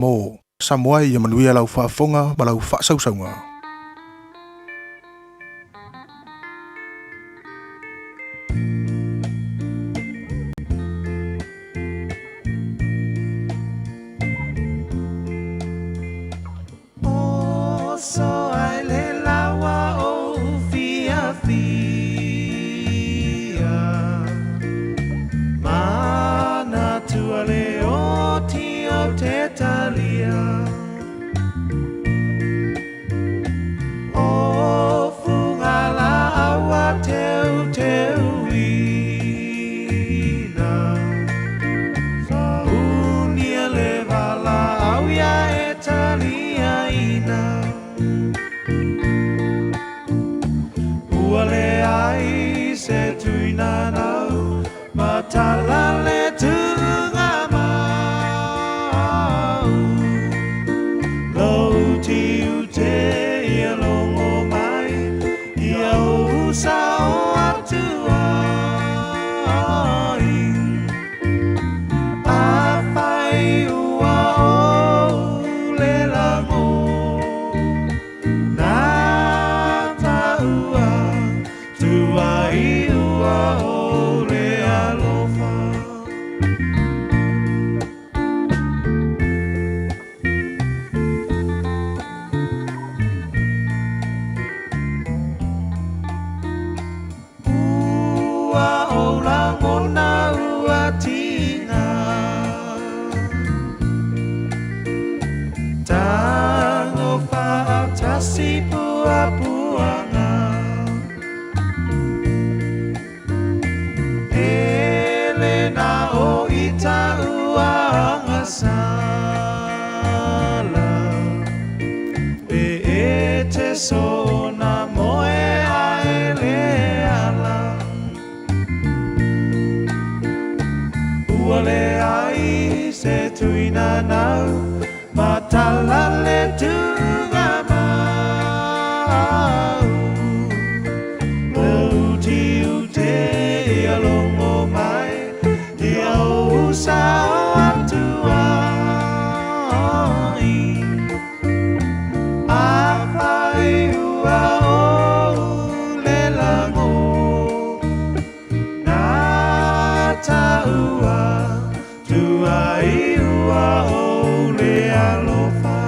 Mo Samoa ia manuia lau faafofoga ma lau faasausauga. Oso ai le lawa o fiafia, Manatua le oti o te talia. O funga la aua teu teuina, Unia le vala au ia e taliaina. Ua leai se tuina nau, matala le tuga mau. Lou tiu te ia longo mai, ia ou sao atu ai. Afai ua ou le lago, nā taua tuai ua o le alofa. Ua ou lagona ua tiga, Tago faatasi puapuaga. E le na o ita ua agasala, Pe e te sona moe ae le ala. Ua leai se tuina nau, matala le tuga mau. Lou tiu te ia longo mai, ia ou sao atu ai. Afai ua ou le lago, nā taua tuai ua o le alofa.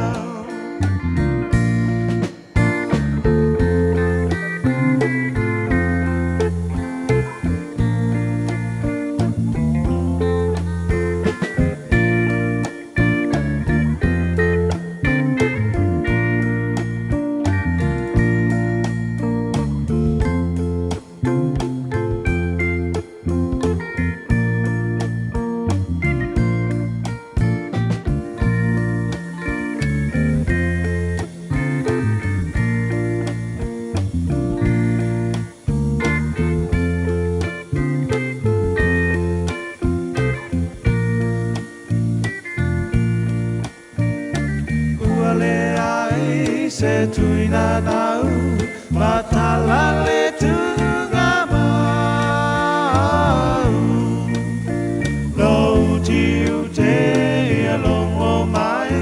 Ua leai se tuina nau, matala le tuga mau. Lou tiu te ia longo mai,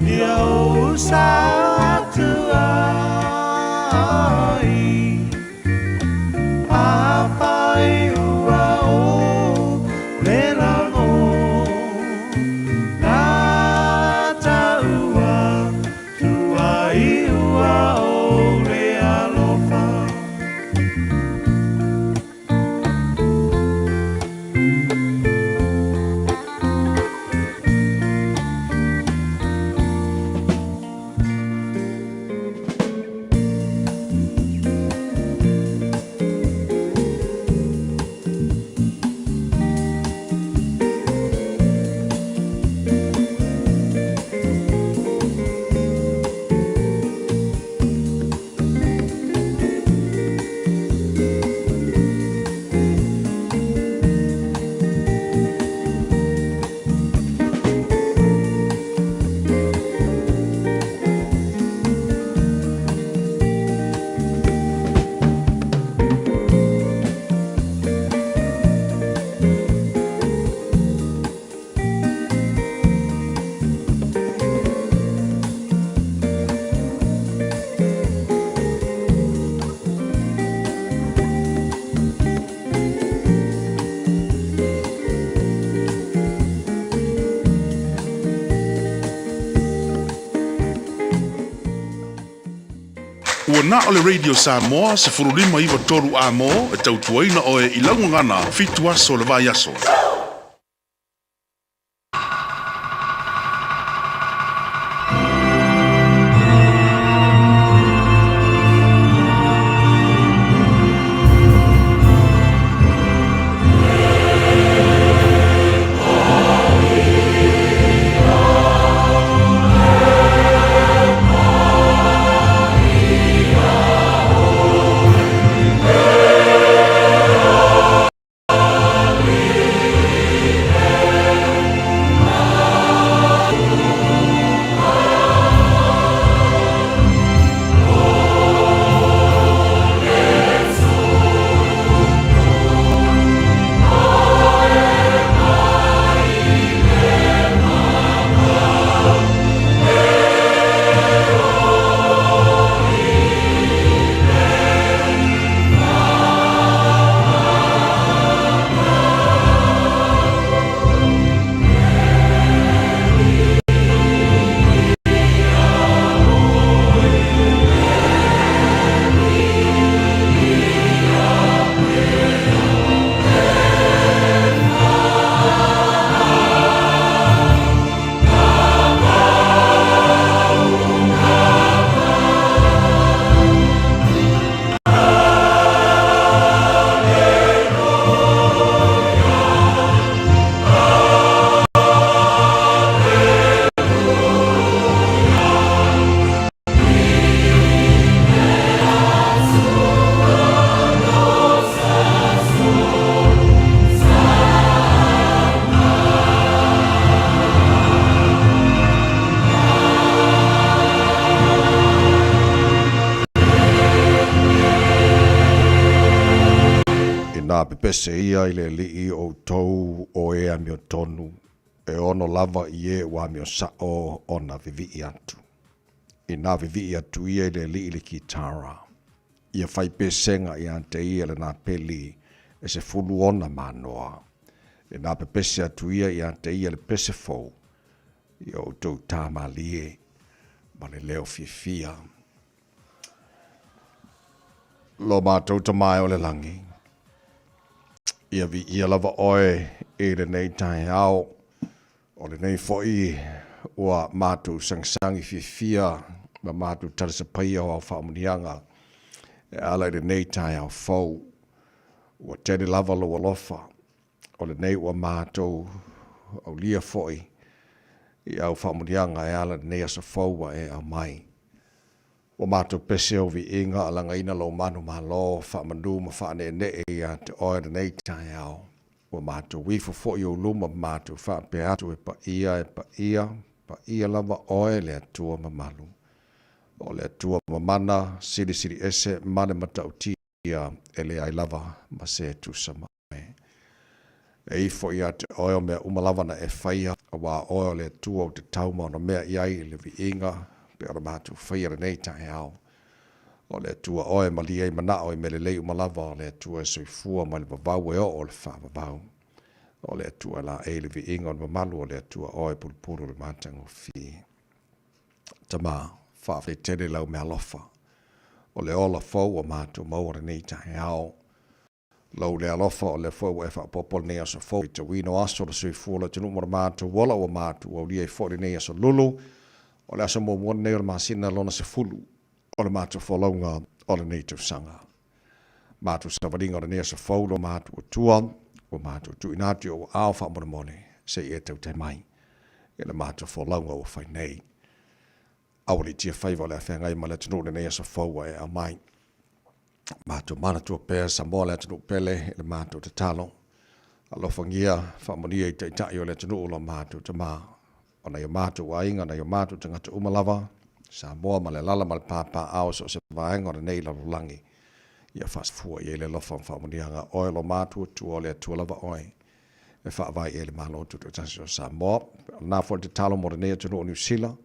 ia ou sao atu ai. Afai ua ou le lago, nā taua tuai ua o le alofa. Ua na o le Radio Samoa 1593 Amo e tautuaina oe i lau gagana fitu aso o le vaiaso. Inā pepese ia i le alii o outou o e amiotonu, e ono lava i e ua amio saʻo ona vivii atu. Inā vivii atu ia i le alii i le kitara, ia fai pesega ia te ia le napeli e 10 ona manoa. Inā pepese atu ia ia te ia le pese fou, ia outou tā malie ma le leo fiafia. Lo matou Tama e o le lagi, ia viia lava oe i lenei taeao, o lenei foi ua matou sagisagi fiafia ma matou talisapaia o au faamanuiaga e ala i lenei taeao fou. Ua tele lava lou alofa, o lenei ua matou aulia foi i au faamanuiaga e ala i lenei aso fou ua e aumai. Ua matou pese ou viiga alagaina lou manumalo, faamanu ma faaneenee ia te oe lenei taeao. Ua matou ifo foi ou luma ma matou faapea atu, E paia, e paia, paia lava oe le Atua mamalu. O le Atua mamana, silisili ese ma le matautia e leai lava ma se tusa ma oe. E ifo ia te oe o mea uma lava na e faia, auā oe o le Atua ou te tau ma ona mea i ai i le viiga, pei ona matou faia lenei taeao. O le Atua oe e malie ai manao i mea lelei uma lava, o le Atua e soifua mai le vavau e oo i le faavavau. O le Atua e laei le viiga o le mamalu, o le Atua oe e pulupulu le matagofie. Tama, faafetai tele i lau meaalofa, o le ola fou ua matou maua lenei taeao. Lou le alofa, o lea foi ua e faaopoopo lenei aso fou i tauina o aso o le soifua o le atunuu ma le matou ola ua matou aulia ai foi lenei aso lulu, o le aso muamua lenei o le masina lona 10 o le matou folauga o lenei tausaga. Matou savaliga o lenei aso fou lo matou Atua, ua matou tuuina atu i ou aao faamolemole se i e tautai mai i le matou folauga ua fai nei. Aualiitia faiva o le a feagai ma le atunuu i lenei aso fou ua e aumai. Matou manatua pea Samoa le atunuu pele i le matou tatalo. Alofagia faamanuia i taitai o le atunuu lo matou tama. O nai o matou aiga, nai o matou tagata uma lava, Samoa ma le alala ma le pāpāao so o se vaega o lenei lalolagi. Ia faasafua i ai le alofa ma faamanuiaga oe lo matou Atua o le Atua lava oe e faavae i ai le Malo Tutoatasi o Samoa. O lena foi le tatalo mo lenei atunuu o Niu Sila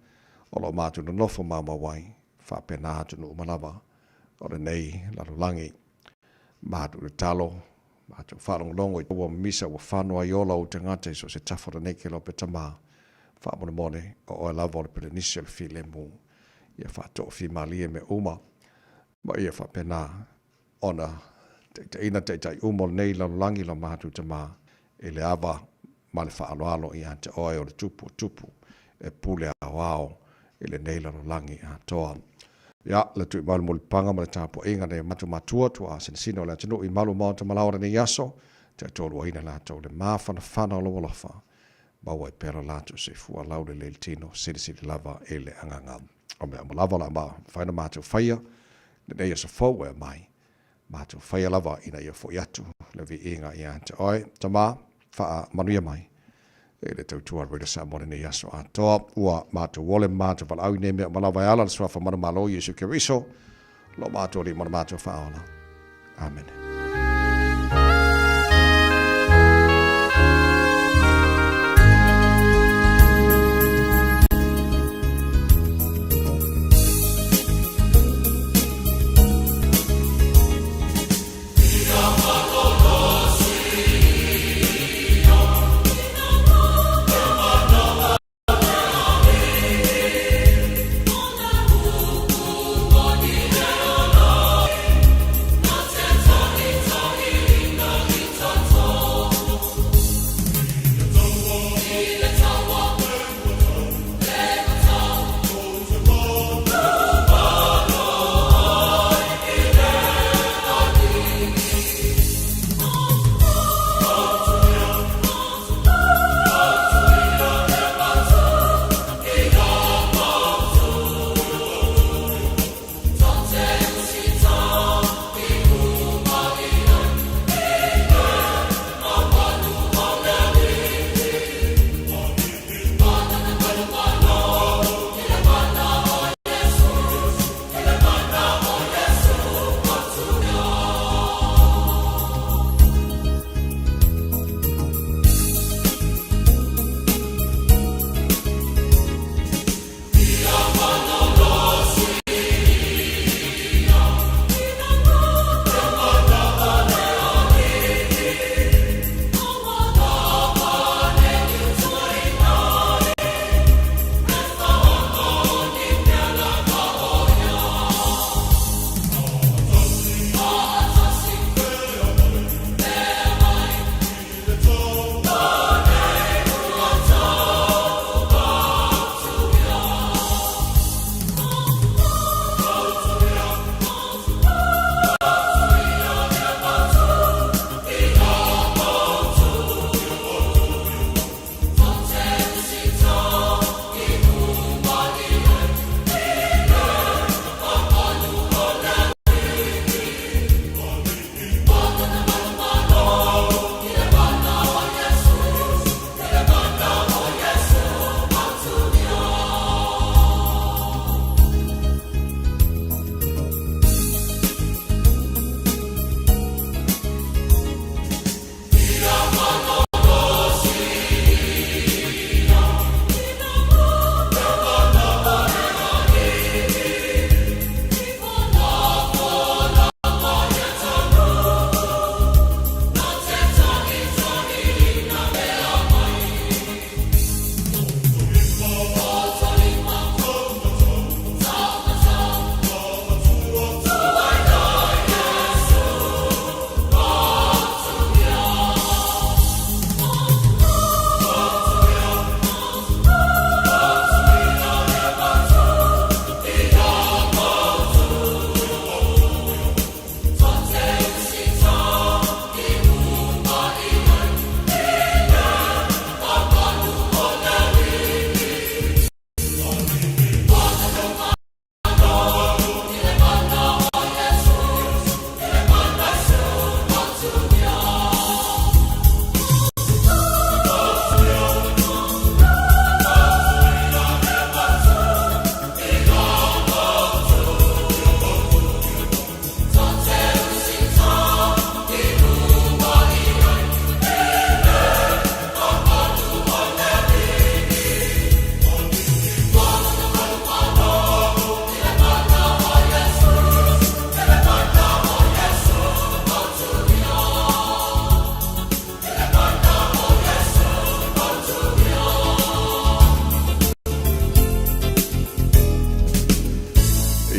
o lo o matou nonofo maumau ai, faapena atunuu uma lava o lenei lalolagi. Matou tatalo, matou faalogologo i ua misa ua fano ai ola ou tagata i so o se tafa o lenei kelope tama. Faamolemole, o oe lava o le pelenisi o le filemu. Ia faatoofimalie mea uma. Ma ia faapena ona taitaiina taitai uma o lenei lalolagi lo matou Tama i le ava ma le faaaloalo ia te Oe o le Tupu o tupu e pule aoao i lenei lalolagi atoa. Ia, le tui mai o le mulipapaga ma le tapuaiga a nai o matou matua, tuaa sinasina o le atunuu i malu o maota ma laoa lenei aso, taitoluaina latou le mafanafana o lou alofa, maua ai pea lo latou soifua laulelei i le tino, silisili lava i le agaga. O mea uma lava o le a mafai ona matou faia lenei aso fou e aumai, matou faia lava ina ia foi atu le viiga ia te Oe, Tama, faamanuia mai i le tautua a le Radio Samoa lenei aso atoa. Ua matou ole ma matou valaau i nei mea uma lava e ala le Suafa manumalo Iesu Keriso, lo matou Alii ma lo matou Faaola. Amene.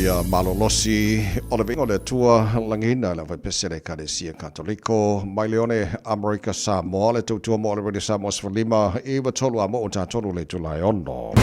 Ia malolosi o le viiga o le Atua lagiina le Aufaipesia le Ekalesia Katoliko mai Leone Amerika Samoa le tautua mo le Radio Samoa 15 93 a mo o tatolu le itula e ono.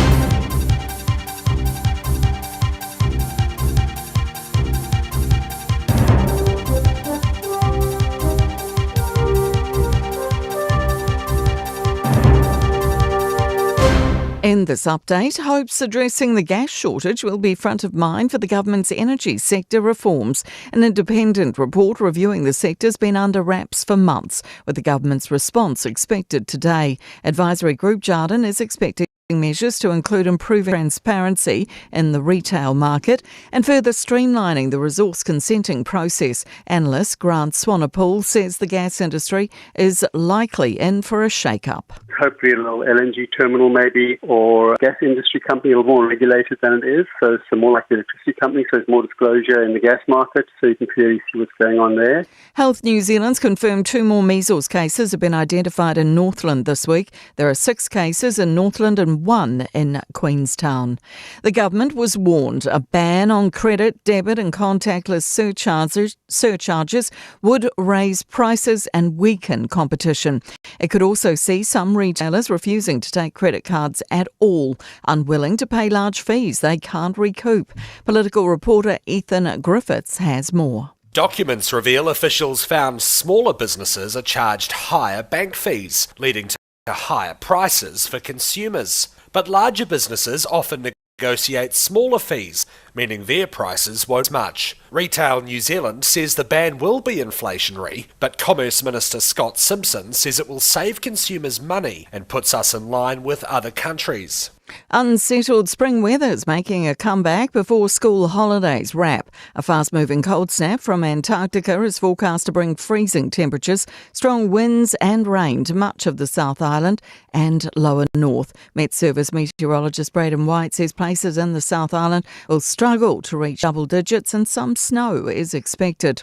In this update, hopes addressing the gas shortage will be front of mind for the government's energy sector reforms. An independent report reviewing the sector's been under wraps for months, with the government's response expected today. Advisory group Jarden is expecting measures to include improving transparency in the retail market and further streamlining the resource consenting process. Analyst Grant Swanepoel says the gas industry is likely in for a shake-up. Hopefully a little LNG terminal maybe, or a gas industry company, a little more regulated than it is. So it's more like the electricity company, so there's more disclosure in the gas market, so you can clearly see what's going on there. Health New Zealand's confirmed 2 more measles cases have been identified in Northland this week. There are 6 cases in Northland and 1 in Queenstown. The government was warned a ban on credit, debit and contactless surcharges would raise prices and weaken competition. It could also see some retailers refusing to take credit cards at all, unwilling to pay large fees they can't recoup. Political reporter Ethan Griffiths has more. Documents reveal officials found smaller businesses are charged higher bank fees, leading to higher prices for consumers. But larger businesses often negotiate smaller fees, meaning their prices won't much. Retail New Zealand says the ban will be inflationary, but Commerce Minister Scott Simpson says it will save consumers money and puts us in line with other countries. Unsettled spring weather's making a comeback before school holidays wrap. A fast-moving cold snap from Antarctica is forecast to bring freezing temperatures, strong winds and rain to much of the South Island and lower north. Met Service meteorologist Braden White says places in the South Island will struggle to reach double digits and some snow is expected.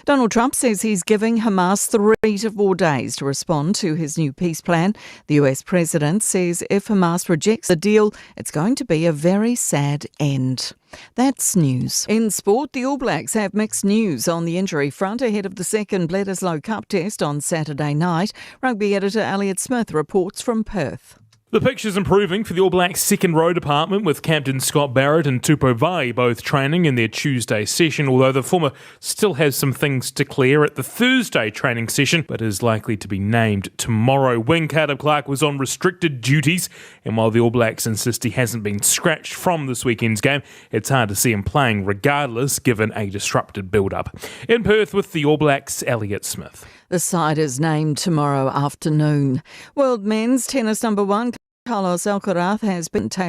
Donald Trump says he's giving Hamas 3 to 4 days to respond to his new peace plan. The US president says if Hamas rejects the deal, it's going to be a very sad end. That's news. In sport, the All Blacks have mixed news on the injury front ahead of the second Bledisloe Cup test on Saturday night. Rugby editor Elliot Smith reports from Perth. The picture's improving for the All Blacks' second row department, with captain Scott Barrett and Tupou Vaa'i both training in their Tuesday session, although the former still has some things to clear at the Thursday training session, but is likely to be named tomorrow. Wing Caleb Clark was on restricted duties, and while the All Blacks insist he hasn't been scratched from this weekend's game, it's hard to see him playing regardless, given a disrupted build-up. In Perth with the All Blacks, Elliot Smith. The side is named tomorrow afternoon. World men's tennis number 1, Carlos Alcaraz, has been Taylor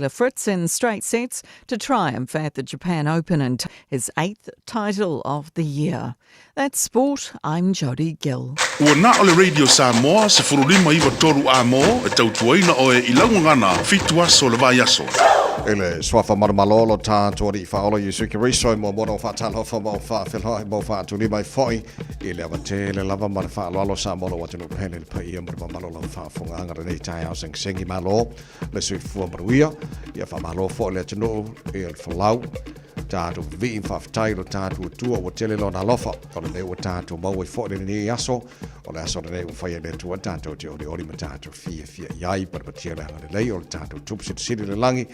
Fritz in straight sets to triumph at the Japan Open and his 8th title of the year. That's sport. I'm Jodie Gill. Ua na o le Radio Samoa 1593 a mo e tautuaina oe i lau gagana 7 aso le vaiaso. I le suafa malomalo lo tātou Alii Faaola Iesu Keriso i muamua na o faatalofa ma o faafeloai ma o faatulima ai foi i le ava tele lava ma le faaaloalo Samoa lou atunuu pele le paia ma le mamalu o lau faafofogaaga lenei taeao segisegiMalo le soifua manuia ia faamalo foi le atunuu i le folau tatou vivii ma faafetai lo tatou Atua ua tele lona alofa o lenei ua tatou maua ai foi lenei aso o le aso lenei ua faia e le Atua tatou te olioli ma tatou fiafia i ai parepatia le agalelei o le tatou Tupu Silisili i le lagi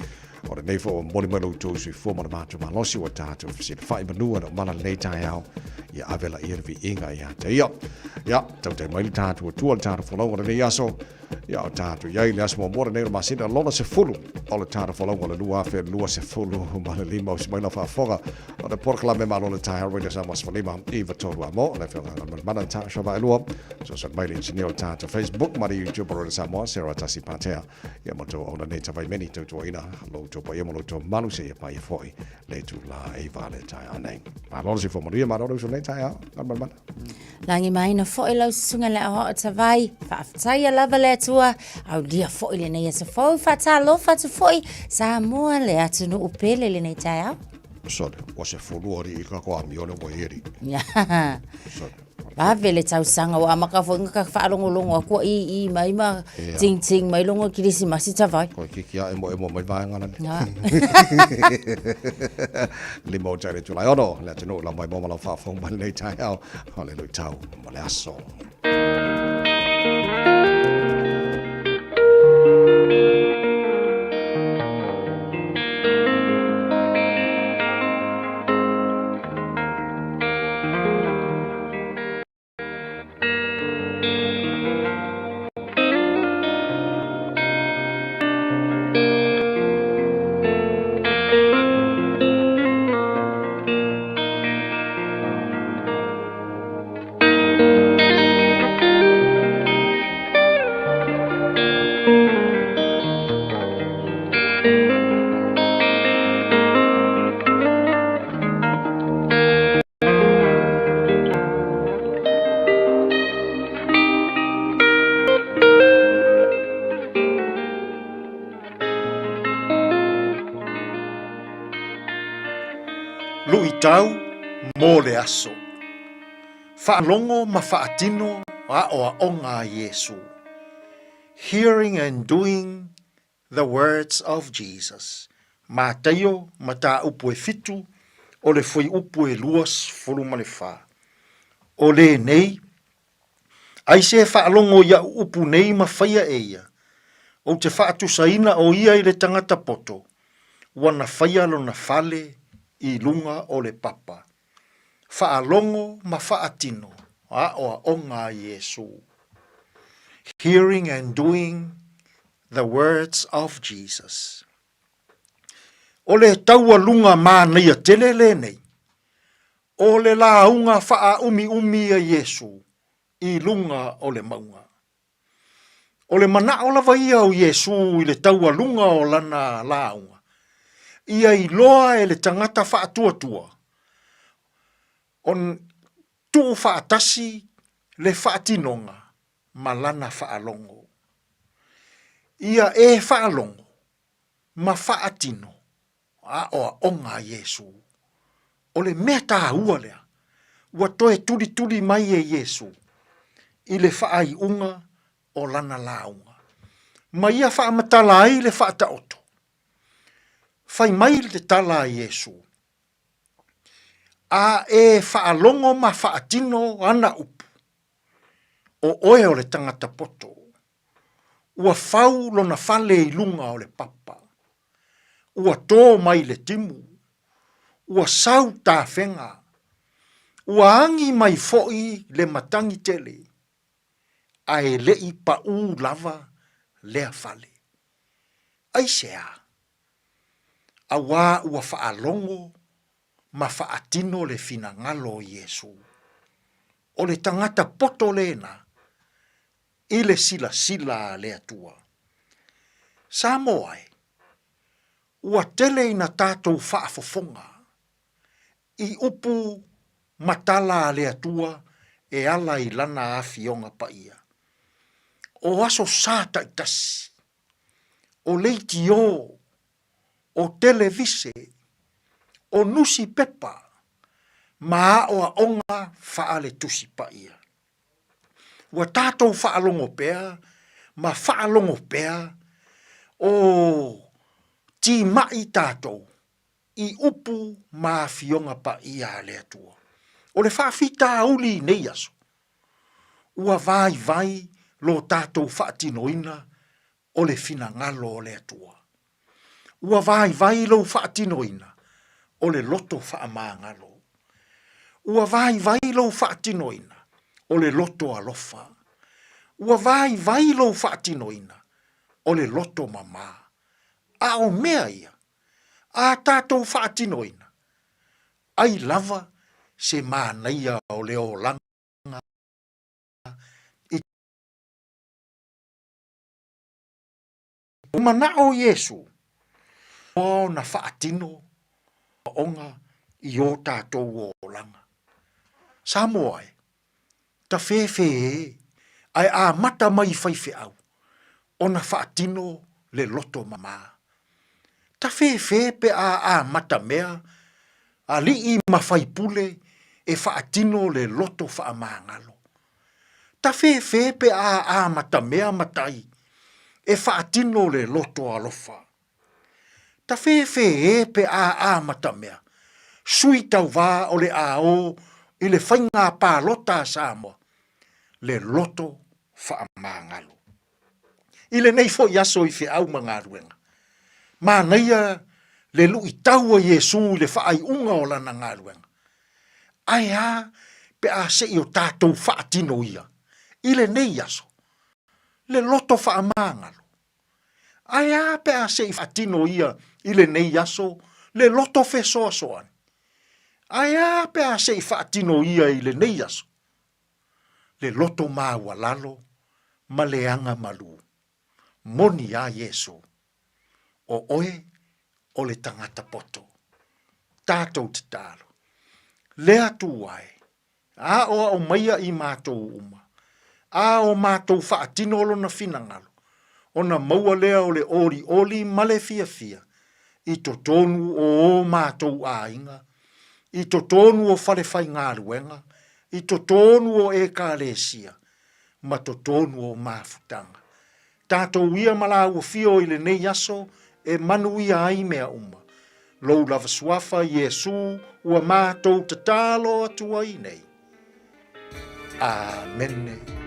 o lenei foi ua momoli mai lo outou soifua ma le matou malosi ua tatou fesilafai manu ana umala lenei taeao ia ave laia le viiga ia te ia. Ia, tautai mai le tatou Atua le tatou folauga lenei aso. Ia, o tatou iai le aso muamua lenei o le masina lona 10 o le tatou folauga o le 2025 o si mai lau faafofoga o le polokalame malo le taeao Radio Samoa 15 i 3 a mo le afioga Mana ta shava elua so sa mai le engineer o tatou Facebook ma le YouTube o Radio Samoa Sarah Tasi Patea ia mo tou auna nei tawai meni tautuaina lo tou paia mo lo tou malu se ia paia foi le tula e vale taeao nei. Malo le soifua manuia, malo le uso nei taeao, Galumalemana. Lagi maina foi lau susuga le aoao tavai, faafetaia lava le Atua, aulia foi lenei aso fou, faatalofa atu foi Samoa le atunuu pele lenei taeao. Sole, ua se fulua ri i ka ko amione ua eri. Sole. Vave le tausaga ua amata foi ona ka faalogologo atu ua ii mai ma ting ting mai logo kirisimasi tavai. Koe kiki a emo emo mai vaega lani. Lima o tele Julai ono, le atunuu la mai mo ma lau faafofoga mai lenei taeao, o le luitau mo le aso. Luitau mo le aso. Faalogo ma faatino aoaoga a Iesu. Hearing and doing the words of Jesus. Mataio, mataupu e fitu, o le fuaiupu e 24. O lenei, ai se faalogo iaʻu upu nei ma faia e ia, ou te faatusaina o ia i le tagata poto, ua na faia lona fale i luga o le papa. Faalogo ma faatino aoaoga a Iesu. Hearing and doing the words of Jesus. O le taualuga manaia tele lenei, o le lauga faaumiumi a Iesu i luga o le mauga. O le manao lava ia o Iesu i le taualuga o lana lauga, ia iloa e le tagata faatuatua ona tuufaatasi le faatinoga ma lana faalogo. Ia e faalogo ma faatino aoaoga a Iesu. O le mea taua lea ua toe tulituli mai e Iesu i le faaiuga o lana lauga, ma ia faamatala ai le faataoto. Fai mai le tala a Iesu, A e faalogo ma faatino ana upu, o oe o le tagata poto, ua fau lona fale i luga o le papa, ua tō mai le timu, ua sau tafega, ua agi mai foi le matagi tele, ae le i paʻū lava lea fale. Aisea? Auā ua faalogo ma faatino le finagalo o Iesū. O le tagata poto lena i le silasila a le Atua. Samoa e, ua tele ina tatou faafofoga i upu ma tala a le Atua e ala i Lana Afioga Paia. O aso sa taitasi, o leitiō, o televise, o nusipepa ma aoaoga faale-Tusi Paia. Ua tatou faalogo pea ma faalogo pea o timai tatou i upu ma afioga paia a le Atua. O le faafitauli i nei aso, ua vaivai lo tatou faatinoina o le finagalo o le Atua. Ua vaivai lou faatinoina o le loto faamagalo. Ua vaivai lou faatinoina o le loto alofa. Ua vaivai lou faatinoina o le loto mamā. A o mea ia a tatou faatinoina, ai lava se manaia o le olaga i Ua manao Iesu ona faatino aoga i o tatou olaga. Samoa e, tafefe e, ae amata mai i faifeau ona faatino le loto mama. Tafefe pe a amata mea alii ma faipule. e faatino le loto faamagalo. Tafefe pe a amatamea matai e faatino le loto alofa. Tafefe e pe a amatamea sui tauvā o le a o i le faiga palota a Samoa le loto faamagalo. I lenei foi aso i feau ma galuega, manaia le luitau a Iesu i le faaiuga o lana galuega. Ae a pe a se i o tatou faatino ia i lenei aso, le loto faamagalo? Ae a pe a se i faatino ia i lenei aso, le loto fesoasoani? Ae a pe a se i faatino ia i lenei aso, le loto maualalo ma le aga malū? Moni a Iesu, o oe o le tagata poto. Tatou tatalo. Le Atua e, aoao maia i matou uma, a o matou faatino Lona finagalo, ona maua lea o le olioli ma le fiafia i totonu o o matou aiga, i totonu o falefaigaluega, i totonu o Ekalesia, ma totonu o mafutaga. Tatou ia ma la ua fio i lenei aso e manuia ai mea uma. Lou lava suafa Iesu ua matou tatalo atu ai nei. Amene.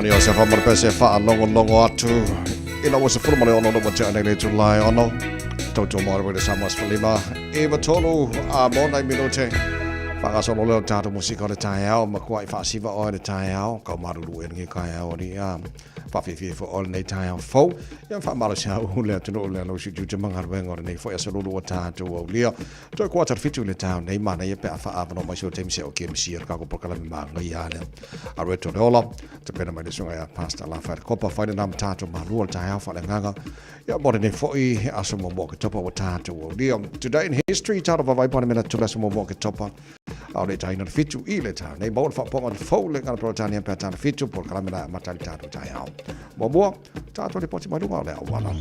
Lani Iosefa mo le pese e faalogologo atu i lau 16 le ua tea nei le itula e ono. Tautua mo le Samoa 15 i tolu a mo nai minute. Faagasolo lea o tatou musika o le taeao makuai faasiva oe le taeao kau malulu e lenei taeao ali a faafiafia foi o lenei taeao fou. Ia faamalosiau le atunuu le alo si tiute ma galuega o lenei foi aso lulu ua tatou aulia. Toe kuata le 7 i le taeao nei manaia pe a faaavanoa mai se o taimi se o ke misia le kako polokalame magaia lea. A Roberto le ola, tapena mai le susuga ia Pastor Lafaele Kopa, fai lena ma tatou malua le taeao faaleagaga. Ia mo lenei foi aso muamua o Oketopa ua tatou aulia. Today in history, talo vavai po mena tula aso muamua o Oketopa. A o le taina le 7 i le taeao nei. Maua le faapopoga o le fou le ngana Peretania pe a tana 7 polokalame la e amata ai le tatou taeao. Muamua, tatou lipoti mai luga o le auala.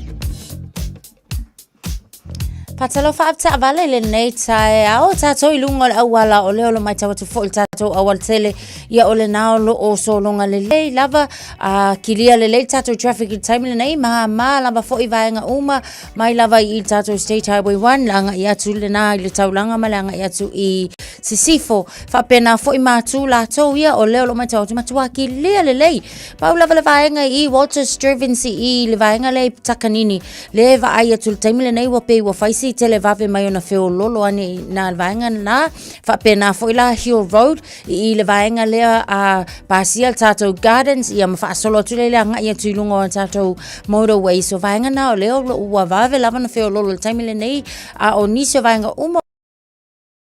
Faatalofa ave taavale i lenei taeao tatou i luga o le auala o lea o lo matau atu foi i le tatou aualatele ia o lena o lo o sologa lelei lava a kilia lelei le tatou traffic i le taimi lenei māmā lava foi vaega uma mai lava i le tatou State Highway 1 le agai atu lena i le taulaga ma le agai atu i Sisifo faapena foi matu latou ia o lea o lo o matau atu matua kilia lelei pau lava le vaega i Walter Strevens i le vaega lea i Takanini Le vaai atu i le taimi lenei ua pei ua fai si televave mai ona feololo ane i nā le vaega lena. Faapena foi la Hill Road i le vaega lea a pasia le tatou gardens ia ma faasolo atu lea i le agai atu i luga o tatou motorway. So vaega na o lea ua vave lava ona feololo i le taimi lenei a o nisi o vaega uma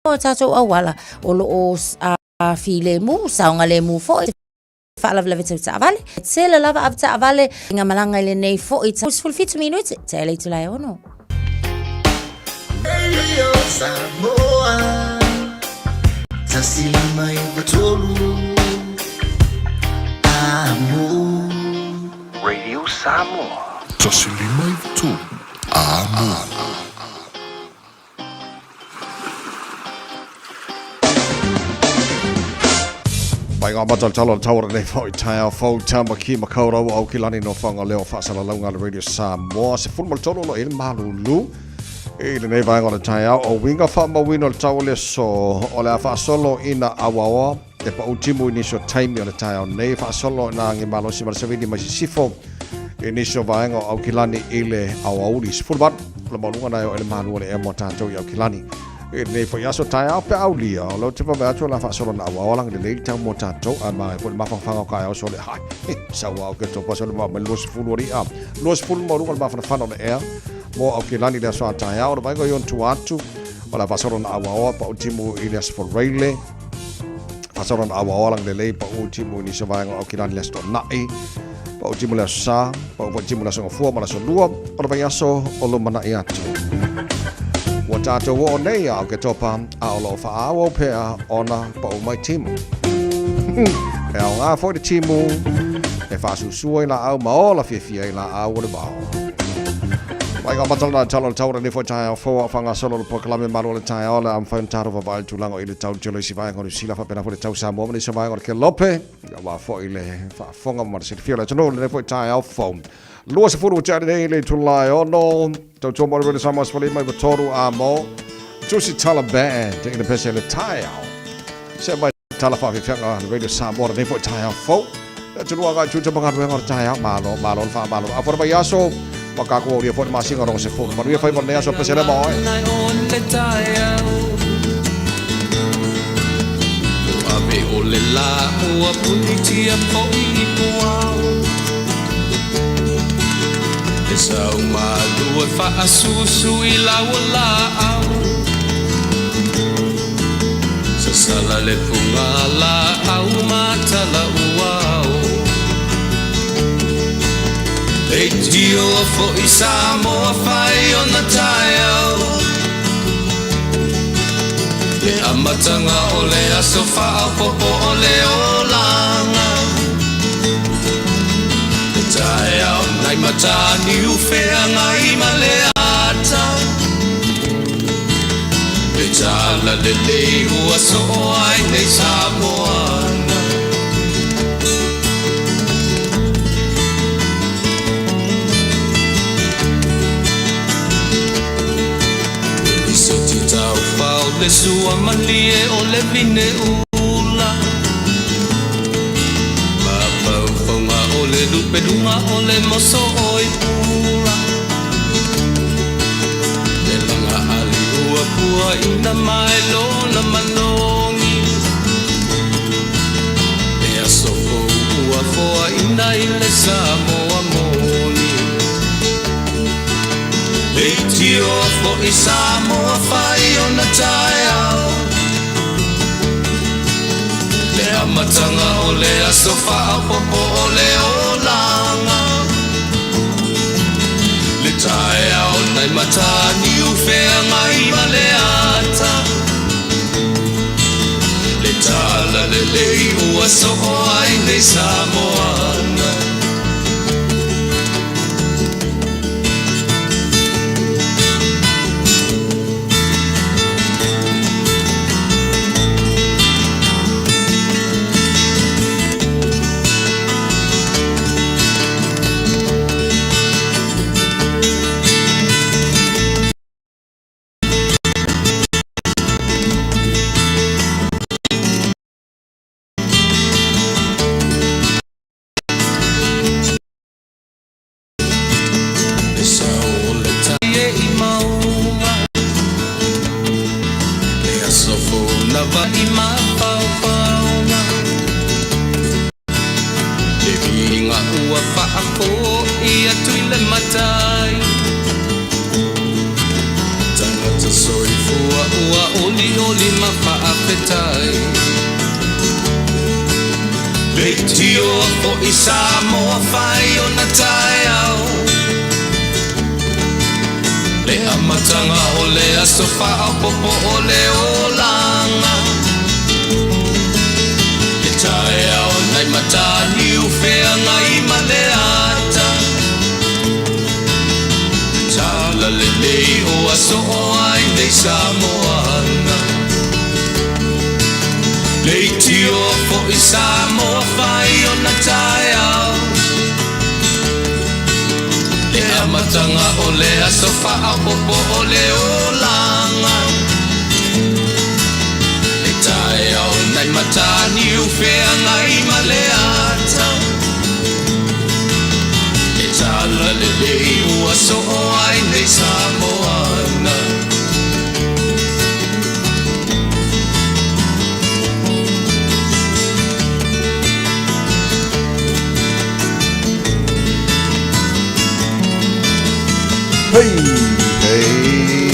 o tatou auala o lo o filemu, saogalemu foi. Faalavelave tau taavale. Tele lava ave taavale i ngā malanga i lenei foi. 17 minute, te ele itula e ono. Radio Samoa 153 Amo. Radio Samoa. 153 Amo. Mai ngā mata talo taura nei foi taeao fou Tāmaki Makaurau o Aukilani no Whangaleo whaasalalauga le Radio Samoa se fulu ma le tolu o lo e le malulu i lenei vaega o le taeao o uiga faamauina o le tau o le aso o le a faasolo ina auaoa e pau timu i nisi o taimi o le taeao nei faasolo ina agi malosi ma le savili mai sisifo i nisi o vaega o Aukilani i le aoauli 18 o le maualuga na e o e le malu o le ea mo tatou i Aukilani i lenei foi aso taeao pe aulia o leo te vave atu o le a faasolo na auaoa lagi lelei le tau mo tatou ae magai foi le mafanafana o kaeao sole hai sau au ke topa sole ma mai 20 ali a 20 maualuga le mafanafana o le ea mo Aukilani i le aso a taeao o le vaega i ona tua atu o le a faasolo na auaoa pau timu i le aso Foreile Faasolo na auaoa lagi lelei pau timu i nisi o vaega o Aukilani i le aso Toonai pau timu le aso Sa pau foi timu le aso Gafua ma le aso Lua o le vaiaso o lumanai atu. Ua tatou oo nei a Oketopa a o lo o faaauau pea ona pau mai timu. E aoga foi le timu e faasusua i laau ma ola fiafia i laau o le vao. Mai ngā matala nā talo le taura nei foi taeao fou a o faagasolo le polokalame malo o le taeao le a mafai ona tatou vaavaai i le tulaga o i le tau tele o isi vaega o Niu Sila faapena foi le tau Samoa ma nisi o vaega o le Kelope aua foi le faafofoga ma le silafia o le atunuu lenei foi taeao fou. 20 ua tea nei le itula e ono tautua mo le Radio Samoa 53 a mo Tusi Tala Band i le pese le taeao. Se mai tala faafiafiaga le Radio Samoa lenei foi taeao fou. Le atunuu agai tiute ma galuega o le taeao. Malo, malo le faamalo. A fona mai aso, ma kākou aulia foi le masina o le 60. Manuia faiva o lenei aso pese le ma oe. Ave o le la ua punitia foi i puao E sau malua faasusu i lau laau Sasala le puga laau matala uao Leitio foi Samoa fai ona taeao Le amataga o le aso faaopoopo o le olaga Le taeao nai Mataniu feagai ma le ata Le tala lelei ua soo ai nei Samoana. I siti taufao le sua malie o le vine ula. Ma faufauga Lupeluga o le moso o i pula Le laga ali ua puaina mai lona manogi Le aso fou ua foaina i le Samoa moni Leitioa foi Samoa fai ona taeao Le amataga o le aso faaopoopo o le olaga Le taeao nai Mataniu Feagai ma le ata Le talalelei ua soo ai nei Samoana. Le sao o le tai e i mauga Le aso fou na vai mafaofaoga Le viiga ua faafoi atu i le matai Tagata soifua ua olioli ma faafetai Leitioa foi Samoa fai ona taeao Le amataga o le aso faaopoopo o le olaga Le taeao nai Mataniu Feagai ma le ata Le talalelei ua soo ai nei Samoana Leitioa foi Samoa fai ona taeao Le amataga o le aso faaopoopo o le olaga Le taeao nai Mataniu Feagai ma le ata Le talalelei ua soo ai nei Samoana. Hei, hei,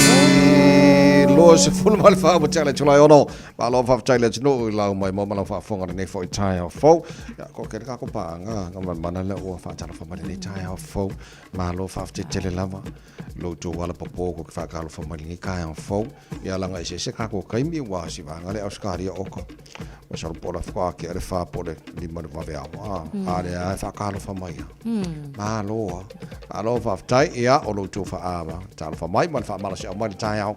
24 ua tea le itula e ono. Malo faafetai le atunuu i lau maimoa ma lau faafofoga i lenei foi taeao fou. Ia, ko ke ka ko pāga, ka mana le ua faatalofa mai lenei taeao fou. Malo faafetai tele lava. Lo outou alapopo ko ke faatalofa mai lenei taeao fou. Ia laga eseese tatou taimi ua si vaega le Ausetalia oka. Masalo po o le faatoa tea le fa po o le lima i le vaveao. A, a lea e faatalofa mai a. Malo a. Malo faafetai. Ia, o lo outou faatalofa mai ma le faamalosiau mai i le taeao.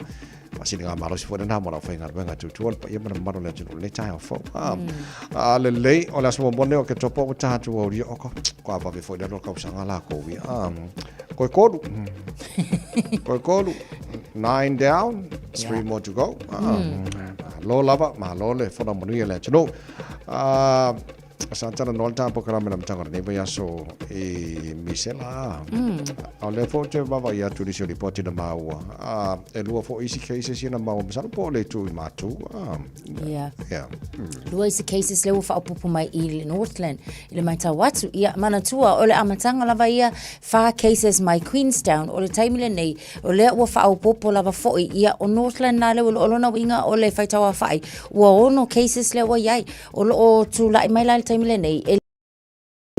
Faasiliga malosi foi lena mo le aufaigaluega e tautua le paia ma le mamalu o le atunuu i lenei taeao fou. A, a lelei, o le aso muamua lenei o Oketopa ua tatou aulia oka. Ko vave foi le alu o le tausaga lakou ia. A, Koe kolu. Koe kolu. Nine down, three more to go. Malo lava, malo le fono manuia le atunuu. Ah, sa talanoa le ta polokalame na amataga o lenei vaiaso i misela. O lea foi ou te vaavaai atu i nisi o lipoti na maua. Ah, e lua foi isi cases ia na maua, masalo po o le itu i Matu. Ah, Yeah. Yeah. Lua isi cases lea ua faaopoopo mai i le Northland. I le matau atu, ia, manatua, o le amataga lava ia, fa cases mai Queenstown. O le taimi lenei, o lea ua faaopoopo lava foi, ia, o Northland na lea ua, o lona uiga o le faitauaofai, ua ono cases lea ua i ai. O lo o tulai mai la i le taimi lenei, e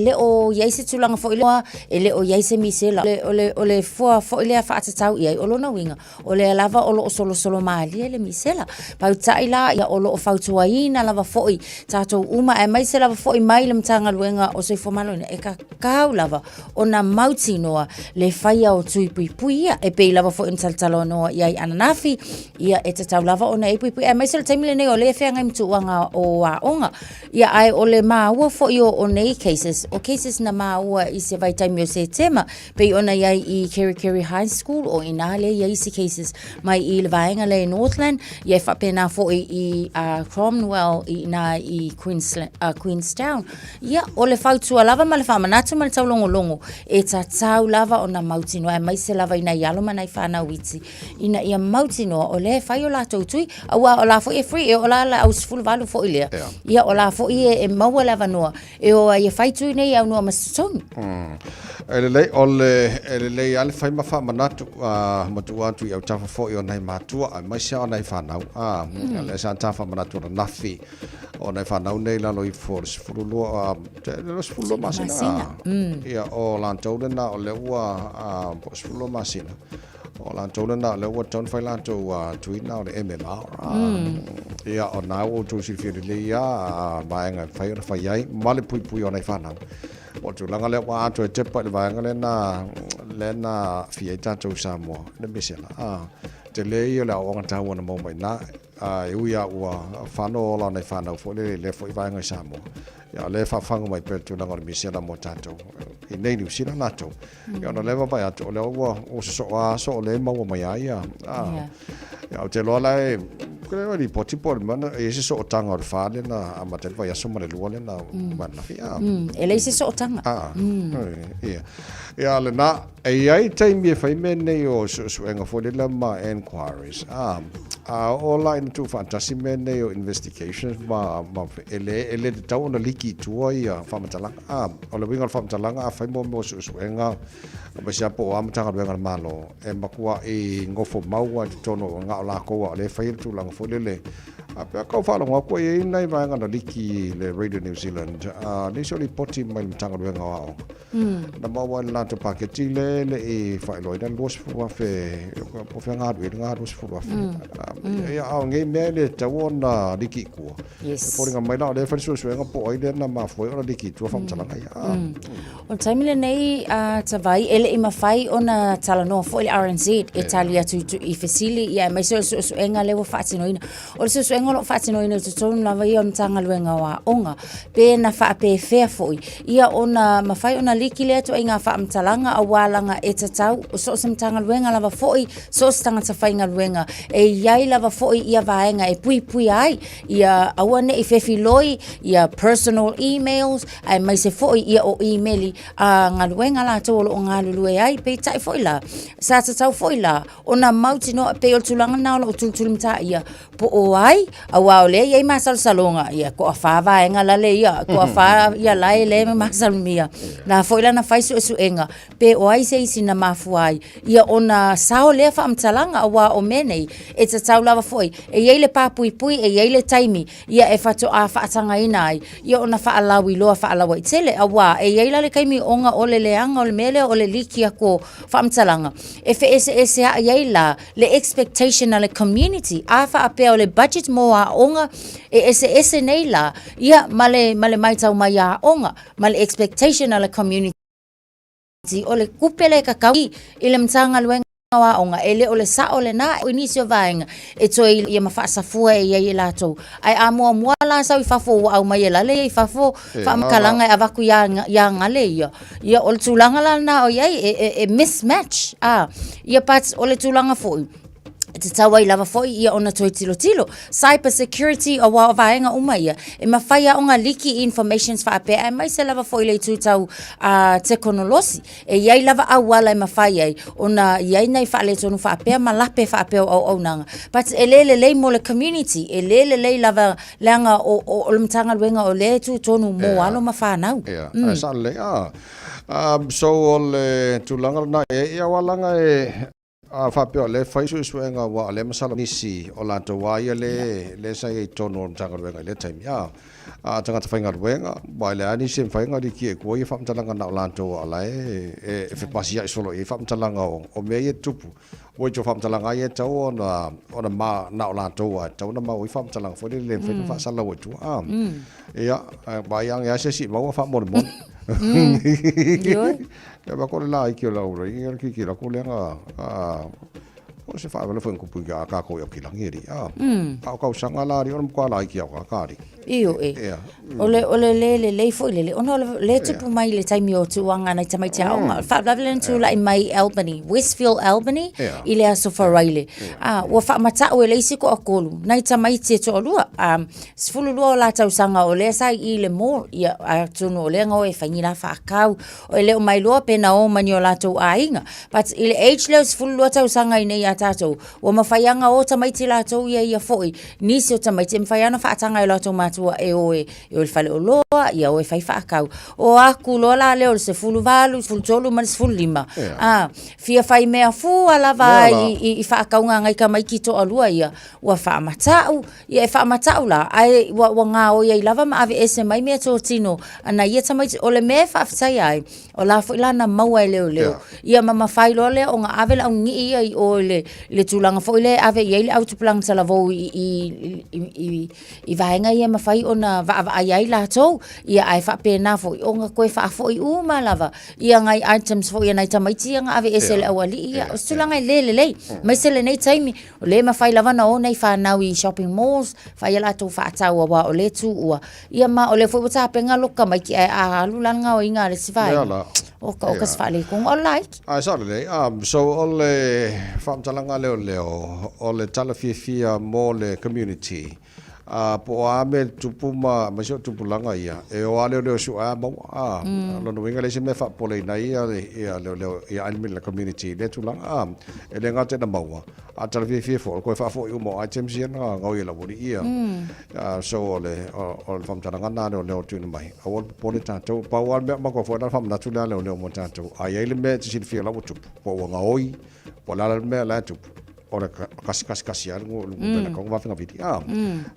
le o i ai se tulaga foi lea, e le o i ai se misela. O le, o le fua foi lea faatatau i ai, o lona uiga, o lea lava o lo o solosolo malie le misela. Pautai la, ia, o lo o fautuaina lava foi tatou uma, aemaise lava foi mai le Matagaluega o Soifua Maloloina, e tatau lava ona mautinoa le faia o tui puipui ia. E pei lava foi ona talatalanoa i ai ananafi, ia, e tatau lava ona e puipui, aemaise o le taimi lenei o lea e feagai ma tulaga o aoga. Ia, ae o le maua foi o, o nei cases, O cases na maua i se vaitaimi o Setema, pei ona i ai i Kerikeri High School, o inā lea i ai isi cases mai i le vaega lea i Northland, ia e faapena foi i Cromwell i inā i Queensland, Queenstown. Ia, o le fautua lava ma le faamanatu ma le taulogologo, e tatau lava ona mautinoa, aemaise lava i nai alo ma nai fanau iti, ina ia mautinoa o lea e fai o latou tui, aua o la foi e free, e oo la le au 18 foi lea, ia o la foi e maua le avanoa e o ai e fai tui nei aunoa ma se totogi. E lelei, o le, e lelei lava le fai ma faamanatu, ma tuu atu i autafa foi o nai matua, aemaise lava o nai fanau, lea sa ta faamanatu ananafi, O nai fanau nei i lalo ifo o le 12, le 12 masina. Ia, o latou lena o lea ua, po o 12 masina. O latou lena o lea ua tatau ona fai latou tuina o le MMR. Ia, o na ua outou silafia lelei lava vaega e mafai ona fai ai ma le puipui o nai fanau. O le tulaga lea ua atoa e tepa i le vaega lea na, lea na aafia ai tatou i Samoa, le misela. Tele ia o le aoaoga taua na maua mai i ina. A e ui lava ua fano ola o nai fanau foi lele i lea foi vaega i Samoa, ia o lea e faafagu mai pea le tulaga o le misela mo tatou i nei Niu Sila latou. Ia ona o lea e vaavaai atu, o lea ua sosoo lava aso o lea e maua mai ai ia, a. Ia ou te iloa la e, e lipoti po o le mea e i ai se sootaga o le fa lea na amata ai le vaiaso ma le lua lea na ananafi, a. E leai se sootaga. A, ia. Ia lena, e i ai taimi e fai mea nei o suesuega foi lele ma enquiries, a, a oo la ina tuufaatasi mea nei o investigations ma, ma e le, e le tatau ona liki i tua ia faamatalaga. A, o le uiga o le faamatalaga, afai mo mea o suesuega, aemaise lava po o a Matagaluega a le Malo, e matuai nofomau lava i totonu o na o latou lava o lea e faia le tulaga foi lele. A pe a tau faalogo atu e i ai nai vaega na liki i le Radio New Zealand, a, nisi o lipoti mai le Matagaluega o Aoga, Na maua i le latou paketi le le i faailoaina le $20,000 po o fea na alu i ai lena $20,000. Ia, a o nei mea e le tatau ona liki i tua. Yes. E foliga mai la o lea e fai le suesuega po o ai lea na mafua ai ona liki i tua faamatalaga ia. O le taimi lenei a Tavai, e le i mafai ona talanoa foi le RNZ e tali atu i fesili, ia aemaise o le suesuega lea ua faatinoina. O le suesuega o lo o faatinoina i totonu lava ia o le Matagaluega o Aoga, pe na faapefea foi ia ona mafai ona liki lea ituaiga faamatalaga aua laga e tatau so o se Matagaluega lava foi, so o se tagata faigaluega, e i ai lava foi ia vaega e puipuia ai ia aua ne i fefiloi ia personal emails aemaise foi ia o imeli a galuega latou o lo o galulue ai. Peitai foi la, sa tatau foi la ona mautinoa e pei o le tulaga lena o lou tulitulimatāia po o ai, aua o lea e i ai masalosaloga, ia toafa vaega lale ia, toafa ia lae lea e masalomia. Na foi la na fai suesuega, pe o ai se isi na mafua ai, ia ona sao lea faamatalaga, aua o mea nei, e tatau lava foi, e i ai le papuipui, e i ai le taimi, ia e faatoa faatagaina ai, ia ona faalauiloa faalauaitele, aua e i ai la le taimi ona o le leaga o le mea lea o le liki atu o faamatalaga, e feeseesea'i ai la le expectation a le community, a faapea o le budget mo aoga e eseese nei la, ia ma le, ma le maitau mai a aoga, ma le expectation a le community o le tupe lea e kakau i le Matagaluega o Aoga, e le o le sao lena i nisi o vaega e toe ia ma faasafua e i ai e latou. Ae a muamua la sau i fafo ua aumai e lale ia i fafo faamatalaga e avatu ia, ia gale ia. Ia, o le tulaga la lena o i ai, e, e, e mismatch. Ah, ia, but o le tulaga foi, e tatau ai lava foi ia ona toe tilotilo. Cyber security, aua o vaega uma ia, e mafai lava ona liki informations faapea, aemaise lava foi le itu tau tekonolosi. E i ai lava auala e mafai ai ona i ai nai faaletonu faapea ma lape faapea o auaunaga. But e le lelei mo le community, e le lelei lava leaga o, o, o le Matagaluega o lea e tu tonu mo alo ma fanau. Ia, ae sa lelei. Ah. So o le tulaga lena, e i aua laga e a faapea o lea e fai suesuega aua o lea masalo nisi o latou a ia le le sa i ai i totonu o le Matagaluega i lea taimi. Ah. A tagata faigaluega, aua e leai nisi e mafai ona liki ai i tua ia faamatalaga na o latou a o la e e fepasiai solo i ai faamatalaga o mea ia e tutupu. Ua ito faamatalaga ia e tatau ona ona ma na o latou lava e tatau ona mau ai faamatalaga foi lele le mafai ona faasalalau ai i tua. A. Ia, vaai ane lava se isi i maua faamolemole. Ioe. Ia, ma ko le laiki o lau ia le kikilo atu lea na, a. O se faavale foi kupu i a kākou i Aukilagi e a. A o kausaga la ali o le matua laiti au ka ali. Ioe. O le o le le lelei foi lele ona o le le tupu mai le taimi o tūanga nai tamaiti aoga. O le faalavelave lea na tulai mai i Albany, Westfield Albany i le aso Faraile. A ua faamata'u e le isi toatolu nai tamaiti e toalua, a 12 o la tausaga o lea sa i i le mall, ia atonu o lea na o e fai ni la faakau. E le o mailoa pe na o ma ni o latou aiga. But i le age lea o 12 tausaga i nei ia tatou, ua mafai lava ona o tamaiti latou ia ia foi, nisi o tamaiti e mafai lava ona faataga e latou matua e o e, e o i le faleoloa, ia o e fai faakau. O aku loa la lea o le 18, 13 ma le 15, a, fia fai mea fua lava i, i, i faakauga a nai tamaiti toalua ia, ua faamata'u, ia e faamata'u la, ae ua, ua gaoi ai lava ma aveese mai meatotino a nai ia tamaiti. O le mea e faafetaia ai, O la foi la na maua e leoleo. Ia ma mafai loa lea ona ave le aunii ia i o i le, le tulaga foi lea e ave i ai le au tupulaga talavou i, i, i, i, i vaega ia e mafai ona vaavaai ai latou. Ia ae faapena foi ona toe faafoi uma lava ia nai items foi a nai tamaiti ia na aveese e le aualii ia. O se tulaga e le lelei, aemaise lenei taimi, o lea e mafai lava ona o nai fanau i shopping malls, fai a latou faatau aua o lea e tuua. Ia ma o lea foi ua tapena lou tamaiti ae a alu la le gaoiga a le isi vaega. Lea la. Oka oka se faaletonu o le laiti. Ae sao lelei. So o le faamatalaga lea o leo, o le tala fiafia mo le community, po o a mea e tupu ma aemaise o tupulaga ia, e o lava leoleo e sue a maua. O lona uiga e leai se mea e faapopoleina ai ia leoleo ia admin le community i lea tulaga. E le gata ina maua, a tala fiafia foi, o le toe faafoi uma o items ia na gaoi e le aualii ia. So o le o le faamatalaga lena a leoleo e tuuina mai, aua le popole tatou. Pau lava le mea matou foi la faamanatu lea a leoleo mo tatou, a i ai le mea e te silafia o la ua tupu, po ua gaoi, po o le a le mea la e tupu, o le kasi kasi kasi lava le numera tau vave vili. A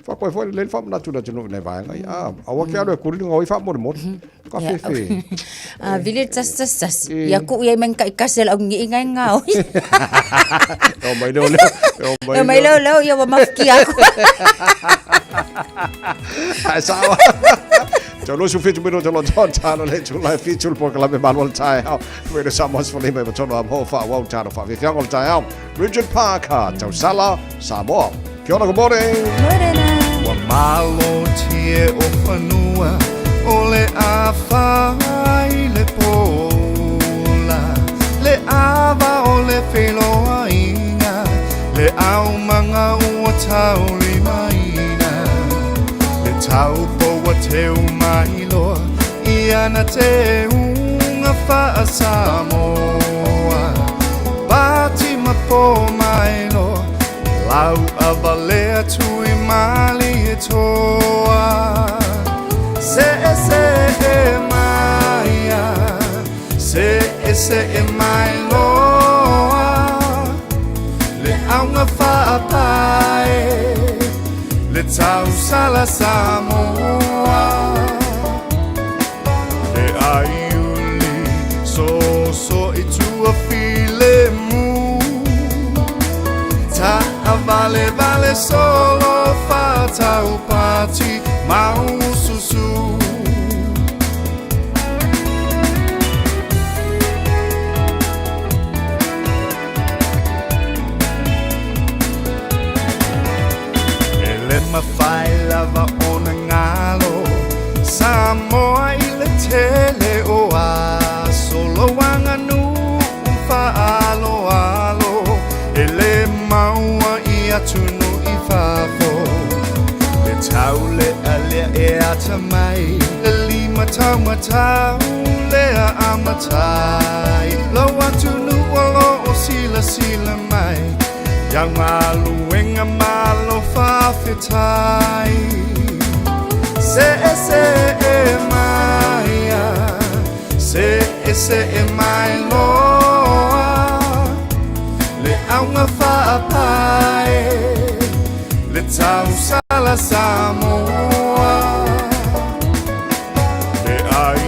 faakoe foi lelei le faamanatu i le atunuu i nai vaega ia. A aua ke alu e kuli le gaoi faamolemole. Ka fefe. A vili le tasi tasi tasi. Ia tuu i ai ma ni taitasi a le aunii na e gaoi. E omai leoleo. E omai leoleo ia ua mafutia aku. Ae sao. Tau 27 minute lo ton talo le tula e fitu le polokalame malu o le taeao. Radio Samoa 15 i tonu a mo wha wau talo wha fiafiaga o le taeao. Richard Parker, Tausala, Samoa. Kia ora, good morning. Morena. Ua malo tie o fanua o le afa i le pola Le ava o le feloaiga Le aumaga ua taulimaina Le taupo ua teu mai loa I ana teuga faa-Samoa Pati ma po mai loa Lau avalea tui malie toa Se e se e maia Se e se e mai loa Le auga faapae Le tausala Samoa Le aiuli soso i tua filemu Taavalevale solo faataupati maususu E le mafai lava ona galo Samoa i le tele o aso Lou aganuu faaaloalo E le maua i atunuu i fafo Le taulealea e atamai Le lima taumatau lea a matai Lou atunuu o lo o silasila mai Iau galuega malo faafetai Se'ese'e maia Se'ese'e mai loa Le auga faapae Le tausala Samoa Le ai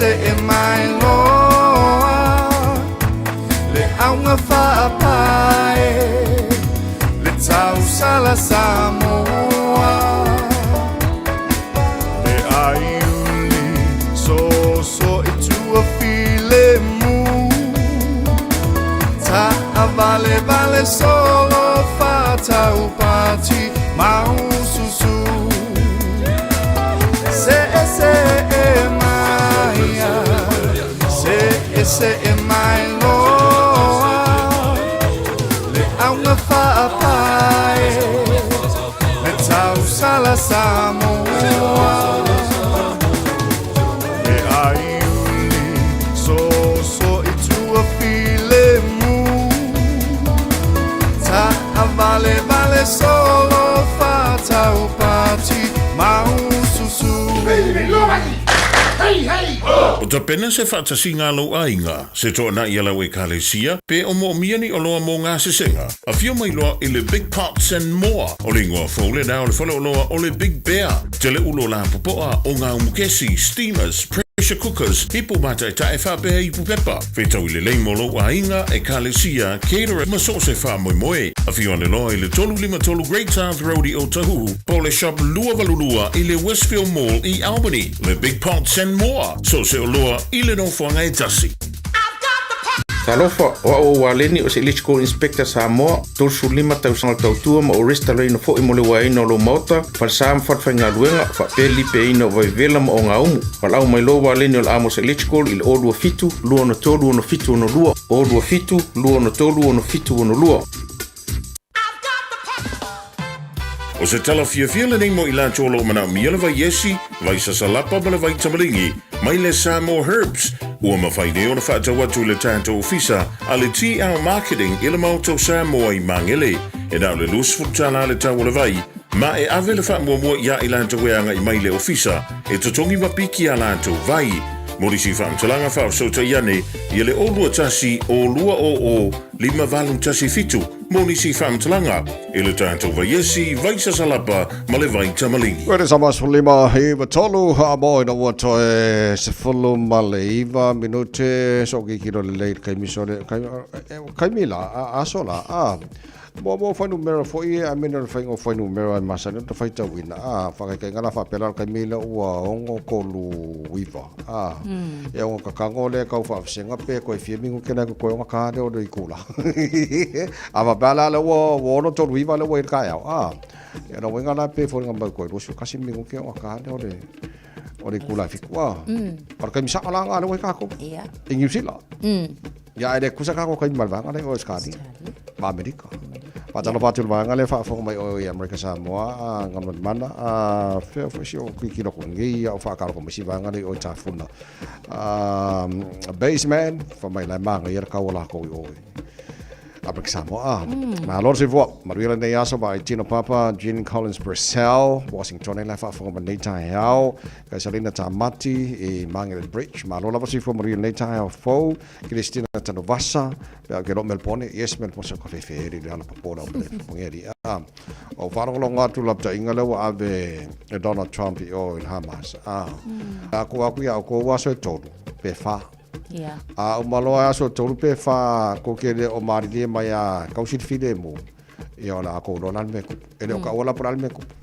se'e mai loa le auga fa'apae le tausala Samoa le aiuli soso i tua filemu ta'avalevale solo fa'ataupati maususu se'e se'e maia se'e se'e mai loa le auga fa'apae le tausala Samoa le aiuli soso i tua filemu ta'avalevale solo fa'ataupati maususu. O tapena se fa'atasiga a lou aiga, se to'ana'i a lau Ekalesia, pe o mo'omia ni oloa mo gasesega. Afio mai loa i le Big Pots and More, o le igoa fou lenā o le faleoloa o le Big Bear. Tele ulo lapopoa o ngā umukesi, steamers, pressure cookers, ipu mātaetae faapea ipu pepa. Whetau i lelei mo lou aiga, Ekalesia, caterer ma so o se faamoemoe. Afio ane loa i le 353 Great South Road i Otahuhu, po o le Shop 282 i le Westfield Mall i Albany. Le Big Pots and More, so o se oloa i le nofoaga e tasi. Talofa, o au o Waleni o se Electrical Inspector Samoa, 35 tausaga o le tautua ma o restalaina foi mo le uaeina o lou maota, falesa ma falefaigaluega, faapea le lipeaina o vaivevela ma ogaumu. Valaau mai loa Waleni o le Amos Electrical i le 027 263 6762, 027 263 6762. O se tala fiafia lenei mo i latou o lo o manaomia le vai esi, vai sasalapa ma le vai tamaligi, mai le Samoa Herbs, ua mafai nei ona faatau atu i le tatou ofisa a le TL Marketing i le Maota o Samoa i Magele. E na o le $20 le tau o le vai, ma e ave le faamuamua iā i latou e agai mai i le ofisa e totogi ma piki a latou vai. Mo nisi faamatalaga faafesootai ane ia le 021 200 5817 mo nisi faamatalaga i le tatou vaiesi, vaisasalapa ma le vaitamaligi. Koe sa maso lima iwa tolu ha mo ina ua toe 19 minute so ki kilo le lei kai miso le kai kai mila aso la a Mo mo fuainumera foi e amene o le faiga o fuainumera e masani ona faitauina a faakaikaiga la faapea la taimi lea ua 639 a e ona kakago lea kau faavasega pe koe fia minute la koe ona ka lea o le itula a faapea la lea ua 639 lea ua i le taeao a e ona uiga la pe foliga mai koe 21 minute ona ka lea o le o le itula e 7 a o le taimi sao la lea ua i kākou i Niu Sila. Ia, e le kusa kako kai ma le vaega lea o Australia, ma Amerika. Faatalofa atu i le vaega lea faafofoga mai oe i Amerika Samoa, a Galumalemana, a fea foi si o kikilo ko nei ia o faakaloko mai si vaega lea i oe Tafuna. A Baseman, fa mai la e māngaia le kau o lākou i oe. Amerika Samoa. Malo le soifua. Manuia lenei aso vaai Tino Papa, Jean Collins Purcell, Washington e la faafofoga mai lenei taeao. Kaisalina Tamati i Mangere Bridge. Malo lava soifua manuia lenei taeao fou. Christina Tanuvasa, pe au ke lo Melbourne, yes Melbourne sa ka fefe le ala papola o le pongeri. Ah, o whalongolongo atu la pta inga le ua ave e Donald Trump i o i Hamas. Ah, aku aku ia o ko ua so e tolu, pe wha. A uma loa e aso tolu pe wha ko ke le o marilie mai a kausilifile mo. Ia o le a kou loa la le mea kupu. E le o ka ua la po le mea kupu.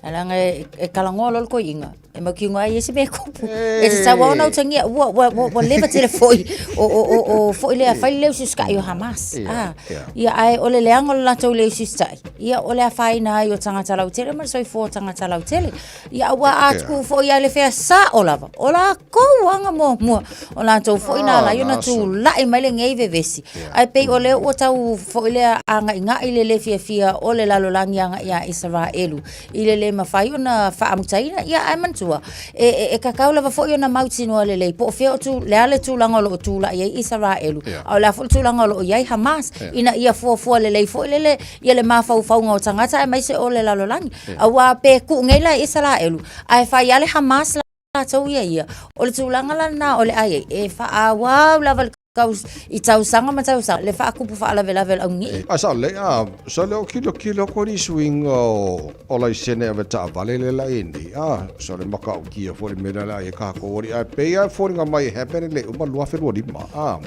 Alanga e kalangoa loa le koiinga. E mau kiunga ai e se mea kupu. E te tau ona utangia, ua, ua, ua, ua leva tele foi. O, o, o, o foi lea, fai le usiusita'i o Hamas. Ah. Ia, ae o le leaga o le latou le usiusita'i. Ia, o le afaina ai o tagata lautele ma le soifua o tagata lautele. Ia, ua a tuku foi ai le fea sa'o lava. O lakou aga muamua. O latou foi na ala ai ona tula'i mai lenei vevesi. Ae pei o lea ua tau foi lea āga'iga'i le lē fiafia o le lalolagi aga'i iā Isaraelu i le lē mafai ona faamutaina. Ia, ae manatua, e, e, e kakau lava foi ona mautinoa lelei po o fea o tu, le a le tulaga o lo o tula'i ai Isaraelu, a o le a foi le tulaga o lo o i ai Hamas, ina ia fuafua lelei foi lele ia le mafaufauga o tagata aemaise o le lalolagi. Auā pe kuu nei la e Isaraelu, ae fai lava le Hamas latou ia ia. O le tulaga la lena o le a i ai, e faaauau lava le. Kau i tausaga ma tausaga le faakupu faalavelave o le augii. A sao lelei a, so le o kilokilo ko ni suiga o o laisene ave taavale le la i nei a, so le matautia foi le mea lea ai e kākou alii ae pei lava e foliga mai e happen e le uma 2025 a,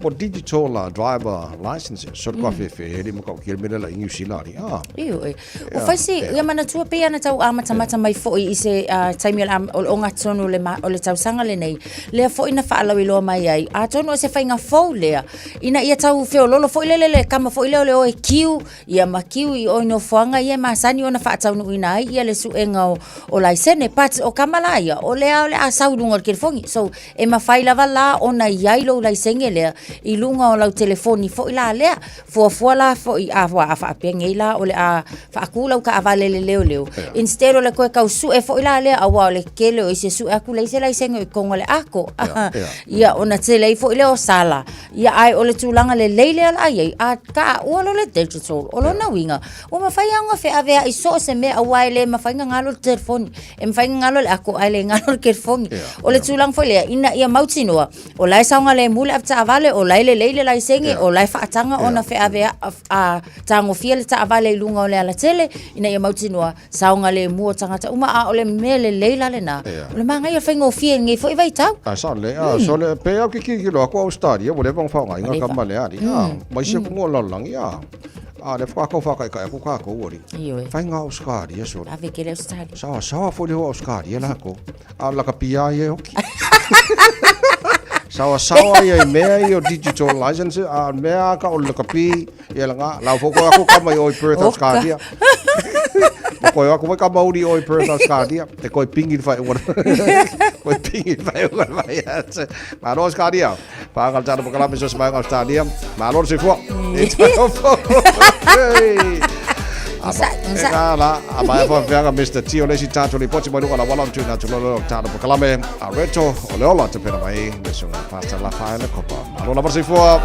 mo digital driver licenses so le toafefe e le matautia le mea lea la i Niu Sila alii a. Ioe. Ua fai si, ia manatua pei ana tau amatamata mai foi i se taimi o le, o le ogatotonu o le, o le tausaga lenei, lea foi na faalauiloa mai ai, atonu o se faiga fou lea, ina ia tau feololo foi lele le kama foi lea o le o e kiu, ia ma kiu i o i nofoaga ia e masani ona faataunuuina ai ia le suega o, o laisene. But o kama la ia, o lea o le a sau i luga o le telefoni. So, e mafai lava la ona i ai lou laisene lea i luga o lau telefoni foi la lea. Fuafua la foi a ua a faapea nei la o le a faatu lau taavale i le leoleo instead o le toe tau sue foi la lea aua o le tele o isi e sue atu leai se laisene i totonu o le ato ia ona tele ai foi lea o sala ia ae o le tulaga lelei lea la i ai a taua loa le digital o lona uiga ua mafai lava ona feaveai so o se mea aua e le mafai ona galo le telefoni e mafai ona galo le ato ae le galo le telefoni o le tulaga foi lea ina ia mautinoa O la e saogalemu le avetaavale, o la e lelei le laisene, o la e faataga ona feavea, a, tagofia le taavale i luga o le alatele, ina ia mautinoa, saogalemu o tagata uma, a o le mea lelei la lena, o le manaia o le faigofie i lenei foi vaitau. A sao lelei, a, so le, pei au ke kilokilo aku Australia, ua leva ona faaaogaina kama lea alii, a, ma isi atunuu o le lalolagi, a, a lea faatoa tau faataitai atu tatou alii. Ioe. Faiga Australia sole. Ave kele Australia. Saoasaoa foi le o Australia lakou. A o le lakapia ia e oki. Saoasaoa ia i mea ia o digital license, a o le mea a ka o le lakapi, ia laga, lau foi koe aku kama i oi Perth Australia. Ma koe aku foi kama uri oi Perth Australia. E koe pingi le whai ua. Koe pingi le whai ua le whai atu. Malo Australia. Whaanga le tana pakalame so se mai Australia. Malo le soifua. E tau Hey. Sa, sa. La, a mai fa feaga Mr. T o le isi tatou lipoti mai luga la wala tu na tulolo o tana pakalame. A reto o le ola te pena mai le sunga pasta la fa le kopa. Malo lava le soifua.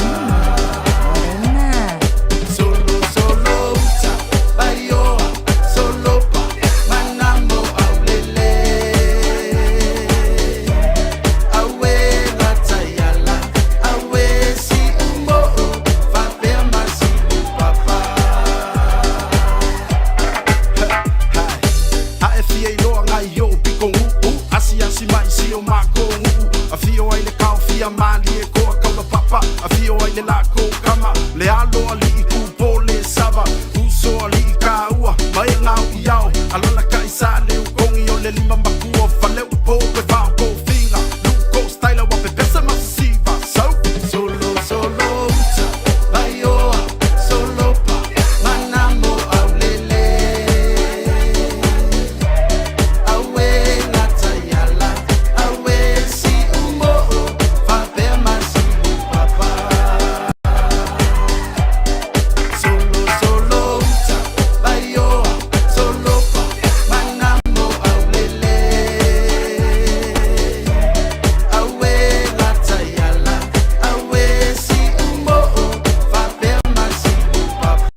A e fia iloa ngai o piko uu Asiasi mai si o mākou nuu Afio ai le kaofia malie koa kaula papa Afio ai le lako kama Le alo alii kupo le sava Uso alii kāua Ma e ngau i ao Alala ka i sa le ukongi o le lima makua Fale upo pe vao ko finga Luko style wa pepesa masiva So Solo solo uta Vaioa solo pa Manamo aulele Awe lataiala Awe si umo'o Faapea ma si upapa Solo solo uta Vaioa solo pa Manamo aulele Awe lataiala Awe si umo'o Faapea ma si upapa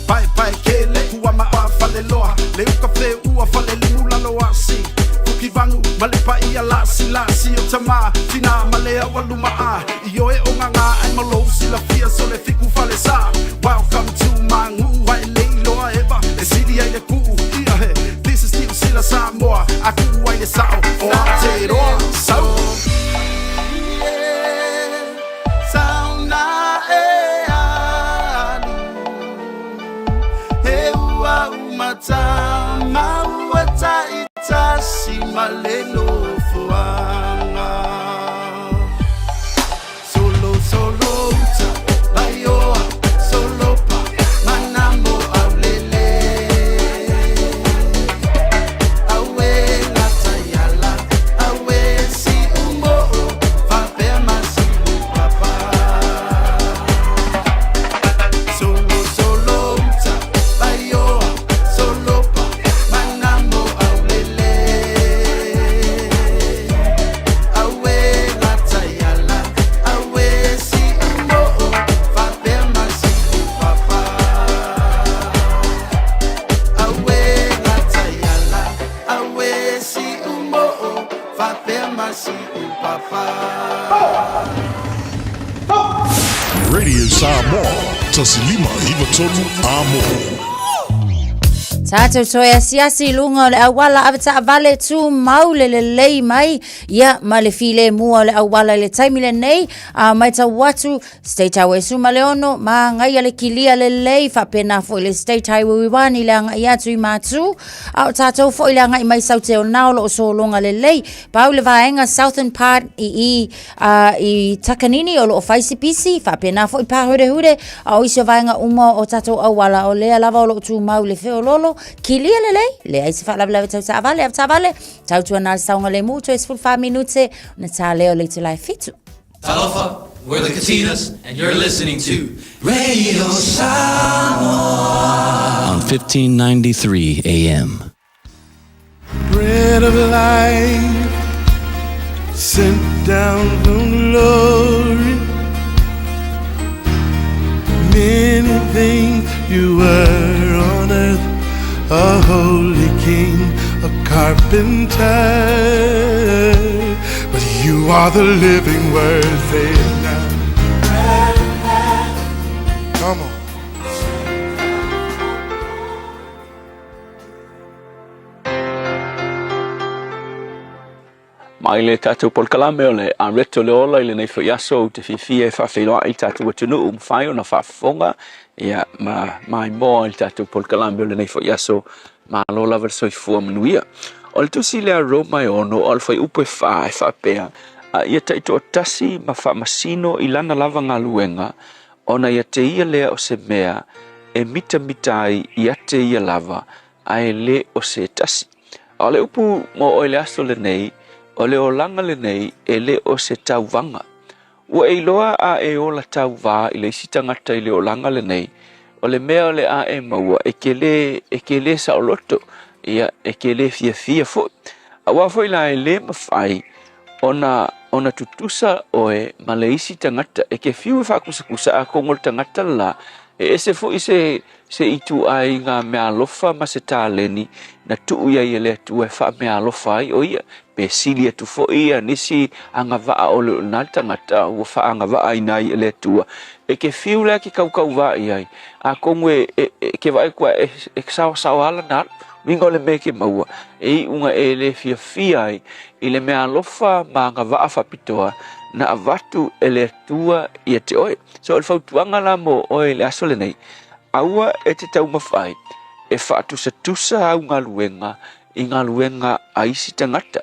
Paepae kele kua ma a faleloa Le uka fe ua fale limu lalo asi Kuki vangu ma le paia lasi lasi o tama Tina ma le aua luma a I oe o ngā ai ma lou silafia so le fiku fale sa Welcome to my nguu ai le iloa eva E sili ai le kuu ia he This is Niu Sila Samoa A kuu ai le sao o Aotearoa So siupapa. Radio Samoa, 1593 Amo. Tātou toe asiasi i luga o le auala ave taavale tumau le lelei mai ia ma le filemu o le auala i le taimi lenei a matau atu State Highway 16 māngaia le kilia lelei faapena foi le State Highway 1 i le agai atu i Matu a o tātou foi le agai mai Saute o Nao lo o sologa lelei pau le vaega Southern Part i i a i Takanini o lo o fai si pisi faapena foi Pāhurehure a o isi o vaega uma o tātou auala o lea lava o lo o tumau le feololo kilia lelei leai se faalavelave tau taavale ave taavale tautuana le saogalemu toe 14 minute ona tā lea o le itula e 7. Talofa, we're the Katinas, and you're listening to Radio Samoa on 1593 AM. Bread of life, sent down from glory. Many things you were on earth, a holy king, a carpenter. But you are the living word, say it now. Come on. Mai le tatou polokalame o le Areto le Ola i lenei foi aso ou te fiafia e faafeiloai i le tatou atunuu mafai ona faafofoga ia ma maimoa i le tatou polokalame o lenei foi aso. Malo lava le soifua manuia. O le tusi lea Roma e 6 o le fuaiupu e 4 e faapea, A ia taitoatasi ma faamasino i lana lava galuega, ona ia te ia lea o se mea e mitamita ai ia te ia lava, ae le o se tasi. A o le upu mo oe i le aso lenei, o le olaga lenei e le o se tauvaga. Ua e iloa a e ola tauvā i le isi tagata i le olaga lenei, o le mea o le a e maua, e ke lē, e ke lē saoloto, ia, e ke lē fiafia foi. Auā foi la e lē mawhai ona, ona tutusa oe ma le isi tagata, e ke fiu e faakusakusa a kongo le tagata le la, e ese foi se, se ituaiga meaalofa ma se taleni na tuu i ai e le Atua e faameaalofa ai o ia, pe sili atu foi ia nisi agavaa o le o lena tagata ua faaagavaaina ai e le Atua. E ke fiu lea ke kaukauvā i ai, atonu e, e, e ke vaai atu e, e saosaoa lana alu, uiga o le mea e ke maua, e iuga e le fiafia ai i le meaalofa ma agavaa faapitoa na avatu e le Atua ia te oe. So o le fautuaga la mo oe i le aso lenei, aua e te taumafai e faatusatusa au galuega i galuega a isi tagata,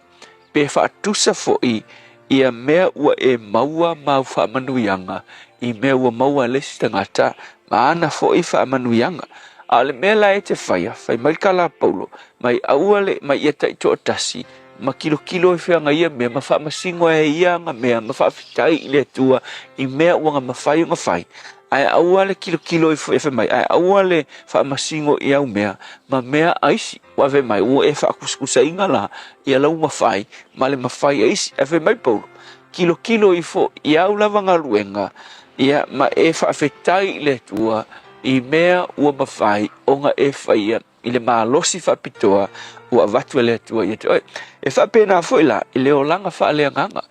pe faatusa foi ia mea ua e maua ma au faamanuiaga i mea ua maua e le isi tagata ma ana foi faamanuiaga. A o le mea la e te faia, fai mai le tala a Paulo, mai aua le, mai ia taitoatasi, ma kilokilo i feaga ia mea, ma faamasino e ia aga mea, ma faafetai i le Atua i mea ua mafai ona fai. Ae aua le kilokilo ifo e fai mai, ae aua le faamasino i au mea ma mea a isi. Ua fai mai, ua e faakusakusaina la ia lau mafai ma le mafai a isi. Ae fai mai Paulo, kilokilo ifo i au lava galuega, ia ma e faafetai i le Atua i mea ua mafai ona e faia i le malosi faapitoa ua avatu e le Atua ia te oe. E faapena foi la i le olaga faaleagaga.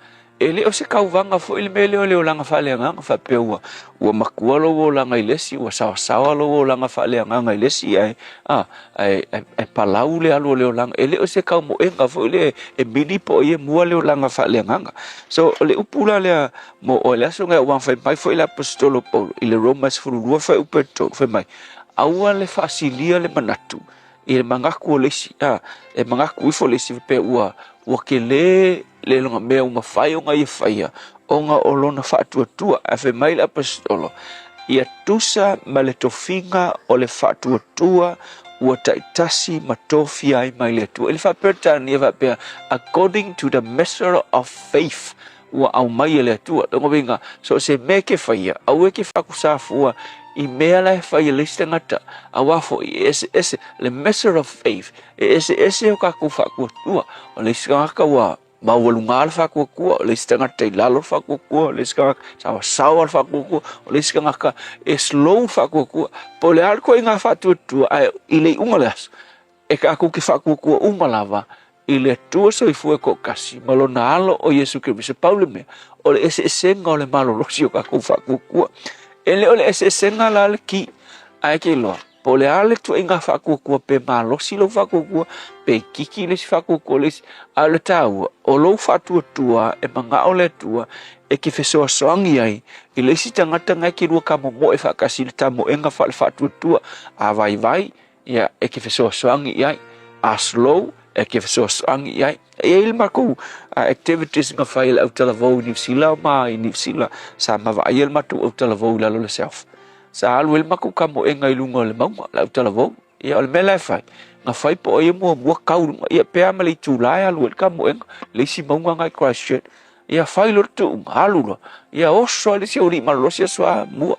E le o se kauvaga foi le mea lea o le olaga faaleagaga faapea ua, ua matua lou olaga i le isi, ua saosaoa lou olaga faaleagaga i le isi, ae, a, ae, ae, ae palau le alu o le olaga. E le o se kaumoega foi lea e mili po o ia mua le olaga faaleagaga. So, o le upu la lea mo oe le aso lenei, aua na fai mai foi le Aposetolo o Paulo i le Roma 12 fuaiupu e 3, fai mai, Aua le faasilia le manatu i le manatu o le isi, a, e manatu ifo le isi faapea ua, ua tele le lona mea ua mafai ona ia faia ona o lona faatuatua. Ae fai mai le Aposetolo, ia tusa ma le tofiga o le faatuatua ua taitasi ma tofia ai mai le Atua. I le faa-Peretania faapea, according to the measure of faith ua aumai e le Atua. Lona uiga, so o se mea e ke faia, aua e ke faakusafua i mea la e fai e le isi tagata, auā foi e eseese, le measure of faith, e eseese o tatou faatuatua. O le isi tagata ua maualuga le faatuatua, o le isi tagata i lalo le faatuatua, o le isi tagata saoasaoa le faatuatua, o le isi tagata e slow le faatuatua. Po o le a le ituaiga faatuatua, ae i le iuga o le aso, e tatou te faatuatua uma lava i le Atua soifua e toatasi ma lona Alo o Iesu Keriso. Pau le mea, o le eseesega o le malolosi o tatou faatuatua. E le o le eseesega la le ki, ae ke iloa, po o le a le tuaiga faatuatua pe malosi lou faatuatua, pe itiiti le isi faatuatua le isi, a o le taua, o lou faatuatua e manao le Atua e te fesoasoani ai i le isi tagata na e te lua tamomoe faatasi i le tamoega faale-faatuatua. A vaivai, ia, e te fesoasoani i ai. A slow, e te fesoasoani i ai. E i ai le matou activities na fai e le autalavou i Niu Sila ma i Niu Sila, sa mavaai ai le matou autalavou i lalo o le self. Sa alu ai le matou tamoega i luga o le mauga, le autalavou. Ia, o le mea la e fai, na fai po o ia muamua tau i luga, ia pe a ma le itula e alu ai le tamoega, le isi mauga na i Christchurch. Ia fai loa le tuuga, alu loa, ia oso ai le isi aualii malolosi aso amua.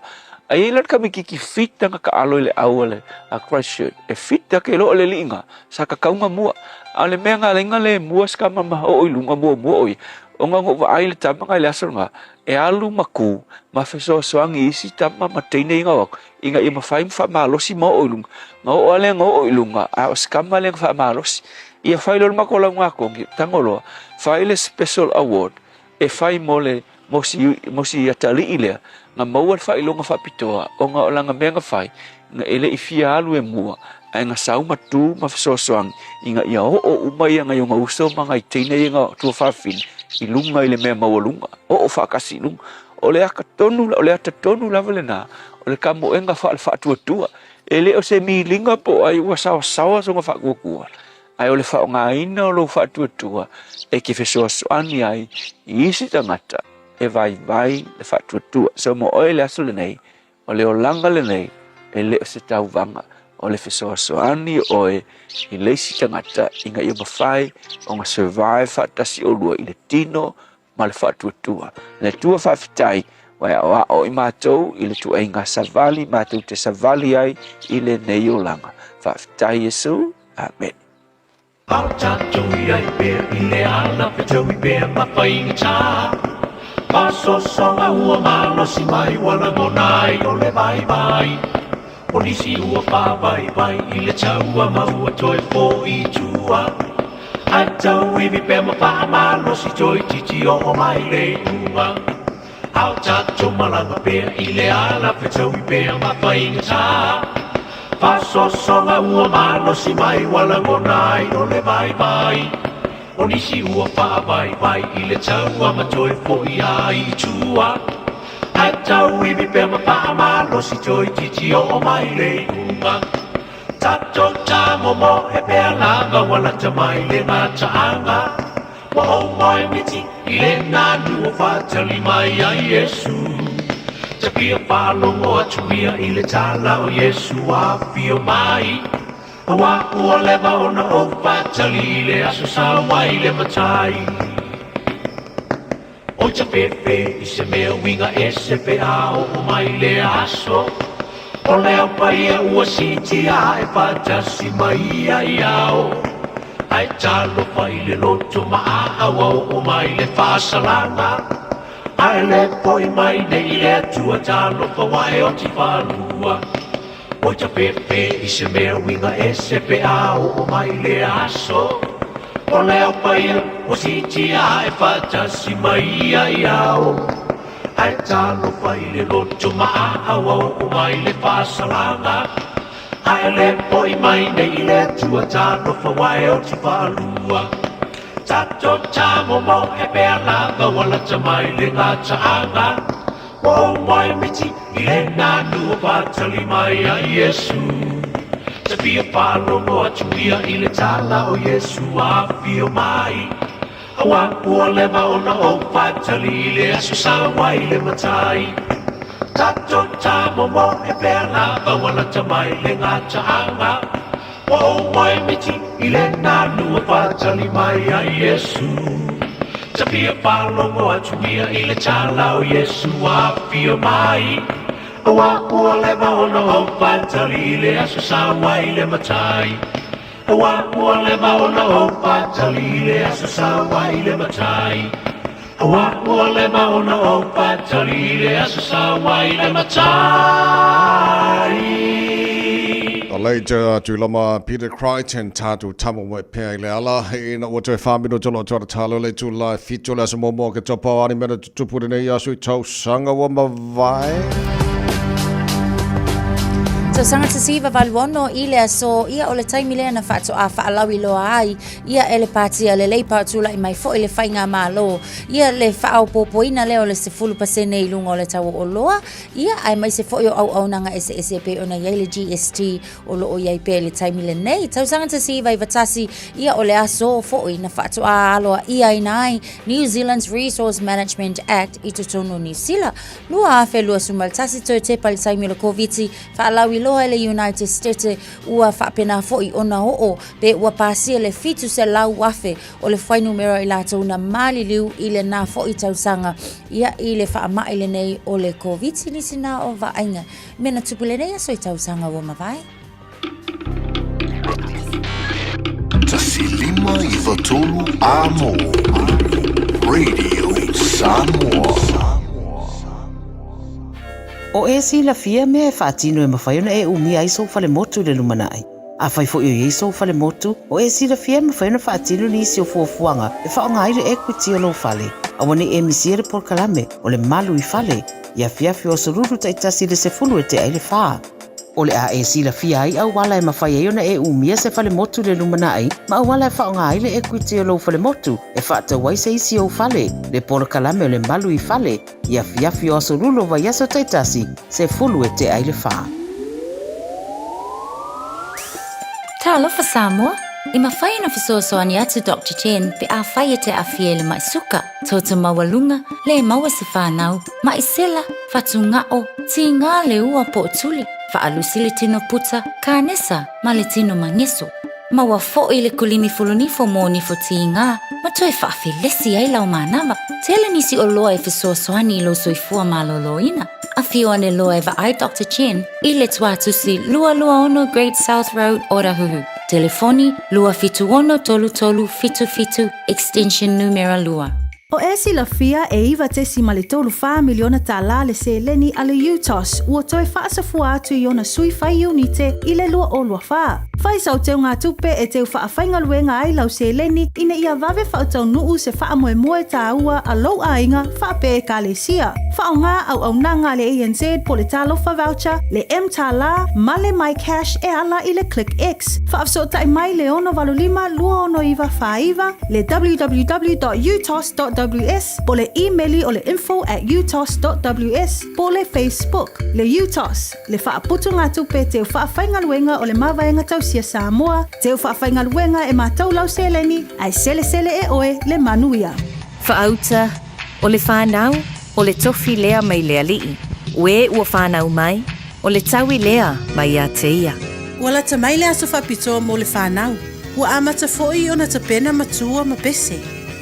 Ae i ai la le tamaitiiti fita na taalo i le au a le a Christchurch, e fita ke loa le alii na, sa tatau na mua. A o le mea na ala ai na le mua si tama ma oo i luga muamua o ia, ona na ou vaai i le tama na i le aso lena, e alu ma ku ma fesoasoani i isi tama ma teine ia na o atu, ina ia mafai ma faamalosi ma oo i luga. Na oo lava lea na oo i luga, a o si tama lea na faamalosi. Ia fai loa le matou lauga kogi, tago loa, fai le special award e fai mo le mo si mo si atalii lea na maua le faailoga faapitoa ona o lana mea na fai na e le i fia alu e mua ae na sau ma tu ma fesoasoani ina ia oo uma ia nai ona uso ma nai teine ia na tuafafine i luga i le mea maualuga, oo faatasi i luga. O le ata tonu o le ata tonu lava lena o le tamoega faale-faatuatua. E le o se miliga po o ai ua saosaoa sona faatuatua, ae o le faaaogaina o lou faatuatua e te fesoasoani ai i isi tagata e vaivai le faatuatua. So mo oe i le aso lenei, o le olaga lenei e le o se tauvaga, o le fesoasoani oe i le isi tagata ina ia mafai ona survive faatasi olua i le tino ma le faatuatua. Le Atua faafetai, ua e aoao i matou i le tuaiga savali matou te savali ai i lenei olaga. Faafetai Iesu. Amene. O nisi ua whāwaiwai i le taua ma ua toe foʻi i tua. Ae tauivi pea ma faamalosi toeitiiti oo mai le iuga. A o tatou malaga pea i le ala fetaui pea ma faigata. Faasoasoaga ua malosi mai ua lagona ai o le vaivai. O nisi ua faavaivai i le taua ma toe foʻi ai i tua. Ae tauivi pea ma faamalosi toeitiiti oo mai le iuga. Tatou tamomoe pea lava ua lata mai le mataaga. Ua ou moe miti i le nanu o faatali mai ai Iesu. Tapia faalogo atu ia i le tala o Iesu afio mai. Aua ua leva ona ou faatali i le aso sau ai le matai. Oi ta fefe i se mea uiga ese pe a oo mai lea aso. O le au paia ua siitia ae faatasi mai ia i ao. Ae talofa i le loto maaa ua oo mai le faasalaga. Ae le foi mai nei i le Atua talofa ua e oti faalua. Oi ta fefe i se mea uiga ese pe a oo mai lea aso. O le au paia ua siitia ae faatasi mai ia i ao. Ae talofa i le loto maaa ua oo mai le faasalaga. Ae le foi mai nei i le Atua talofa ua e oti faalua. Tatou tamomoe pea lava ua lata mai le gataaga. Ua ou moe miti i le nanu o faatali mai ai Iesu. Ta fia faalogo atu ia i le tala o Iesu afio mai. Aua ua leva ona ou faatali i le aso sau ai le matai. Tatou tamomoe pea lava ua lata mai le gataaga. Ua ou moe miti i le nanu o faatali mai ai Iesu. Ta fia faalogo atu ia i le tala o Iesu afio mai. Aua ua leva ona ou faatali i le aso sau ai le matai. Aua ua leva ona ou faatali i le aso sau ai le matai. Aua ua leva ona ou faatali i le aso sau ai le matai. late Tuiloma Peter Crichton tātou tamo mai pea i le ala ina ua toe whamino tolo atu ara tālo le tū lai whitu le aso momoa ke topa o ani mena tutupu lenei aso i tausaga ua mavae. Tausaga 1986 i le aso ia o le taimi lea na faatoa faalauiloa ai ia e le Pāti a le Labour tula'i mai fo'i le faigamalo ia le faaopoopoina lea o le 10% i luga o le tau o oloa ia aemaise fo'i o auaunaga eseese e pei ona i ai le GST o lo o i ai pea i le taimi lenei. Tausaga 1991 ia o le aso fo'i na faatoa aloa'iaina ai New Zealand's Resource Management Act i totonu o Niu Sila. 2021 toe tepa i le taimi o le Koviti, faalauiloa e le United Stete ua faapena fo'i ona oo pe ua pasia le 700,000 o le fuainumera i latou na maliliu i lena fo'i tausaga ia i le faama'i lenei o le Koviti. Nisi na o vaaiga mea na tupu lenei aso i tausaga ua mavae. 1593 Amo Radio Samoa. O e silafia mea e faatino e mafai ona e umia ai sou falemotu i le lumanai. Afai foi o i ai sou falemotu, o e silafia e mafai ona faatino nisi o fuafuaga e faaaoga ai le equity o lou fale. Aua ne i e misia le polokalame o le Malu i Fale i afiafi o aso Lulu taitasi i le 10 e tea i le fa. O le a e silafia ai auala e mafai ai ona e umia se falemotu i le lumanai ma auala e faaaoga ai le equity o lou falemotu e faatau ai se isi ou fale, le polokalame o le Malu i Fale i afiafi o aso Lulu o vaiaso taitasi, 10 e tea i le fa. Talofa Samoa! E mafai ona fesoasoani atu Doctor Chen pe afai e te aafia i le mai suka, toto maualuga, le maua se fanau, maʻi sela, fatugao, tigā le ua po o tuli, faalusi le tino puta, kanesa ma le tino mageso. Maua foʻi le kulimi fulunifo mo nifo tigā ma toe faafelesi ai lau manava. Tele nisi oloa e fesoasoani i lou soifua malōlōina. Afio ane loa e vaai Doctor Chen i le Tuatusi 226 Great South Road, Otahuhu. Telefoni, 276 3377, extension numera 2. O e silafia e 9.34 miliona tālā le seleni a le UTOS ua toe faasafua atu i ona sui fai iunite i le 2024. Fai sau teugatupe e teu faafaigaluega ai lau seleni ina ia vave faataunuu se faamoemoe tāua a lou aiga faapea Ekalesia. Faaaoga auaunaga a le ANZ po le Talofa Voucher, le M-Tālā ma le MyCash e ala i le ClickX. Faafesootai mai le 685 269 49, le www.utos.ws po le imeli o le info at utos.ws po le Facebook. Le UTOS, le faaputugatupe teu faafaigaluega o le Mavaega Tausia Samoa, teu faafaigaluega e matou lau seleni, ae selesele e oe le manuia. Faauta, o le fanau, o le tofi lea mai le alii, o e ua fanau mai, o le taui lea mai ia te ia. Ua lata mai le aso faapitoa mo le fanau. Ua amata foʻi ona tapena matua ma pese.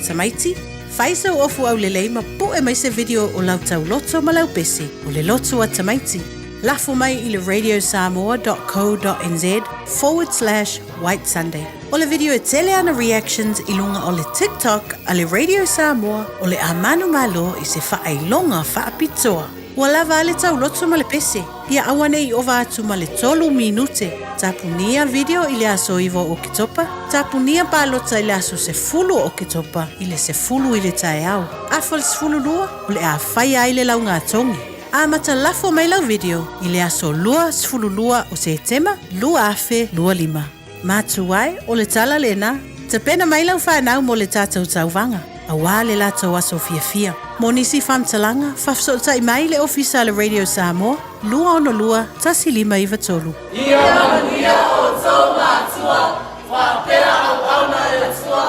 Tamaiti, fai sau ofu aulelei ma puʻe mai se video o lau tauloto ma lau pese o le loto a tamaiti. Lafo mai i le radiosamoa.co.nz forward slash white sunday. O le video e tele ana reactions i luga o le TikTok a le Radio Samoa o le a manumalo i se faailoga faapitoa. Ua lava a le tauloto ma le pese, ia aua ne i ova atu ma le tolu minute. Tapunia video i le aso 9 o Oketopa, tapunia palota i le aso 10 o Oketopa i le 10 i le taeao. Afa le 12, o le a faia ai le laugatogi. Amata lafo mai lau video i le aso 22 o Setema 2025. Matua e, o le tala lena, tapena mai lau fanau mo le tatou tauvaga, auā le latou aso fiafia. Mo nisi faamatalaga, faafesootai mai le Ofisa a le Radio Samoa, 262 1593. Ia manuia outou matua, faapea auauna e le Atua,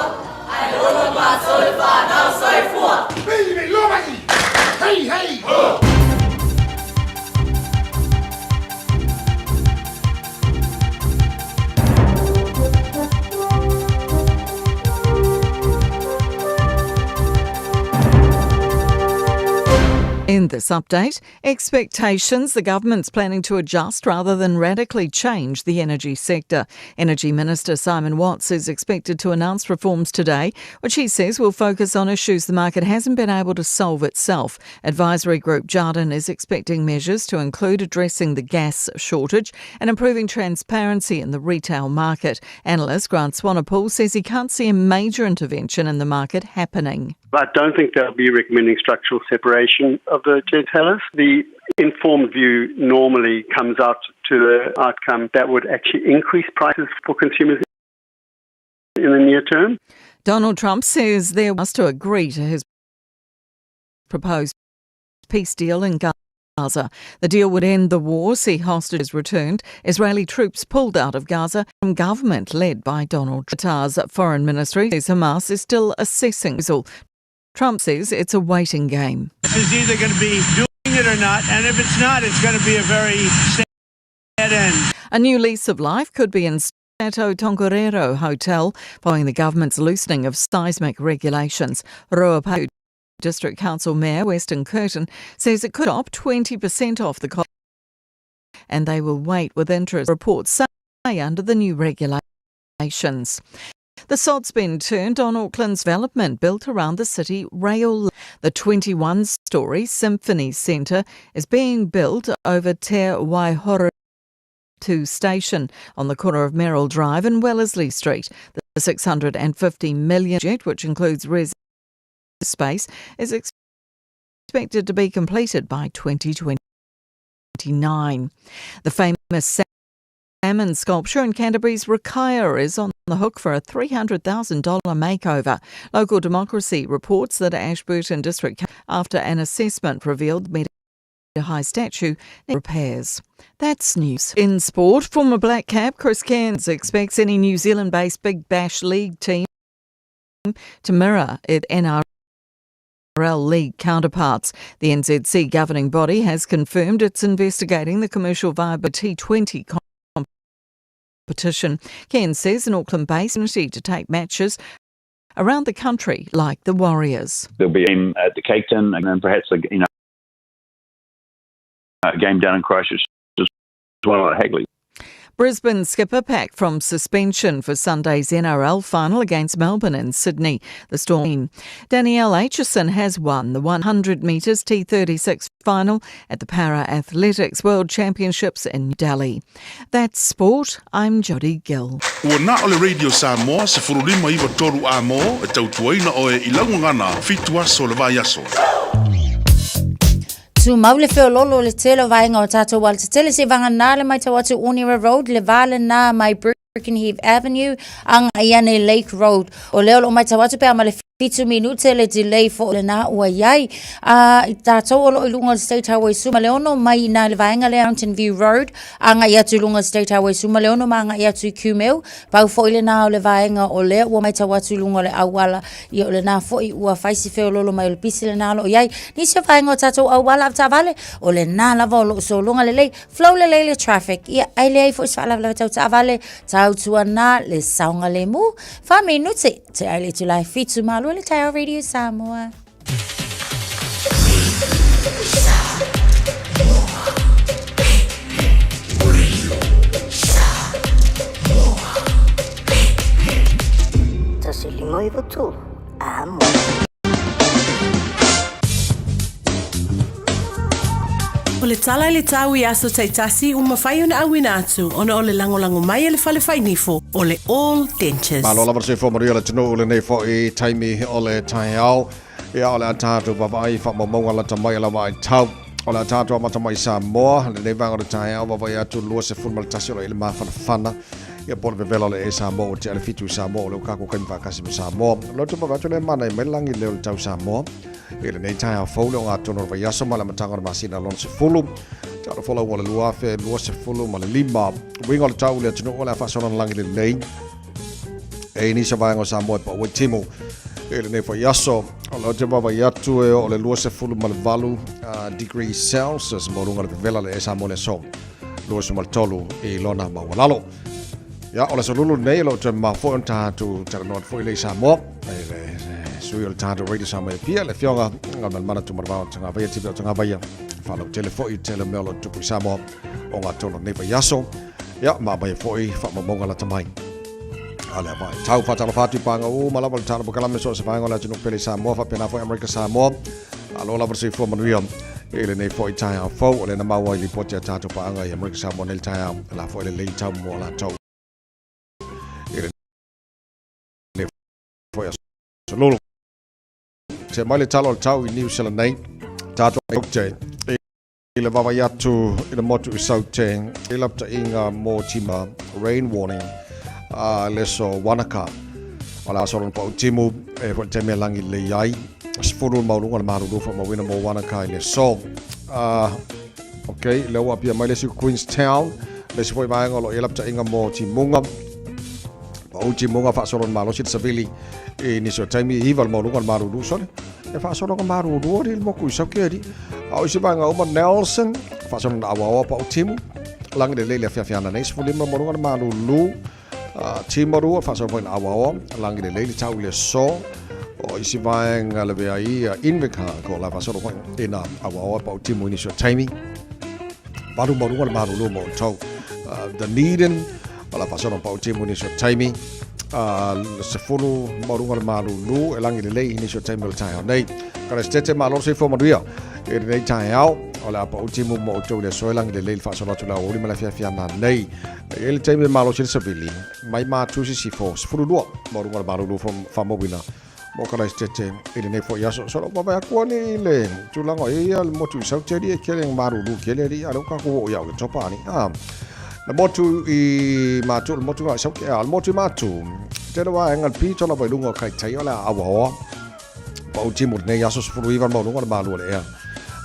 ae ola matou le fanau. Soifua! Hey, hey! Ho! In this update, expectations the government's planning to adjust rather than radically change the energy sector. Energy Minister Simon Watts is expected to announce reforms today, which he says will focus on issues the market hasn't been able to solve itself. Advisory group Jarden is expecting measures to include addressing the gas shortage and improving transparency in the retail market. Analyst Grant Swanepoel says he can't see a major intervention in the market happening. I don't think they'll be recommending structural separation of the gentailers. The informed view normally comes out to the outcome that would actually increase prices for consumers in the near term. Donald Trump says there was to agree to his proposed peace deal in Gaza. The deal would end the war, see hostages returned, Israeli troops pulled out of Gaza from government led by Donald Qatar's foreign ministry says Hamas is still assessing Trump says it's a waiting game. This is either going to be doing it or not, and if it's not, it's going to be a very sad end. A new lease of life could be in Chateau Tongariro Hotel following the government's loosening of seismic regulations. Ruapehu District Council Mayor Weston Curtin says it could opt 20% off the cost and they will wait with interest, reports say, under the new regulations. The sod's been turned on Auckland's development built around the city rail. The 21 story Symphony Centre is being built over Te Waihoro 2 station on the corner of Merrill Drive and Wellesley Street. The 650 million jet, which includes res space, is expected to be completed by 2029. The famous salmon sculpture in Canterbury's Rakaia is on the hook for a $300,000 makeover. Local Democracy reports that Ashburton District, after an assessment revealed high statue repairs. That's news. In sport, former Black Cap Chris Cairns expects any New Zealand-based Big Bash League team to mirror its NRL League counterparts. The NZC governing body has confirmed it's investigating the commercial viability T20 competition. Cairns says an Auckland-based opportunity to take matches around the country like the Warriors. There'll be a game at the Caketon and then perhaps a, you know, a game down in Christchurch as well at Hagley. Brisbane skipper packed from suspension for Sunday's NRL final against Melbourne in Sydney. The Storm. Danielle Aitchison has won the 100 metres T36 final at the Para Athletics World Championships in Delhi. That's sport. I'm Jodie Gill. Ua na o le Radio Samoa 1593 A mo e tautuaina oe i laugagana fitu aso le vaiaso. Tumau le feololo o le tele o vaega o tātou alatetele se vagana le matau atu Onera Road le va lena mai Birkenhead Avenue agai ane Lake Road. O lea o lo o matau atu pe a ma le fitu minute le delay fo lena ua iai. A i tātou o lo o i luga o le State Highway 16 mai i na le vaega lea Mountain View Road agai atu i luga o le State Highway 16 ma agai atu i Kumeu. Pau foi lena o le vaega o lea ua matau atu i luga o le auala Ia o lena foi ua fai si feololo mai o le pisi lena o loo iai. Nisi o vaega o tatou auala avetaavale, o lena lava o loo sologa lelei, flow lelei le traffic. Ia ai leai foi se faalavelave tau taavale, tautuana le saogalemu. Fa minute te ai le itula e 72 le taeao Radio Samoa. O le tala i le tau i aso taitasi ua mafai ona auina atu ona o le lagolago mai a le Fale Fainifo o le All Dentures. Malo lava le soifua manuia o le atunuu i lenei foi taimi o le taeao. Ia, o le a tatou vaavaai i faamaumauga lata mai a lau vaitau. O le a tatou amata mai i Samoa, lenei vaega o le taeao, vaavaai atu 21 o lo o i le mafanafana. Ia po o le vevela o le ee Samoa ua tea le fitu i Samoa o lea ua kākou kaimi faakasi ma Samoa. O le vaavaai atu lea manaia mai le lagi leo le tau Samoa. I lenei taeao fou le ogatotonu o le vaiaso ma le amataga o le masina lona sefulu. Talo folau o le 2025. Uiga o le tau i le atunuu o le a faasolo na lagi lelei. E i nisi o vaega o Samoa e pau ai timu i lenei foi aso. O le te vaavaai atu e o le 28 degree Celsius mo luga o le vevela le e Samoa le aso 23 i lona maualalo. Ia, o le aso lulu lenei, o lo o toe mamao foi ona tatou talanoa atu foi lea i Samoa. E le sui o le tātou Radio Samoa e Apia, le Afioga Galumalemana Tuimalevaoa Tagavaia, TV o Tagavaia, faalautele foi i tele o mea o lo o tutupu i Samoa o ngā tonu o lenei vaiaso. Ia, ma aumaia foi faamaumauga lata mai. A le avai. Tau whātalofa atu i pānga uma lava le tāna pokalame so se vaenga o le atunuu pele i Samoa, faapena foi Amerika Samoa. Malo lava le soifua manuia i lenei foi taeao fou o lena maua i lipoti a tātou pāanga i Amerika Samoa nei le taeao, la foi le lei tau mo latou i lenei foi aso lolo. Te mai le talo o le tau i New Zealand nei, tātou te i le vaavaai atu i le motu i Saute i lapataiga mo tima rain warning a le aso Wanaka. O le aso lona pau timu e foi le taimi e lagi lelei ai. 10 le maualuga o le malulu faamauina mo Wanaka i le aso. Ok, lea ua apia mai le isi Queenstown, le isi foi vaega o lo o i ai lapataiga mo timuga. Pau timuga faasolo le malosi le savili i nisi o taimi e 9 le maualuga o le malulu sole. E faasologa malulu ali le moku i Sauke ali. A o isi vaega uma Nelson, faasolo na awaoa pau timu. Lagi lelei le afiafi ana nei, 15 maualuga le malulu. Timaru, faasolo foi na awaoa. Lagi lelei le tau i le aso. O isi vaega le vea i Invercargill, ko la faasolo foi ina awaoa pau timu i nisi o taimi. 8 maualuga le malulu mo outou. Dunedin, o la faasolo pau timu i nisi o taimi. 10 maualuga le malulu e lagi lelei i nisi o taimi o le taeao nei. Karesitete malo le soifua manuia i lenei taeao. O le a pau timu mo outou i le aso e lagi lelei le faasolo atu le aoauli ma le afiafi ana nei. E i ai le taimi e malosi le savili mai Matu Sisifo 12 maualuga le malulu faamauina mo Karaisitete i lenei foi aso. So, vaavaai atu ani i le tulaga o ia le motu i Saute ali e kele malulu kele ali a le o kākou o ia o le topa ani. Ah, le motu i Matu, le motu i Saute, ah, le motu i Matu. Tele waenga le pito lava i lunga o Kaitai o le a awaoa. Pau timu lenei aso 19 maualuga le malu o le ea.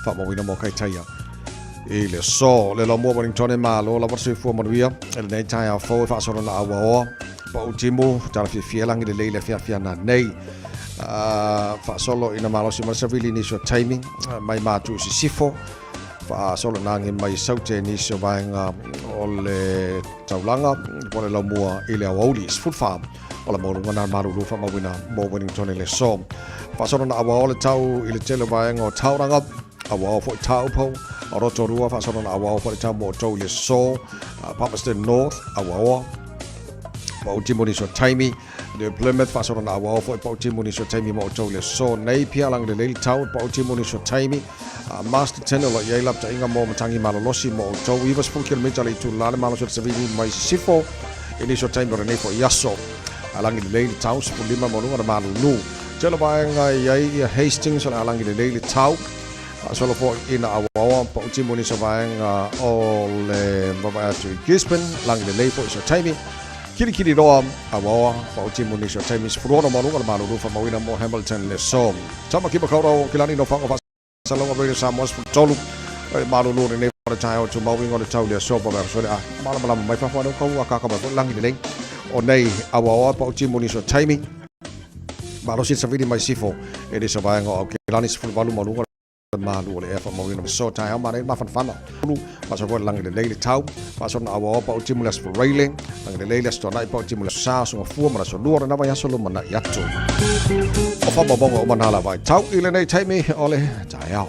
Faamauina mo Kaitaia. I le aso, le Laumua Wellington e malo lava le soifua manuia. I lenei taeao fou e faasolo na auaoa. Pau timu, tala fiafia lagi lelei le afiafi ana nei. Faasolo ina malosi ma le savili nisi o taimi mai Matu i Sisifo. Faasolo nagi mai Saute nisi o vaega o le taulaga po o le Laumua i le aoauli. 14 o le maualuga na malulu faamauina mo Wellington i le aso. Faasolo na auao le tau i le tele o vaega o Tauranga, auao foi Taupo, Rotorua, faasolo na auao foi le tau mo outou i le aso. Palmerston North, auaoa. Pau timu nisi o taimi. New Plymouth, faasolo na auao foi pau timu nisi o taimi mo outou i le aso. Napier, lagi lelei le tau, pau timu nisi o taimi. Masterton, o lo o i ai lapataiga mo matagi malolosi mo outou. 90 kilomita le itula le malosi o le savili mai Sisifo i nisi o taimi o lenei foi aso. Lagi lelei le tau, 15 maualuga le malulu. Tele vaega i ai ia Hastings o le a lagi lelei le tau. Faasolo foi ina auaoa pau timu nisi o vaega o le vaavaai atu i Gisborne, lagi lelei foi se taimi. Kilikili loa auaoa pau timu nisi o taimi 16 maualuga le malulu faamauina mo Hamilton le aso. Tama ki Makaurau o Kilani no Whango Whasalonga Radio Samoa 13 o le malulu lenei o le taeao tumau ingo le tau le aso pa so le a malamalama mai fafo ane kau a kaka mai langi lelei o nei auaoa pau timu nisi o taimi malosi savili mai sifo e le sa vaenga o Kilani 18 maualuga le malu o le ea faamauina so taeao ma nei mafanafana ulu faasolo foi lagi lelei le tau faasolo na auaoa pau timu le aso Faraile lagi lelei le aso Toanai pau timu le aso Sa aso Gafua ma le aso Lua o lena vaiaso lumanai atu o faamaumauga uma na lava i tau i lenei taimi o le taeao.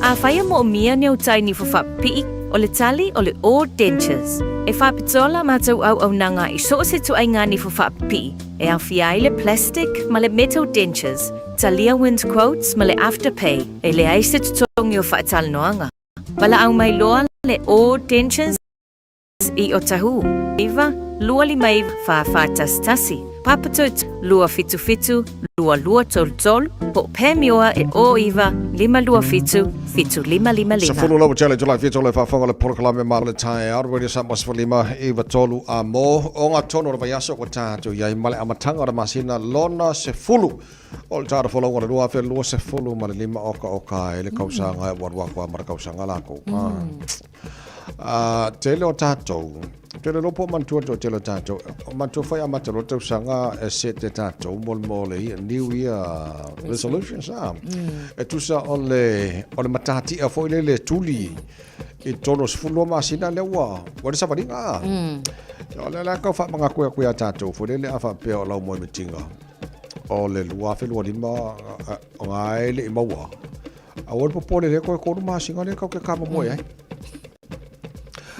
Afai e moomia ni au tai nifo faapipii, o le tali o le All Dentures. E faapitoa la matou auaunaga i so o se ituaiga nifo faapipii, e aofia ai le plastic ma le metal dentures, talia wind quotes ma le afterpay, e leai se totogi o faatalanoaga. Valaau mai loa le All Dentures i Otahuhu, 9 2 5 4 4 1 1, Papatoetoe, 277 2233, po o Pamioa e 0 9 5 2 7 7 5 5 5. Sefulu lau tele July 7 o le faafofoga o le polokalame ma le taeao Radio Samoa 15 9 3 a mo o ngā tonu o le vaiaso ua tātou i ai ma le amataga o le masina lona sefulu o le tātou folauga o le 2025 oka oka ai le kausaga e ua alu aku a ma le kausaga lākou. A tele o tātou, tele loa po manatua to tele o tātou, manatua whai amata loa tausaga e set te tātou mo le mo le ia, New Year resolutions. E tusa o le, o le matatia foi le le tuli i tolu o 12 masina lea ua, ua le savaliga. O le la kau whaamanga koe a koe a tātou, foi le le a whaapea o lau moe metinga. O le 2025 o ngā e le i maua. Aua le popole le koe kolu masina le kau ke kama moe ai.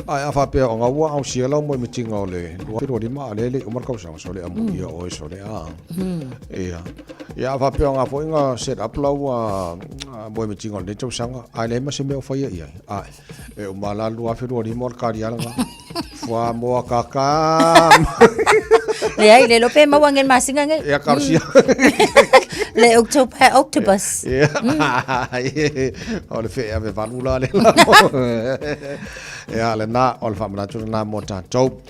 Ae a faapea o ngā ua ausia lau moe mitinga o le 2025 a le le i uma le kausaga so le amu ia oe so le a. Ia. Ia a faapea o ngā foi ngā set up lau moe mitinga o lenei tausaga ae leai ma se mea o faia i ai. Ae. E uma la 2025 o le kariala ngā. Fua moa kaka. Leai, le lope maua ngel masinga ngai. Ia karusia. Le octopi, octopus. Ia. O le whea ave valu la le la. Ia, le nā, o le whaamanatu le nā mō tātou.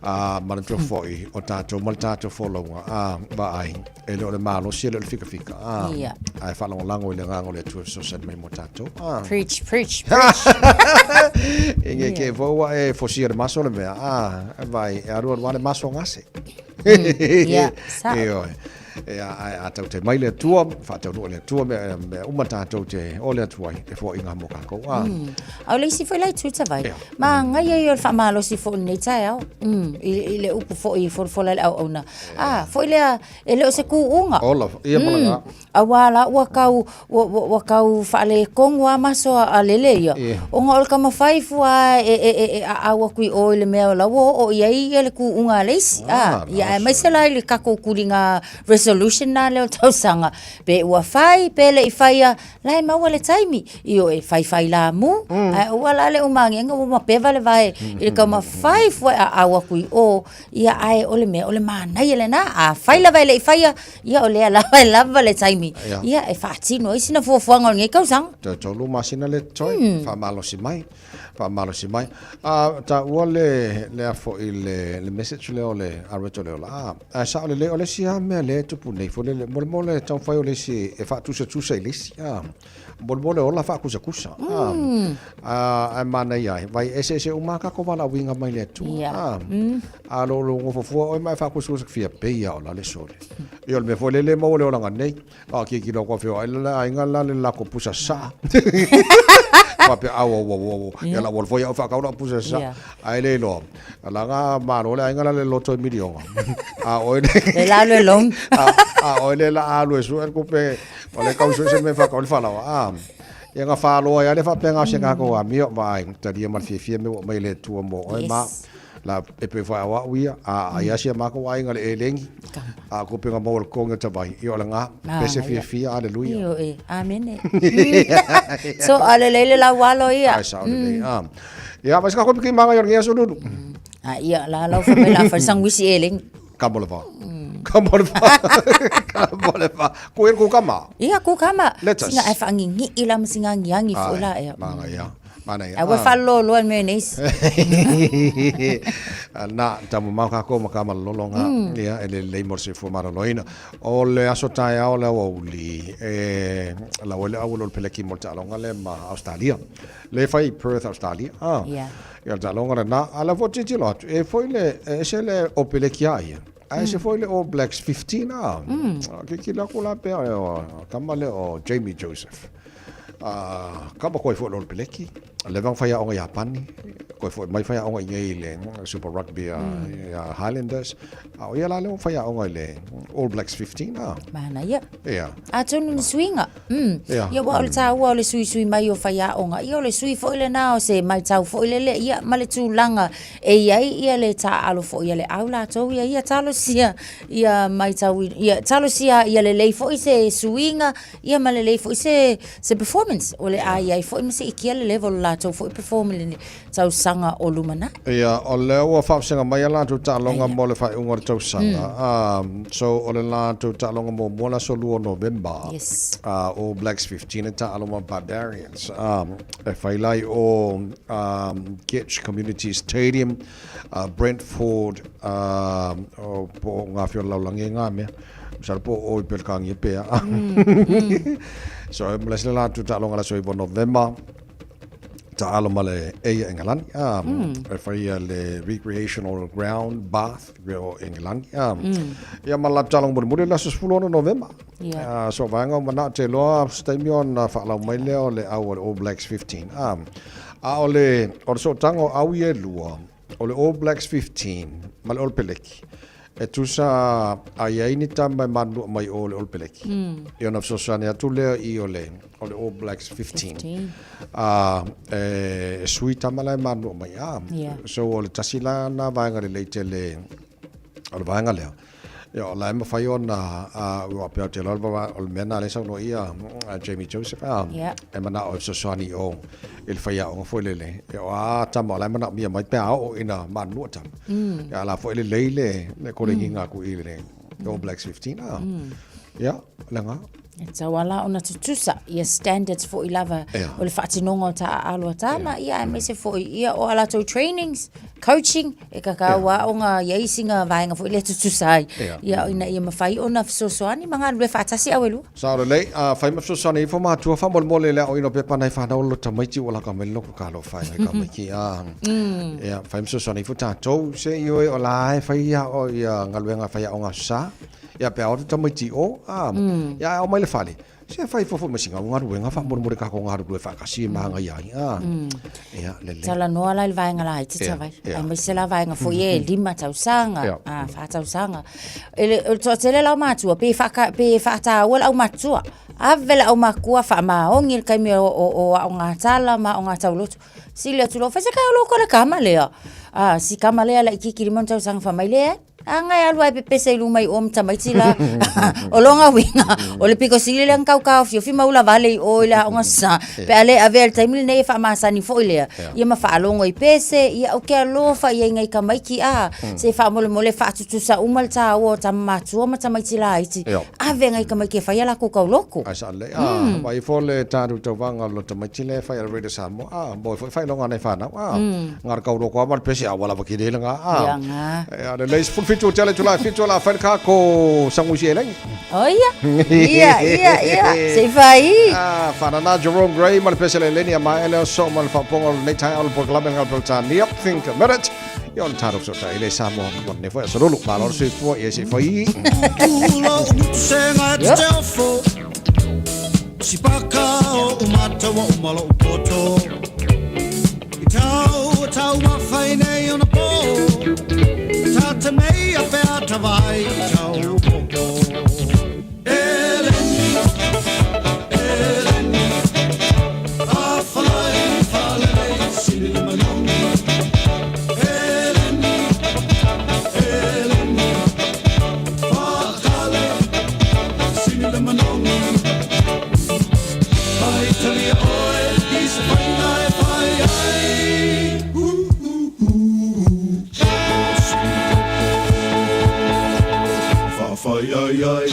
A manatua foi o tātou ma le tātou folonga. A, va ai. E le o le malosi, e le o le fikafika. A, Ia. Ae faalagolago i le agaga o le Atua e fesoasoani mai mo tātou. A. Preach, preach, preach. E nge ke fo ua e fosia le maso le mea. A, vai, e aru aru le maso ngase. Ia, sao. E oe. E a, a, a tau te mai le Atua, whaataunuu le Atua, mea, mea uma tātou te o le Atua ai, e fua i ngā mō kākou. A. A o le isi foi la i tuta vai. Ma ngai ai o le whaamalosi fo nei taeao. I le upu fo i folafola le auauna. A, foi lea, e le o se kūʻuga. Ola, ia malaga. Auā la ua kau, ua, ua, ua kau faaletonu lava maso a lele ia. Ia. Ona o le taumafai fua e, e, e, e aau atu i o i le mea o la ua oo i ai ia le kūʻuga a le isi. A, ia aemaise la i le tatou kuliga resolution lena lea o le tausaga, pe ua fai, pe le i faia, la e maua le taimi. Ioe, faifai lamu, ae aua la le uma agiagi ua mapeva le vae i le taumafai fua e aau atu i o Ia, ae o le mea, o le manaia lena. Afai lava e le i faia, ia o lea lava e lava le taimi, ia e faatino ai sina fuafuaga o lenei tausaga. Toe tolu masina le totoe, faamalosi mai, faamalosi mai. A taua le, le a foi le, le message lea o le Alberto Leola, a, ae sao lelei, o le isi lava mea lea e tupu nei foi lele, mo le, mo le taumafai o le isi e faatusatusa i le isi, a. Mo le ola faakusakusa. Ae manaia ai, vai eseese uma lava kako valaauina mai le Atua. A lo lo nofo fua oe ma e faakusakusa fia pei a ola le sole. Ia o le mea foi lele maua le olaga nei. A ki ki loko fio ai le aiga la le lako pusa sa. Faapea au au au au. Ia la wal foi au whakau la pusa sa. Ai le iloa. Laga malo le aiga la le loto i milionga. A oe le. Le la le long. A oe le la alu e sue kupe. O le kau sue se me whakau le whalawa. A. Ia nga whaloa ia le whapenga o se ngako a mio ma ai. Taria ma le fiafia me wa mai le tua mo oe ma. La e pe whae wa uia. A ai asia mako ai nga le elengi. A kupe nga maua le konga tawai. Ia o le ngā. Pese fiafia. Aleluia. Io e. Amene. So ale lele la walo ia. Ai sa o le lei. A. Ia, vai se kako piki manga i o le aso lulu. A ia, la lau fa mai la fa sanguisi e lengi. Ka mo le va. Ka mo le va. Ka mo le va. Ko e ko kama. Ia, ko kama. Lettuce. Singa e whaangingi i la ma singa angiangi fo la e. Manga ia. Mana ia. A ua whaloloa me neis. Na, tamu mau kako ma kama lolo ngā. Ia, e le lei mo se fua maraloina. O le aso taeao le aoauli, e lau ai le auala o le peleki mo le taaloga lea ma Ausetalia. Le fai i Perth, Australia. Ah. Yeah. Ia le taaloga lena, a la foi tilotilo atu, e foi le, e ese le o peleki a ia. A ese foi le All Blacks 15, ah. Ke kila aku la pea, o, kama le o Jamie Joseph. Ah, kama koe foi le o le peleki. Le vang fai aoga Iapani, koe foi mai fai aoga i nei le Super Rugby a, a Highlanders. A o ia la le o fai aoga i le All Blacks 15, ah. Manaia. Ia. Atonu ni suiga. Ia. Ia aua o le taua o le suisui mai o faiaoga, ia o le sui foi lena o se maitau foi lele, ia ma le tulaga e i ai ia le taaalo foi a le au latou ia, ia talosia ia maitau, ia talosia ia lelei foi se suiga, ia ma lelei foi se se performance o le a i ai foi ma siitia le level o le latou foi perform i le tausaga o lumanai. Ia, o lea ua faavasega mai a latou taaloga mo le faaiuga o le tausaga. So, o le latou taaloga muamua le aso 2 o November. Yes. All Blacks 15 e taalo ma Barbarians. E fai la i o Getch Community Stadium, Brentford, o po o ngā whio laulangi e ngā mea. Masalo po o i Pelekānia pea. So, e mala se le latou taaloga le aso 9 o Novema. Taalo ma le Eia Engelani, a, e whaia le Recreational Ground Bath o Engelani, a. Ia ma la taaloga mulimuli le aso 16 Novema. Yeah. So vaega o manao te loa se taimi ona whaalau mai lea o le au o le All Blacks 15. A, a o le, o le sootaga o au ia e lua, o le All Blacks 15 ma le All Peleki. E tusa a i ai ni tama e manunua mai o le All Peleki. Ia ona fesoasoani atu lea i o le o le All Blacks 15. 15. A e sui tama la e manunua mai a. So o le tasi la na vaega lelei tele o le vaega lea. Ia o la e mafai ona ua pea te loa o le mea na le saunoa ia Jamie Joseph a e manao e fesoasoani i o i le faiaoga foi lele. Ia o a tama o la e manaomia mai pe a oo ina manunua tama. Ia la foi lelei le le kolegiga atu i le All Blacks 15 a. Ia, le ga. E tatau lava la ona tutusa ia standards foi lava o le faatinoga o taaalo a tama, ia aemaise foi ia o a latou trainings, coaching, e kakau aoga i ai sina vaega foi lea e tutusa ai, ia ina ia mafai ona fesoasoani ma galulue faatasi au e lua. Sao lelei, a fai ma fesoasoani ifo matua faamolemole i le aoina o pepa nai fanau o lo tamaiti ua laka mai le loto talofa e nai tamaiti a. Ia, fai ma fesoasoani ifo tatou se i oe o la e fai ia o ia galuega fai aoga aso sa. Ia pe a o atu tamaiti i o, a, ia ae ao mai le fale, se fai ifo foi ma sina galuega faamolemole tatou galulue faatasi e magaia ai, a. Ia, lelei. Talanoa la i le vaega laiti Tavai, aemaise la vaega foi e 5 tausaga, a, 4 tausaga. E le, o le toatele la o matua, pe whaka, pe whaataua le aumatua. Ave le aumakua whaamaongi le taimi o, o, o aoga tala ma aoga tauloto. Sili atu loa, whaisa kai o loko le kama lea. Ah, si kama lea la ikiki lima tausaga wha mai lea. Anga e alu ai pepese i luma i o ma tamaiti la. O longa uiga, o le piko sili lea na taukaofiofi ma ula vale i o i le aoga sa. Pe a le avea i le taimi lenei e faamasani foi lea, ia ma faalogo i pese, ia ou te alofa i ai nai tamaiti a, se faamolemole faatutusa uma le taua o tama matua ma tamaiti laiti, ave nai tamaiti e fai a latou tauloko. Ai sa lelei, a, vaai ifo le tatou tauvaga o lo tamaiti lea e fai a le Radio Samoa, a, mo e foi faailoga a nai fanau, a, nga le tauloko lava ma le pese, a ua lava kili le nga, a. Ia nga. Ia, lelei, 17 tele Julai 7 o le a fai le kako saguisi elegi. O ia, ia, ia, ia, se i fai. Ah, whanana Jerome Gray ma le pese le leni a mae leo so ma le whaponga o lenei taeao le polokalame nga Peretania Think a Minute. Ia o le tātou fesotai i le Samoa mo nei foi aso lulu. Malo le soifua ia se i fai. Tulo o mutusenga e te ofo Sipaka o umatawa o malo poto I tau o tau mawhai nei ona pō Tā te mei a pea tawai i tau popo Eleni, Eleni A whalai whalelei sili le manogi Eleni, Eleni Whakale sili le manogi Mai talia oe i se whainga e whai ai Whawhai ai ai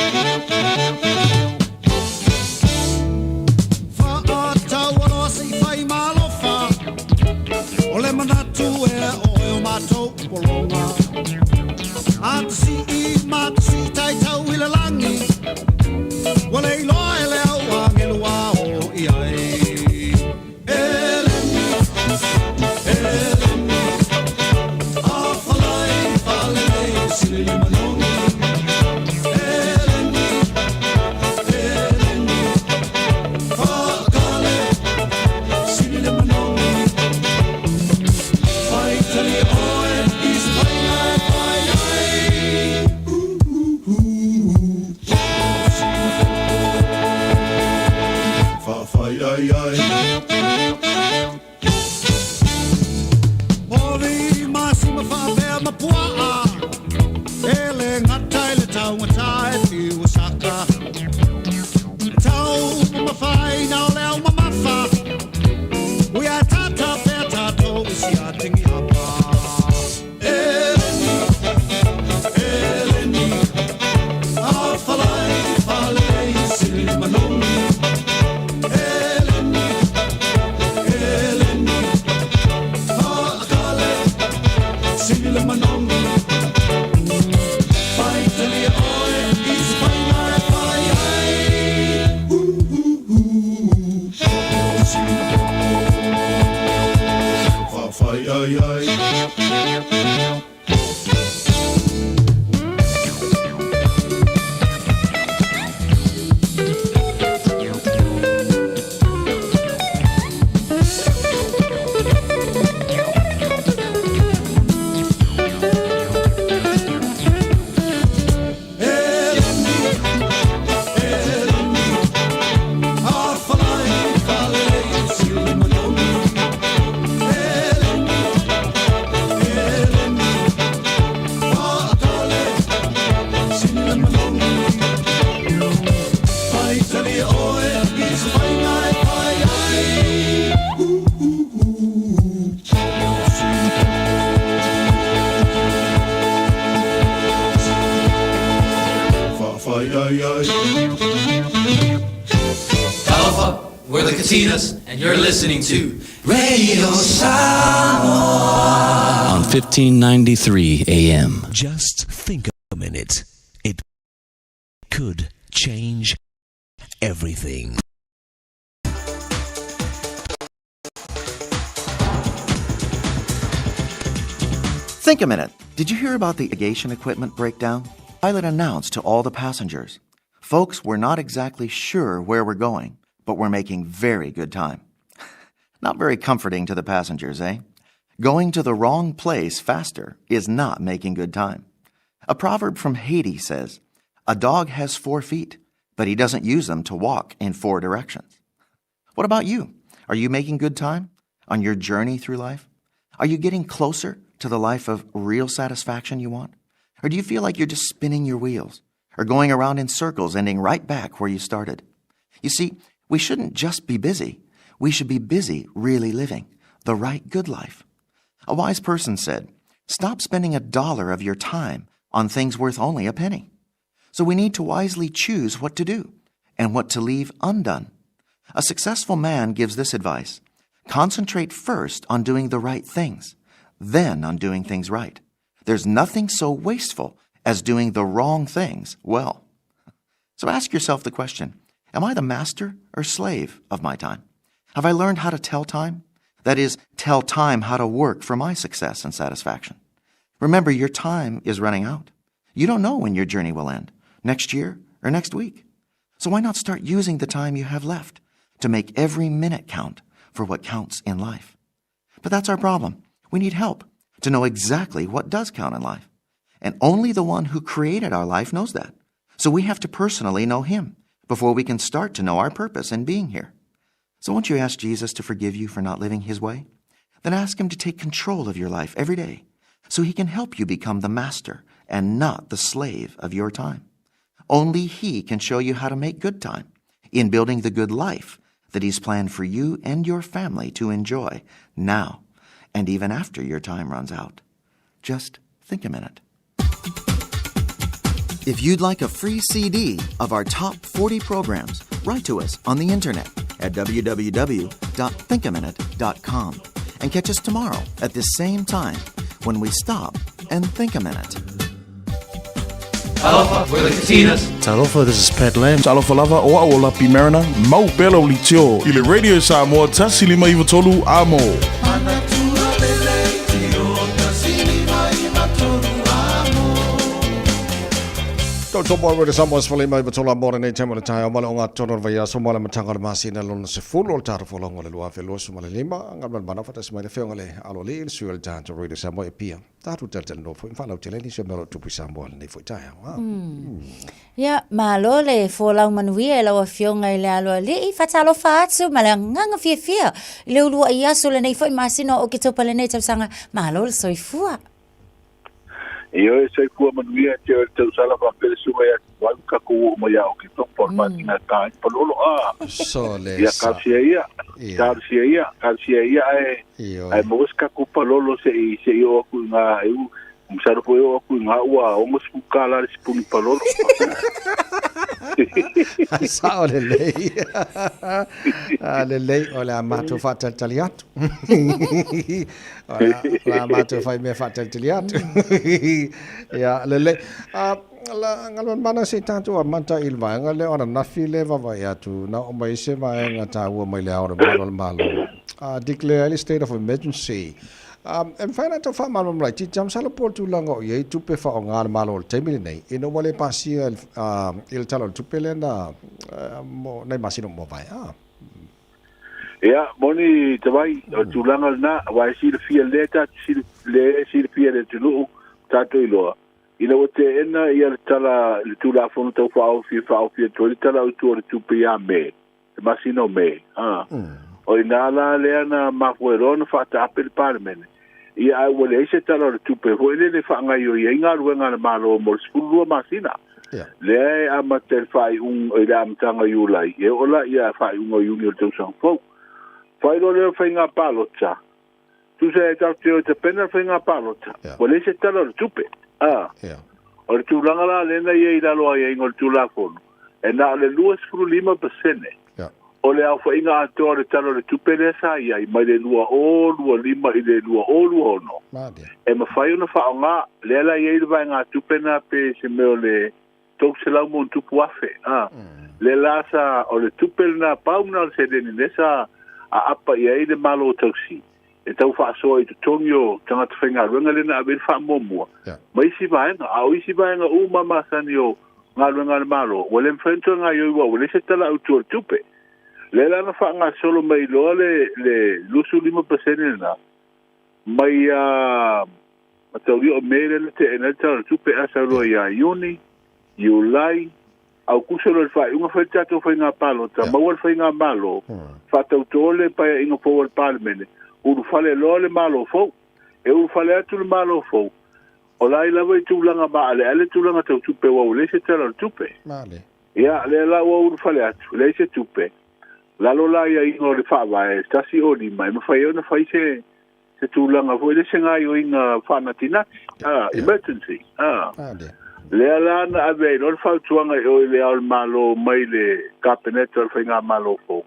Whaatau aloa se i whai malofa O le manatu e oe o mātou polonga A te si i ma te si tai tau i le langi Ua le iloa e le au angelu a o i ai Eleni, Eleni A whalai whalelei sili le manogi Eleni, Eleni Whakale sili le manogi Whai tali oe i se whainga e whai ai Whawhai ai ai Pori masima whaapea ma puaa E le ngata i le taugata e whiu saka E tau mawhai na o le au mamafa Ui a tata pea tātou i si a tingi hapa Eleni, Eleni A whalai whalei sili manogi Eleni, Talofa, we're the Katinas, and you're listening to Radio Samoa on 1593 AM. Just think a minute. It could change everything. Think a minute. Did you hear about the irrigation equipment breakdown? Pilot announced to all the passengers. Folks, we're not exactly sure where we're going, but we're making very good time. Not very comforting to the passengers, eh? Going to the wrong place faster is not making good time. A proverb from Haiti says, A dog has four feet, but he doesn't use them to walk in four directions. What about you? Are you making good time on your journey through life? Are you getting closer to the life of real satisfaction you want? Or do you feel like you're just spinning your wheels or going around in circles, ending right back where you started? You see, we shouldn't just be busy. We should be busy really living the right good life. A wise person said, Stop spending a dollar of your time on things worth only a penny. So we need to wisely choose what to do and what to leave undone. A successful man gives this advice concentrate first on doing the right things, then on doing things right. There's nothing so wasteful as doing the wrong things well. So ask yourself the question Am I the master or slave of my time? Have I learned how to tell time? That is, tell time how to work for my success and satisfaction. Remember, your time is running out. You don't know when your journey will end, next year or next week. So why not start using the time you have left to make every minute count for what counts in life? But that's our problem. We need help to know exactly what does count in life. And only the one who created our life knows that. So we have to personally know him before we can start to know our purpose in being here. So won't you ask Jesus to forgive you for not living his way? Then ask him to take control of your life every day so he can help you become the master and not the slave of your time. Only he can show you how to make good time in building the good life that he's planned for you and your family to enjoy now and even after your time runs out. Just think a minute. If you'd like a free CD of our top 40 programs, write to us on the internet at www.thinkaminute.com and catch us tomorrow at this same time when we stop and think a minute. Talofa, we're the Katinas. Talofa, this is Pat Lam. Talofa lava, o au o Lapi Mariner, mau pea lau litio. I le Radio Samoa, 159 Amo. Tau mai Radio Samoa se fale mai batola mo nei taimo le taeao ma le o tonu o le vaiaso ma le amataga o le masina lona sefulu o le tatou folauga o le 2025 galumalemana faatasi mai le afioga i le Aloalii le sui o le tatou Radio Samoa e pia tatou talatalanoa foi ma faalautele nisi o mea o lo o tupu i Samoa i lenei foi taeao. Ah. Ia, malo le folau manuia e lau Afioga i le Aloalii. Faatalofa atu ma le agaga fiafia i le uluai aso o lenei foi masina o Oketopa lenei tausaga. Malo le soifua. Ioe, soifua manuia e te oe le tausala faapea le suka ia Tuai ma tatou oo mai ia Oketopa o le masina e ta ai palolo a. Sole Ia sa. talosia ia, Ia. talosia ia, talosia ia ae Ioe. ae maua se tatou palolo se i se i oo atu i ngā e u masalo foi e oo atu i ngā ua 60 tala le sipuni palolo. Ai sao lelei. Ah, lelei o le a matou faatalitali atu. O le a, o le a matou fai mea faatalitali atu. Ia, lelei. Ah, la galumalemana se i tatou amata i le vaega lea o ananafi le vaavaai atu na oo mai ai se vaega taua mai le Ao o le Malu o le Malo. Ah, declare ai le state of emergency. E mafai ona tau faamalamalama laitiiti lava masalo po o le tulaga o i ai tupe faaaoga a le Malo i le taimi lenei ina ua le pasia i le Tala o le Tupe lea na mo nai masina ua mavae. A. Ia, moni te vai, o le tulaga lena, aua e silafia lea tatou te lea e silafia e le atunuu, tatou iloa, ina ua teena ia le tala i le Tulafono Tau Faaofi e faaofi atu ai le Tala Autu o le Tupe ia Me, le masina o Me, a. O i ina la lea na mafua ai loa ona faataape le Palemene, ia ae ua leai se Tala o le Tupe foi lele e faagaoioi ai galuega a le Malo mo le 12 masina. Lea e amata i le faaiuga i le amataga o Iulai, e oo la ia faaiuga o Iuni o le tausaga fou. Fai loa lea o le faiga palota, tusa e tatou te o e tapena le faiga palota, ua leai se Tala o le Tupe, a. O le tulaga la lea na i ai i lalo o aiaiga o le Tulafono, E na o le 25% o le aofaiga atoa o le Tala o le Tupe lea sa i ai mai le 2025 i le 2026 e mafai ona faaaoga lea la i ai le vaegatupe na pe se mea o le 300 ma ono tupu afe a le la sa o le tupe lena pau na o le seleni lea sa aapa i ai le Malo tausi e tau faasoa i totogi o tagata faigaluega lea na ave ai le faamuamua ma isi vaega a o isi vaega uma masani o galuega a le Malo ua le mafai ona toe gaoioi ua leai se tala autu o le tupe lea la na faagasolo mai loa le 25% lena mai a mataulia o Me lea na teena ai le tala o le tupe a sau loa ia Iuni, Iulai, Aukuso loa i le faaiuga fai le tatou faiga palota, maua le faigamalo, faatautō le paeaiga fou a le Palemene, ulufale loa le Malo fou. E ulufale atu le Malo fou, o la e lava i tulaga maaleale tulaga tau tupe aua ua leai se tala o le tupe. Ia, lea la ua ulufale atu, leai se tupe, lalo la aiaiga o le Faavae 105 e mafai ai ona fai se se tulaga foi lea se gaoioiga faanatinati, emergency. Lea la na ave ai loa le fautuaga i o i le Ao o le Malo mai le Kapeneta o le faigamalo fou,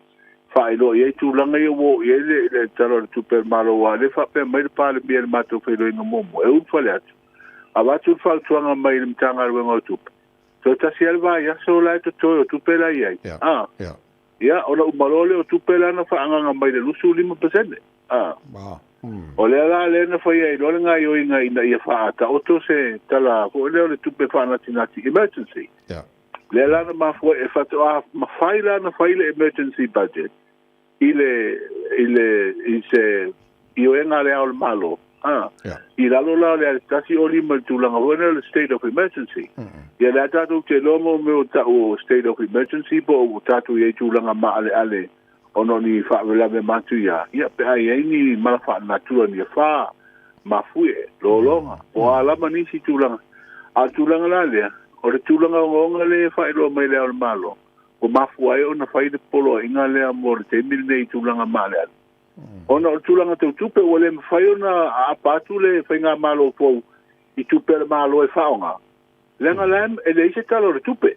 faailoa i ai tulaga ia ua oo i ai le Tala o le Tupe a le Malo aua o lea e faapea mai le Palemia i le matou feiloaiga muamua e ulufale atu, avatu le fautuaga mai le Matagaluega o Tupe, toe tasi lava le vaiaso la e totoe o tupe la e i ai. Ia, ona uma loa lea o tupe la na faaagaaga mai le 25%. O lea la lea na fai ai loa le gaoioiga ina ia faataoto se tala foi lea o le tupe faanatinati, emergency. Lea la na mafua e faatoa mafai la na fai le emergency budget i le i le i se ioega a le Ao o le Malo i lalo la o le 105 i le tulaga foi lea o le state of emergency. Ia lea tatou te iloa mo mea o tau o state of emergency po o tatou i ai tulaga maaleale ona o ni faalavelave matuia, ia pe a i ai ni mala faalenatura ni afa, mafuie, lologa, po o a lava nisi tulaga. A o le tulaga la lea, o le tulaga ogaoga lea e faailoa mai e le Ao o le Malo, ua mafua ai ona fai le poloaiga lea mo le taimi lenei i tulaga maaleale. Ona o le tulaga tau tupe ua le mafai ona aapa atu le faigamalo fou i tupe a le Malo e faaaoga, leaga la e leai se tala o le tupe.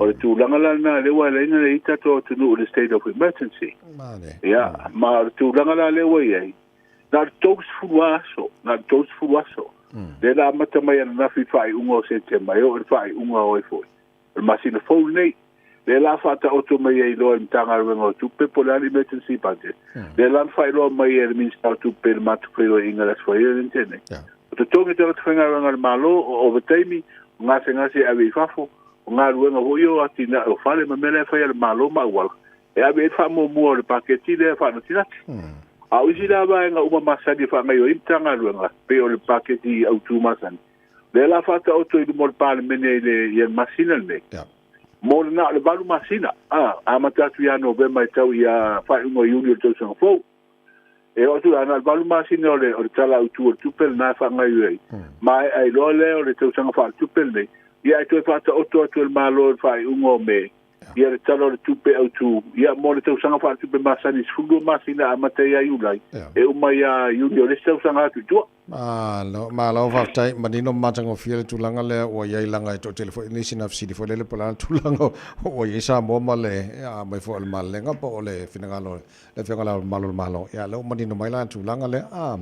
O le tulaga la lena lea ua ala ai ona i ai tatou atunuu i le state of emergency. Ia, ma o le tulaga la lea ua i ai, na o le 30 aso, na o le 30 aso. Lea na amata mai ananafi i le faaiuga o Setema e oo i le faaiuga o ai foi. O le masina fou lenei, lea la faataoto mai ai loa e le Matagaluega o Tupe po o le a le emergency budget. Lea la na faailoa mai e le Minisita o Tupe i le matou feiloaiga i le Aso Faraile lea na tea nei. O totogi tagata faigaluega a le Malo, o ovataimi, o gasegase e ave i fafo, o galuega foi o atinae o fale ma mea la e fai a le Malo ma auala, e ave i ai le faamuamua o le paketi lea faanatinati. A o isi la vaega uma masani e faagaoioi ai Matagaluega, pei o le paketi autu masani, lea la faataoto i luma o le Palemene i le ia le masina lenei. Mo le na o le 8 masina, amata atu ia Novema e tau ia faaiuga o Iuni o le tausaga fou. E oo atu la, na o le 8 masina o le Tala Autu o le Tupe lena e faagaoioi ai. Maea ai loa lea o le tausaga faaletupe lenei, ia ae toe faataoto atu e le Malo i le faaiuga o Me, ia le Tala o le Tupe Autu, ia mo le tausaga faaletupe masani 12 masina amata ia Iulai, e uma ia Iuni o le isi tausaga atu i tua. Malo, malo faafetai, manino ma matagofie le tulaga lea ua i ai laga e toatele foi nisi na fesili foi lele po o le a le tulaga ua i ai Samoa ma le mai foi o le malelega po o le finagalo le Afioga i Le Ao Mamalu o le Malo. Ia lea ua manino mai la le tulaga lea a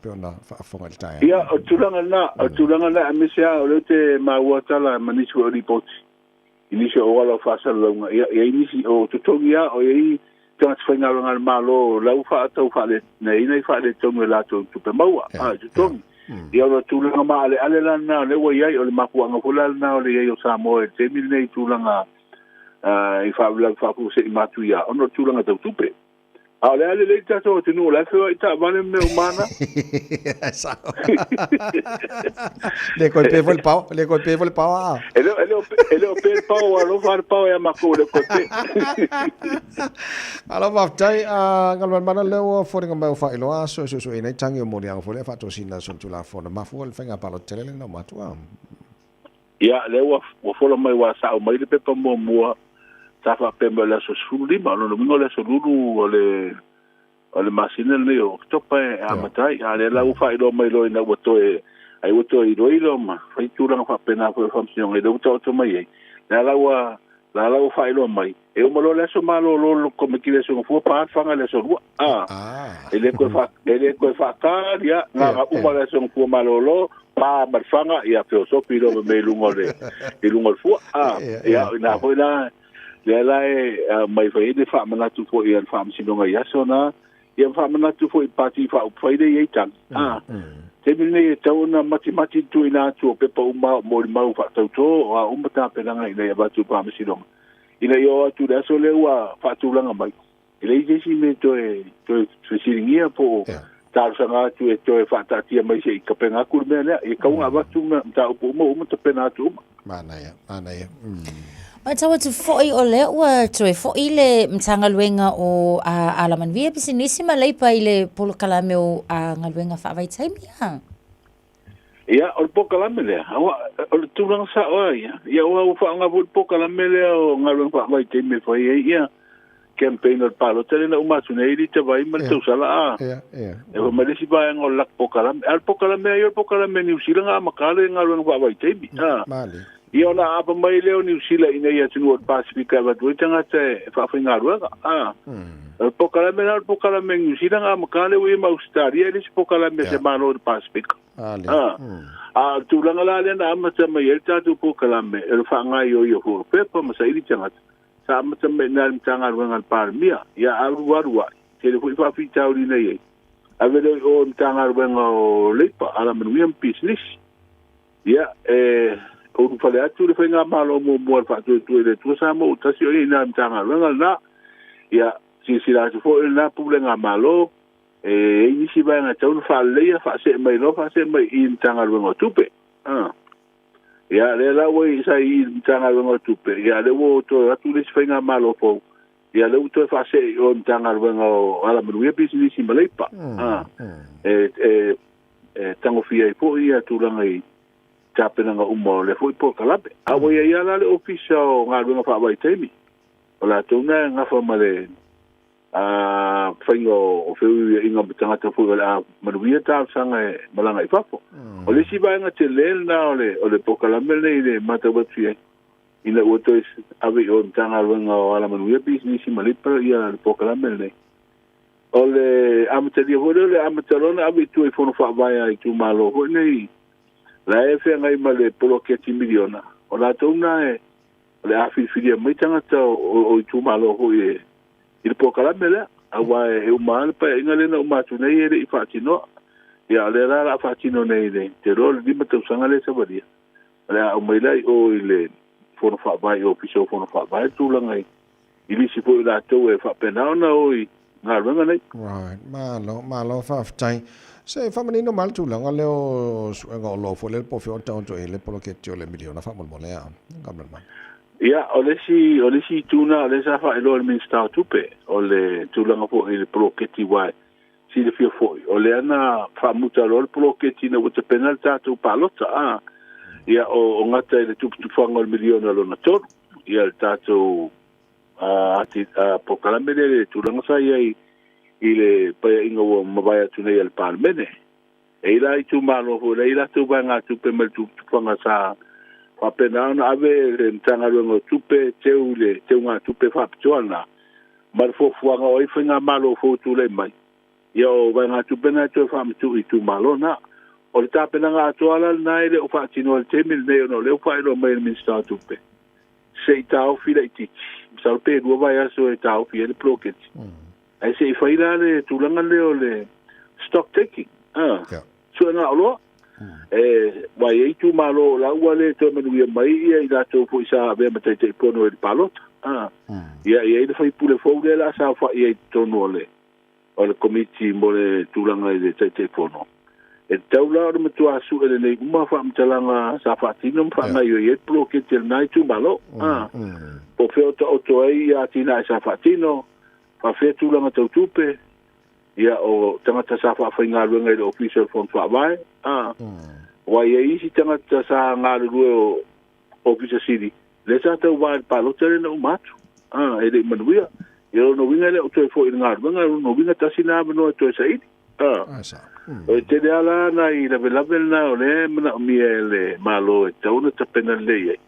pei ona faafofoga i le taeao. Ia, o le tulaga lena, o le tulaga lena aemaise lava o lea ou te maua tala ma nisi foi o lipoti i nisi o auala o faasalalauga, ia, e i ai nisi o totogi lava, o i ai tagata faigaluega a le Malo la ua faatau faale, na i ai nai faaletonu e latou tupe maua, a, i totogi. Ia, o le tulaga maaleale la lena o lea ua i ai, o le mafuaaga foi la lena o le i ai o Samoa i le taimi lenei i tulaga i faalavelave faafuasei matuia, ona o le tulaga tau tupe. A o le a lelei le tatou atunuu, o la e feoai taavale ma mea uma na. Le koe pe foi le pao, le koe pe foi le pao a. E le o pe le pao, ua alofa le pao ia makou e le o koe pe. Malo faafetai, Galumalemana lea ua foliga mai ua faailoa aso e suesueina ai tagi o moliaga foi lea faatosina solitulafono mafua i le faiga palota tele lea na uma atu a. Ia, lea ua fola mai ua sao mai le pepa muamua sa faapea mai o le aso 15, o lona uiga o le aso lulu o le o le masina lenei o Oketopa e amata ai. A lea la ua faailoa mai loa ina ua toe ai ua toe iloilo ma fai tulaga faapena foi o le Faamasinoga i lea ua taoto mai ai. Le ala ua la ala ua faailoa mai, e uma loa le aso malolo o le Komiti i le Aso Gafua, pa le faga i le aso Lua. A, e le toe faa, e le toe faatā, ia, na ona uma le aso Gafua malolo, pa ma le faga, ia, feosofi loa ma mea i luga o le, i luga o le fua. A, ia, o i ina foi la, lea la e aumai fai ai le faamanatu foi a le Faamasinoga i aso na, ia ma faamanatu foi i Pati Faaupufai lea e i ai tagi. A, taimi lenei e tatau ona matimati le tuuina atu o pepa uma o molimau faatautō o a uma tapenaga ina ia avatu i le Faamasinoga, ina ia oo atu i le aso lea ua faatulaga mai, e leai se isi mea e toe, toe fesiligia po o talosaga atu e toe faataatia mai se i tapena atu le mea lea. Ia tatau ona avatu mataupu uma ua uma tapena atu uma. Manaia, manaia. Matau atu foi o lea ua toe foi le Matagaluega o Alamanuia, Pisinisi ma Leipa i le polokalame o galuega faavaitaimi a. Ia, o le polokalame lea, aua, o le tulaga sao lava ia, ia ua ua faaaoga foi le polokalame lea o galuega faavaitaimi e fai ai ia campaign o le palota lea na uma atu nei i Litavai ma le tausala a. E fai mai le isi vaega o le latou polokalame. A o le polokalame lava ia o le polokalame a Niu Sila na amata le galuega faavaitaimi. A. Ia ona aapa mai lea o Niu Sila i inei atunuu o le Pasefika e avatu ai tagata e faafaigaluega. A. O le polokalame la o le polokalame a Niu Sila na amata lea ua i ai ma Ausetalia e le isi polokalame a se Malo i le Pasefika. A. A o le tulaga la lea na amata mai ai le tatou polokalame, o le faagaoioi o pepa ma saili tagata, sa amata mai i ina i le Matagaluega a le Palemia. Ia alu alu ai, tele foi faafitauli na i ai, ave lea i o i le Matagaluega o Leipa, Alamanuia ma Pisinisi. Ia, e ulufale atu le faigamalo muamua a le Faatuatua i le Atua Samoa ua tasi o i ina i le Matagaluega lena. Ia, silasila atu foi i lena Pulega a Malo, e i ai nisi vaega e tatau ona faaleleia, faasee mai loa, faasee mai i i le Matagaluega o Tupe. Ia, lea la ua i, sa i i le Matagaluega o Tupe, ia, lea ua toe atu le isi faigamalo fou, ia, lea ua toe faasee i o i le Matagaluega o Alamanuia, Pisinisi ma Leipa, a, e, e, e tagofia ai foi ia tulaga i tapenaga uma o lea foi polokalame. A ua i ai lava la le Ofisa o Galuega Faavaitaimi, o latou na e gafa ma le a faiga o feuiuiaiga ma tagata foi o le a manuia talosaga e malaga i fafo. O le isi vaega tele lena o le, o le polokalame lenei i le matau atu i ai, ina ua toe ave i o i le Matagaluega o Alamanuia, Pisinisi ma Leipa ia le polokalame lenei. O le amatalia foi lea o le amata loa ona ave i tua i fono faavae a itumalo foi nei, la e feagai ma le poloketi miliona, o latou na e, o le a filifilia mai tagata o itumalo foi e i le polokalame lea, aua e uma lava le paeaiga lea na uma atu nei e le i faatinoa. Ia, o lea la o le a faatino nei i le, te iloa o le 5 tausaga lea e savalia, o le a aumai la i o i le Fono Faavae, i Ofisa o Fono Faavae le tulaga i i lisi foi o latou e faapena ona o i galuega nei. Right. Malo, malo faafetai. Se faamanino mai le tulaga lea o suega oloa foi lea po o fea o taoto i le poloketi o le miliona faamolemole a. Faamolemole. Ia, o le isi, o le isi itu lena o lea sa faailoa e le Minisita o Tupe, o le tulaga foi i le poloketi aua e silafia foi, o lea na faamuta loa le poloketi ina ua tapena le tatou palota, a. Ia, o, o gata i le tuputupuaga o le miliona lona tolu, ia le tatou a, ati, a, polokalame lea i le tulaga sa i ai i le paeaiga ua mavae atu nei a le Palemene. E i la itumalo foi la i latou vaegatupe mai le tuputupuaga sa faapena ona ave le Matagaluega o Tupe teu i le teugatupe faapitoa lena ma le fuafuaga o ai faigamalo fou tulai mai, ia o vaegatupe na e toe faamatuu i itumalo na. O le tapenaga atoa la lena e le o faatinoa i le taimi lenei ona o lea ua faailoa mai e le Minisita o Tupe se i taofi laitiiti, masalo pe 2 vaiaso e taofi ai le poloketi. Ae se i fai la le tulaga lea o le stock taking, a, suega oloa. E, aua e i ai itumalo o la ua le toe manuia mai ia i latou foi sa avea ma Taitaifono i le palota. A, ia, e i ai le faipule fou lea o le a saofai ai i totonu o le, o le komiti mo le tulaga i le Taitaifono. E tatau la ona matua sue lelei uma faamatalaga sa faatino ma faagaoioi ai le poloketi a lena itumalo. A, po o fea o taoto ai ia atinae sa faatino, faafefea tulaga tau tupe, ia o tagata sa faafaigaluega i le Ofisa o le Fono Faavae, a, aua e i ai isi tagata sa galulue o Ofisa Sili, lea sa tauva i le palota lea na uma atu, a, e le i manuia. Ia o lona uiga e le o toe foi i le galuega, o lona uiga tasi lena avanoa e toe saili. A, o le tele lava la nai lavelave lena o lea e manaomia e le Malo e tatau ona tapena lelei ai.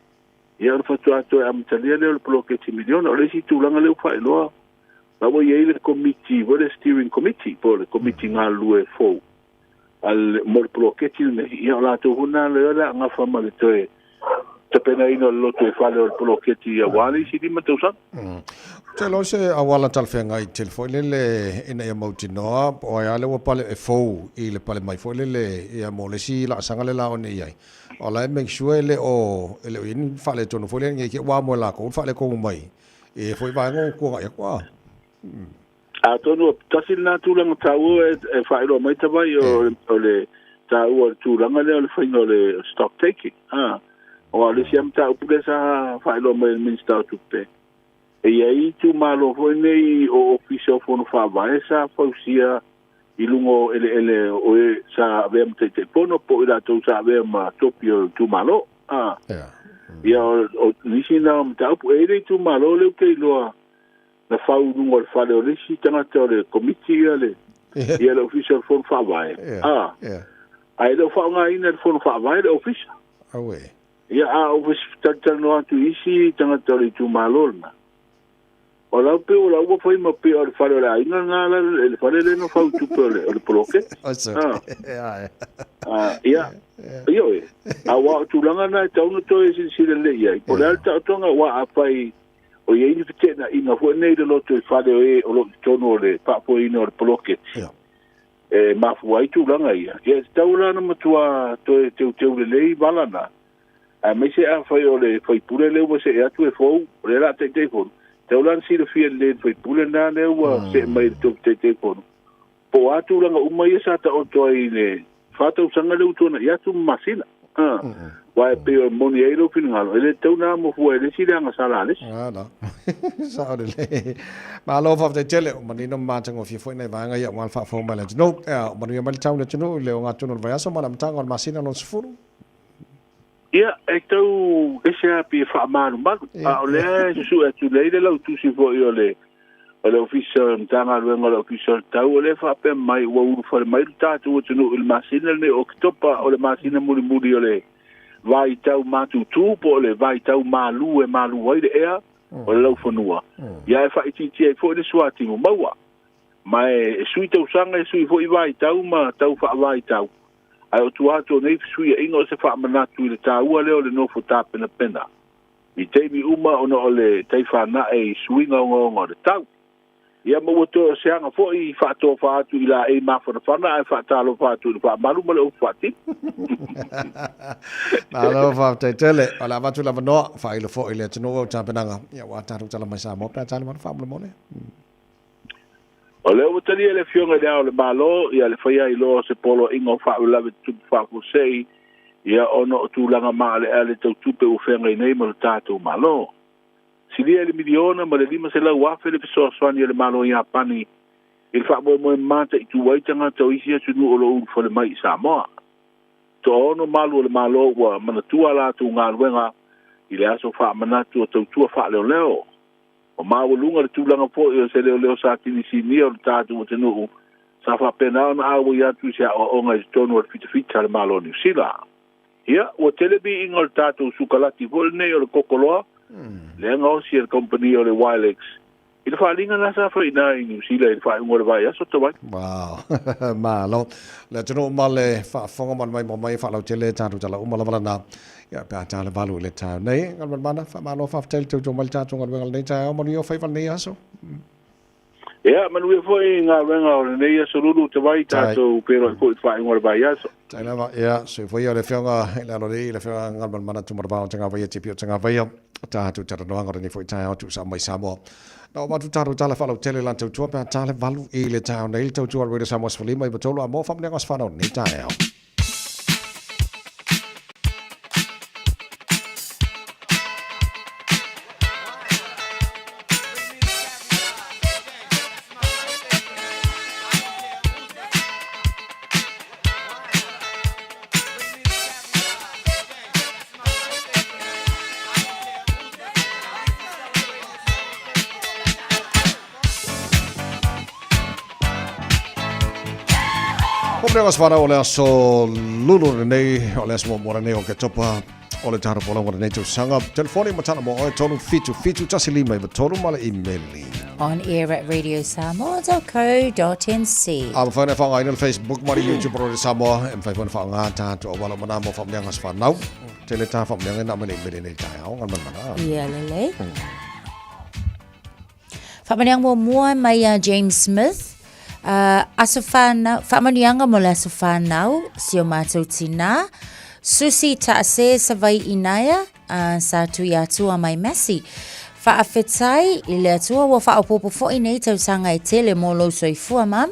Ia ona faatoa toe amatalia lea o le poloketi miliona. O le isi tulaga lea ua faailoa, la ua i ai le komiti foi le steering committee po o le komiti galulue fou a le, mo le poloketi lenei. Ia o latou foi na lea o le a gafa ma le toe tapenaina o le lotoifale o le poloketi aua le isi 5 tausaga. Ou te iloa o se auala talafeagai tele foi lele ina ia mautinoa po o ai lava lea ua pale e fou i le pale mai foi lele ia mo le isi laasaga le la one i ai. O la e make sure e le o e le o i ai ni faaletonu foi lele nei te i ua amo e lakou le faaletonu mai i ia foi vaega ua tuanai atu a. Atonu tasi lena tulaga taua e faailoa mai tavai o le taua o le tulaga lea o le faiga o le stock taking. A, aua o le isi lava mataupu lea sa faailoa mai e le Minisita o Tupe, e i ai itumalo foi nei o Ofisa o Fono Faavae sa fausia i luga o eleele o e sa avea ma Taitaifono po o i latou sa avea ma tofi o itumalo. A, ia o nisi na o mataupu. E i ai le itumalo lea ou te iloa na fau i luga o le fale o le isi tagata o le komiti ia le ia le ofisa o le Fono Faavae. A, ae le o faaaogaina e le Fono Faavae le ofisa. Auē. Ia, a ou talatalanoa atu i isi tagata o le itumalo lena, o lau pei o lau ua fai ma pei o le fale o le aiga lena la le fale lea na fau i tupe o le o le poloketi. A, a, ia, ioe. Aua o tulaga na e tatau ona toe silasila lelei i ai. Po o le a le taotoga, aua afai o i ai ni feteenaiga foi nei i le lotoifale o e o lo o i totonu o le faafoeina o le poloketi, e mafua ai tulaga ia. Ia e tatau la ona matua toe teuteu lelei vala na, aemaise afai o le faipule lea ua see atu e fou, o lea o le a Taitaifono, e tatau la ona silafia lelei e le faipule lena lea ua see mai i le tofi Taitaifono, po o a tulaga uma ia sa taoto ai i le 4 tausaga lea ua tuanai atu ma masina. Aua e pei o moni ai lou finagalo, e le tatau ona amo fua e le isi le agasala a le isi. Ah, no. Sao lelei. Malo faafetai tele, ua manino ma matagofie foi nai vaega ia aua le faafofoga mai a le atunuu. Ea, ua manuia mai le tau i le atunuu i le ogatotonu o le vaiaso ma le amataga o le masina lona 10. Ia, e tau ese lava pei e faamalumalu, a o lea e susue atu nei le lautusi foi o le o le Ofisa o le Matagaluega o le Ofisa o le Tau, o lea e faapea mai ua ulufale mai le tatou atunuu i le masina lenei o Oketopa, o le masina mulimuli o le vaitau matutu po o le vaitau malu e malu ai le ea o le laufanua, ia e faaitiitia ai foi le suatimu maua. Ma e sui tausaga e sui foi vaitau ma tau faavaitau, Ae o tua atu o nei fesuiaiga o se faamanatu i le taua lea o le nofo tapenapena i taimi uma ona o le tai fanae i suiga ogaoga o le tau. Ia ma ua toe o se aga foi i faatofa atu i laei mafanafana ae faatalofa atu i le faamalu ma le upu faatino. Malo faafetai tele. O le a avatu le avanoa, faailo foi i le atunuu au tapenaga, ia aua tatou tala mai Samoa pe a tali mai faamolemole. O lea ua talia e le Afioga i Le Ao o le Malo ia le faia ai loa o se poloaiga o faalavelave tutupu faafuasei ia ona o tulaga maaleale tau tupe ua feagai nei ma lo tatou Malo. Silia i le miliona ma le 500,000 le fesoasoani a le Malo o Iapani i le faamoemoe mataitu ai tagata o isi atunuu o lo o ulufale mai i Samoa. Toaono malu o le Malo ua manatua a latou galuega i le aso faamanatu o tautua faaleoleo. Ua maualuga le tulaga foi o se leoleo sa kinisinia o le tatou atunuu sa faapena ona auai atu i se aoaoga i totonu o le fitafita a le Malo o Niu Sila. Ia, ua tele viiga o le tatou sukalati foi lenei o le kokoloa, lea gaosi e le kamupani o le Wilex i le faaaliga la sa fai i ina i Niu Sila i le faaiuga o le vaiaso talu ai. Wow. Malo. Le atunuu ma le faafofoga ma le maimoa mai e faalautele tatou tala uma lava lana. Ia, pe a ta le 8 i le taeao nei. Galumalemana, faamalo faafetai le tautua mai le tatou galuega lenei taeao, manuia o faiva lenei aso. Ia, manuia foi galuega o lenei aso Lulu Tavai, tatou feiloai foi i le faaiuga o le vaiaso. Tai lava, ia, soifua ia o le Afioga i le Aloalii, le Afioga Galumalemana Tumaravao Tagavaia, Tipi o Tagavaia, tatou talanoaga o lenei foi taeao tuusao mai Samoa. Na oo atu tatou tala faalautele la tautua pe a ta le 8 i le taeao nei, le tautua a le Radio Samoa 15 93 a mo faamanuiaga o se whanau lenei taeao. Ko Mea Osvara o le aso lulu lenei, o le aso muamua lenei o Oketopa. O le tatou folauga o lenei tausaga. Telefoni ma tala mo oe 3 7 7 1 5 9 3 ma le imeli. On air at radiosamoa.co.nz. A mafai ona e faaaogaina le Facebook ma le YouTube o Radio Samoa e mafai foi ona faaaoga tatou auala uma na mo faamanuiaga a se fanau. Tele ta faamanuiaga na mai le imeli nei taeao ngana mana. Ia lelei. Faamanuiaga muamua mai ia James Smith. Uh, aso whanau, faamanuiaga mo le aso whanau, si o mātou tinā. Susi Taase Savai Inaia, uh, sa tui atua mai Massey. Faafetai i le Atua ua faaopoopo foi nei tausaga e tele mo lou soifua, mam.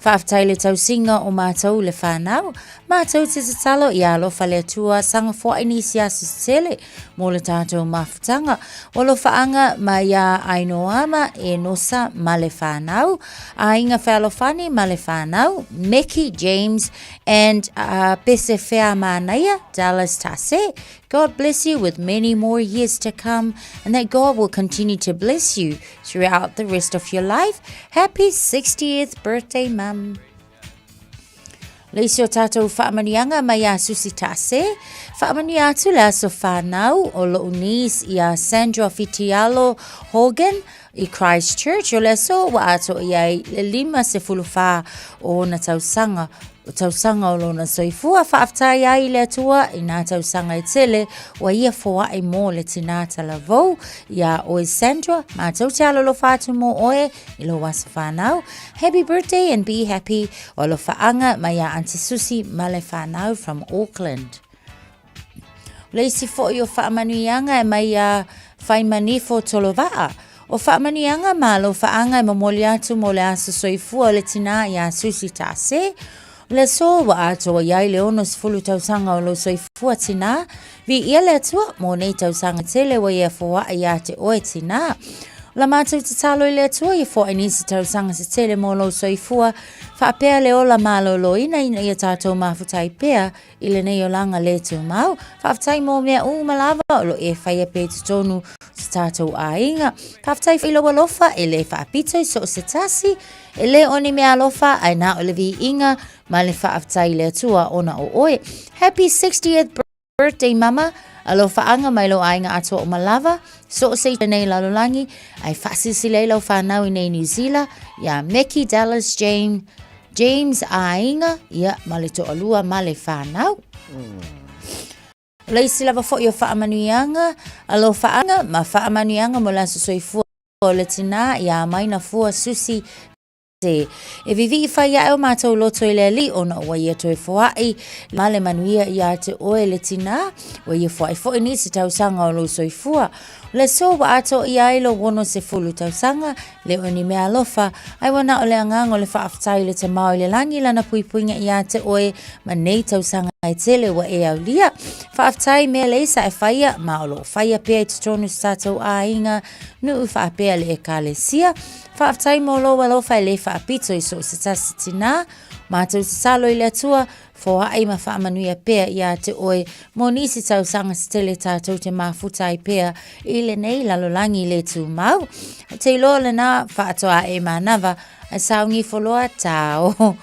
Faafetai le tausiga o mātou le whanau. Mātou te tatalo ia alofa le Atua saga foai nisi aso se tele mo le tātou mafutaga. O alofaaga mai iā Ainoama, Enosa ma le whanau, Aiga Fealofani ma le whanau, Meki, James and uh, Pese Feamanaia, Dallas Tase. God bless you with many more years to come and that God will continue to bless you throughout the rest of your life. Happy 60th birthday, Mum. Le isi o tātou faamanuiaga mai iā Susi Tase, faamanuia atu le aso whanau o lo'u niece iā Sandra Fitialo Horgan i Christchurch o le aso ua atoa i ai le 54 o ona tausaga tausaga o lona soifua faafetai ai i le Atua i nā tausaga e tele ua ia foaʻi mo le tinā talavou iā oe Sandra mātou te alolofa atu mō oe i lou aso whanau Happy birthday and be happy. O alofaaga mai iā Aunty Susie ma le whanau from Auckland. O le isi foi o faamanuiaga e mai iā Faimanifo Tolova'a. O faamanuiaga ma alofaaga e momoli atu mo le aso soifua o le tinā iā Susie Taase. O le aso ua atoa i ai le 60 tausaga o lou soifua tinā, Viia le Atua mō nei tausaga tele ua ia foaʻi iā te oe tinā. O la mātou tatalo i le Atua ia foaʻi nisi tausaga se tele mō lou soifua, faapea le ola malōlōina ina ia tātou mafuta ai pea i lenei olaga le tumau. Faafetai mō mea uma lava o lo e whaia pea i totonu o se tātou āiga. Faafetai i lou alofa e le faapito i so o se tasi, e le o ni mea alofa ae na o le viiga ma le faafetai i le Atua ona o oe. Happy 60th birthday mama, alofaaga mai lou aiga atoa uma lava, so o se i nei lalolagi, ae faasilasila ai lau fanau i nei New Zealand, iā Meki, Dallas, James, James aiga, ia, ma le toalua ma le fanau. O le isi lava foi o faamanuiaga, alofaaga ma faamanuiaga mo le aso soifua o le tinā iā Maina Fua Susi Te. E vivii whai ae o mātou loto i le Alii ona ua ia toe foaʻi ma le manuia iā te oe le tinā, ua ia foaʻi foi nisi tausaga o lou soifua. O le aso ua atoa ia ai lou 60 tausaga, le o ni mea alofa, ae ua na o le agaga o le faafetai i le Tamao i le Lagi lana puipuiga iā te oe ma nei tausaga e tele ua e aulia. Faafetai mea lei sa e whaia ma o loo whaia pea i totonu se tātou āiga nuu faapea le Ekalesia. Faafetai mo lou alofa e le faapito i so o se tasi tinā, mātou tatalo i le Atua, foaʻi ma faamanuia pea iā te oe mo nisi tausaga se tele tātou te mafuta ai pea i lenei lalolagi le tumau. O te iloa lenā faatoa e manava ai saogi foloa tāo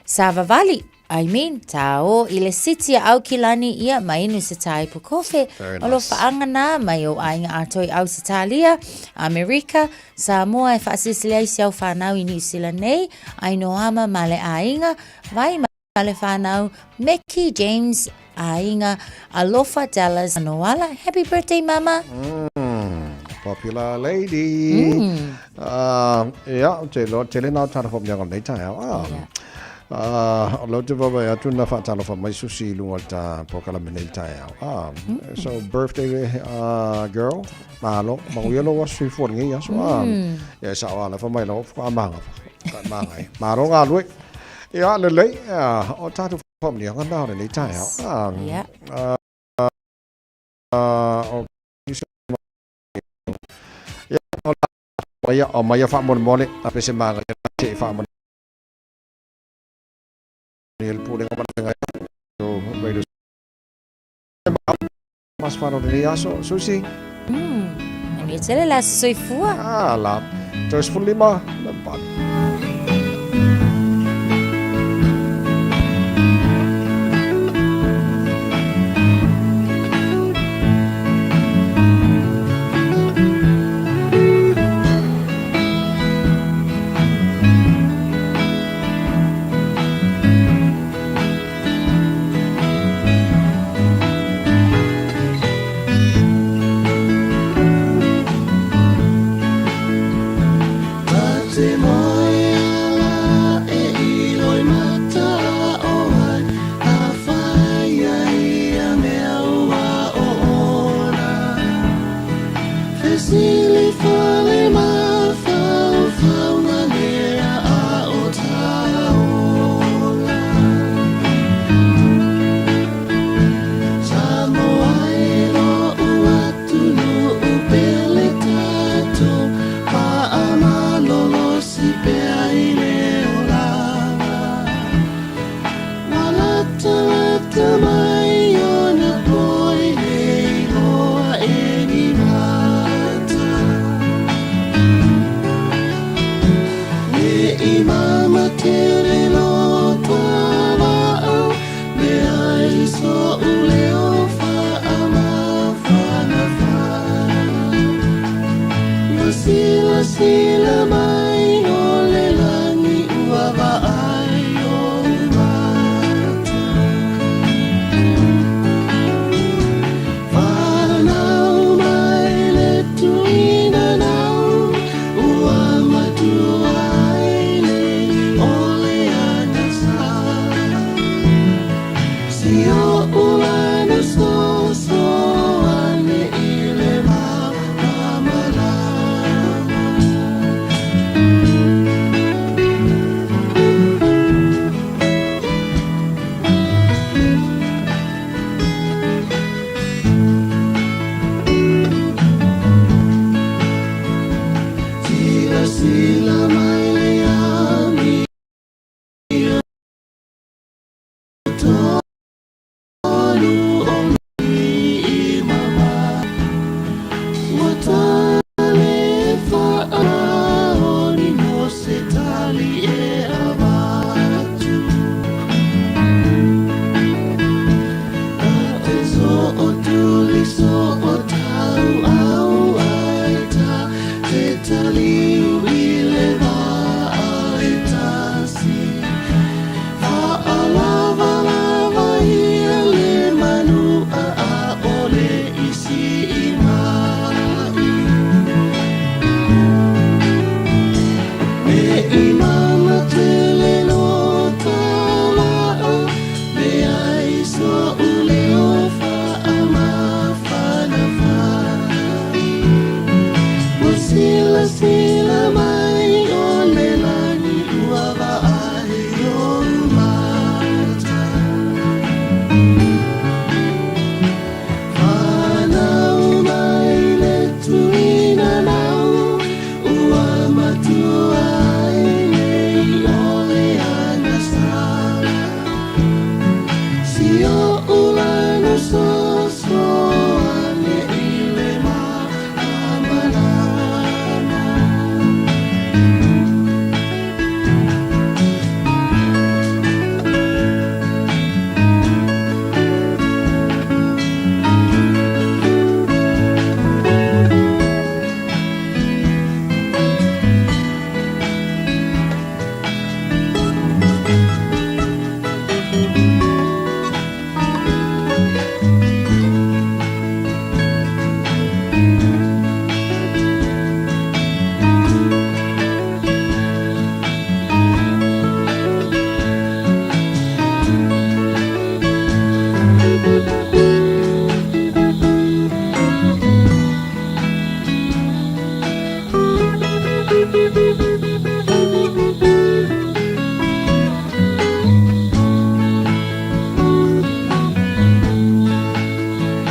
savavali. I mean, tāo i le siti a Aukilani ia ma inu se tāipu kofe. Very O lo nice. whaanga nā mai o aiga atoa i Ausitalia, Amerika, Samoa e whaasilasila ai si au whanau i New Zealand nei, Ainoama ma le aiga, Vai ma le whanau, Meki James aiga, Alofa Dallas Noala. Happy birthday, mama! Popular lady. Ia, te loa tele nā o talofa mea nei taeao. Ah. Yeah. Ah, o lau te vaavaai atu na faatalofa mai Susi i luga o le ta polokalame nei taeao. Ah, so birthday girl, malo, manuia lou aso soifua i lenei aso. Ah, ia e sao alofa mai lava faatoa maga, faatoa maga ai. Malo galue. Ia, lelei, ah, o tatou faamanuiaga na o lenei taeao. Ah, Yeah. ah, o Ia, o la, ia, o mai ia faamolemole, a pese maga ia te i faamanuia le pulega ma le o Radio Mas whano lenei aso, Susi. Manuia tele le aso soifua. Ah, la. Toe 15, le valu. Le sili fale mafaufauga lea a o taola. Samoa e lo'u atunuu pele tatou faamalolosi pea i le olaga. Ua latalata mai ona po e le iloa e ni mata. Ne i mama tele lo ta vaa, leai so'u leo faamafanafana. Ua silasila mai o le lagi ua vaai ou mata. Fanau mai le tuina nau, ua matua ai nei o le agasa. Si o ulana soso ane i le malamalama. Silasila mai le amio tonu o i mama. Ua tale faaoni mo se tali e avatu. Ta te sootuli sootauau ai ta te taliu i le vaa e tasi. Faalavalava ia le manua ʻaʻole i sii mai. Ne i mama tele lo ta vaa, leai so'u leo faamafanafana. Ua silasila mai o le lagi ua vaai ou mata. Fanau mai le tuina nau, ua matua ai nei o le agasala. Si o ulana soso ane i le malamalama.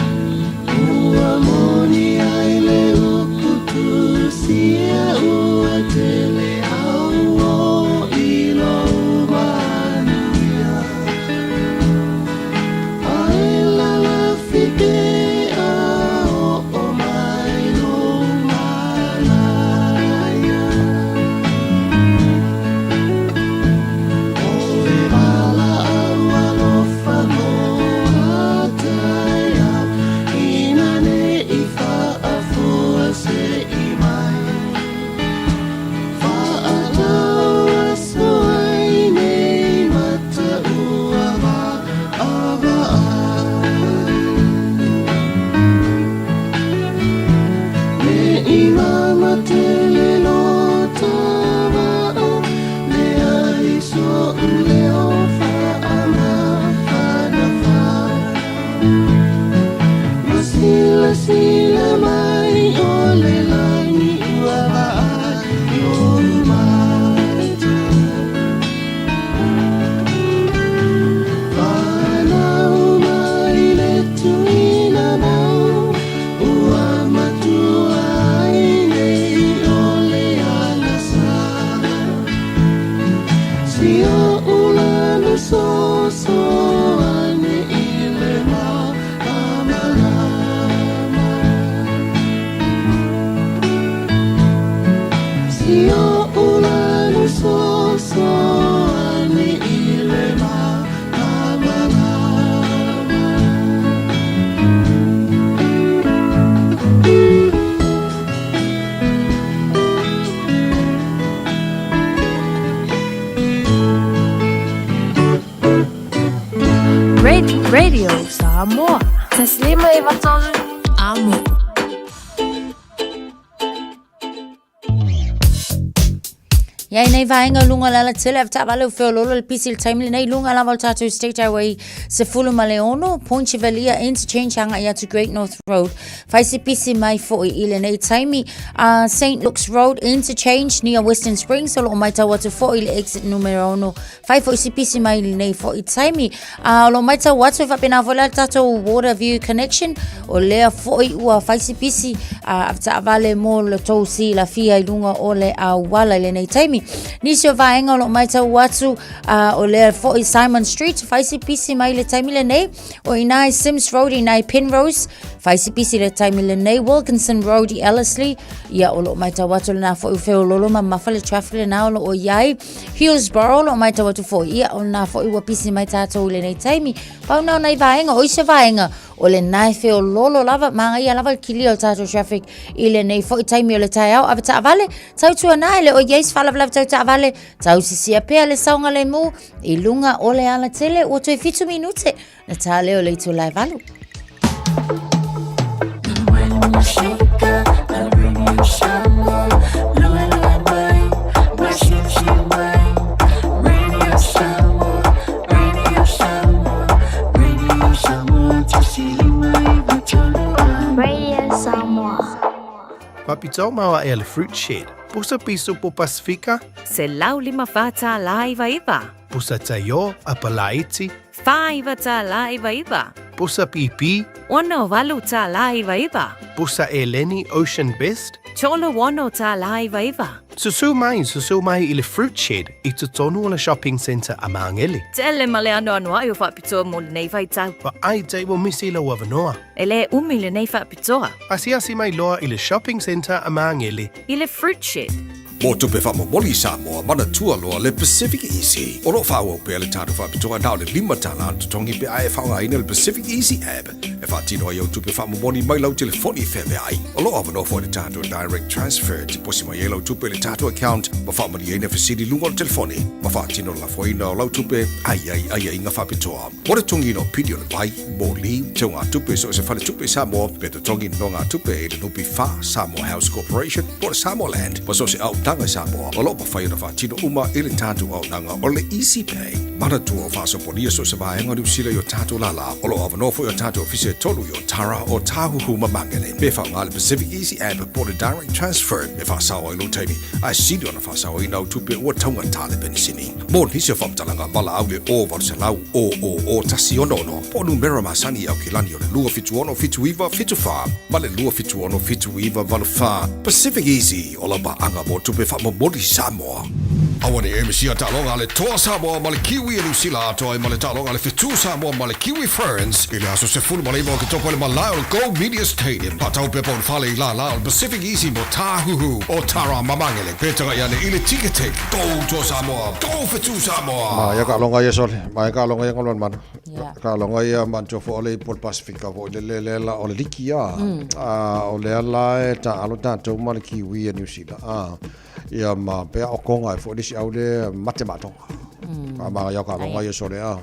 Ua moni ai le upu tusia ua tele au o i lou manuia. Ae lalafi pea oo mai lou manaia. Ia ulani fesoasoani i le malamalama. Radio Samoa. 153 Amo. Ia i nei vaega luga o le alatele a taavale o feololo le pisi le taimi lenei luga lava o le tatou State Highway 16 Point Chevalier Interchange agai atu Great North Road. Fai se pisi mai foi i lenei taimi St Luke's Road Interchange near Western Springs o loo maitau atu foi le exit numero 6. Fai foi se pisi mai i lenei foi taimi. O loo maitau atu e faapena foi la le tatou Water View Connection o lea foi ua fai se pisi a taavale mo le tou silafia i luga o le auala i lenei taimi. Nisi o vaega o loo maitau atu o lea foi Simon Street fai se pisi mai i le taimi lenei. O ina i Sims Road ina i Penrose fai se pisi le taimi lenei. Wilkinson Road i Ellerslie ia o loo maitau atu lena foi feololo mamafa le traffic lena o loo iai. Hillsborough o loo maitau atu foi ia o lena foi ua pisi mai tatou i lenei taimi. Pau na o nai vaega, o isi vaega o lena e feololo lava, manaia lava le kilia o le tatou traffic i lenei foi taimi o le taeao. Ave taavale, tautuana e le o i ai se faalavelave tau taavale, tausisia pea le saogalemu i luga o le alatele ua toe 7 minute na tā lea o le itula e 8. Radio Samoa. Faapitoa maoaʻe a le Fruit Shed. Pusa piso po Pasifika. $154.99. Pusa taio a palaiti. $49.99. Pusa pipi. $68.99. Pusa eleni Ocean Best. $36.99. Susu mai, susu mai i le Fruit Shed i totonu o le Shopping Centre a Magele. Tele ma le anoanoai o faapitoa mo lenei vaitau. Vaai te ua misi lou avanoa. E le umi lenei faapitoa. Asiasi mai loa i le Shopping Centre a Magele. I le Fruit Shed. Mo tupe faamomoli i Samoa, manatua loa le Pacific Easy. O lo o faaauau pea le tatou faapitoa na o le $5 le totogi pe a e faaaogaina le Pacific Easy app e faatino ai au tupe faamomoli mai lau telefoni i feaveai. O lo o avanoa foi le tatou Direct Transfer e tiposi mai ai lau tupe i le tatou account ma faamalieina fesili i luga o le telefoni ma faatino le lafoina o lau tupe a i ai aiaiga faapitoa. Mo le totogiina o pili o le vai, moli, teugatupe i so o se faletupe i Samoa, pe totogi nonogatupe i le NPF, Samoa House Corporation, po o le Samoa Land, ma so o se auaunaga i Samoa, o lo o mafai ona faatino uma i le tatou auaunaga o le Easy Pay. Manatua o faasopolia so o se vaega o Niu Sila i o tatou lālā. O lo o avanoa foi o tatou ofisa e tolu i Otara, Ōtāhuhu ma Māngere. Pe faaaoga le Pacific Easy App po o le Direct Transfer e faasao ai lou taimi, ae sili ona faasaoina au tupe ua taugata le penisini. Mo nisi o faamatalaga, valaau i le 0800 000 166 po o numera masani i Aukilani o le 276 79 74 ma le 276 79 84. Pacific Easy, o lau paaga mo tupe faamomoli Samoa. Aua ne i e misia taaloga a le Toa Samoa ma le Kiwi e Niu Sila atoa ai ma le taaloga a le Fetu Samoa ma le Kiwi Ferns i le aso 19 o Oketopa i le malae o le Go Media Stadium. Faatau pepa o le fale i lālā o le Pacific Easy mo Tāhuhu o Tara ma Magele. Pe tagai ane i le Ticketek. Go Toa Samoa! Go Fetu Samoa! Ma ia ka longa ia sole, ma ia ka longa ia ngolwan mana. Ka longa ia man tofo ole i pol Pasifika fo le le le la o le liki a. A o le ala e ta alo tatou ma le Kiwi a New Zealand. A ia ma pea o konga e fo lisi au le mate matonga. Ka ma ia ka longa ia sole a.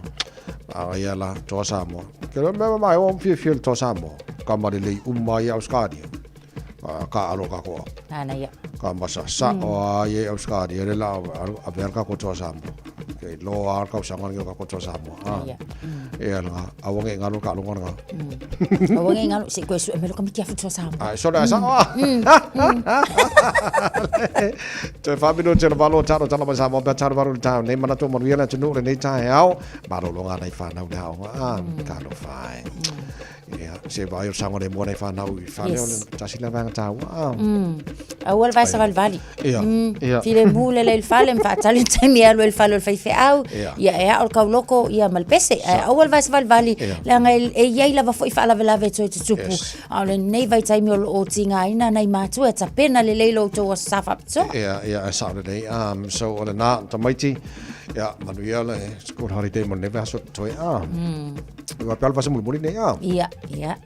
A ia la Toa Samoa. Ke le mea mai o fia fia le Toa Samoa. Ka ma le lei uma i Australia. Ka alo ka koa. Nana ia. Ka masa sa o a i Australia le la a ver ka ko Toa Samoa. Ke lo a ka usanga ni ka ko Toa Samoa. A. Ia nga awange ngalo ka longa nga. Awange ngalo se koe su e melo ka miti afu Toa Samoa. A so la sa o. Toe wha minute le valo taro tala mai Samoa pea taro varo le tau nei mana tō manuia le atunu le nei tae ao malo longa nei whanau le ao a ka lo whai. Ia, se vai o sango le mua nei whanau i whane o le tasi le vanga tāua. Aua le vae savalivali. Ia, ia. Filemu lele i le fale ma faatali le taimi e alu ai i le fale o le faifeau, Ia. ia e ao le kauloko ia ma le pese. Ae aua le vae savalivali, Ia. leaga e, e i ai lava foi faalavelave e toe tutupu. Yes. A o lenei vaitaimi o lo o tigaina nai matua e tapena lelei lo outou aso sa faapitoa. Ia, ia, e sao lelei. So, o lena, tamaiti, ia, manuia le school holiday mo lenei vaiaso totoe. Ah. Ua pea o le vaiaso mulimuli nei, ah. Ia, ia.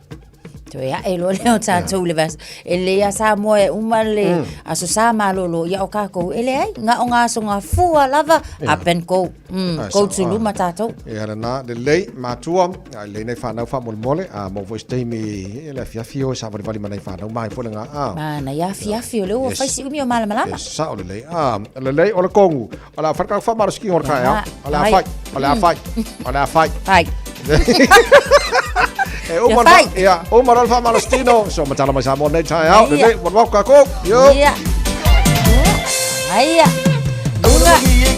Toe ae loa lea o tatou le vaiaso. E lelei lava Samoa e uma le Aso Sa malolo, ia o kākou e leai, na o ngā aso gafua lava, up and go. Ai, Go sao, to ah. luma tātou. Ia lena, lelei, matua, a lelei nai whanau faamolemole, a maua foi se taimi i le afiafi o e savalivali ma nai whanau mai foi lena, a. Manaia afiafi o lea ua Yes. fai si umi o malamalama. Yes, sao lelei, a, lelei o le kongu, o le a fai le kau whamalosiki o le taeao, o le a Ai. fai, o le a fai, o le a fai. Fai. E uma Ia fai. ia, uma loa le faamalositino, so matala mai Samoa nei taeao, Ia. lelei, walu atu kākou, yo. Ia. Aia. Lunga. Ia.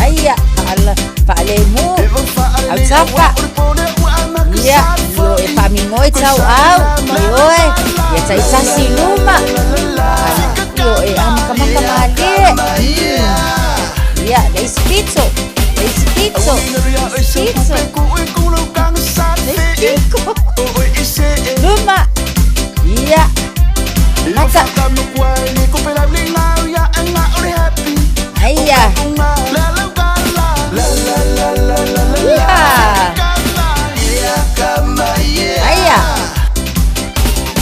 Aia. Faala, faalemu. Au tafa. Ia. Lo e faamigoi tau au. Ioe. Ia taitasi i luma. Io e amakamaka malie. Ia, le isi pito. Le isi pito. Le isi pito. Le isi piko. Luma. Ia. Mata. Aia. Iha. Aia.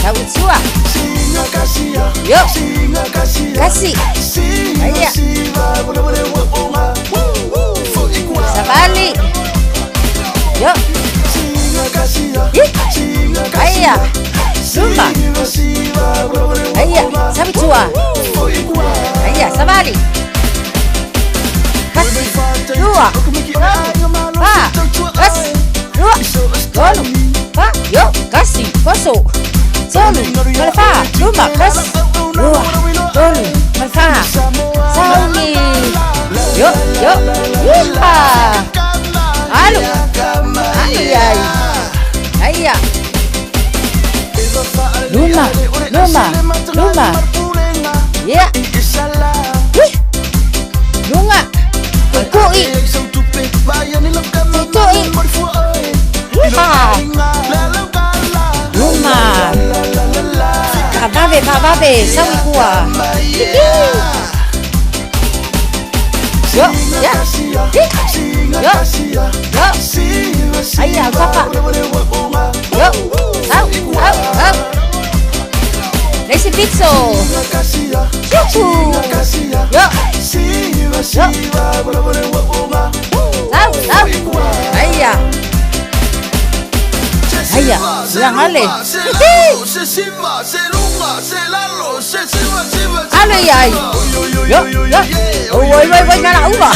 Tau i tua. Yo. Kasi. Aia. Savali. Yo. Ih. Aia. Luma. Aia. Sau i tua. Aia. Savali. Kasi. Lua. Fa. Kasi. Lua. Tolu. Fa. Yo. Kasi. Koso. Tolu. Ma le fa. Luma. Kasi. Lua. Tolu. Ma le fa. Sauni. Yo. Yo. Iha. Alu. Ai ai. Aia. Luma. Luma. Luma. Ia. Ui. Lunga. Tuitui. Tuitui. Iha. Luma. Faavave, faavave. Sau i tua. Hihi. Yo. Ya. Hi. Yo. Yo. Aia, au tafa. Yo. Au, au, au. Le isi pito. Yuhu. Yo. Yo. Sau, sau. Aia. Aia, laga le. Hihi. Alo iai. Yo, yo. Oi, oi, oi, ngala uma.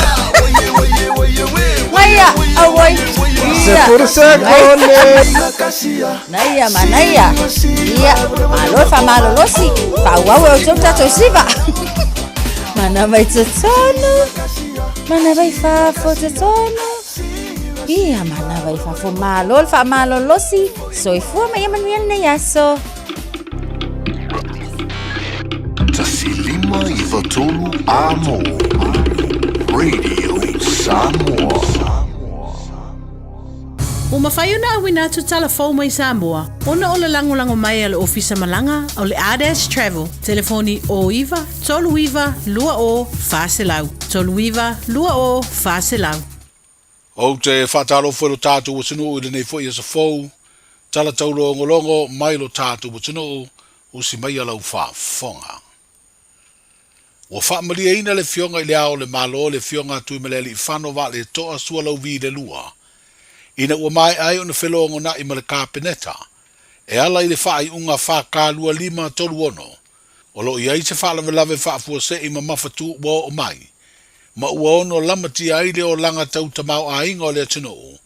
Aia, oi. Se purse kole. Naia, manaia. Ia, malo faamalolosi, faaauau e outou tatou siva. Manava i totonu, manava i fafo totonu. Ia, manava i fafo. Malo le faamalolosi, soifua ma ia manuia lenei aso. 153 Amo Radio Samoa. Ua mafai ona auina atu tala fou mai Samoa ona o le lagolago mai a le Ofisa Malaga o le Ardash Travel, telefoni 09 39 20 400, 39 20 400. Ou te faatalofa i lo tatou atunuu i lenei foi aso fou, tala taulogologo mai lo tatou atunuu, usi maia lau faafofoga. Ua faamalieina le Afioga i Le Ao o le Malo, le Afioga a Tuimalealiifano Vaaleto'a Sualauvi le Lua, ina ua maea ai ona felogona'i ma le Kapeneta e ala i le faaiuga FK2536, o lo o i ai se faalavelave faafuasei mamafa tu ua oo mai, ma ua ono lamatia ai le olaga tau tamaoaiga o le atunuu,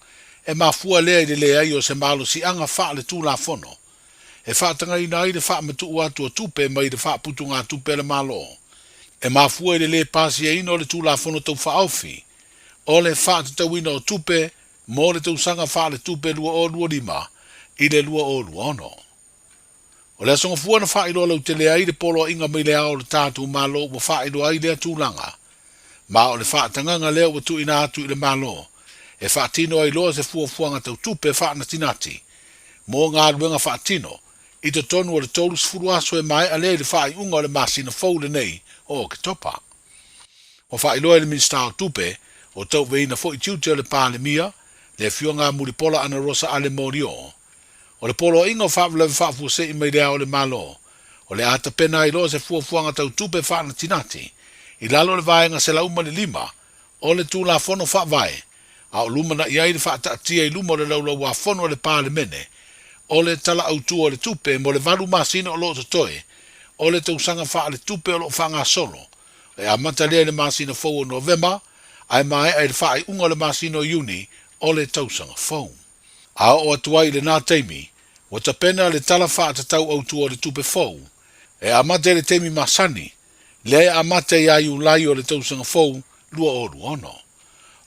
e mafua lea i le leai o se malosiaga faaletulafono e faatagaina ai le faamatuu atu o tupe mai le faaputugatupe a le Malo, e mafua i le lē pasiaina o le Tulafono Tau Faaofi o le Faatatauina o Tupe mo le Tausaga Faaletupe 2025 i le 2026. O le Aso Gafua na faailoa lautele ai le poloaiga mai le ao o le tatou Malo ua faailoa ai lea tulaga, ma o le faatagaga lea ua tuuina atu i le Malo e faatino ai loa se fuafuaga tau tupe faanatinati mo galuega faatino i totonu o le 30 aso e maea lea i le faaiuga o le masina fou lenei o Oketopa. Ua faailoa e le Minisita o Tupe, o tauaveina foi tiute o le Palemia, le Afioga a Mulipola Anarosa Ale Morioo, O le Poloaiga o Faalavelave Faafuasei mai le Ao o le Malo, o le a tapena ai loa se fuafuaga tau tupe faanatinati i lalo o le Vaega 105 o le Tulafono Faavae, a o lumanai ai le faataatia i luma o le Laulau-a-Fono a le Palemene o le Tala Autu o le Tupe mo le valu masina o lo o totoe o le tausaga faaletupe o lo o faagasolo, e amata lea i le masina fou o Novema ae maea i le faaiuga o le masina o Iuni o le tausaga fou. A oo atu ai i lenā taimi, ua tapena le Tala Faatatau Autu o le Tupe fou, e amata i le taimi masani, lea e amata ia Iulai o le tausaga fou 2026.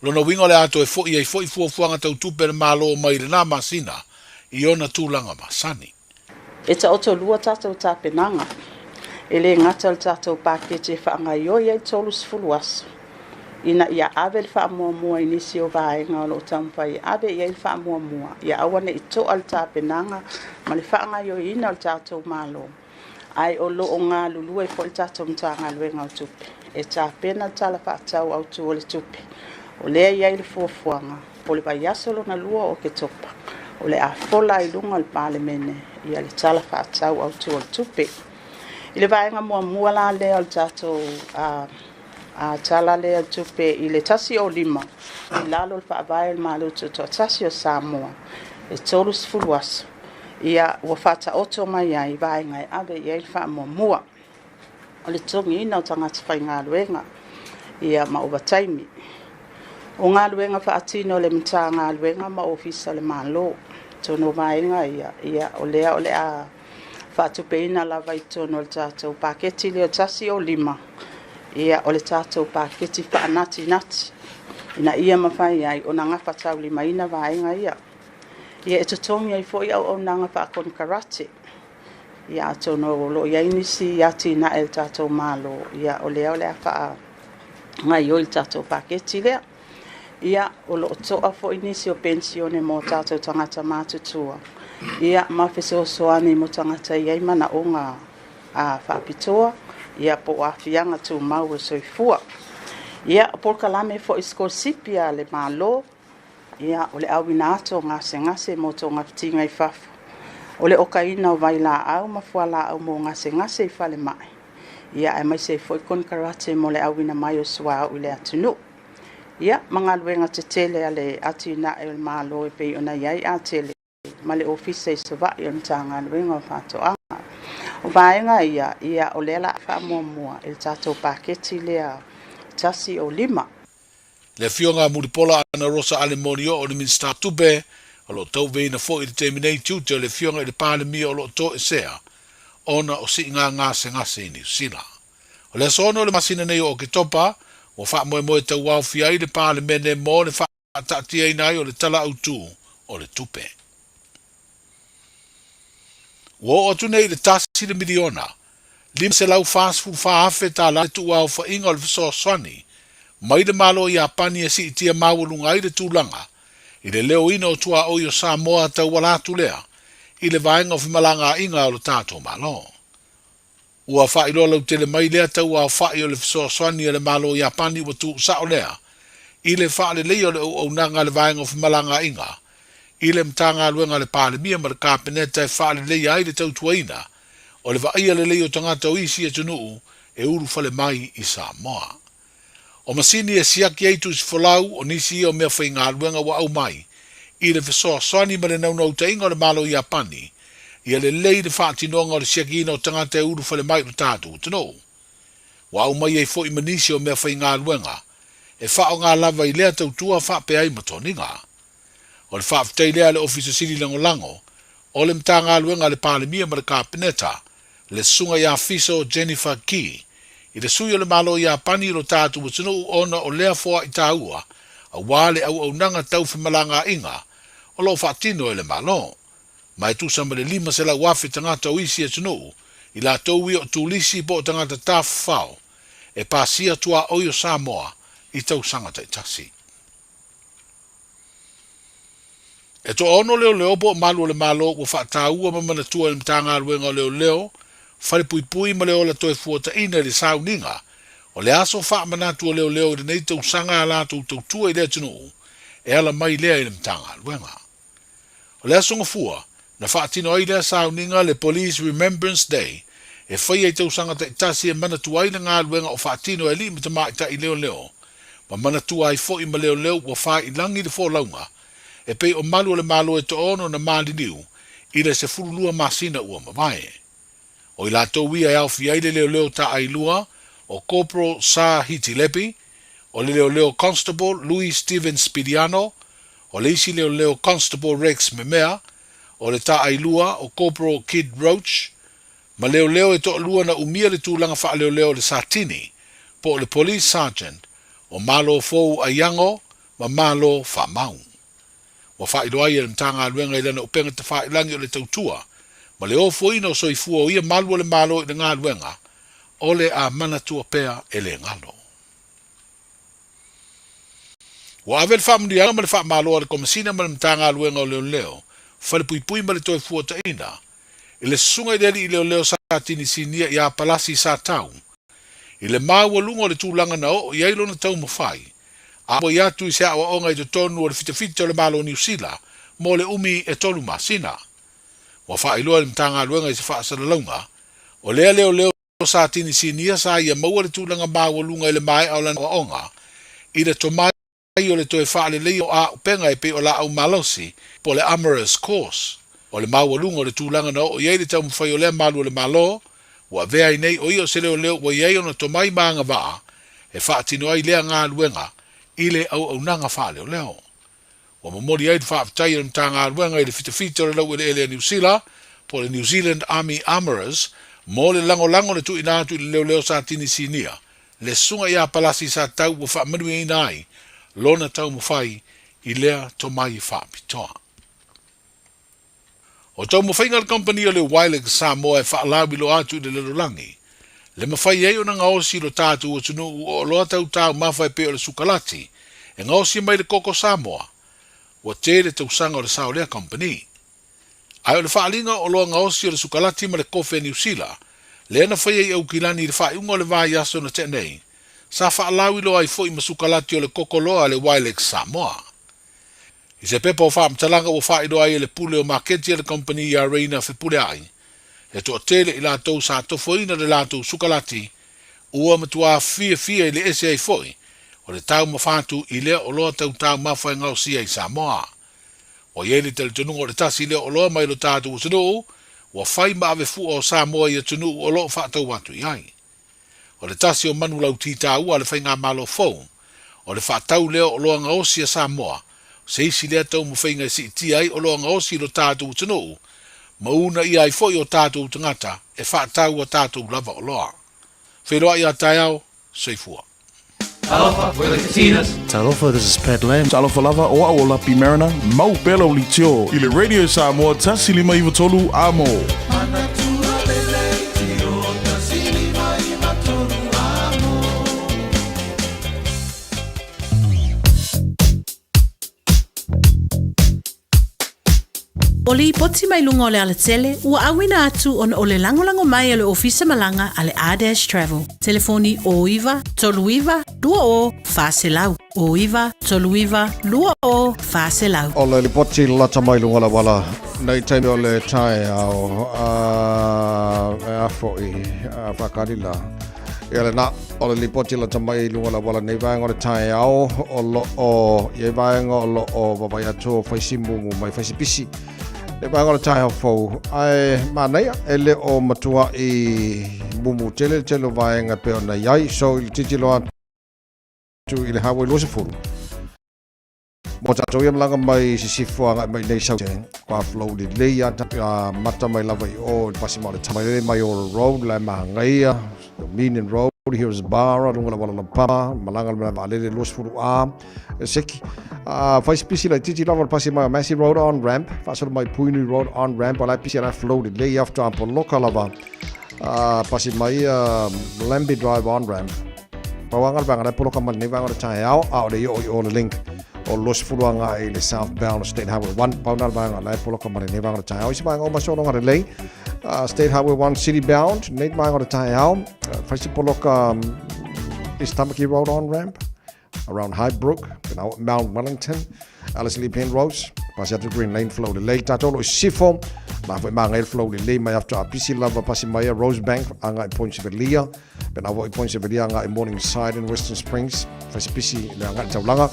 Lona uiga o le a toe fo'i ai fo'i fuafuaga tau tupe a le Malo mai lenā masina i ona tulaga masani. E taotolua tatou tapenaga. E le gata o le tatou paketi e faagaoioi ai 30 aso ina ia ave le faamuamua i nisi o vaega o lo o taumafai e ave i ai le faamuamua, ia aua ne i to'a le tapenaga ma le faagaoioiina o le tatou Malo, ae o lo o galulue foi le tatou Matagaluega o Tupe e tapena le Tala Faatatau Autu o le Tupe. O lea e i ai le fuafuaga po o le vaiaso lona lua o Oketopa o le a fola ai i luga o le Palemene ia le Tala Faatatau Autu o le Tupe. I le vaega muamua la lea o le tatou Tala lea o le Tupe i le 105 i lalo o le Faavae o le Malo Tutoatasi o Samoa e 30 aso, ia ua faataoto mai ai vaega e ave i ai le faamuamua o le totogiina o tagata faigaluega ia ma ovataimi. O galuega faatino a le Matagaluega ma Ofisa o le Malo, totonu o vaega ia, ia o lea o le a faatupeina lava i totonu o le tatou paketi lea 105, ia o le tatou paketi faanatinati ina ia mafai ai ona gafataulimaina vaega ia. Ia e totogi ai foi auaunaga faakonekarate. Ia atonu o lo o i ai nisi atinae a le tatou Malo, ia o lea o le a faagaoioi le tatou paketi lea. Ia o lo o toa foi nisi o penisione mo tatou tagata matutua, ia ma fesoasoani mo tagata e i ai manaoga faapitoa, ia po o aafiaga tumau o le soifua. Ia o polokalame foi sikolasipi a le Malo, Ia, o le auina atu o gasegase mo togafitiga i fafo, o le okaina o vailaau ma fualaau mo gasegase i falemai, ia aemaise ai foi konekarate mo le auina mai o suauu i le atunuu. Ia, ma galuega tetele a le atinae o le Malo e pei ona i ai Atele ma le Ofisa i Savaii o le Matagaluega o Faatoaga. O vaega ia, ia o lea la a faamuamua i le tatou paketi lea 1 o 5. Le Afioga a Mulipola Anarosa Ale Morioo o le Minisita o Tupe, o lo o tauaveina foi i le taimi nei tiute o le Afioga i le Palemia o lo o toesea ona o siiga gasegase i Niu Sila. O le aso 6 o le masina nei o Oketopa, ua faamoemoe tauaofia ai le Palemene mo le faataatiaina ai o le Tala Autu o le Tupe. Ua oo atu nei i le tasi le miliona, $544,000 tala le tuuaofaiga o le fesoasoani mai le Malo o Iapani e siitia maualuga ai le tulaga i le leoina o tuaoi o Samoa tauala atu lea i le vaega o femalagaaiga o lo tatou Malo. Ua faailoa lautele mai lea tauaofa'i o le fesoasoani a le Malo o Iapani ua tuusa'o lea i le faaleleia o le auaunaga a le Vaega o Femalagaaiga i le Matagaluega a le Palemia ma le Kapeneta e faaleleia ai le tautuaina o le vaaia lelei o tagata o isi atunuu e ulufale mai i Samoa. O masini e siaki ai tusifolau o nisi ia o meafaigaluega ua aumai i le fesoasoani ma le naunautaiga o le Malo o Iapani ia lelei le faatinoga o le siakiina o tagata e ulufale mai i lo tatou atunuu. Ua aumai ai foi ma nisi o meafaigaluega e faaaoga lava i lea tautua faapea ai ma toniga. O le faafetai lea a le Ofisa Sili Lagolago o le Matagaluega a le Palemia ma le Kapeneta, le Susuga ia Fiso Jennifer Key, i le sui o le Malo o Iapani i lo tatou atunuu ona o lea foai taua aua le auaunaga tau femalagaaiga o lo o faatino e le Malo. ma e tusa ma le 500,000 tagata o isi atunuu, i latou ia o turisi po o tagata tafafao e pasia tuaoi o Samoa i tausaga taitasi. E toaono leoleo po o malu o le Malo ua faataua ma manatua e le Matagaluega o Leoleo, Falepuipui ma le Ola Toefuataina i le sauniga o le aso faamanatu o leoleo i lenei tausaga a latou tautua i le atunuu e ala mai lea i le Matagaluega. O le Aso Gafua, na faatino ai lea sauniga le Police Remembrance Day e faia i tausaga taitasi e manatua ai le galuega o faatino e alii ma tamaitai leoleo ma manatua ai foi ma leoleo ua faiilagi le folauga e pei o malu o le Malo e toaono na maliliu i le 12 masina ua mavae. O i latou ia e aofia ai le leoleo taailua o Corporal Sa Hitilepi, o le leoleo Constable Louis Steven Spiliano, o le isi leoleo Constable Rex Memea, o le taailua o Corporal Kid Roach, ma leoleo e toalua na umia le tulaga faaleoleo o le Satini, po o le Police Sergeant, o Malo Fou Aiago ma Malo Faamau. Ua faailoa ai e le Matagaluega i lana upega tafailagi o le tautua ma le ofoina o soifua o ia malu o le Malo i le galuega, o le a manatua pea e le galo. Ua ave le faamanuiaga ma le faamalo a le Komesina ma le Matagaluega o Leoleo, Falepuipui ma le Toefuataina i le Susuga i le Alii Leoleo Satini Sinia ia Palasi Satau i le maualuga o le tulaga na oo i ai lona taumafai a ua i atu i se aoaoga i totonu o le fitafita o le Malo o Niu Sila mo le umi e tolu masina. Ua faailoa e le Matagaluega i se faasalalauga, o lea leoleo Satini Sinia sa ia maua le tulaga maualuga i le maea o lana aoaoga i le tomai o le toe faaleleia o auupega e pei o laau malosi po o le Armourer's Course. O le maualuga o le tulaga na oo i ai le taumafai o lea malu o le Malo, ua avea ai nei o ia o se leoleo ua i ai ona tomai ma agavaa e faatino ai lea galuega i le auaunaga faaleoleo. Ua momoli ai le faafetai a le Matagaluega i le fitafita o le laueleele a Niu Sila, po o le New Zealand Army Armourers, mo le lagolago na tuuina atu i le leoleo Satini Sinia, le Susuga ia Palasi Satau ua faamanuiaina ai lona taumafai i lea tomai faapitoa. O taumafaiga a le kamupani o le Wilex Samoa e faalauiloa atu i le lalolagi, le mafai ai ona gaosi i lo tatou atunuu o oloa tau taumafa e pei o le sukalati e gaosi mai le koko Samoa, ua tele tausaga o le sao o lea kamupani. Ae o le faaaliga o oloa gaosi o le sukalati ma le kofe a Niu Sila, lea na faia i Aukilani i le faaiuga o le vaiaso na tea nei, sa faalauiloa ai foi ma sukalati o le koko loa a le Wilex Samoa. I se pepa o faamatalaga ua faailoa ai e le pule o maketi a le kamupani iā Reina Fepuleai, he toatele i latou sa tofoina le latou sukalati ua matuā fiafia i le ese ai foi o le taumafa atu i lea oloa tau taumafa e gaosia i Samoa. Ua i ai le talitonuga o le tasi lea oloa mai lo tatou atunuu ua fai ma ave fua o Samoa i atunuu o lo o faatau atu i ai. O le tasi o manu lauti taua a le Faigamalo fou, o le faatau lea o oloa gaosi a Samoa, o se isi lea taumafaiga e siitia ai oloa gaosi i lo tatou atunuu, ma uunaia ai foi o tatou tagata e faatau a tatou lava oloa. Feiloai a taeao, soifua. Talofa, we're the Katinas. Talofa, this is Pat Lam. Talofa lava, o au o Lapi Mariner, mau pea lau leitio i le Radio Samoa 153 Amo. O lipoti mai luga o le alatele, ua auina atu ona o le lagolago mai a le Ofisa Malaga a le R-Dash Travel. Telefoni 09 39 20 400. 09 39 20 400. O le lipoti lata mai luga o le auala nei taimi o le taeao a e a fo'i a whakarila. Ia lena, o le lipoti lata mai i luga o le auala nei vaega o le taeao o lo o i ai vaega o lo o vavai atu o faisimumu mai faisipisi. Le vaega o le taeao fou, ae manaia e le o matua i mumu tele le tele o vaega pe ona i ai. So i le titilo atu i le Highway 20, Mo tatou ia malaga mai sisifo agai mai nei sau kua flow lelei a mata mai lava i o i le pasi ma o le tama lele mai Ora Road la e magaia Dominion Road. Heroes Bar, luga le auala laupapa, malaga le malae vaalele 20 A, e seki. Fai se pisi laitiiti lava o le pasi mai o Massey Road on ramp, faasolo mai Puhinui Road on ramp, o la e pisi o la e flow lelei ia faatoa poloka lava. Pasi mai Lambie Drive on ramp. Pau lava le vaega la e poloka mai lenei vaega o le taeao, a o le i oo i o le link o 20 agai i le southbound o State Highway 1. Pau na le vaega la e poloka mai lenei vaega o le taeao. Isi vaega uma sologa lelei. State Highway 1 city bound, nei vaega o le taeao. Fai se poloka East Tamaki Road on ramp. Around Highbrook, pena o Mount Wellington, Alice Lee Penrose, pasi atu Green Lane flow lelei, tātou lo i Sifo, la foi maga e flow lelei mai after apisi lava pasi mai a Rosebank, anga i Point Sevelia, pena foi Point Sevelia anga i Morningside and Western Springs, fai se pisi le anga i taulanga,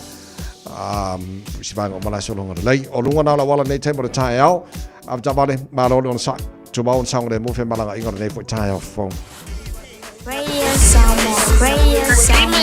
si vaega o malae sologa lelei. O luga na o la wala nei taimi o le taeao, avitavale, malo le ona sai, tumau ona saogalemu mo femalagaaiga o lenei foi taeao fou. Radio Samoa. Radio Samoa.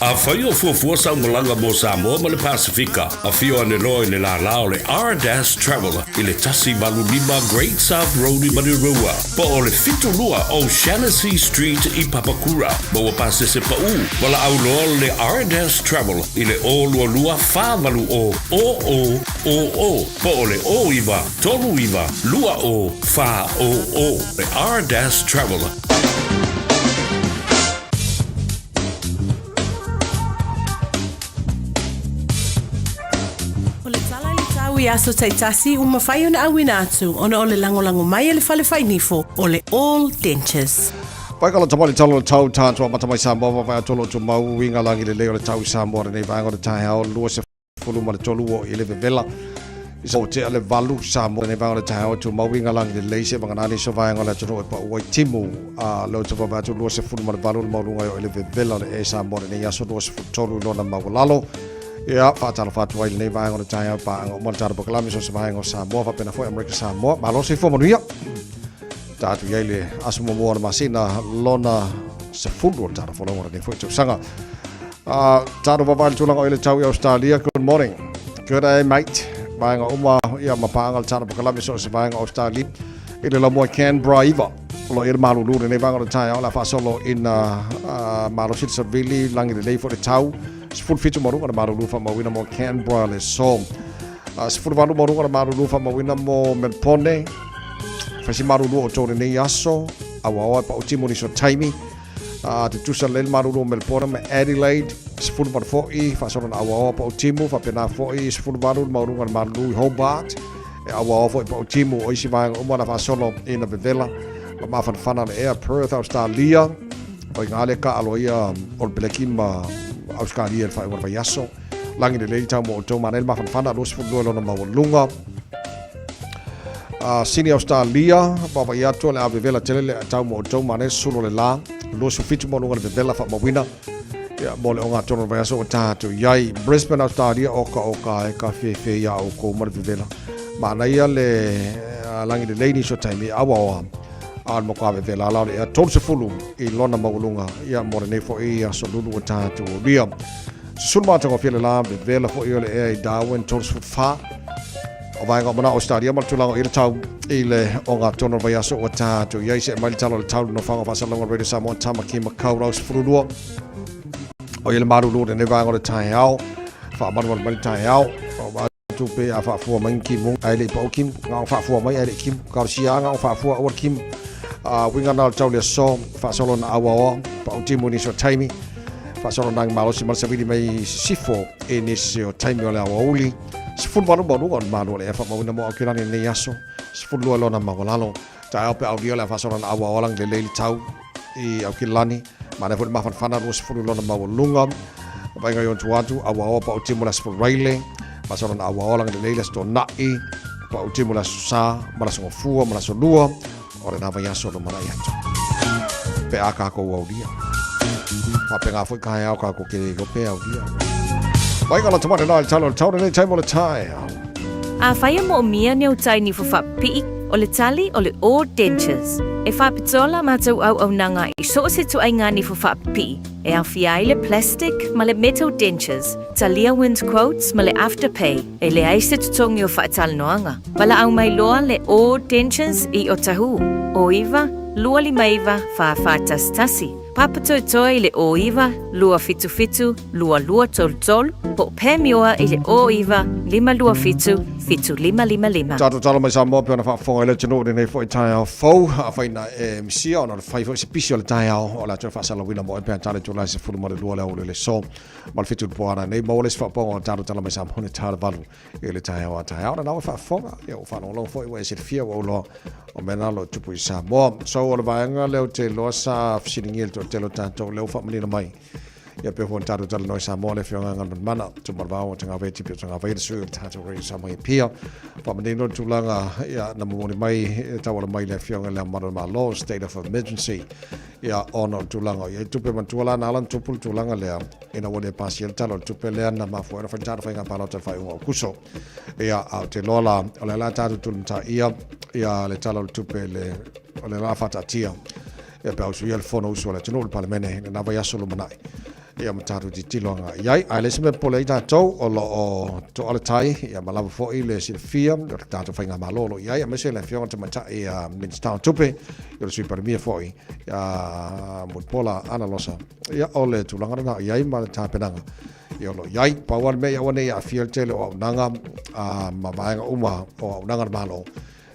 Afai o fuafua sau malaga mo Samoa ma le Pasefika, afio ane loa i le lālā o le R-Dash Travel i le 185 Great South Road i Manurewa, po o le 72 O'Shannessy Street i Papakura. Maua pasese paʻū, valaau loa le R-Dash Travel i le 022 480 0000 po o le 09 39 20 400. Le R-Dash Travel. O le tala i le tau i aso taitasi ua mafai ona auina atu ona o le lagolago mai a le Fale Fainifo o le All Dentures. Pai ka lata mai le tala o le tau tātua mata mai Samoa vaavaai atu o lo o tumau uiga lagi lelei o le tau i Samoa lenei vaega o le taeao 23 o i le vevela i sa tea le valu Samoa lenei vaega o le taeao e tumau uiga lagi lelei se vagana nisi o vaega o le atunuu e pau ai timu a leo te vaavaai atu 28 le maualuga o i le vevela o le ea i Samoa lenei aso 23 i lona maualalo. Ia, faatalofa atu ai lenei vaega o le taeao paaga uma le tatou polokalame so se vaega o Samoa faapena foi Amerika Samoa. Malo soifua manuia. Ta atu i ai le aso muamua o le masina lona 10 o le tatou folauga o lenei foi tausaga. Tatou vaavaai i le tulaga o i le tau i Australia. Good morning. Good day, mate. Vaega uma ia ma paaga le tatou polokalame so se vaega o Australia. I le laumua Canberra iva. O lo o i ai le malulu lenei vaega o le taeao o le a faasolo ina malosi le savili lagi lelei foi le tau. 17 maualuga le malulu faamauina mo Canberra le aso. 18 maualuga le malulu faamauina mo Melbourne. Fai si malulu o outou lenei aso. Auaoa e pau timu nisi o taimi. Tutusa lelei le malulu o Melbourne ma Adelaide. 18 foi, faasolo na auaoa pau timu. Faapena foi, 18 le maualuga le malulu i Hobart. E auaoa foi pau timu o isi vaega uma na faasolo ina vevela. Ma mafanafana le ea Perth, Australia. O i ngā le ka alo ia o le peleki ma Australia le faaiuga o le vaiaso. Lagi lelei tau mo outou manaia le mafanafana 22 lona maualuga. Sini Australia, vaavaai atu o le a vevela tele le tau mo outou manaia sulu o le la. 27 maualuga le vevela faamauina. Ia, mo le ogatotonu o le vaiaso ua tatou i ai. Brisbane, Australia, oka oka e ka fefe iā oukou ma le vevela. Manaia le lagi lelei nisi o taimi auaoa. A o le matua vevela la o le ea 30 i lona maualuga ia mo lenei foi aso lulu ua tatou aulia. Susulu matagofie le la vevela foi o le ea i Darwin 34. O vaega o manao Australia ma le tulaga o i le tau i le ogatotonu o le vaiaso ua tatou i ai se mai le tala o le tau le nofoaga o faasalalauga Radio Samoa Tamaki Makaurau 12. O ia le malulu o lenei vaega o le taeao. Faamalumalu mai le taeao. O Tupe a faafua mai ni kimu, ae le i pau kimu. Nga o faafua mai ae le i kimu. Ka o sia nga o faafua aua le kimu. A uiga na o le tau le aso, faasolo na auaoa, pau timu i nisi o taimi. Faasolo na malosi ma le savili mai sisifo i nisi o taimi o le aoauli. 18 maualuga o le malu o le ea faamauina mo Aukilani i lenei aso. 12 lona maualalo. Taeao pe aulia o le a faasolo na auaoa lagi lelei le tau i Aukilani. Manaia foi le mafanafana 20 lona maualuga. Vaaiga i ona tua atu, auaoa pau timu le Aso Faraile, faasolo na auaoa lagi lelei le Aso Toonai, pau timu le Aso Sa ma le Aso Gafua ma le Aso Lua, o lena vaiaso lumanai atu. Pe a kākou aulia. Faapena foi taeao kākou ke le iloa pe aulia. Vaaiga lata mai lena i le tala o le tau lenei taimi o le taeao. Afai e moomia ni au tai nifo faapipii, O le tali o le O Dentures. E faapitoa la matou auaunaga i so o se ituaiga nifo faapipii, e aofia ai le plastic ma le metal dentures, talia wind quotes ma le afterpay, e leai se totogi o faatalanoaga. Valaau mai loa le O Dentures i Otahuhu, 09 259 4411. Papatoetoe i le 09 277 2233 po o Pam Ioa i le 09 527 7555. Tatou tala mai Samoa pe ona faafofoga i le atunuu i lenei foi taeao fou. Afai na e misia ona o le fai foi se pisi o le taeao o le atu faasalauina mo e pe a tale itula e 12 le aoauli o le aso ma le 7 i le po a nanei. Maua le isi faaopooga o tatou tala mai Samoa i le ta o le 8 i le taeao a taeao. Na ua faafofoga, ia ua faalogologo foi ua e silafia ua ou iloa o mea na o lo o tupu i Samoa. So o le vaega lea ou te iloa sa fesiligia e le toatele o tatou lea ua faamanino mai. Ia pei foi ona tatou talanoa i Samoa le Afioga ia Galumalemana Tumalevao o Tagavei Tipi o Tagavei le sui o le tatou Radio Samoa i Apia. Faamanino le tulaga ia na momoli mai e tauala mai le Afioga i Le Ao Mamalu o le Malo, State of Emergency. Ia ona o le tulaga o i ai tupe matua la na ala ona tupu le tulaga lea ina ua le pasia le Tala o le Tupe lea na mafua ai ona fai le tatou faiga palota i le faaiuga o Aokuso. Ia a ou te iloa la o lea la tatou tulimataia ia le Tala o le Tupe le o lea la faataatia ia pe a usuia le Fono Usu a le atunuu le Palemene i lena vaiaso lumanai ia ma tatou tilotilo agai i ai. Ae le se mea popole ai tatou, o lo o toa le tai, ia ma lava foi le silafia o le tatou faigamalo o lo o i ai, aemaise le Afioga i le Tamaitai Minisita o Tupe, ia o le Sui Palemia foi, ia Mulipola Anarosa. Ia o le tulaga lena o i ai ma le tapenaga ia o lo o i ai. Pau lava le mea ia aua ne i aafia le tele o auaunaga ma vaega uma o auaunaga a le Malo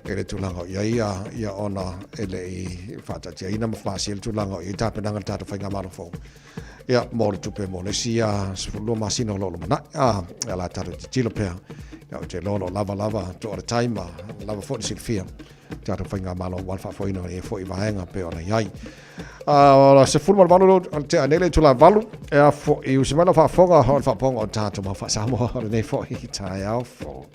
i le tulaga o i ai ia ona e le i faataatiaina ma pasia le tulaga o i ai tapenaga a le tatou faigamalo fou. Ia, mo le tupe mo le isi 12 masina o lo o lumanai. A, e ala tatou tilotilo pea. Ia, ou te iloa o lo o lava lava toa le tai ma lava foi le silafia. Tatou faigamalo aua le faafoeina o ia foi vaega pei ona i ai. A, o le 18 o le tea nei le itula e 8, e a foi usi mai lau faafofoga o le faafofoga o tatou mau faa-Samoa o lenei foi taeao fou.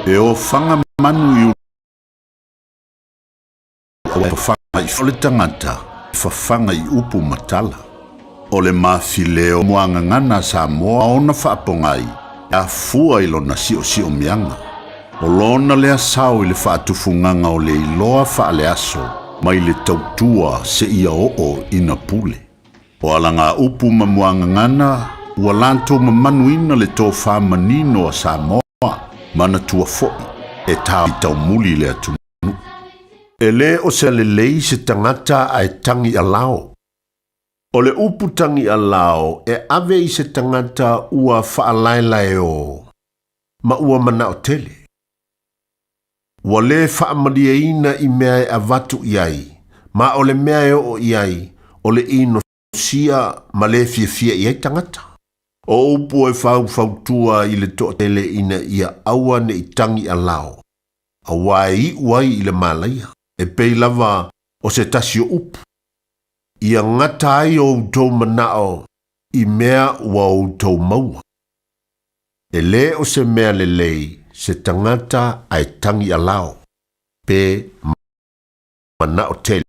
E ofaga manu i Fafaga i le tagata, fafaga i upu ma tala. O le mafileo muagagana a Samoa ona faapogai, afua i lona siosiomiaga. O lona lea sao i le faatufugaga o le iloa faaleaso mai le tautua seia oo ina pule. O alagaupu ma muagagana ua latou mamanuina le tofa manino a Samoa, manatua foi e ta taumuli le atunuu. E lē o se lelei se tagata ae tagi alao. O le upu tagi alao e ave i se tagata ua faalaelaeō ma ua manao tele. Ua lē faamalieina i mea e avatu i ai, ma o le mea e oo i ai, o le ino sia ma lē fiafia i ai tagata. O upu e faufautua i le toatele ina ia aua ne i tagi alao, auā e iʻu ai i le malaia, e pei lava o se tasi o upu, ia gata ai outou manao i mea ua outou maua. E lē o se mea lelei se tagata ae tagi alao, pe manao tele.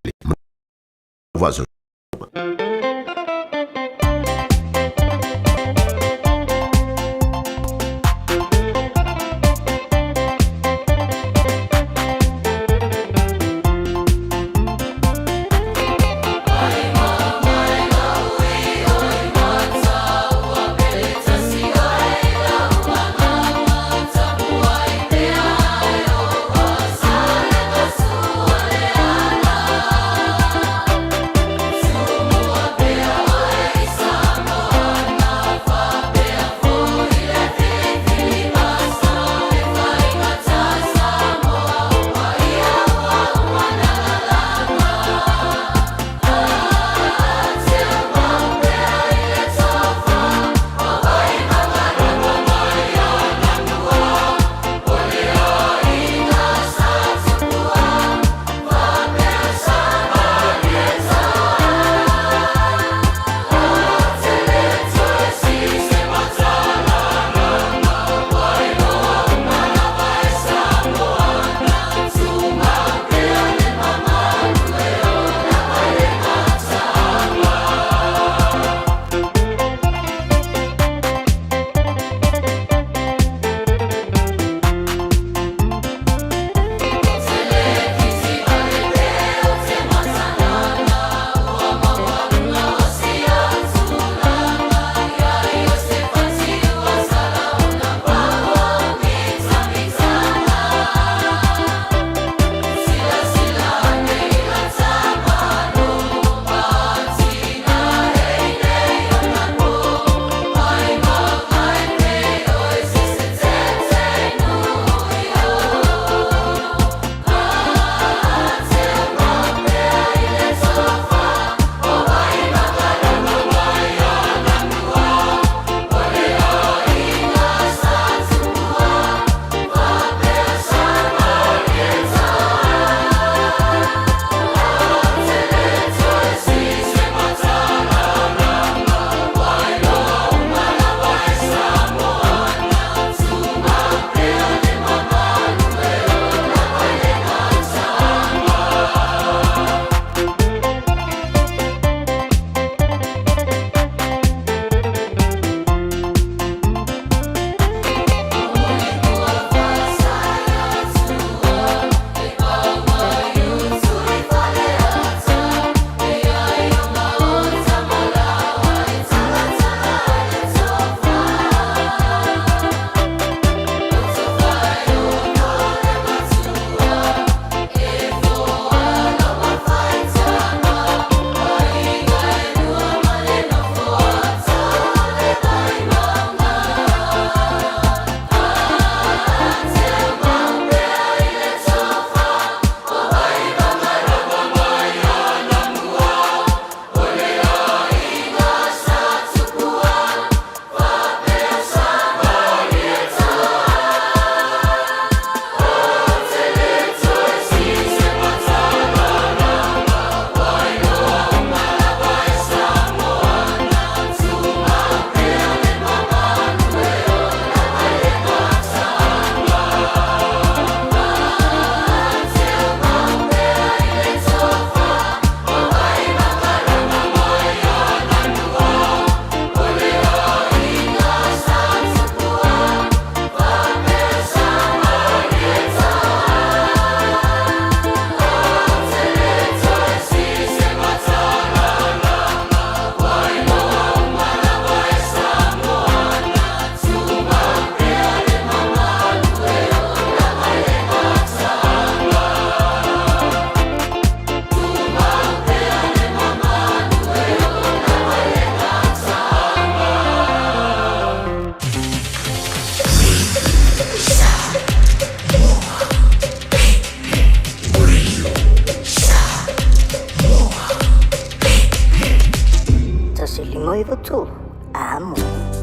5 93 Amo.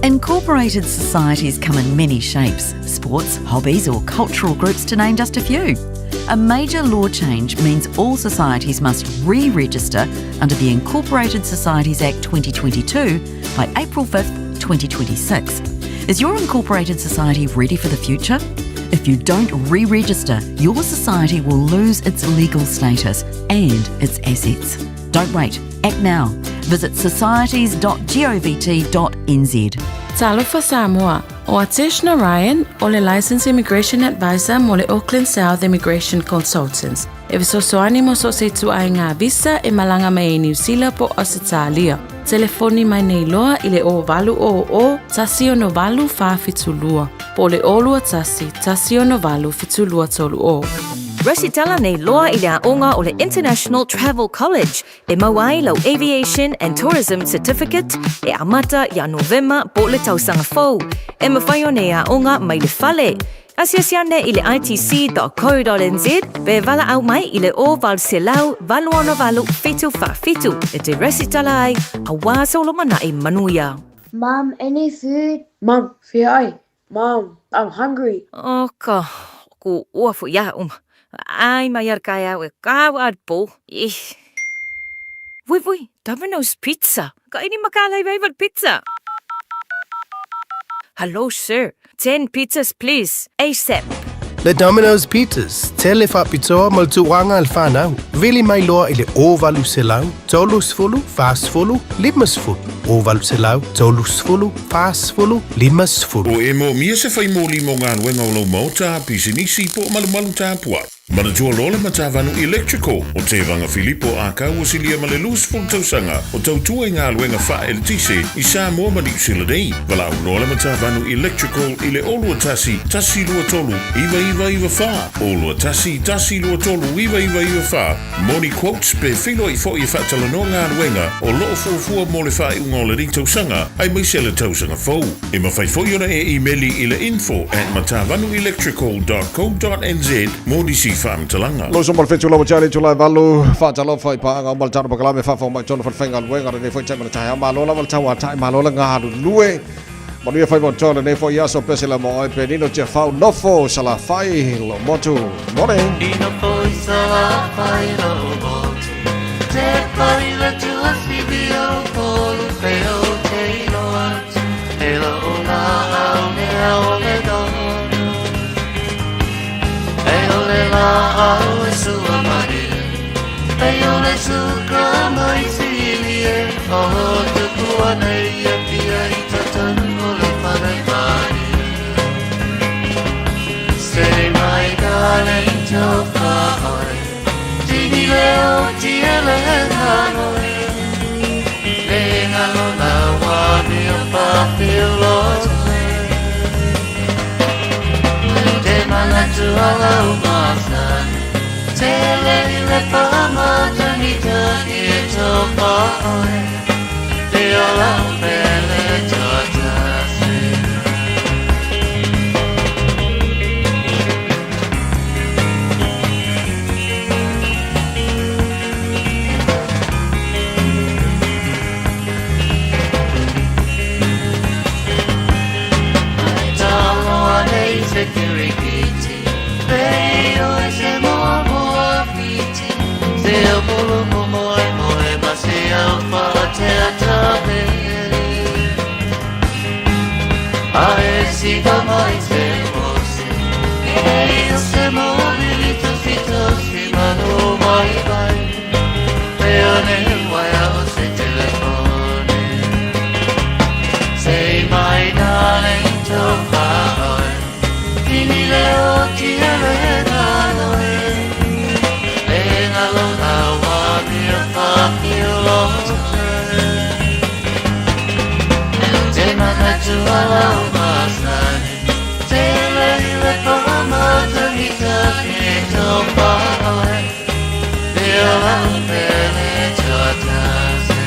Incorporated societies come in many shapes sports, hobbies, or cultural groups, to name just a few. A major law change means all societies must re register under the Incorporated Societies Act 2022 by April 5th, 2026. Is your incorporated society ready for the future? If you don't re register, your society will lose its legal status and its assets. Don't wait, act now. Visit societies.govt.nz. Talofa Samoa, o Atesh Narayan o le Licensed Immigration Advisor mo le Auckland South Immigration Consultants. E fesoasoani mo so o se ituaiga visa e malaga mai ai Niu Sila po o Ausetalia. Telefoni mai nei loa i le 0800 168 472 po o le 021 168 7230. Resitala nei loa i le aoga o le International Travel College e maua ai lau Aviation and Tourism Certificate e amata ia Novema po o le tausaga fou. E mafai ona e aoga mai le fale. Asiasi ane i le itc.co.nz pe valaau mai i le 0800 868 747 e te resitala ai auā se lumanai manuia. Mum, any food? Mum, fia ai. Mum, I'm hungry. O ka ku ua fu ia uma. Ai mai ar kai au e kāwa ar pō. Ih. Vui vui, Domino's Pizza. Ka ini makalai favorite pizza. Hello sir, 10 pizzas please, ASAP. Le Domino's Pizzas, tele faapitoa mo le tauaga a le fanau. Vili mai loa i le 0800 30 40 50. 0800 30 40 50. O e moomia se fai moli mo galuega o lou maota, pisinisi po o malumalu tapuai. Manatua loa le Matavanu Electrical o Tevaga Filipo Akau ua silia ma le 20 tausaga o tautua i galuega faaeletise i Samoa ma Niu Sila nei. Valaau loa le Matavanu Electrical i le 021 123 9994, 021 123 9994 mo ni quotes pe feiloai foi e faatalanoa galuega o lo o fuafua mo le faaiuga o lenei tausaga aemaise le tausaga fou. E mafai foi ona e imeli i le info at matavanuelectrical.co.nz mo nisi faamatalaga. Loso ma le fetu lau Charlie Tulai Valu, faatalofa i paaga uma le tano pakalame faafao mai tonu falefaigaluega lenei foi taimi o le taeao. Malo lava le tauatai, malo le galulue. Manuia faiva o toa lenei foi aso pese la mo oe Penino Tiafau nofo Salafai lo motu. Morning. I nofo i Salafai lo motu Te pai le tuasivi o polu pe o te iloa atu E lo o la au mea o le dono E o le la au e sua mai E o le suka mai sili e O tupu ana i a pia i totonu o le whare mai Say my darling tofa oe Tini leo tiele nganoe Le ngalo la wami o whawhilo Te manatu ala o masani Te le i le whamatani tani e tofa oe Te ola o pele tōtasi. Talo nei te kirikiti, Pe o se moa moa fiti, Se o polo mo moe moe ma se au wha te ata pere. A e si ka mai te mose, E o se mo vili tosi tosi manu mai mai, Pe o ne waia o se telefone. Say my darling tofa oe, Kini leo tiele nganoe, Le ngalo la wami o whawhiolo Te manatu ala o masani, Te le le whamatani tani tofa oe, Te ola o pele tōtasi.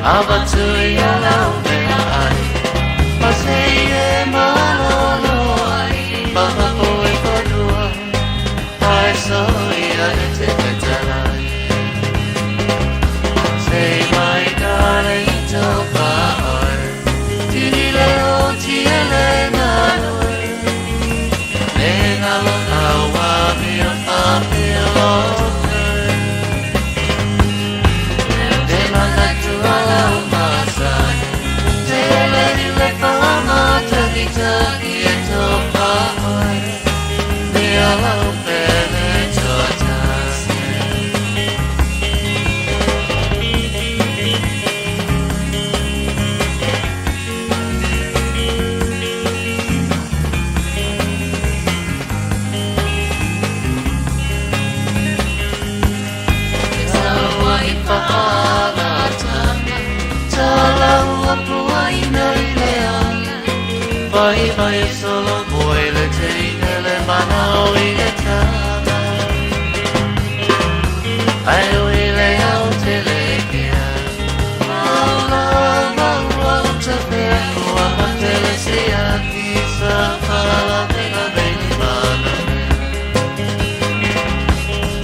Avatu ia lau mea ai Ma se e malolo ai Maha e whanua Ai so ia e te petalai Say my darling to paoi Tini leo ti ele naloi Le ngalo awa mia whapio Te manatu ala o masani Te ele i le whamatagi tagi e tō paoi Me ala o pele tō tasi. Te taua i whaalatanga, tā lau apua ina i le ala. Vai vai e solo moe le teine le mana o i le tama. Ai o i le au te le kea. Maula maua o te pea kua matele se aki sa pala mena meni mana mea.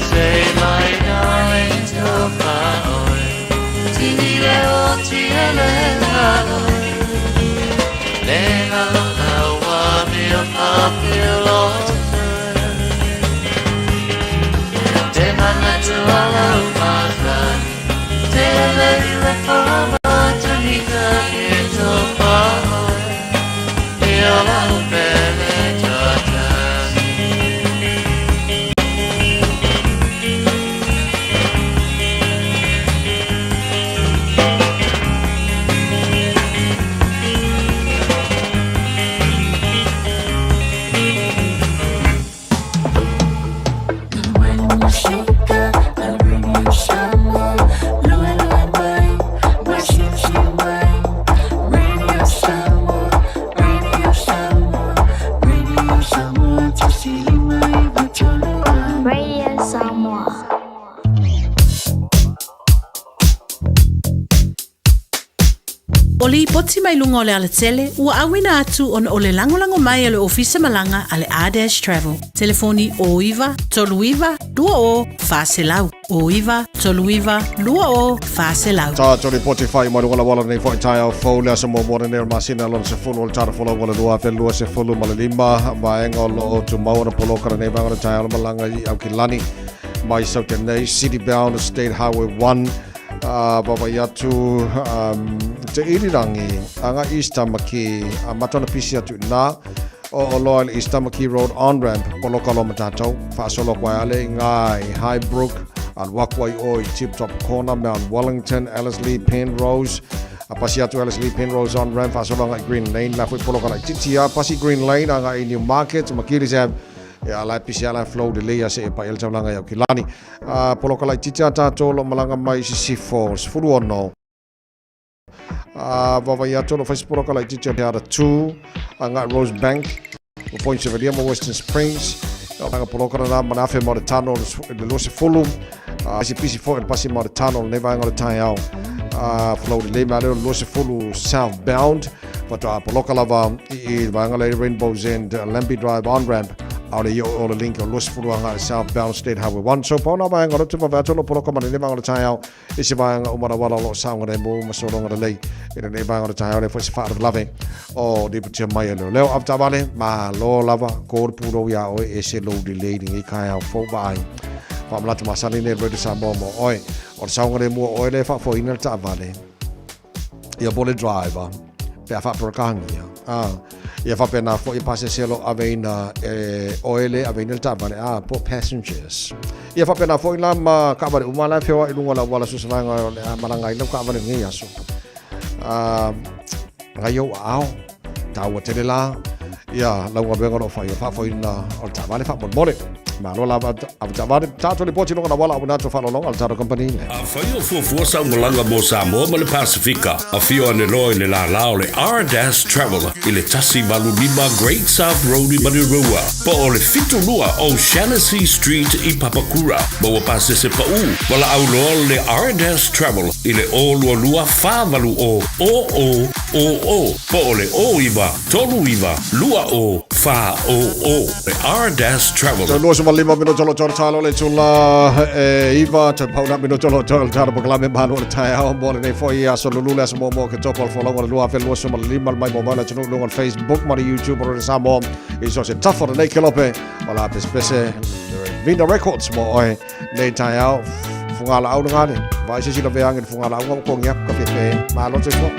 Say my darling to paoi, tini leo ti ele naloi. Le ngalo awa mea papilo. Te manatu ala o masani, te ele i le whamatanika e tō paoi. E ala o pele tō tasi. When you shake up the radio Samoa, lue lue mai, mai si mai. Radio Samoa, Radio Samoa, Radio Samoa, 159 3. Radio Samoa. O lipoti mai luga o le alatele, ua auina atu ona o le lagolago mai a le Ofisa Malaga a le R-Dash Travel. Telefoni 09 39 20 400. 09 39 20 400. Tātou lipoti whai mai luga wala nei foi tai au fou le asa muamua nei o le masina lona 10 o le tara folau wala 2025 vaega o loo tumau ona poloka lenei vaega o le taeao le malaga i Aukilani mai Saute nei City Bound State Highway 1 vaavaai atu te irirangi aga East Tamaki a mata ona pisi atu i nā o o loa i le East Tamaki Road on ramp poloka loa ma tātou faasolo atu ai ale i ngā i Highbrook alu atu ai o i Tip Top Corner Mount Wellington Ellerslie Penrose a pasi atu Ellerslie Penrose on ramp faasolo agai Green Lane la foi poloka laitiiti a pasi Green Lane agai Newmarket Makiris Ave e ala e pisi ala e flow lelei a seʻe paʻia le taulaga i Aukilani. A poloka laitiiti a tātou o lo o malaga mai i Sisifo, 16. A vaavaai atu o lo o fai se poloka laitiiti o Te 2 agai Rosebank, o Point Chevalier ma Western Springs. O vaega poloka lena ma le afe ma o le tano i le 20. A pisi pisi foi le pasi ma o le tano lenei vaega o le taeao. A flow lelei mai lea o le 20 southbound. Faatoa poloka lava i le vaega lea i Rainbow's End, Lambie Drive on-ramp, ʻaʻole i oo le link o 20 agai i southbound State Highway 1. So pau nā vaega o le tupa vea tolo poloka ma lenei vaega o le taeao i se vaega uma rawala o lo o saogalemu ma sologa lelei i lenei vaega o le taeao lea foi se faalavelave o lipotia mai e leoleo. Avetaavale, malo lava, ko le pulou iā oe e se lou lelei lenei taeao fou vaai. Faamanatu masani nei Radio Samoa mo oe. O le saogalemu o oe lea e faafoeina le taavale. Ia po le driver pe a faaperekahangia a ia faapena foi pasese o lo o aveina e oe le aveina le taavale a po passengers. Ia faapena foi la ma kaavale uma la e feoai i luga o le auala so se vaega o le a malaga ai lau kaavale i lenei aso. A ngai ou aao, taua tele la. Ia lau galuega o lo o fai, o le faafoeina o le taavale faamolemole. Malo lava avetaavale, tatou lipoti i luga o le auala aua nato faaaloaloga a le tatou kamupani. Afai o fuafua sau malaga mo Samoa ma le Pasefika, afio ane loa i le lālā o le R-Dash Travel i le 185 Great South Road i Manurewa, po o le 72 O'Shannessy Street i Papakura. Maua pasese paʻu, valaau loa le R-Dash Travel i le 022 480 0000 po o le 09 39 20 400. Le R-Dash Travel. Toe 25 minute o lo toe talo le tula e iva toe pauna minute o lo toe talo polokalame malu o le taeao mo lenei foi aso lulu le aso muamua o Oketopa o le folauga o le 2025 mai mo mai le atunuu i luga o le Facebook ma le YouTube o le Samoa i so se tafa o lenei kelope o la pesepese Vina Records mo oe nei taeao fugalaau le gale vaai se sila veange le fugalaau nga ukongi aku ka fefe malo soifua.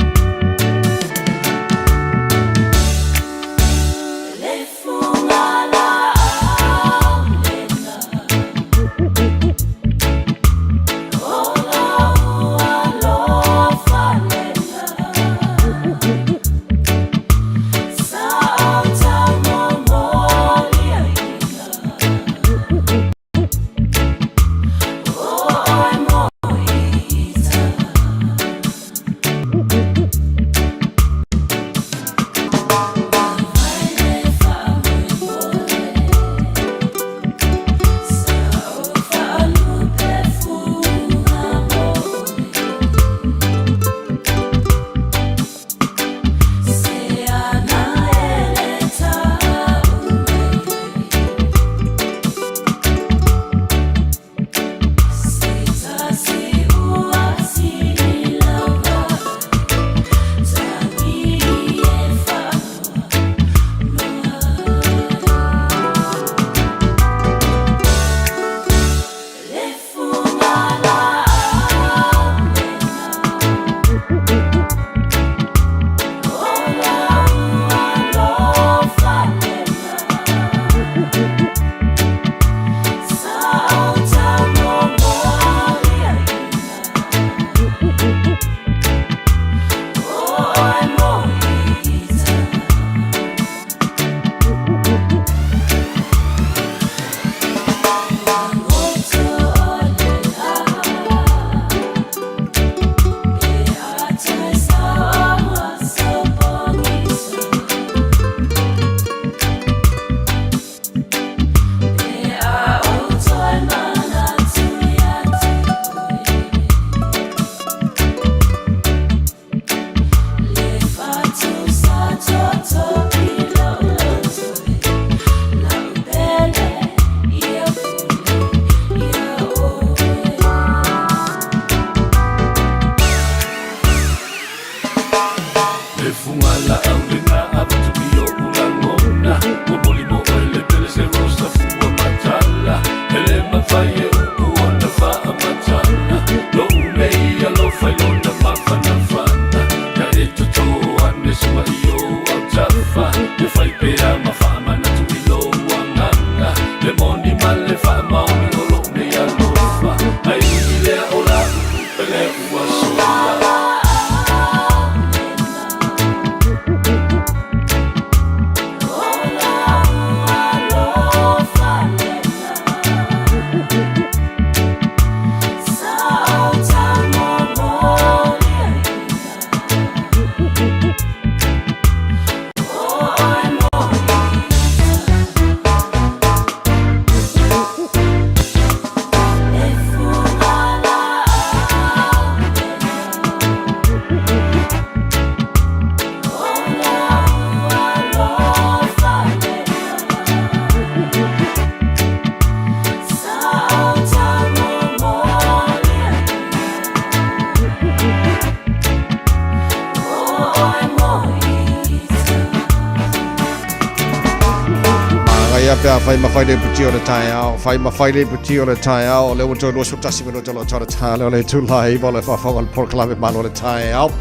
Magaia pe a whai mawhai le puti o le taeao, whai mawhai le puti o le taeao, o le ua toe 21 minuta o le tau tale o le tūlai iwa o le whawhanga o le polokalame malo o le taeao.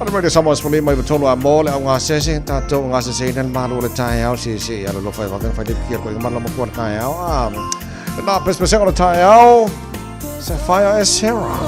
O le Radio Samoa Sfoli mai tolu a mo le au ngasese, tātou ngasese ina le malo o le taeao, se se ala lo whai wawenga whai le puti o le koinga malo makua le taeao. A, nā pesepesega o le taeao, Sapphire Sarah.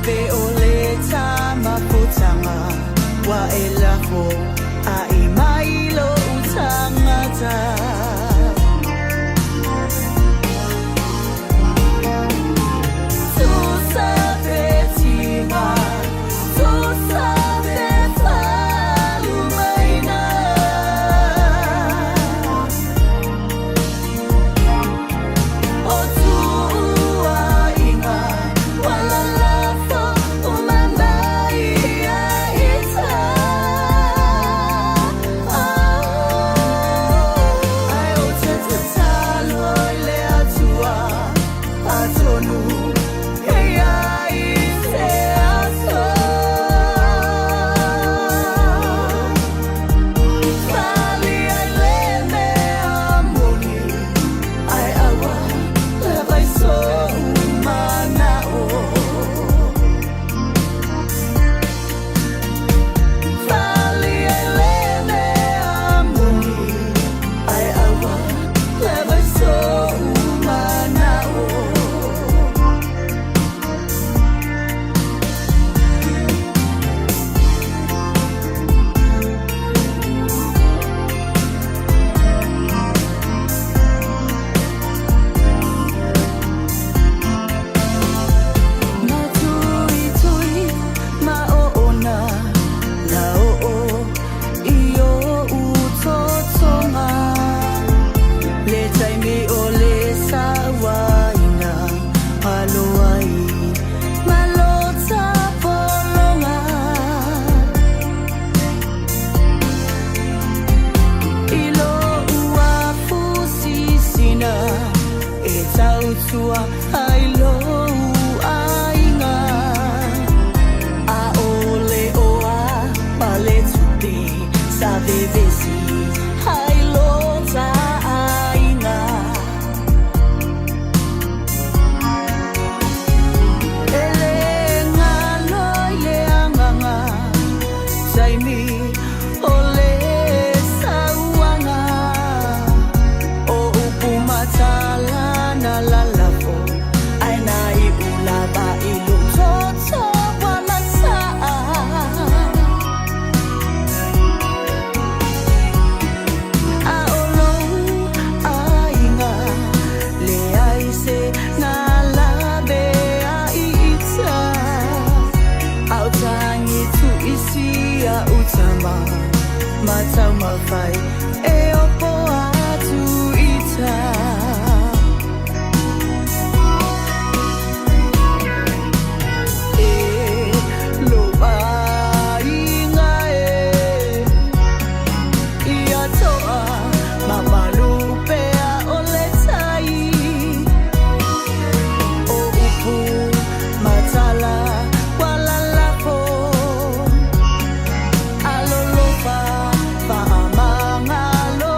pe o le tamafutaga ua e lafo ai mai lo'u tagata. Tusa pe tiga, tusa pe falumaina. O tuuaiga ua lalafo uma mai ia ita. Ae ou te tatalo i le Atua, atonu e iai se aso. Fali ai le mea moni, ae aua lava i so'u mana'o. Fali ai le mea moni, ae aua lava i so'u mana'o. Matuitui ma oona la oo i o'u totoga le taimi o le sauaina alo ai ma lo tapologa. I lo'u afusisina e tautua ai lou aiga ʻAʻole o a paletupe sa vevesi ai lo ta'aiga. E lē galo i le agaga taimi o le sauaga o upu matala na lalafo ae na i'u lava i lo'u toto ua masa'a. A o lou aiga leai se galabe ai ita a o tagi tu'isi a'u tama ma taumafai e opo atu ita. E lou aiga e ia to'a mamalu pea o le tai o upu matala ua lalafo alolofa fa'amagalo.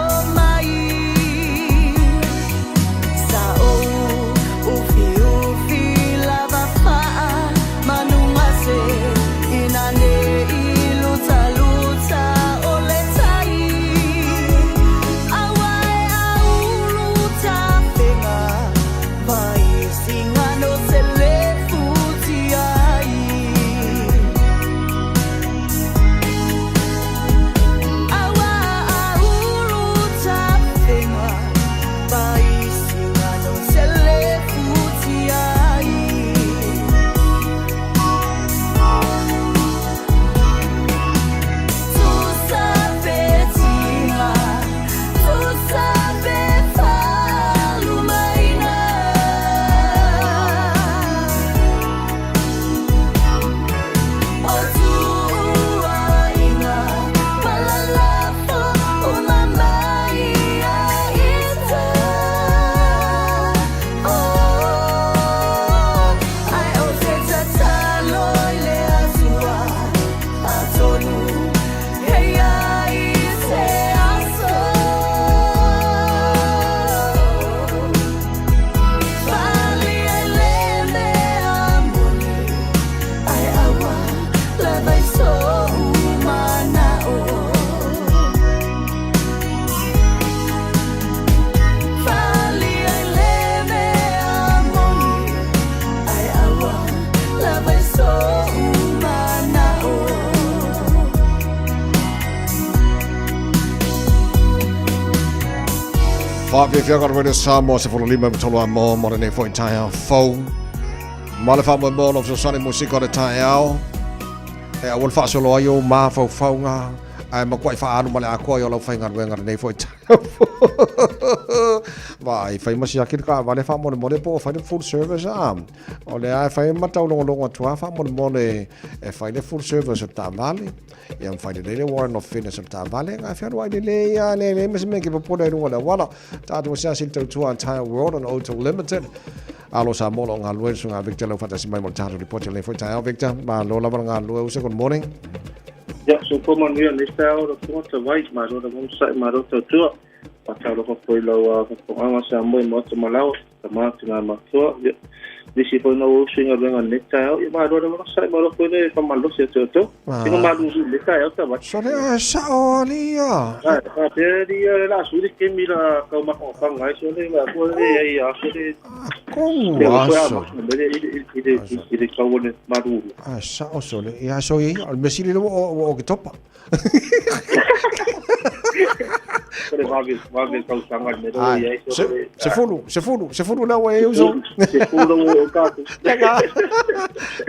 Faafiafiaga o le Radio Samoa 15 ma 3 amo mo lenei foi taeao fou. Ma le faamoemoe o lo fesoasoani musika o le taeao. E aua le faasolo ai ou mafaufauga ae matuai faaalu ma le atoa i o lau faigaluega lenei foi taeao. Vaai, fai ma siaki le taavale faamolemole po o fai le full service a. O lea e fai ma taulogologo atu lava faamolemole e fai le full service o le taavale. Ia ma fai lelei le warrant of fitness o le taavale. Ga fealuai lelei a le le ma se mea ke popole ai luga o le auala. Tatou asiasi i le tautua a Tire World and Auto Limited. Alo Samoa o lo o galulue le susuga Victor Lau faatasi mai mo le tatou lipoti o lenei foi taeao. Victor, malo lava le galulue uso. Good morning. Ia, soifua manuia lenei taeao lau Afioga Tavai, malo lava onosai, malo tautua. Faatalofa foi i lau faafofogaaga Samoa i Maota ma Laoa, tama, tina ma matua, ia, nisi foi na ua usu i galuega i lenei taeao, ia malo lava onosai, malo foi le faamalosi ia te outou. Sina malulu i lenei taeao Tavai. Sole, ae sao alii ia. Ae, faapea alii ia, o le a sui le kemi la kau mafaufauga ai sole, ma atua le ai a sole. Kogu aso. I le kau o le malulu. Ae sao sole, ia so ia, o le mea sili lea ua Oketopa. O le vave, vave tausaga le mea lea i ai. Sefulu, sefulu, sefulu lea ua e uso. Sefulu ua o tātou.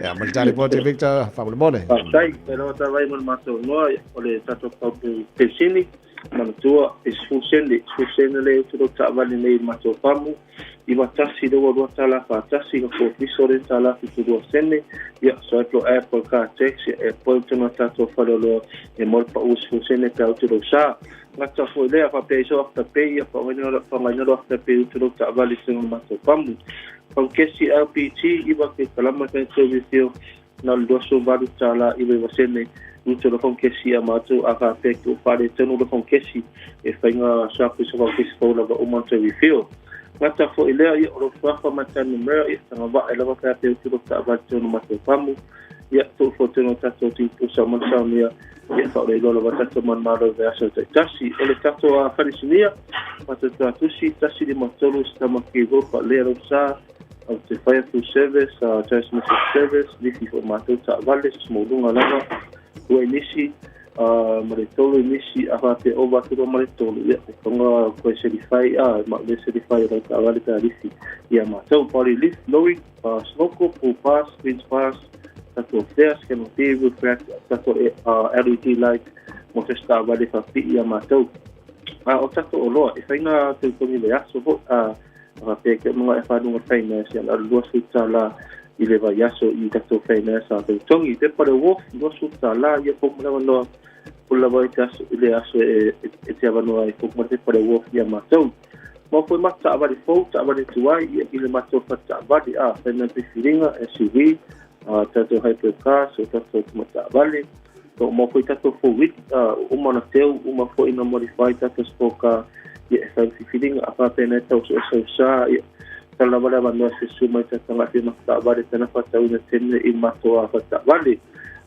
Ia, ma le tali poti, Victor, faamolemole. Faafetai, e lava tavai mo le matou noa, o le tatou paupu pensini, manatua, e 10 sene, 10 sene le utu lau taavale nei i le matou pamu. 91 le ua $2.41 ka fofiso le tala 72 sene ia swipe lo app o le car tax ia e poi tonu a tatou faleoloa e mo le pau 10 sene pe au te lou sa gata foi lea faapea i so afterpay ia whangaina lo afterpay utu lou taavale tonu matou pamu Paukesi LPT iwa ke kalama te tau na le $28 99 sene utu lo faukesi a matou a faapea ke o faaletonu lo faukesi e faiga suaku i se faukesi fou lava uma ona toe refill. Gata foi lea ia o lo suafa ma ta numera ia tagavaa e lava pe a pe utu lo taavale tonu matou pamu ia tuu fo tonu tatou tipusa ma saunia ia faaole iloa lava tatou manumalo i vaiaso taitasi. O le tatou a falesinia matou tuatusi 153 se tama ki ro faalea lau sa au te whai full service, transmission service, lifi fo mātou taavale, smoluga lava, ua nisi, ma le tolu i nisi, a whāte ova atu ma le tolu, ia, e tonga koe certify, a, ma le certify o lau taavale ta lifi, ia mātou, body lift, lowering, snorkel, pull pass, winch pass, tatou flare, scan of roof rack, tatou LED light, mo se taavale whapii ia mātou. O tatou oloa, e whainga tautogi le aso ho, faapea ke mga e whanunga finance ia na $20 i le vaiaso i tatou finance a tautogi. Te pare wolf $20 ia po malaga noa o lava i te aso i le aso e te awanoa i po te pare wolf ia mātou. Mau foi mata taavale fou, taavale tuai ia i le matou fataavale a whaina whiringa SUV, tatou hypercars, o tatou taavale. To mau foi tatou fou wit, uma na teu, uma foi na modify tatou sport car ia e whai whiringa a whapena e tau so e sa ia tala wala wa noa se suma i tatanga whima taavale tana whatauna tene i matou a fataavale.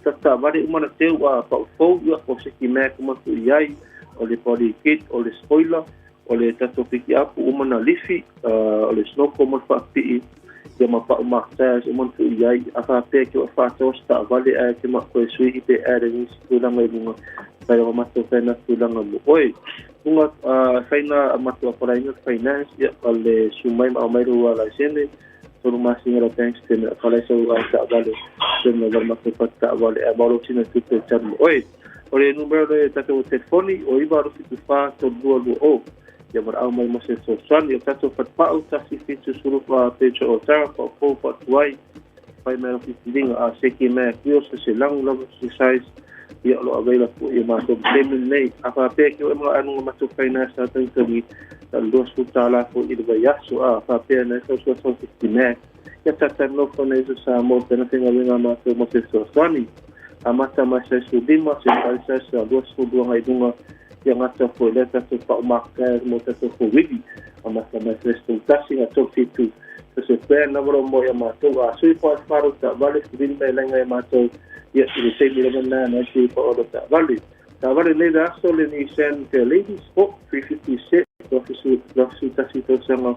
Taavale uma na teu a paufou ia o se ki mea kuma tu iai, o le body kit, o le spoiler, o le tatou piki apu uma na lifi, o le snorkel mo le faapii, ia ma pau mark tires uma na tuu i ai. A faapea ke ua faatoa se taavale ae ke ma koe sui pe ae nisi tulaga i luga, fai lava matou faina tulaga mo oe. Luga faina a matou apalaina finance, ia o le sumai ma aumai lou laisene, tolu masina la bank statement, a falai sau a taavale, tena wale matou fatataavale, ae maolo tina tupe talu mo oe. O le numero le tatou telefoni, o 9 2 74 3220. Ia mara au mai mo se fesoasoani. O tatou fatupau, 170 pa petrol o tara, paupou paatuai, fai mai fifiliga a seki mea kio se se lagu lava se size, ia o lo available ia matou taimi lenei. A faapea ke o e mga anuga matou finance a tagitagi, na le $20 foi i le vaiaso a faapea na e tausuasoa 50 max. Ia tatanofo na iso sa mo pena faigaluega matou mo se fesoasoani. A mata mai sa 15, se sai sa 22 ngai lunga ia ngata foi le tatou pau mark mo tatou fo wili. A mata mai sa 11 nga top 7 so se pea na waro mo ia matou a sui po faro ta vale vili mai lenga ia matou ia i le taimi lava na na sui po oro ta vale. Ta vale nei da aso le Nissan te Lady Sport 350 21 tausaga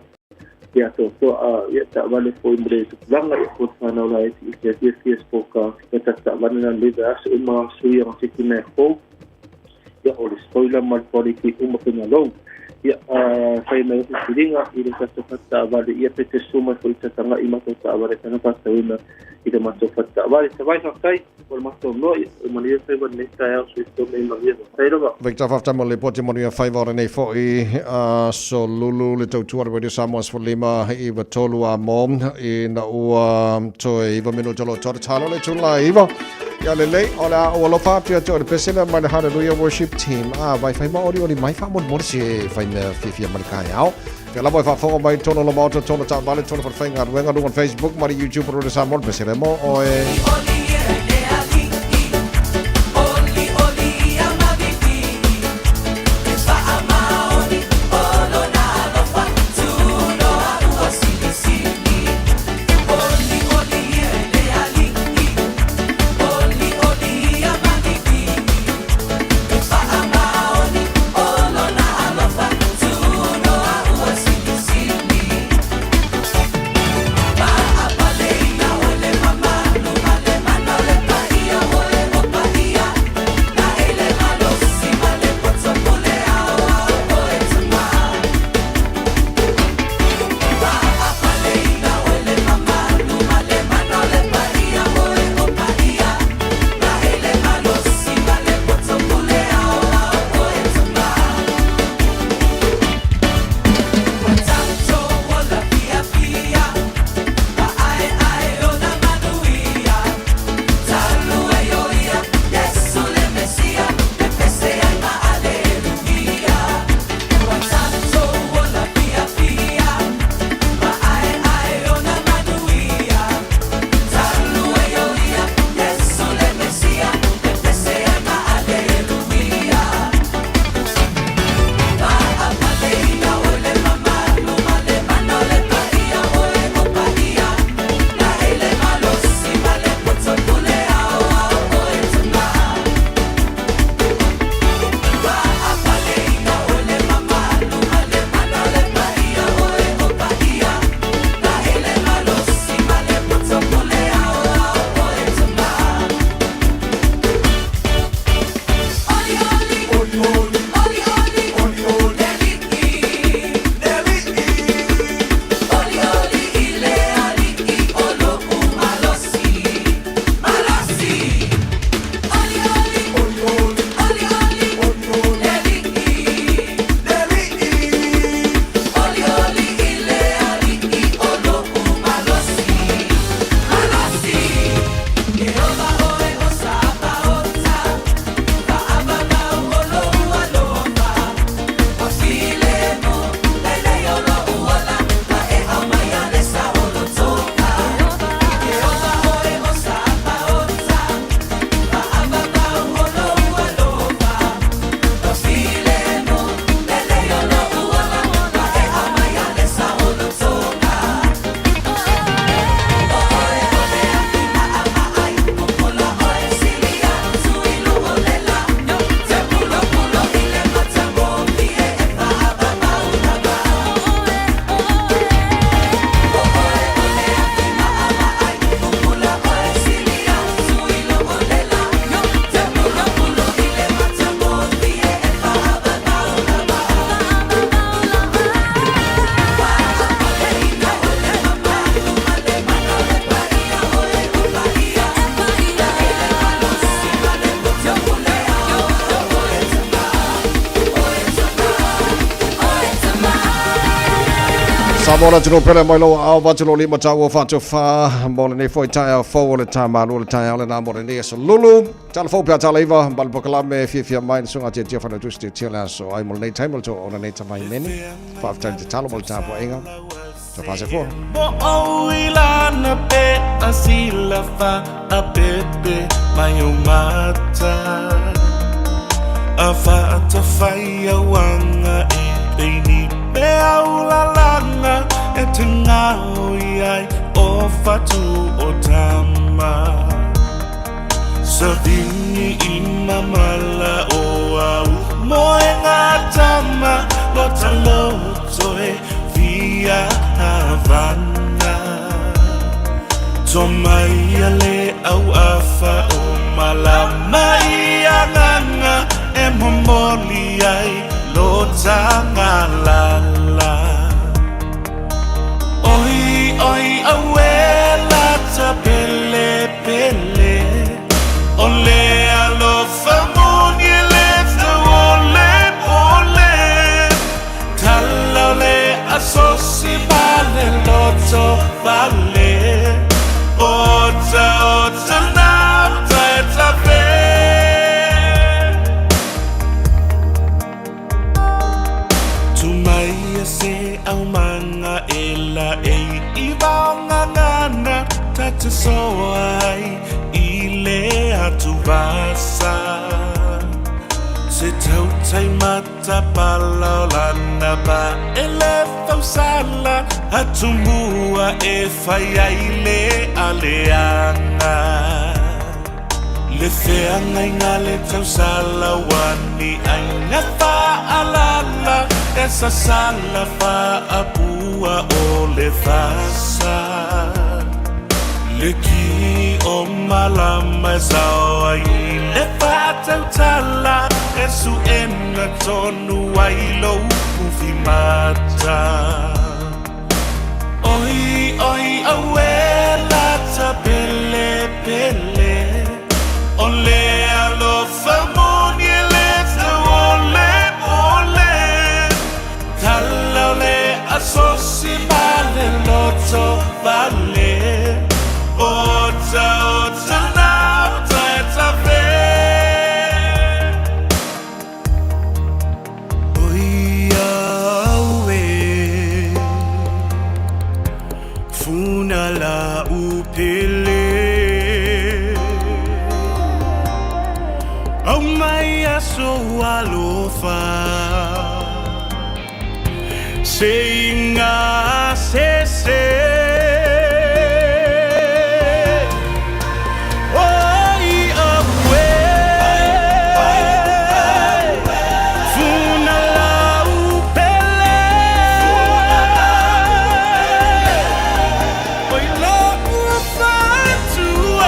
ia to to a ia ta vale foi mo le tupulaga ia fo whanau la e ti ia fia sport car ia ta ta vale na le da aso uma sui ia seki mea fou ia o le spoiler ma le body kit uma pena low. Ia, fai mai ai filifiliga i le tatou faletaavale, ia pe te susu mai foi i tataga'i matou taavale tana fa'atauina i le matou faletaavale. Tavai faafetai mo le matou noa, ia manuia faiva i lenei taeao. Soifua ma ia manuia, faafetai lava. Victor, faafetai mo le lipoti manuia faiva o lenei foi aso lulu le tautua le Radio Samoa 15 93 a mo ina ua toe 9 minuta lo toa talo le tula 9 ia lelei o le a ou alofa atu ia te oe le pese lea mai le Hallelujah Worship Team a vai fai ma oli oli mai faamolemole se fai mea fiafia mai le taeao. Fea lava e faafofoga mai tonu lo maota tonu taavale tonu falefaigaluega luga o le Facebook ma le YouTube o Radio Samoa le pese lea mo oe. Samoa le atunuu pele mai lou aao vatu lou lima taua faatofa mo lenei foi taeao fou o le tamalu o le taeao lena mo lenei aso lulu. Tala fou pe a tala iva ma le pokalame fiafia mai le susuga Tiatia Failautusi Tiatia le aso ai mo lenei taimi o le tou o lenei tamai meni. Faafetai le tatalo mo le tapuaiga. Tofa Sefua. Mo ilana pe a sila fa a pepe mai o mata A whaatawhai auanga e peini pe aulalanga E te ngao i ai o whatu o tama Savini i mamala o au Moe ngā tama Lo taloto e via Havana To mai a le au afa o malama i anganga E momoli ai lo tangalofa. fasa Se tautai matapala o lana paele fausala Atumua e fai ai le aleaga Le feagaiga le tausala ua ni aiga faalala E sasala faapua o le fasa Le ki o malama e sao ai le faatautala E suʻena tonu ai lou ufimata Oi oi auē lata pelepele O le alofa moni e lē tauoleole Tala o le asosi ma le loto fale Otaota gauta e tafe Oi auē Funa la'u pele Aumai aso alofa Se iga sese Oi auē Funa la'u pele Oi la'u fatu e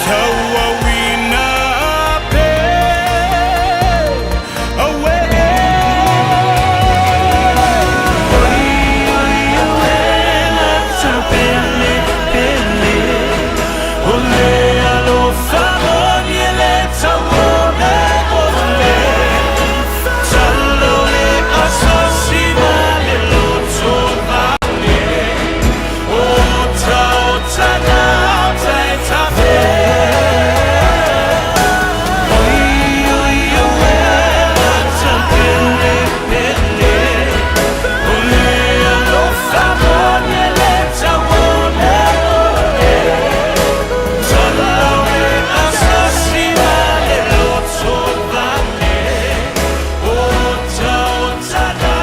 Tauauina pē Auē Oi oi auē lata pelepele O le alofa moni e lē tauoleole Tala o le asosi ma le loto vale Otaota gauta e tafe Oi oi auē lata pelepele O le alofa moni e lē tauoleole Tala o le asosi ma le loto vale Otaota gauta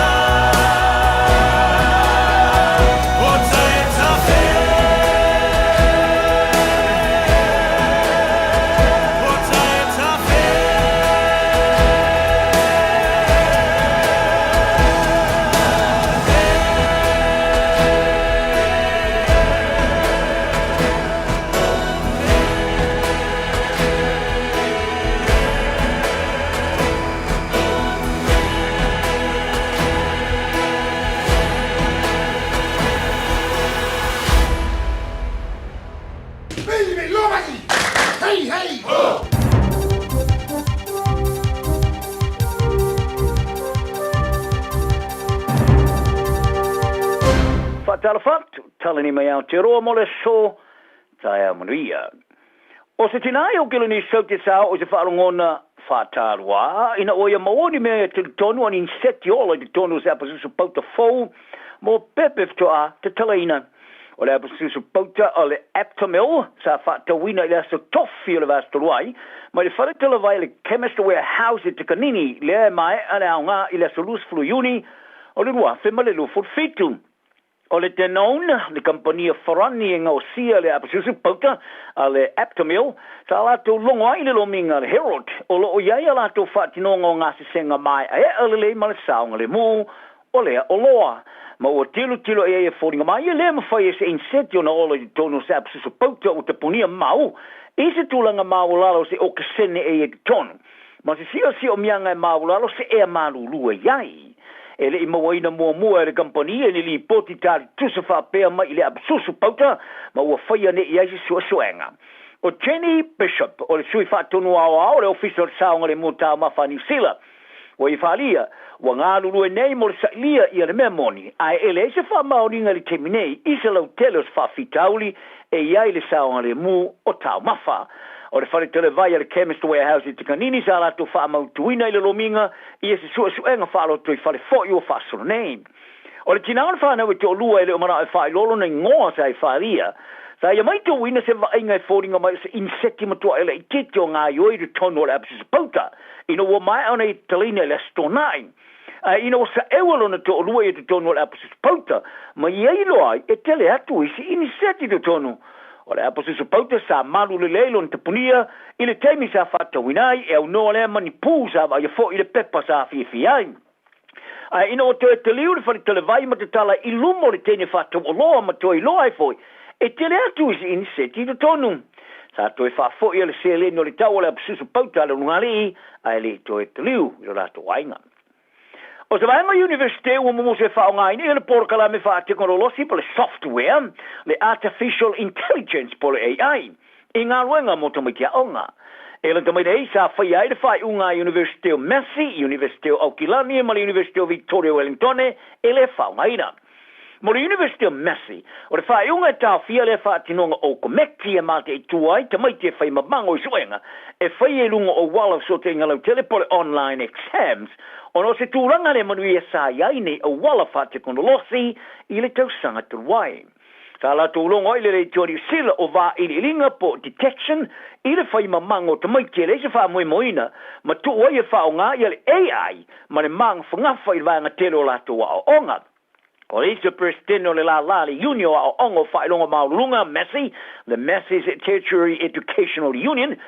e tafe Ota e tafe Hey, hey! Ho! Faatalofa atu, talani mai Aotearoa mo le aso taeao manuia. O se tinā i okelo ni sau te sao o se faalogona faataluā ina ua ia maua ni mea ia talitonu a ni inseti ola i totonu o se apasusu pauta fou mo pepe fetoa tatalaina. O le apasusu pauta o le Aptamil sa faatauina i le aso tofi o le vaiaso talu ai mai le fale talavai le Chemist Warehouse i Takanini lea e mae'a le aoga i le aso 20 Iuni o le 2027. O le Danone, le kamupani Farani e gaosia le apasusu pauta a le Aptamil, sa latou logo ai i le lomiga a le Herald, o lo o i ai a latou faatinoga o gasesega mae'ae'a lelei ma le saogalemu o lea oloa. Ma ua tilotilo i ai e foliga mai, e lē mafai e se inseti ona ola i totonu o se apasusu pauta ua tapunia mau i se tulaga maualalo o se okesene e i ai totonu, ma se siosiomiaga e maualalo se ea malulu e i ai. E le i mauaina muamua e le kamupani e ni lipoti tali tusa faapea mai i le apasusu pauta ma ua faia nei i ai se suesuega. ʻO Jenny Bishop, o le Sui Faatonu Aoao o le Ofisa o le Saogalemu Taumafa a Niu Sila, ua i faaalia, ua galulue nei mo le sailia ia le mea moni, ae e leai se faamaoniga i le taimi nei i se lautele o se faafitauli e i ai le saogalemu o taumafa. O le fale televai a le Chemist Warehouse i Takanini sa latou faamautuina i le lomiga ia se suesuega faalotoifale foi ua faasolo nei. O le tinā o le fanau e toalua e le o manao e faailoa lona igoa sa i faaalia, Sa ia maitauina se vaaiga e foliga mai o se iniseti matuaʻi laitiiti o gaoioi i totonu o le apususu pauta ina ua maea ona ia tatalaina i le Aso Toonai. Ae ina ua saeua lona toalua i totonu o le apususu pauta, ma ia iloa ai e tele atu isi iniseti i totonu o le apususu pauta sa malu lelei lona tapunia i le taimi sa faatauina ai, e aunoa lea ma ni pū sa vaaia foi i le pepa sa afiafia ai. Ae ina ua toe taliu le fale talevai ma tatala i luma o le teine faatauoloa ma toe iloa ai foi e tele atu isi iniseti i totonu. Sa toe faafoi e le seleni o le tau o le apususu pauta a le Ulugalii ae le i toe taliu i lo latou aiga. O se vaega Iunivesite ua momoso e faaaogaina ia le polokalame faatekonolosi po le software, le Artificial Intelligence po le AI, i galuega mo tamaiti aoga. E lata mai nei sa faia ai le faaiuga a Iunivesite o Massey, Iunivesite o Aukilani ma le Iunivesite o Victoria Wellingtone e le faaaogaina. Mo le Iunivesite o Massey, o le faaiuga e taofia lea faatinoga o kometi e mataitu ai tamaiti e fai mamago i suega e faia i luga o auala fesootaiga lautele po o le online exams ona o se tulaga le manuia sa i ai nei auala faatekonolosi i le tausaga talu ai. Sa latou logo ai le leitioa Niu Sila o vailiiliga po o detection i le fai mamago o tamaiti e leai se faamoemoeina ma tuu ai e faaaoga ia le AI ma le magafagafa i le vaega tele o latou aoaoga. O le isi o Peresetene o le lālā le Iuni o Aoaoga o Faailoga Maualuluga, Massey, the Massey's Tertiary Educational Union,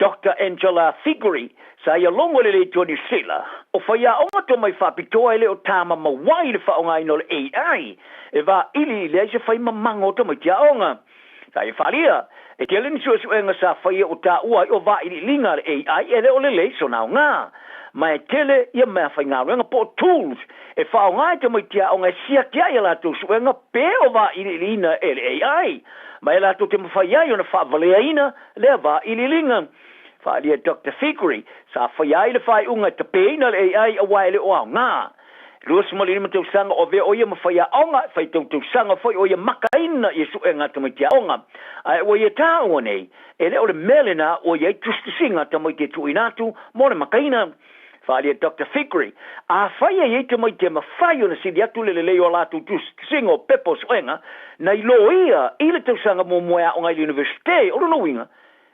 Doctor Angela Figuri, sa ia logo i le leitioa Niu Sila, o faiaoga tomai faapitoa e le o tāmamau ai le faaaogaina o le AI e vailiili ai se fai mamago o tamaiti aoga. Sa ia faaalia, e tele ni suesuega sa faia ua taua ai o vailiiliga a le AI e le o lelei sona aoga. Ma e tele ia meafaigaluega po o tools e faaaoga e tamaiti aoga e siaki ai a latou suega pe o vailiiliina e le AI, ma e latou te mafai ai ona faavaleaina lea vailiiliga. Faaalia e Doctor Figuri, sa faia ai le faaiuga e tapeina le AI aua e le o aoga. 25 tausaga o avea o ia ma faiaoga, e faitau tausaga foi o ia makaina ia suega a tamaiti aoga. Ae ua ia taua nei, e le o le mea lena ua i ai tusitusiga a tamaiti e tuuina atu mo le makaina. Faaalia Doctor Figuri, Afai e i ai tamaiti e mafai ona sili atu le lelei o a latou tusitusiga o pepa o suega, nai loia i le tausaga muamua e aoga ai i le Universite, o lona uiga,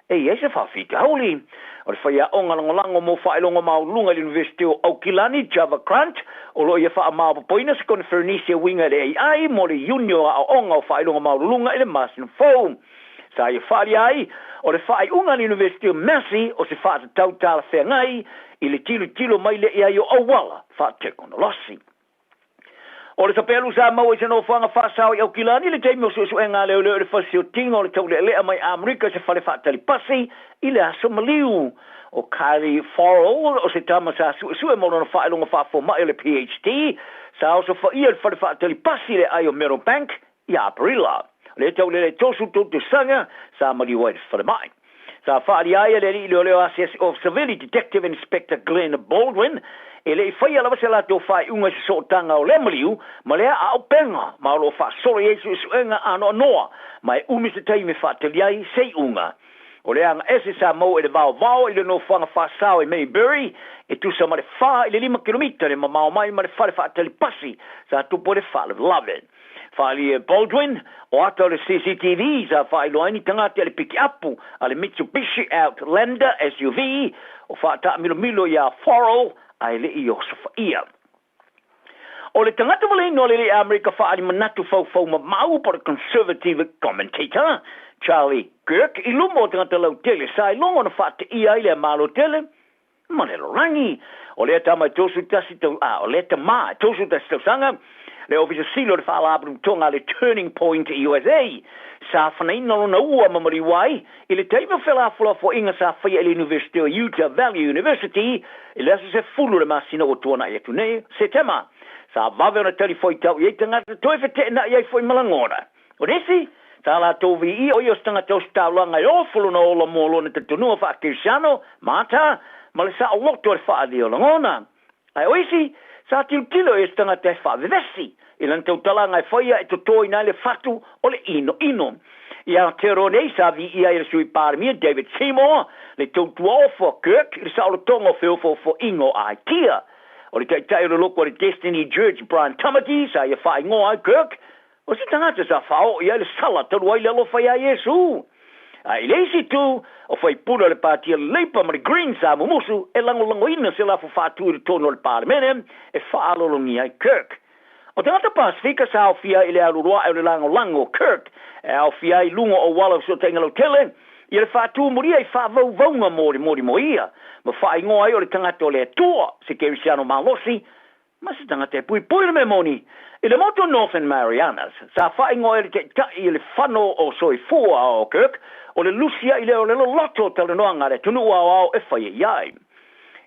E i ai se faafitauli. O le faiaoga lagolago mo faailoga maualuluga i le Iunivesite o Aukilani, Java Grant, o lo o ia faamaopoopoina se koneferenisi e uiga i le AI mo le Iuni o Aoaoga o Faailoga Maualuluga i le masina fou. Sa ia faaalia ai, o le faaiuga a le Iunivesite o Massey o se faatatau talafeagai i le tilotilo mai le i ai o auala faatekonolosi. O le sapelu sa maua i se nofoaga faasao i Aukilani i le taimi o suesuega a leoleo i le fasioti-ga o le taulealea mai Amerika i se fale faatali pasi i le aso maliu. O Kylie Farrell, o se tama sa suesue mo lona faailoga faafomai o le PhD, sa osofaia i le fale faatali pasi i le aai o Meadowbank ia Aperila. O lea taulele 33 tausaga sa maliu ai i le falemai. Sa faaalia ai e le alii leoleo asiasi of Savili, Detective Inspector Glenn Baldwin, e le i faia lava se latou faaiuga i se sootaga o lea maliu ma lea auupega ma o lo o faasolo i ai suesuega anoanoa ma e umi se taimi e faatali ai se iuga. O le aga ese sa maua i le vaovao i le nofoaga faasao i Maybury e tusa ma le 4 i le 5 kilomita le mamao mai ma le fale faatali pasi sa tupu ai le faalavelave. Faaalia e Baldwin, o ata o le CCTV sa faailoa ai ni tagata i le pikiapu a le Mitsubishi Outlander SUV o faataamilomilo iā Farrell ae le i osofaia. O le tagata waleino a le Amerika whaali manatu faufau mamau po le conservative commentator, Charlie Kirk, i luma o tagata lautele sa i logo na whaateia ai le malo tele ma le lalolagi. O lea tama e 31 tau, a, o lea tamā e 31 tausaga, le Ofisa Sili o le Faalapotopotoga a le Turning Point USA, sa fanaina lona ua ma maliu ai i le taimi o felafolafoaiga sa faia i le Iunivesite o Utah Valley University i le aso 10 o le masina ua tuanai atu nei, Setema. Sa vave ona talifuaitau i ai tagata toe feteenai ai foi ma lagona. O nisi, sa latou viia o ia o se tagata ositaulaga e ofo lona ola mo lona talitonuga faa-Kerisiano, Mata, ma le saoloto o le faaalia o lagona. Ae o isi, sa tilotilo ia se tagata e faavevesi i lana tautalaga e faia e totoina ai le fatu o le inoino. I Aotearoa nei, sa viia ai e le Sui Palemia David Seymour le tautua ofo a Kirk i le saolotoga o feofoofoaiga o Aitia. O le taitai o le loko a le Destiny Church Brian Tamaki, sa ia faaigoa ai Kirk O se tagata sa faaoo i ai le sala talu ai le alofa iā Iesu. A i le isi itu, o faipule o le Pāti a le Labour ma le Greens sa mumusu e lagolagoina se lafo faatu i totonu o le Palemene e faalologia ai Kirk. O tagata Pasefika sa aofia ai i le alualu ae o le lagolago o Kirk e aofia ai i luga o auala o fesootaiga lautele, ia le faatumulia i faavauvauga molimoli mo ia, ma faaigoa ai o le tagata o le Atua, se Kerisiano malosi, ma se tagata e puipui le mea moni. I le motu Northern Marianas, sa faaigoa ai le taitai i le fano o soifua o Kirk, o le lusia'i lea o le loloto o talanoaga a le atunuu aoao e faia i ai.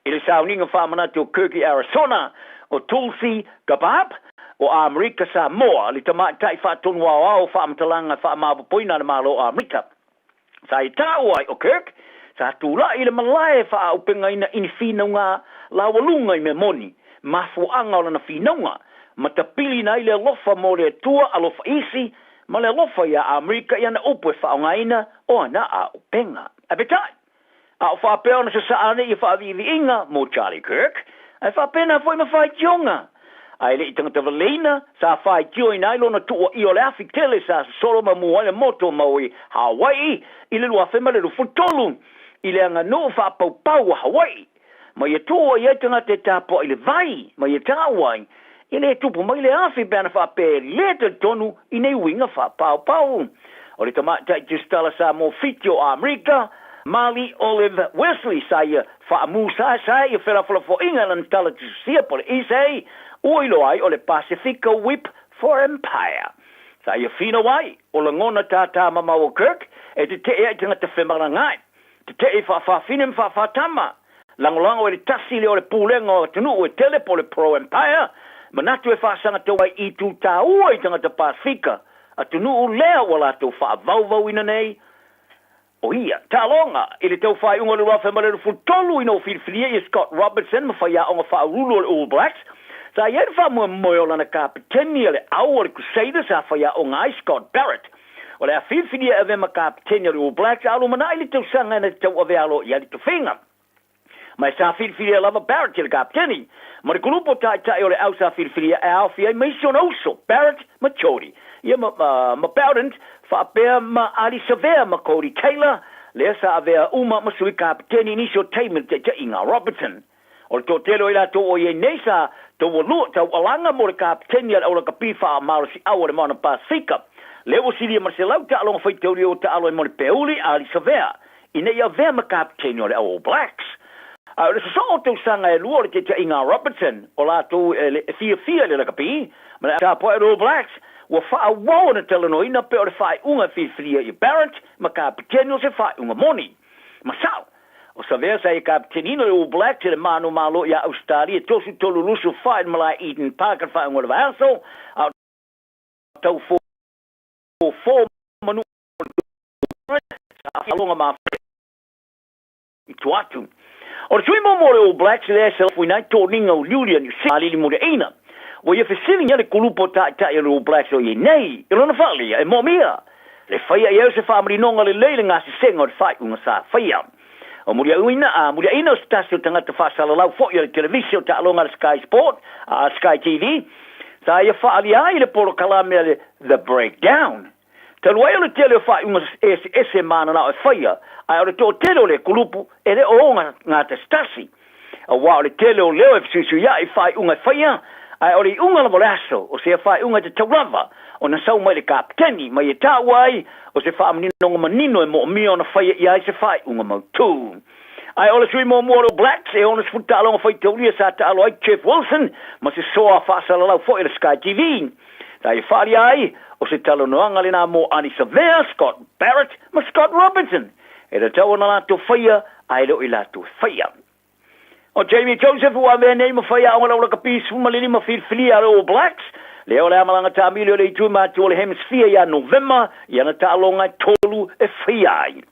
I le sauniga faamanatu o Kirk i Arisona, o Tulsi Gabbard, o Amerika Samoa, le tamaitai faatonu aoao o faamatalaga faamaopoopoina a le Malo o Amerika, Sa i taua ai o Kirk, sa tulai i le malae e faaaupegaina i ni finauga laualuga i mea moni, mafuaaga o lana finauga, ma tapilina ai le alofa mo le Atua alofa isi, ma le alofa iā Amerika i ana upu e faaaogaina o ana aupega. Ae peitai, a o faapea ona sasaa ane ia faaviiviiga mo Charlie Kirk, ae faapena foi ma faitioga. A e le i tagata valeina, sa faitioina ai lona tuuaia o le afi tele sa sosolo ma mu ai le moto Maui Hawaii i le 2023 i le aganuu faapaupau a Hawaii. Ma ia tuuaia ai tagata e tapuai i le vai, ma ia taua ai, e le tupu mai le afi pe ana faapea e le talitonu i nei uiga faapaopao. O le tamaitai tusitala Samoa Fiti o Amerika, Mali Olive Wesley sa ia faamusaesae ia felafolafoaiga i lana tala tususia po o le Isei, ua iloa ai o le Pasefika Whip for Empire. Sa ia finau ai o lagona tātā mamao o Kirk e tetee ai tagata femalagaai, tetee i faafaafine ma faafaatama, lagolago i le tasi lea o le pulega o atunuu e tele po o le pro-empire, manatu e faasagatau ai i itu taua i tagata Pasefika, atunuu lea ua latou faavauvauina nei O ia taaloga i le tau faaiuga o le 2023 ina ua filifilia ia Scott Robertson ma faiaoga faauluulu o le All Blacks, sa i ai le faamoemoe o lana kapeteni a le au o le Crusaders sa faiaoga ai Scott Barrett. O le a filifilia e avea ma kapeteni a le All Blacks a o lumanai le tausaga ina te tauave alo i ai le tofiga. Ma e sa filifilia lava Barrett i le kapeteni, ma le kulupu o taitai o le au sa filifilia e aofia ai ma isi ona uso, Barrett ma Jody, ia ma, ma, ma Bowden, faapea ma Ardie Savea ma Codie Taylor, lea sa avea uma ma sui kapeteni i nisi o taimi o le taitaiga a Robertson. O le toatele o i latou o i ai nei sa taualua, taualaga mo le kapeteni a le aulakapi faamalosiau a le Moana Pasefika, lea ua silia ma le 100 taaloga faitaulia ua taalo ai mo le Peuli, Ardie Savea, ina ia avea ma kapeteni o le All Blacks. A o le sosoo o tausaga e lua o le taitaiga a Robertson, o latou e fiafia i le lakapi, ma le tapuai o le All Blacks, ua faaauau ona talanoaina pei o le faaiuga e filifilia i Barrett ma kapeteni o se faaiuga moni. Ma sao, o Savea sa ia kapeteniina le All Blacks i le manumalo iā Ausetalia 33 24 i le malae Eden Park i le faaiuga o le vaiaso, a o tau fofo manu sa aloga mafai i tua atu. O le sui muamua o le All Blacks lea e selafuina ai toniga uliuli a New Zealand alili muliaina. Ua ia fesiligia le kulupu o taitai o le All Blacks o iai nei i lona faaalia e moomia le faia i ai o se faamalinoga lelei i le gasesega o le faaiuga sa faia. O muliaina, a muliaina o se tasi o tagata faasalalau foi o le televise o taaloga a le Sky Sport, a Sky TV, sa ia faaalia ai le polokalame a le The Breakdown. Talu ai o le tele o faaiuga eseese mananao e faia, ae o le toatele o le kulupu e le o gatasitasi. Aua o le tele o leo e fesuisuiaʻi i faaiuga e faia, ae o le iuga lava o le aso, o sea faaiuga e tatau lava ona sau mai le kapeteni, mai e taua ai o se faamaninoga manino e moomia ona faia ia ai se faaiuga mautū. Ae o le sui muamua o le All Blacks e 60 taaloga faitaulia sa taalo ai Jeff Wilson ma se soa faasalalau foi a le Sky TV. Sa ia faaalia ai o se talanoaga lenā mo Ardie Savea, Scott Barrett ma Scott Robertson e tatau ona latou faia ae le o i latou e faia. O Jamie Joseph ua avea nei ma faiaoga laulakapi 15 filifilia a le All Blacks, lea o le a malaga taamilo i le itu matua o le Hemisphere ia Novema i ana taaloga e tolu e faia ai.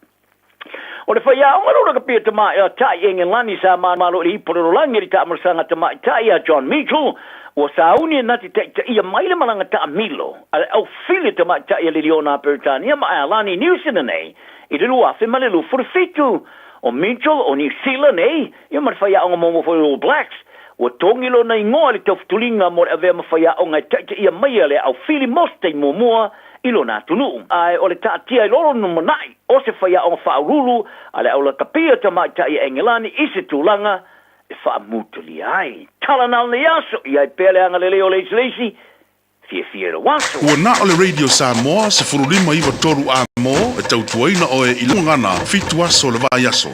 O le faiaoga laulakapi a tamaitai Engelani sa manumalo i le ipu o le lalolagi i le taamalosaga tamaitai a John Mitchell, ua sauni e na te taitaia mai le malaga taamilo a le aufili tamaitai a le Liona a Peretania ma Aelani Niu Sila nei i le 2027. O Mitchell o Niu Sila nei, ia ma le faiaoga muamua foi o le All Blacks, Ua togi lona igoa i le taufutuliga mo le avea ma faiaoga e taitaia maia le aao fili mo se taimi muamua i lona atunuu. Ae o le taatia i lolo lumanai o se faiaoga faauluulu a le aulakapia tamaitai a Engelani i se tulaga e faamutalia ai. Tala na o lenei aso, i ai pea le agalelei o le isi le isi, fiafia i lou aso. Ua na o le Radio Samoa 15 93 A mo e tautuaina oe i gagana fitu aso o le vaiaso.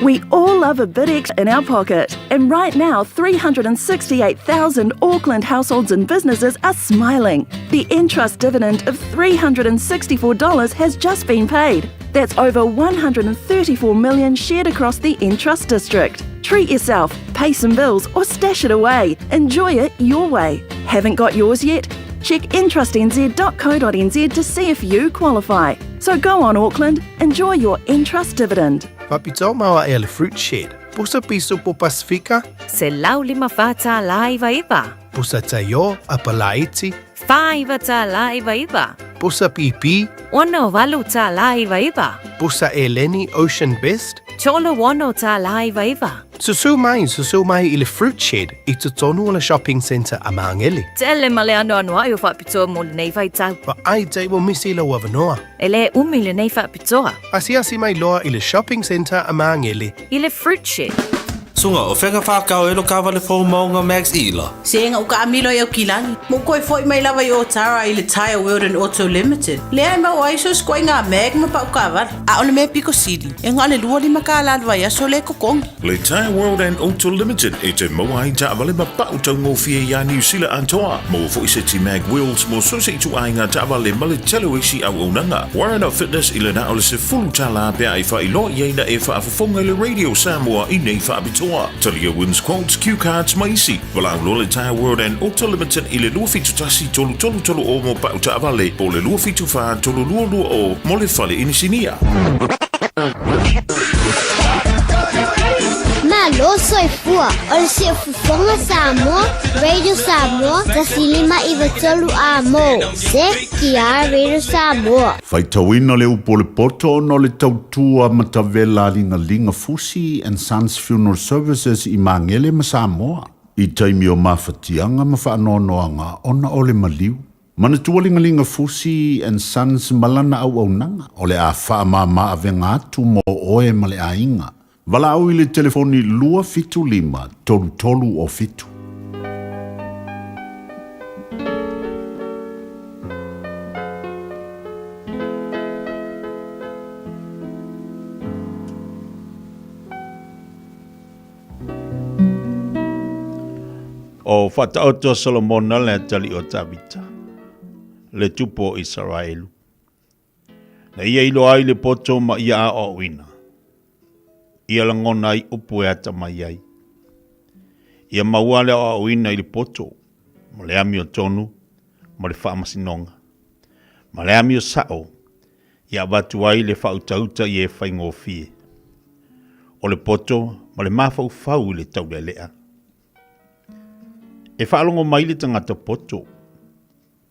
We all love a bit extra in our pocket. And right now, 368,000 Auckland households and businesses are smiling. The Entrust dividend of $364 has just been paid. That's over 134 million shared across the Entrust district. Treat yourself, pay some bills, or stash it away. Enjoy it your way. Haven't got yours yet? Check entrustnz.co.nz to see if you qualify. So go on, Auckland, enjoy your Entrust dividend. Faapitoa maoaʻe a le Fruit Shed. Pusa piso po Pasifika. 154 tālā 99. Pusa taio a Palaiti. 49 tālā 99. Pusa pīpī. 68 tālā 99. Pusa eleni Ocean Best. 36 tālā 99. Susu mai, susu mai i le Fruit Shed i totonu o le Shopping Centre a Māngere. Tele ma le anoanoaʻi o faapitoa mo lenei vaitau. Vaai te ua misi lou avanoa. E le umi lenei faapitoa. Asiasi mai loa i le Shopping Centre a Māngere. I le Fruit Shed. Suga, o fea ka whākau e lo kāwale fou maunga Max Ila? Sega u kaamilo i Aukilani, ma u koe foi mai lava i Otara i le Tyre World and Auto Limited. Lea e maua ai so ʻigo mag ma pau kaavale. A o le mea piko sili, e na o le 25 kālā le vaiaso lea e totogi. Le Tyre World and Auto Limited e te maua ai taavale ma pau taugofie iā Niu Sila atoa. Maua foi seti mag wheels mo so se ituaiga taavale ma le tele o isi auaunaga. Warren Fitness i le na o le $10 pe a e faailoa i ai na e faafofoga i le Radio Samoa i nei faapitoa. Talia wins quotes, cue cards ma isi. Valaau loa le Tyre World and Auto Limited i le 271 333 o mo pau taavale po o le 274 322 mo le fale inisinia. Malo soifua o le Siufofoga Samoa, Radio Samoa, 105 93 A mo, se ki Radio Samoa. Faitauina le upu o le poto ona o le tautua matavela a Ligaliga Fusi and Sons Funeral Services i Magele ma Samoa i taimi o mafatiaga ma faanoanoaga ona o le maliu. Manatua Ligaliga Fusi and Sons ma lana auaunaga o le a faamama avega atu mo oe ma le aiga. Valaau i le telefoni 275 33 o 7. O faataoto a Solomona le atalii o Tavita, le tupu o Isaraelu. Na ia iloa ai le poto ma ia aoaoina. Ia lagona ai upu e atamai ai. Ia maua le aoaoina i le poto, ma le amiotonu, ma le faamasinoga, ma le amio sao, ia avatu ai le faautauta i e faigofie. O le poto ma le mafaufau i le taulealea. E faalogo mai le tagata poto,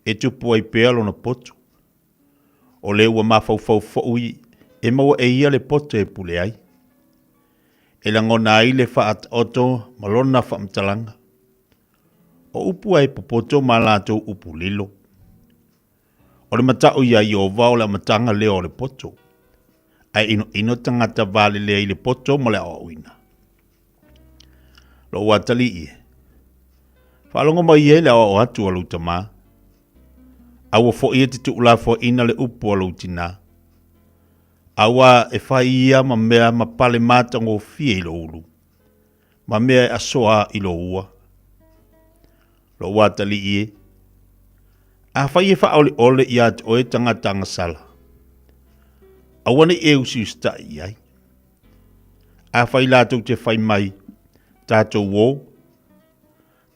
e tupu ai pea lona poto. O le ua mafaufau foʻi e maua e ia le poto e pule ai. E lagona ai le faataoto ma lona faamatalaga. O upu a e popoto ma latou upu lilo. O le mataʻu iā Ieova o le amataga lea o le poto, ae inoino tagata valelea i le poto ma le aoaoina. Lou atalii e, faalogo mai ai le aoao atu a lou tamā. Aua foʻi e te tuulafoaiina le upu a lou tinā. Aua e fai ia ma mea ma pale matagofie i lou ulu, ma mea e asoa i lou ua. Lou atalii e, afai e faaoleole iā te oe tagata agasala, aua ne i e usiusitaʻi i ai. Afai latou te fai mai, Tatou o,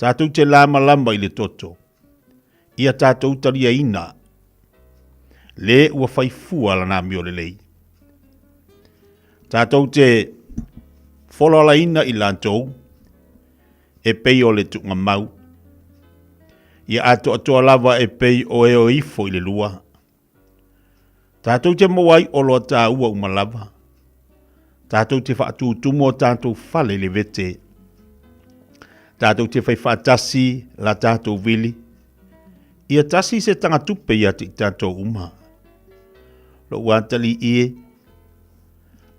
tatou te lamalama i le toto, ia tatou taliaina le ua fai fua lana amio lelei. Tatou te folaolaina i latou e pei o le tuugamau, ia atoatoa lava e pei o e o ifo i le lua. Tatou te maua ai oloa tāua uma lava. Tatou te faatūtumu o tatou fale i le vete. Tātou te whai whaatasi la tātou vili. Ia tasi se tagatupe ia te i tātou uma. Lou atalii e,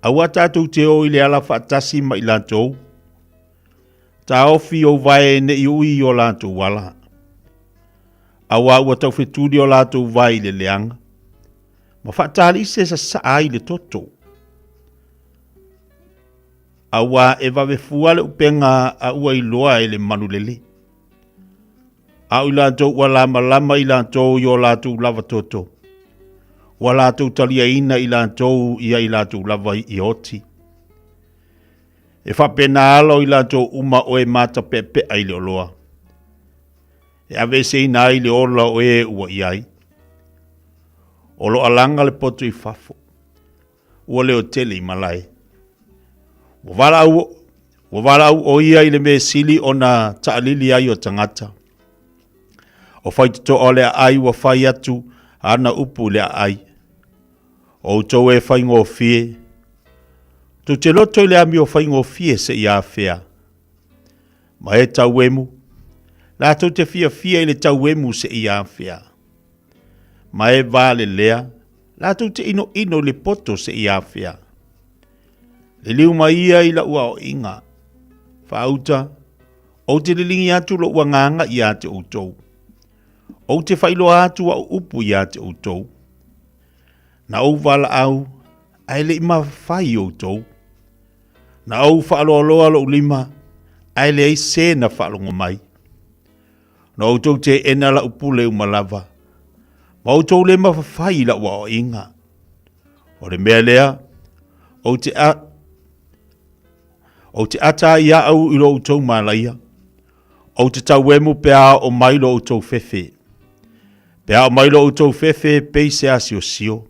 aua tātou te o i le ala faatasi ma i latou. Taofi ou vae ne i ui i o latou ala. Auā ua taufetuli o latou vae i le leaga, ma faataliʻi se sasaa ai le toto. Auā e vave fua le upega a ua iloa e le manulele. A o i latou ua lamalama i latou i o latou lava toto, ua latou taliaina i latou ia i latou lava i oti. E faapena ala o i latou uma o e matapeapea i le oloa, e aveeseina ai le ola o e ua i ai. O lo alaga le poto i fafo, ua leo tele i malae. Ua valaau, ua valaau ʻo ia i le mea sili ona taʻalili ai o tagata. O faitotoa o le aai ua fai atu ana upu i le aai. O outou e faigofie, tou te loto i le amio faigofie seia afea. Ma e tauemu, latou te fiafia i le tauemu seia afea. Ma e valelea, latou te inoino i le poto seia afea. Liliu mai ia i lau aoaiga. Faauta, ou te liligi atu lou agaga ia te outou. Ou te faailoa atu au upu ia te outou. Na ou valaau, ae le i mafai outou. Na ou faaloaloa lou lima, ae leai se na faalogo mai. Na outou teena lau pule uma lava, ma outou le mafafai i lau aoaiga. O le mea lea, ou te a, ou te ata ai au i lo outou malaia, ou te tauemu pe a oo mai lo outou fefe. Pe a oo mai lo outou fefe pei se asiosio.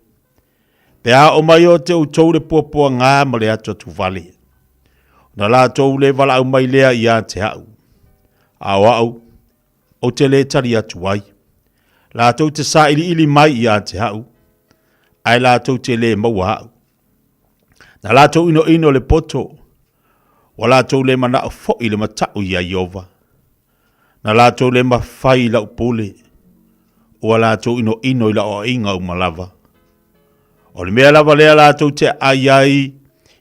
Pe a oo mai o te outou le puapuagā ma le atuatuvale. Ona latou le valaau mai lea ia te au. A o au, ou te lē tali atu ai. Latou te sailiili mai ia te au, ae latou te lē maua au. Na latou inoino le poto, ua latou lē manaʻo foʻi le mataʻu iā Ieova. Na latou lē mafai i lau pule, ua latou inoino i lau aoaiga uma lava. O le mea lava lea latou te aai ai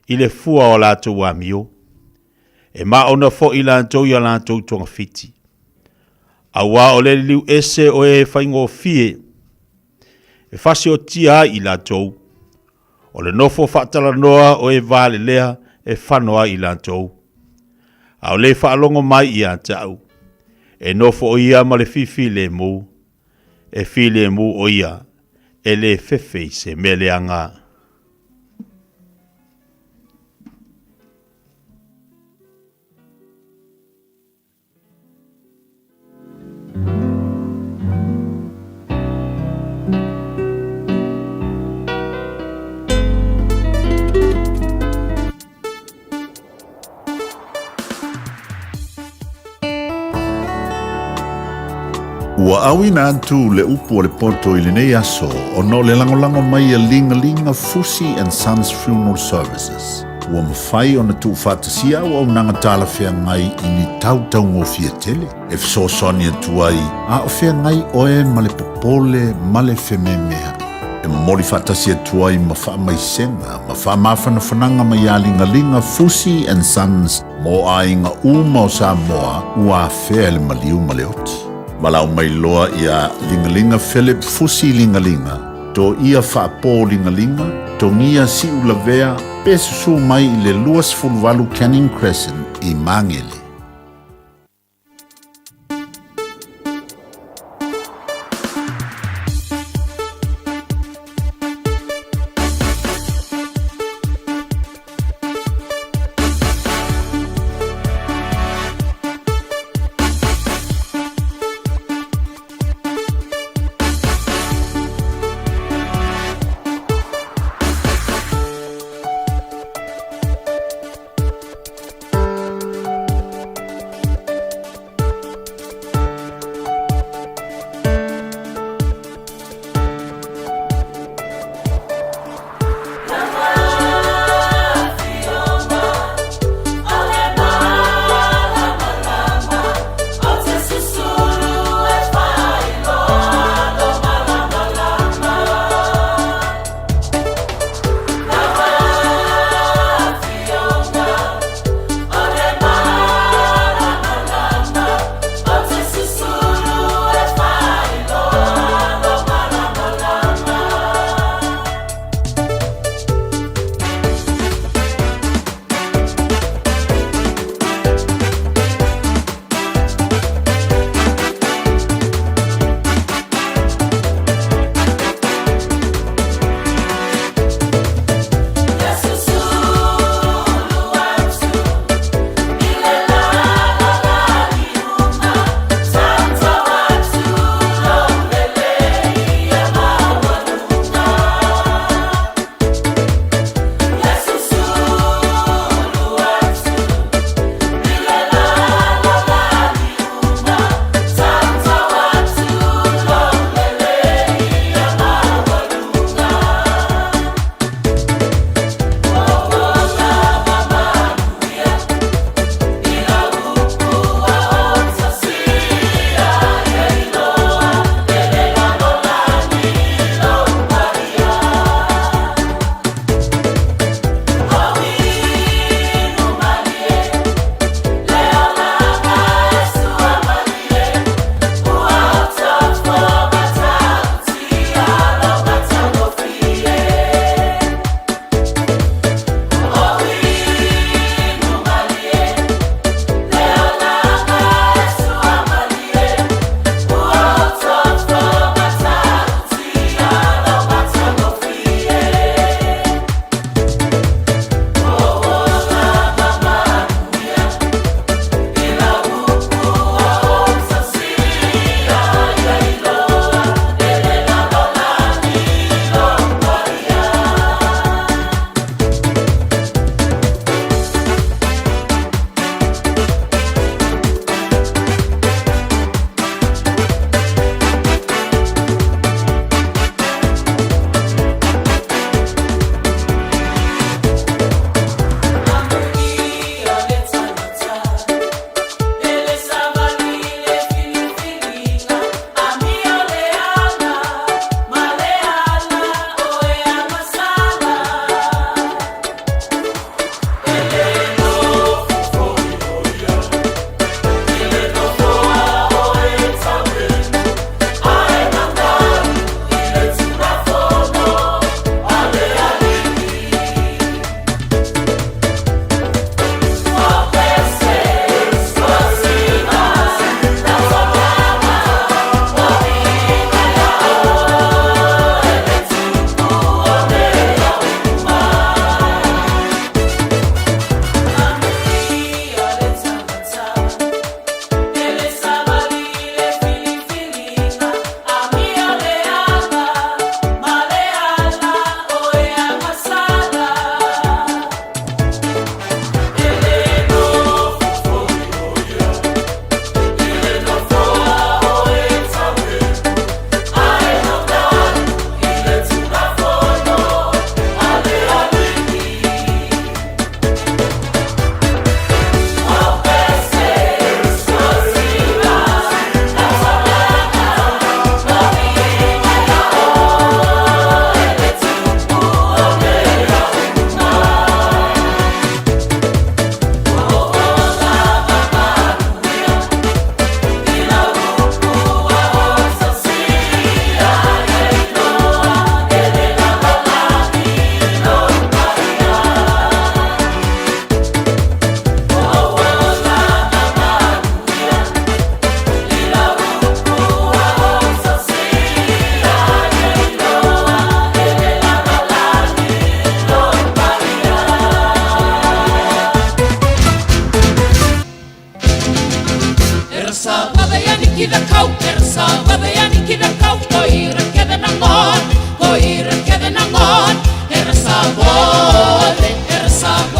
i le fua o latou amio. E maona foi latou i a latou togafiti. Auā o le liliu ese o e faigofie e fasiotia ai i latou, o le nofo faatalanoa o e valelea e fano ai i latou. A o le faalogo mai ia te au, e nofo o ia ma le fifilemu, e filemu o ia, e le fefe i se mea leaga. Ua auina atu le upu o le poto i lenei aso ona o le lagolago mai a Ligalinga Fusi and Sons Funeral Services. Ua mafai ona tuufaatasia auaunaga talafeagai i ni tau taugofie tele e fesoasoani atu ai a o feagai oe ma le popole ma le fememeaʻi. E momoli faatasi atu ai ma faamaisega ma faamafanafanaga mai ia Ligaliga Fusi and Sons mo aiga uma o Samoa ua afea e le maliu ma le oti. Valaau mai loa ia Ligaliga Philip Fusi Ligaliga, Toia Faapo Ligaliga, Togia Siulavea pe susu mai i le 28 Canning Crescent i Magele.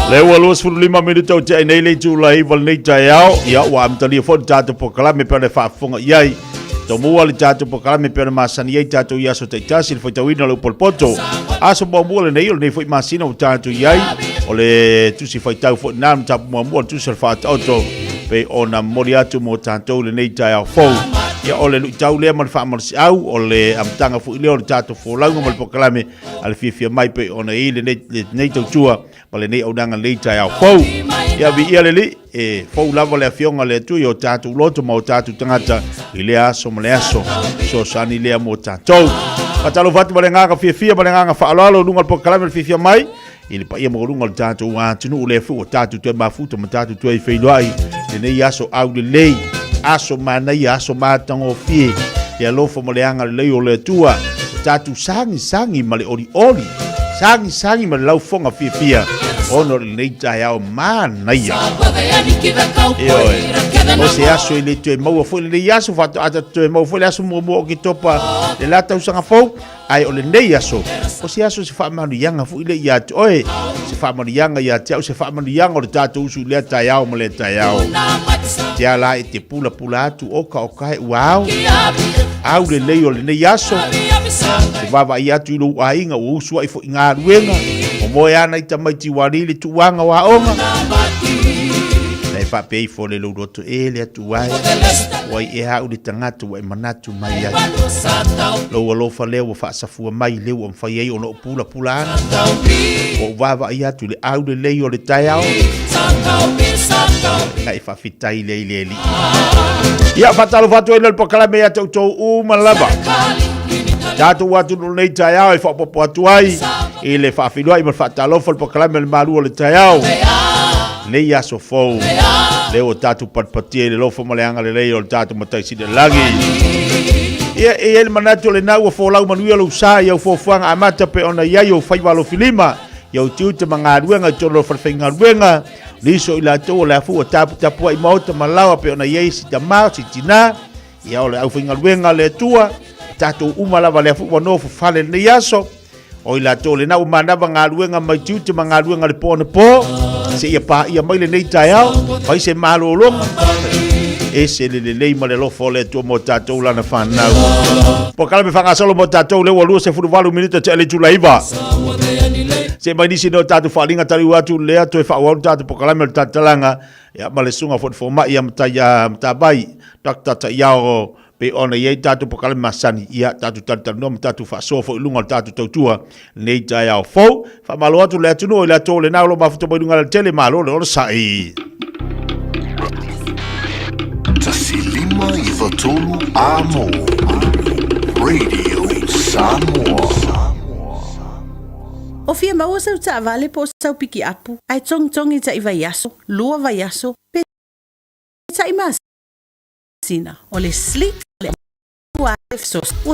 Le ua 25 minuta o tea nei le itula 9 o lenei taeao, ia ua amatalia foi le tatou polokalame pe ona e faafofoga i ai. Tomua le tatou polokalame pe ona masani ai tatou i aso taitasi le faitauina o le upolopoto. Aso muamua lenei o lenei foi masina ua tatou i ai, o le tusi faitau foi lena mataupu muamua o le tusi o le faataoto pei ona momoli atu mo tatou lenei taeao fou. Ia o le luitau lea ma le faamalosiau o le amataga foi lea o le tatou folauga ma le polokalame a le fiafia mai pei ona i lenei tautua ma lenei aunaga lenei taeao fou. Ia viia le Alii, e fou lava le afioga a le Atua i o tatou loto ma o tatou tagata i lea aso ma le aso. Fesoasoani lea mo tatou. Faatalofa atu ma le agaga fiafia ma le agaga faaaloalo i luga o le polokalame o le fiafia mai i le paia maualuga o le tatou atunuu lea foi ua tatou toe mafuta ma tatou toe feiloai lenei aso aulelei, aso manaia, aso matagofie, le alofa ma le agalelei o le Atua, ua tatou sagisagi ma le olioli, sagisagi ma le laufoga fiafia ona o lenei taeao manaia. Ioe, o se aso e le toe maua foi lenei aso, faatoa tatou toe maua foi le aso muamua o Oketopa le la tausaga fou, Ae o lenei aso, o se aso se faamanuiaga foi lea ia te oe, se faamanuiaga ia te au, se faamanuiaga o le tatou usu i lea taeao ma lea taeao. Te ala e te pulapula atu oka oka e ua ao, au lelei o lenei aso, te vaavaai atu i lou aiga ua usu ai foi galuega, o moe ana i tamaiti ua alii le tuuaga o aoga. Na e faapea ifo le lou loto e le atu ai, ua i ea au le tagata ua e manatu mai ai. Lou alofa lea ua faasafua mai lea ua mafai ai ona ou pulapula ana. Ua ou vaavaai atu i le aulelei o le taeao. Na e faafetai lea i le Alii. Ia, faatalofa atu ai lea le polokalame ia te outou uma lava. Tatou atunuu lenei taeao e faaopoopo atu ai i le faafeiloai ma le faatalofa le polokalame o le malu o le taeao. Nei aso fou, lea ua tatou patipatia i le alofa ma le agalelei o le tatou Matai Sili i le Lagi. Ia, e i ai le manatu o lena ua folau manuia lou sa i au fuafuaga amata pei ona i ai ou faiva alofilima, i au tiute ma galuega i totonu o le falefaigaluega, nisi o i latou o le a foi ua taputapuai maota ma laoa pei ona i ai si tama, si tina, ia o le aufaigaluega a le Atua, tatou uma lava lea foi ua nofo fale i lenei aso, O i latou lena ua manava galuega mai tiute ma galuega le po anapo, seia paia mai lenei taeao, fai se malologa, ese le lelei ma le alofa o le Atua mo tatou lana fanau. Polokalame faagasolo mo tatou lea ua 28 minute tea le itula 9. Se mai nisi no tatou faaaliga taliu atu lea toe faaauau le tatou polokalame o le talatalaga ia ma le susuga foi le fomai ia Matai Matavai Dr. Taiao Pei ona i ai tatou polokalame masani, ia tatou talatalanoa ma tatou faasoa foi i luga o le tatou tautua lenei taeao fou. Faamalo atu le atunuu i latou lena o lo o mafuta mai luga tele, malo le onosai. 1593 Amo Radio Samoa. O fia maua sau taavale po o sau pikiapu, ae togitogi taʻi vaiaso, lua vaiaso, pe taʻi masina. O le Sleep le Ua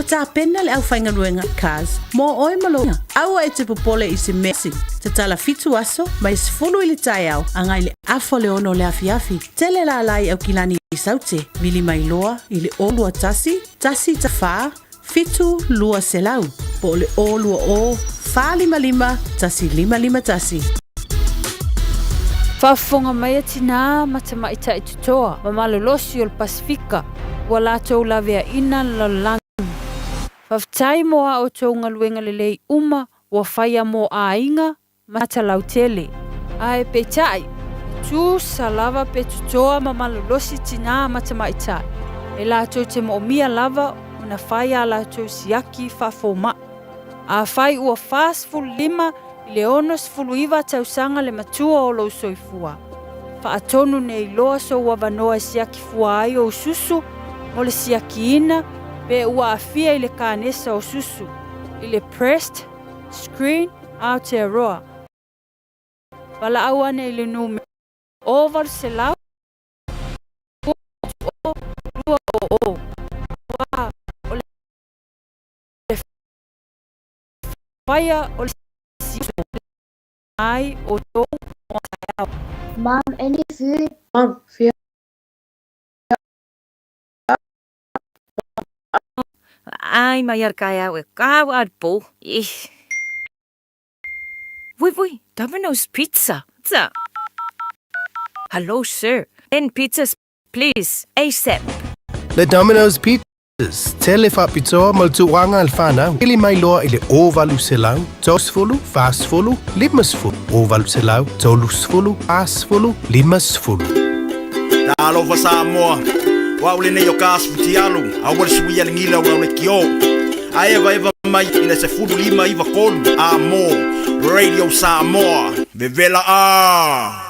tapena le aufaigaluega Cars mo oe ma lou Aua e te popole i se mea Tatala fitu aso mai 10 i le taeao agai le afa o le 6 o le afiafi. Tele lala i Aukilani i Saute, vili mai loa i le 021 1 4 7 200 po o le 020 455 1551. Faafofoga mai a tinā ma tamaitai totoa ma malolosi o le Pasefika ua latou laveaina le lalolagi. Faafetai mo a outou galuega lelei uma ua faia mo aiga ma talautele. Ae peitai, e tusa lava pe totoa ma malolosi tinā ma tamaitai, e latou te moomia lava ona fai a latou siaki faafomaʻi. Afai ua 45 i le 69 tausaga le matua o lou soifua, faatonu nei loa sou avanoa e siaki fua ai ou susu mo le siakiina pe ua aafia i le kanesa o susu, i le breast screen Aotearoa. Valaau ane i le numera 800 2 200 aua o le faia o le ai o tou taeao. Mom, any food? Mom, fia. ai mai a le taeao e tau a le pō. Ih. Vui vui, Domino's Pizza. Pizza. Hello sir, 10 pizzas please, ASAP. Le Domino's Pizzas, tele faapitoa ma le tauaga a le fanau, vili mai loa i le 0800 30 40 50, 0800 30 40 50. Talofa Samoa, o au lenei o ka asu futialu, aua le suia le gila o lau lekiō. A evaeva mai i le 15 93 a mō Radio Samoa, vevela a!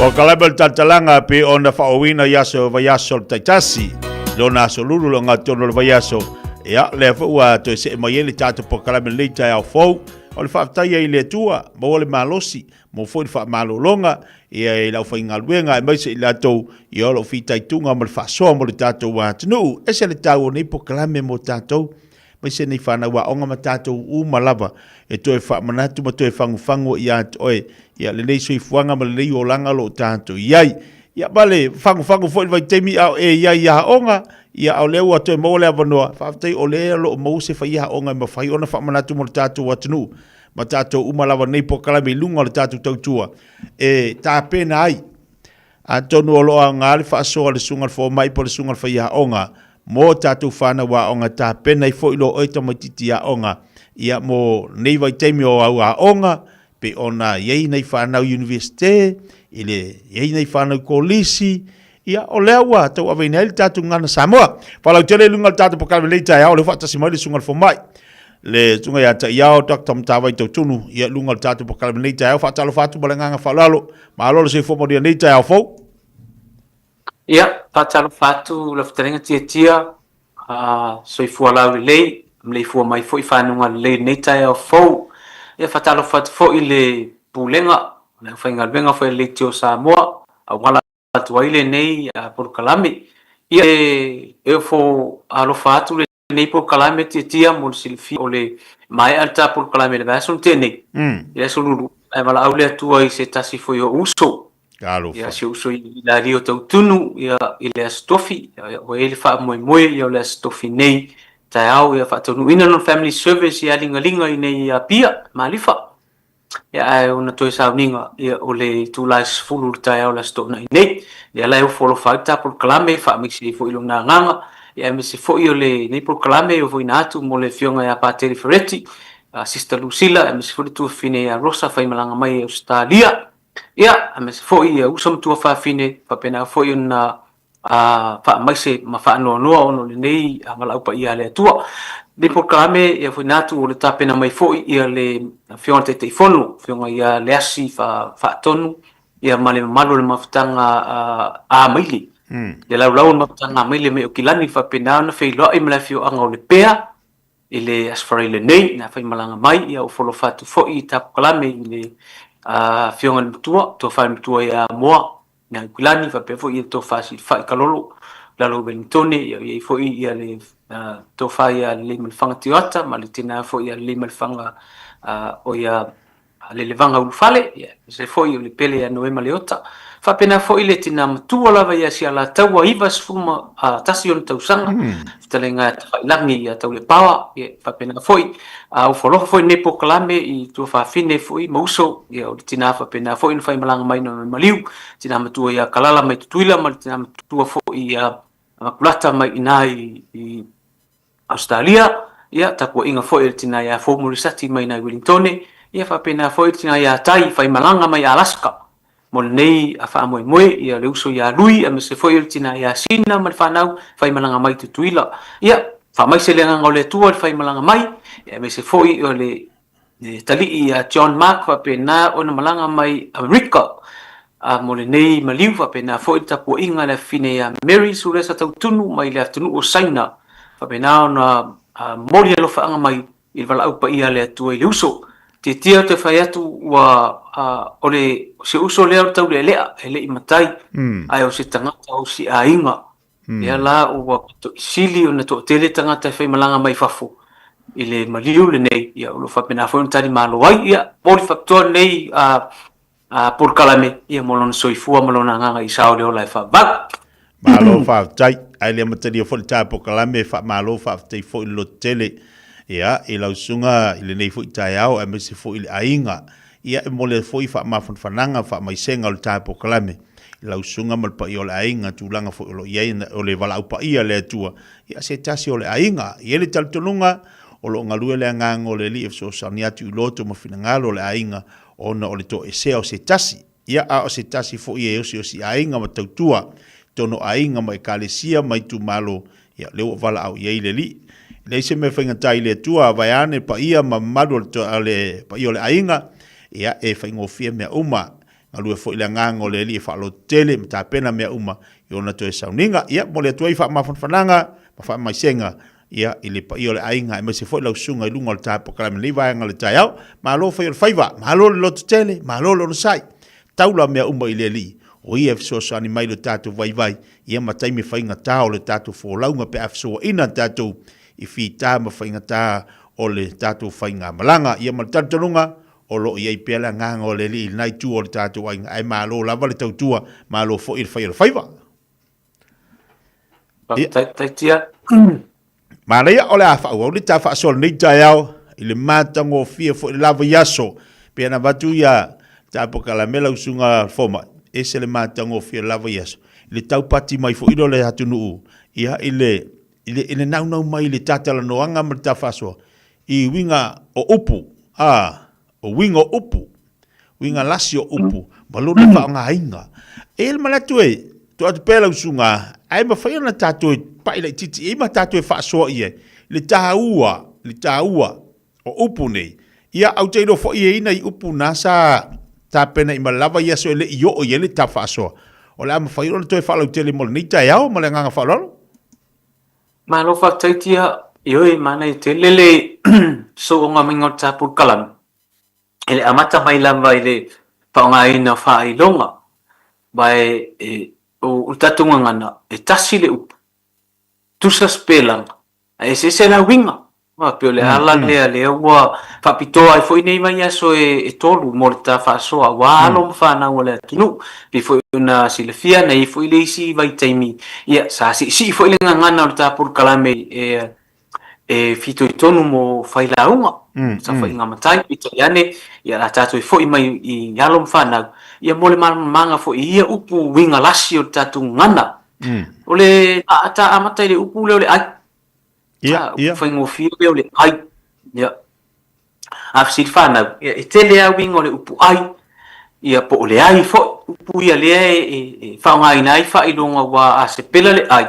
O ka lava le talantalaga pe ona faaoina i aso vaiaso le taitasi, lona aso lulu lo ngatonu o le vaiaso. Ia, lea foi ua toe see mai ai le tatou polokalame lenei taeao fou. O le faafetai ai i le Atua, maua le malosi, maua foi le faamalologa ia i le aufaigaluega aemaise i latou ia o lo o fitaituga ma le faasoa mo le tatou atunuu. Ese le taua o nei polokalame mo tatou, aemaise nei fanau aoga ma tatou uma lava e toe faamanatu ma toe fagufagu ia te oe ia lenei soifuaga ma lenei olaga o lo o tatou i ai. Ia ma le fagufagu foi i le vaitaimi a o e i ai i aoga, ia a o lea ua toe maua le avanoa, faafetai o lea o lo o maua se faiaoga e mafai ona faamanatu mo le tatou atunuu ma tatou uma lava nei polokalame i luga o le tatou tautua e tapena ai. Atonu o lo o aoga le faasoa a le susuga i le fomai po o le susuga i le faiaoga mo tatou fanau aoga e tapena ai foi lo oe tamaitiiti aoga ia mo nei vaitaimi o au aoga pei ona i ai nai fanau Universite, i le i ai nai fanau kolisi, ia o lea ua tauaveina ai le tatou gagana Samoa. Faalautele i luga o le tatou polokalame lenei taeao, o lea ua faatasi mai le susuga i le fomai, le susuga ia Taiao Dr. Matavai Tautunu, ia i luga o le tatou polokalame lenei taeao. Faatalofa atu ma le agaga faaaloalo, malo le soifua manuia lenei taeao fou. Ia, faatalofa atu lau fetalaiga Tiatia, soifua laulelei, maleifua mai foi i fanuga lelei i lenei taeao fou. Ia, faatalofa atu foi i le Pulega, le aufaigaluega foi a le Leitio Samoa, auala atu ai lenei polokalame. Ia, e ofo alofa atu le lenei polokalame Tiatia mo le silafia o le maea le ta polokalame i le vaiaso na tea nei, i le aso Lulu, ae valaau le Atua i se tasi foi o uso. Talofa. Ia, si uso i Lario Tautunu, ia, i le Aso Tofi, ia, ua i ai le faamoemoe, ia, o le Aso Tofi nei, taeao, ia, faataunuuina lona family service ia Ligaliga i nei i Apia, Malifa. Ia, ae ona toe sauniga, ia, o le itula e 10 i le taeao o le Aso Toonai nei. Lea la e ofo alofa ai le ta polokalame, faamaise ai foi lona agaga, ia, aemaise foi o lenei polokalame e ofoina atu mo le Afioga ia Patele Fereti, Sister Lucilla, aemaise foi le tuafafine ia Rosa faimalaga mai i Ausetalia. Ia, aemaise foi ia uso ma tuafafine, faapena foi ona faamaise ma faanoanoa ona o lenei valaau paia a le Atua. Lenei polokalame, ia foina atu o le tapena mai foi ia le Afioga i le Taitaifono, Afioga ia Leasi Faatonu, ia ma le mamalu o le mafutaga Amaile. Le laulau o le mafutaga Amaile mai Aukilani, faapena ona feiloai ma le afioaga o Lepea, i le Aso Faraile nei, na faimalaga mai, ia ua alofa atu foi i Tapukalame i le Afioga i le Matua, Tofa i le Matua ia Moa, ia Aukilani, faapea foi ia Tofa Silafai Kalolo, lalo o Welingtone, ia i ai foi ia le tofa ia Leleimalefanga Tioata ma le tina foi ia Leleimalefanga o ia Lelevaga Ulufale, ia aemaise foi o le pele ia Noema Leota. Faapena foi le tina matua lava ia Sialataua 91 ona tausaga, fetalaiga ia Tafailagi ia Taulepaoa, ia faapena foi a ofo alofa foi lenei polokalame i tuafafine foi ma uso, ia o le tina faapena foi na faimalaga mai na maliu, tina matua ia Kalala mai Tutuila ma le tina matua foi ia Makulata mai ina i Ausetalia, ia, tapuaiga foi a le tina ia Fou Morisati mai nai Welingtone, ia faapena foi le tina ia Tai Faimalaga mai Alaska. Mo lenei faamoemoe, ia le uso ia Lui aemaise foi o le tina ia Sina ma le fanau faimalaga mai Tutuila. Ia, faamaise le agaga o le Atua i le faimalaga mai, ia aemaise foi o le le talii ia John Mark faapena ona malaga mai Amerika a mo lenei maliu faapena foi le tapuaiga a le afafine ia Mary Sulesa Tautunu mai le atunuu o Saina faapena ona momoli alofaaga mai i le valaau paia a le Atua i le uso. Tiatia ou te fai atu ua o le se uso lea o le taulealea e le i matai ae o se tagata o se aiga Lea la ua sili ona toatele tagata e faimalaga mai fafo i le maliu lenei, ia o lo o faapena foi ona talimalo ai. Ia, momoli faapitoa lenei polokalame ia mo lona soifua ma lona agaga i sao le ola e faavavau. Malo faafetai. Ae le amatalia foi le ta polokalame, faamalo faafetai foi le lototele ia i lau susuga i lenei foi taeao aemaise foi i le aiga. Ia e momoli atu foi faamafanafanaga ma faamaisega o le ta polokalame i lau susuga ma le paia o le aiga, tulaga foi o lo o i ai o le valaau paia a le Atua, ia se tasi o le aiga. E i ai le talitonuga o lo o galue le agaga o le Alii e fesoasoani atu i loto ma finagalo o le aiga ona o le toesea o se tasi, ia a o se tasi foi e osiosi aiga ma tautua i totonu o aiga ma ekalesia ma itumalo, ia lea ua valaau i ai le Alii. E leai se mea faigata i le Atua, vaeane paia ma mamalu o le paia o le aiga, ia e faigofie mea uma. Galue foi le agaga o le Alii e faalototele ma tapena mea uma i ona toe sauniga. Ia, momoli atu ai faamafanafanaga ma faamaisega ia, i le paia o le aiga aemaise foi lau susuga i luga o le tapokalamu i lenei vaega o le taeao. Malo fai o le faiva, malo le lototele, malo le onosai. Taula mea uma i le Alii, o Ia e fesoasoani mai i lo tatou vaivai, ia ma taimi faigata o le tatou folauga pe a fesoaina tatou i fita ma faigata o le tatou faigamalaga. Ia ma le talitonuga, O lo o i ai pea le agaga o le Alii i lena itu o le tatou aiga, ae malo lava le tautua, malo foi le fai o le faiva. Faafetai, Taitia. Manaia, o le a faaauau le ta faasoa lenei taeao i le matagofie foi le la vaiaso. Pei ona avatu ia ta polokalame lau susuga fomai, ese le matagofie o le la vaiaso. I le taupati mai foi lea o le atunuu, ia i le, i le, i le naunau mai i le tatalanoaga ma le ta faasoa, I uiga o upu, ā, o uiga o upu, uiga lasi o upu, ma lona faaaogaina. E i ai le manatu e tuu atu pea lau susuga, ae mafai ona tatou pai laitiiti i ai ma tatou faasoa i ai le taua, le taua o upu nei. Ia, ou te iloa foi e i ai nai upu na sa tapena i ma le lava i aso e le i oo i ai le ta faasoa. O le a mafai ona toe faalautele mo lenei taeao ma le agaga faaaloalo. Malo faafetai Tia, ioe manaia tele le sooga maiga o le tatou polokalame i le amata mai lava i le faaaogaina o faailoga ma e o le tatou gagana e tasi le upu, tusa sipelaga ae eseese la uiga. Aua pei o le ala lea lea ua faapitoa ai foi nei vaiaso e tolu mo le ta faasoa aua alo ma fanau a le atunuu. Pei foi ona silafia na i ai foi le isi vaitaimi ia sa siisii foi le gagana o le ta polokalame e fitoitonu mo failauga, saofaiga matai, peitai ane ia o le a tatou foi mai i alo ma fanau ia mo le malamalamaga foi i ia upu uiga lasi o le tatou gagana. O le a ta amata i le upu lea o le ai. Ia, ia. Faigofie lea o le ai. Ia. A fesili whanau, ia, e tele a uiga o le upu ai, ia po o le ai foi, upu ia lea e, e, e faaaogaina ai faailoga ua a sepela le ai,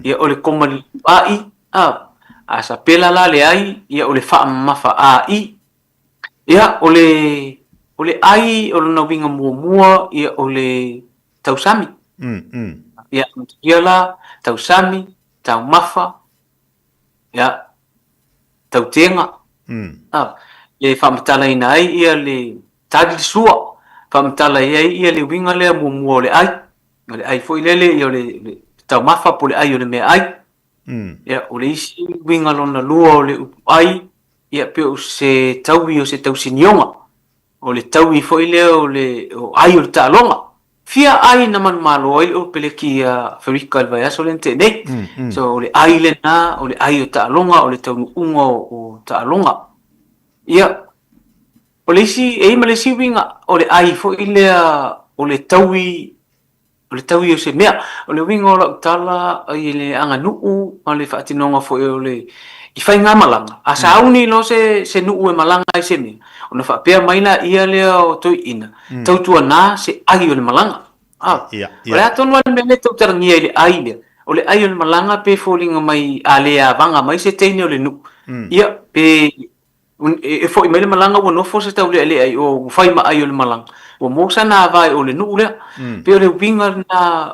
ia o le koma liliu a i, a, a sapela la le ai, ia o le faamamafa a i. Ia, o le, o le ai o lona uiga muamua, ia o le tausami. Ia, ia la, tausami, taumafa, ia, tautega, a, e faamatalaina ai ia le tali le sua, faamatala ai ia le uiga lea muamua o le ai, o le ai foi lele ia o le taumafa po o le ʻai o le meaʻai. Ia, o le isi uiga lona lua o le upu ʻai, ia pei o se taui o se tausinioga. O le taui foi lea o le o ʻai o le taaloga. Fia ʻai na manumalo ai le Peleki ia Aferika i le vaiaso lea na tea nei. So o le ʻai lena, o le ʻai o taaloga, o le taunuuga o taaloga. Ia, o le isi, e i ai ma le isi uiga, o le ʻai foi lea o le taui O le taui o se mea. O le uiga o lau tala i le aganuu ma le faatinoga foi o le i faigamalaga, a sauni loa se se nuu e malaga ai se mea, ona faapea mai laia lea o toeaiina, tautuana se ai o le malaga. A, o le a tonu lava le mea lea e tautalagia i le ai lea? O le ai o le malaga pe foliga mai a le avaga mai se teine o le nuu, ia, pe E foi mai le malaga ua nofo se taulealea i o ua fai ma ai o le malaga. Ua maua sana ava i o le nuu lea. Pei o le uiga lena,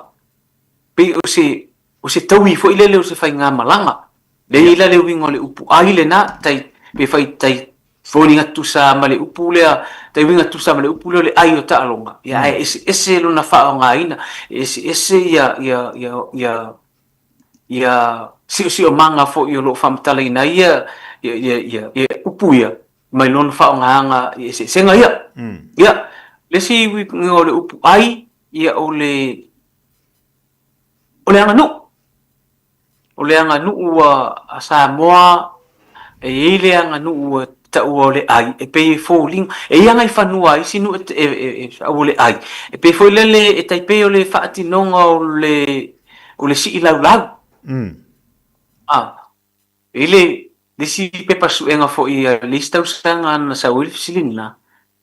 pei o se, o se taui foi lele o se faigamalaga. Lea e i ai la le uiga o le upu ai lena, tai, pe fai tai foliga tutusa ma le upu lea, tai uiga tutusa ma le upu lea o le ai o taaloga. Ia ae eseese lona faaaogaina, e eseese ia, ia, ia, ia, ia siosiomaga foi o lo o faamatalaina ai ia, ia, ia, ia, ia upu ia, mai lona faaaogaga i eseesega ia. Ia, le isi uiga o le upu ai, ia o le, o le aganuu. O le aganuu a Samoa, e i ai le aganuu e taua o le ai, e pei e foliga, e i ai agaifanua a isi nuu e taua o le ai, e pei foi lele e tai pei o le faatinoga o le o le sii laulau. A, e i ai le isi pepa suega foi a le isi tausaga na sau ai le fesili lena,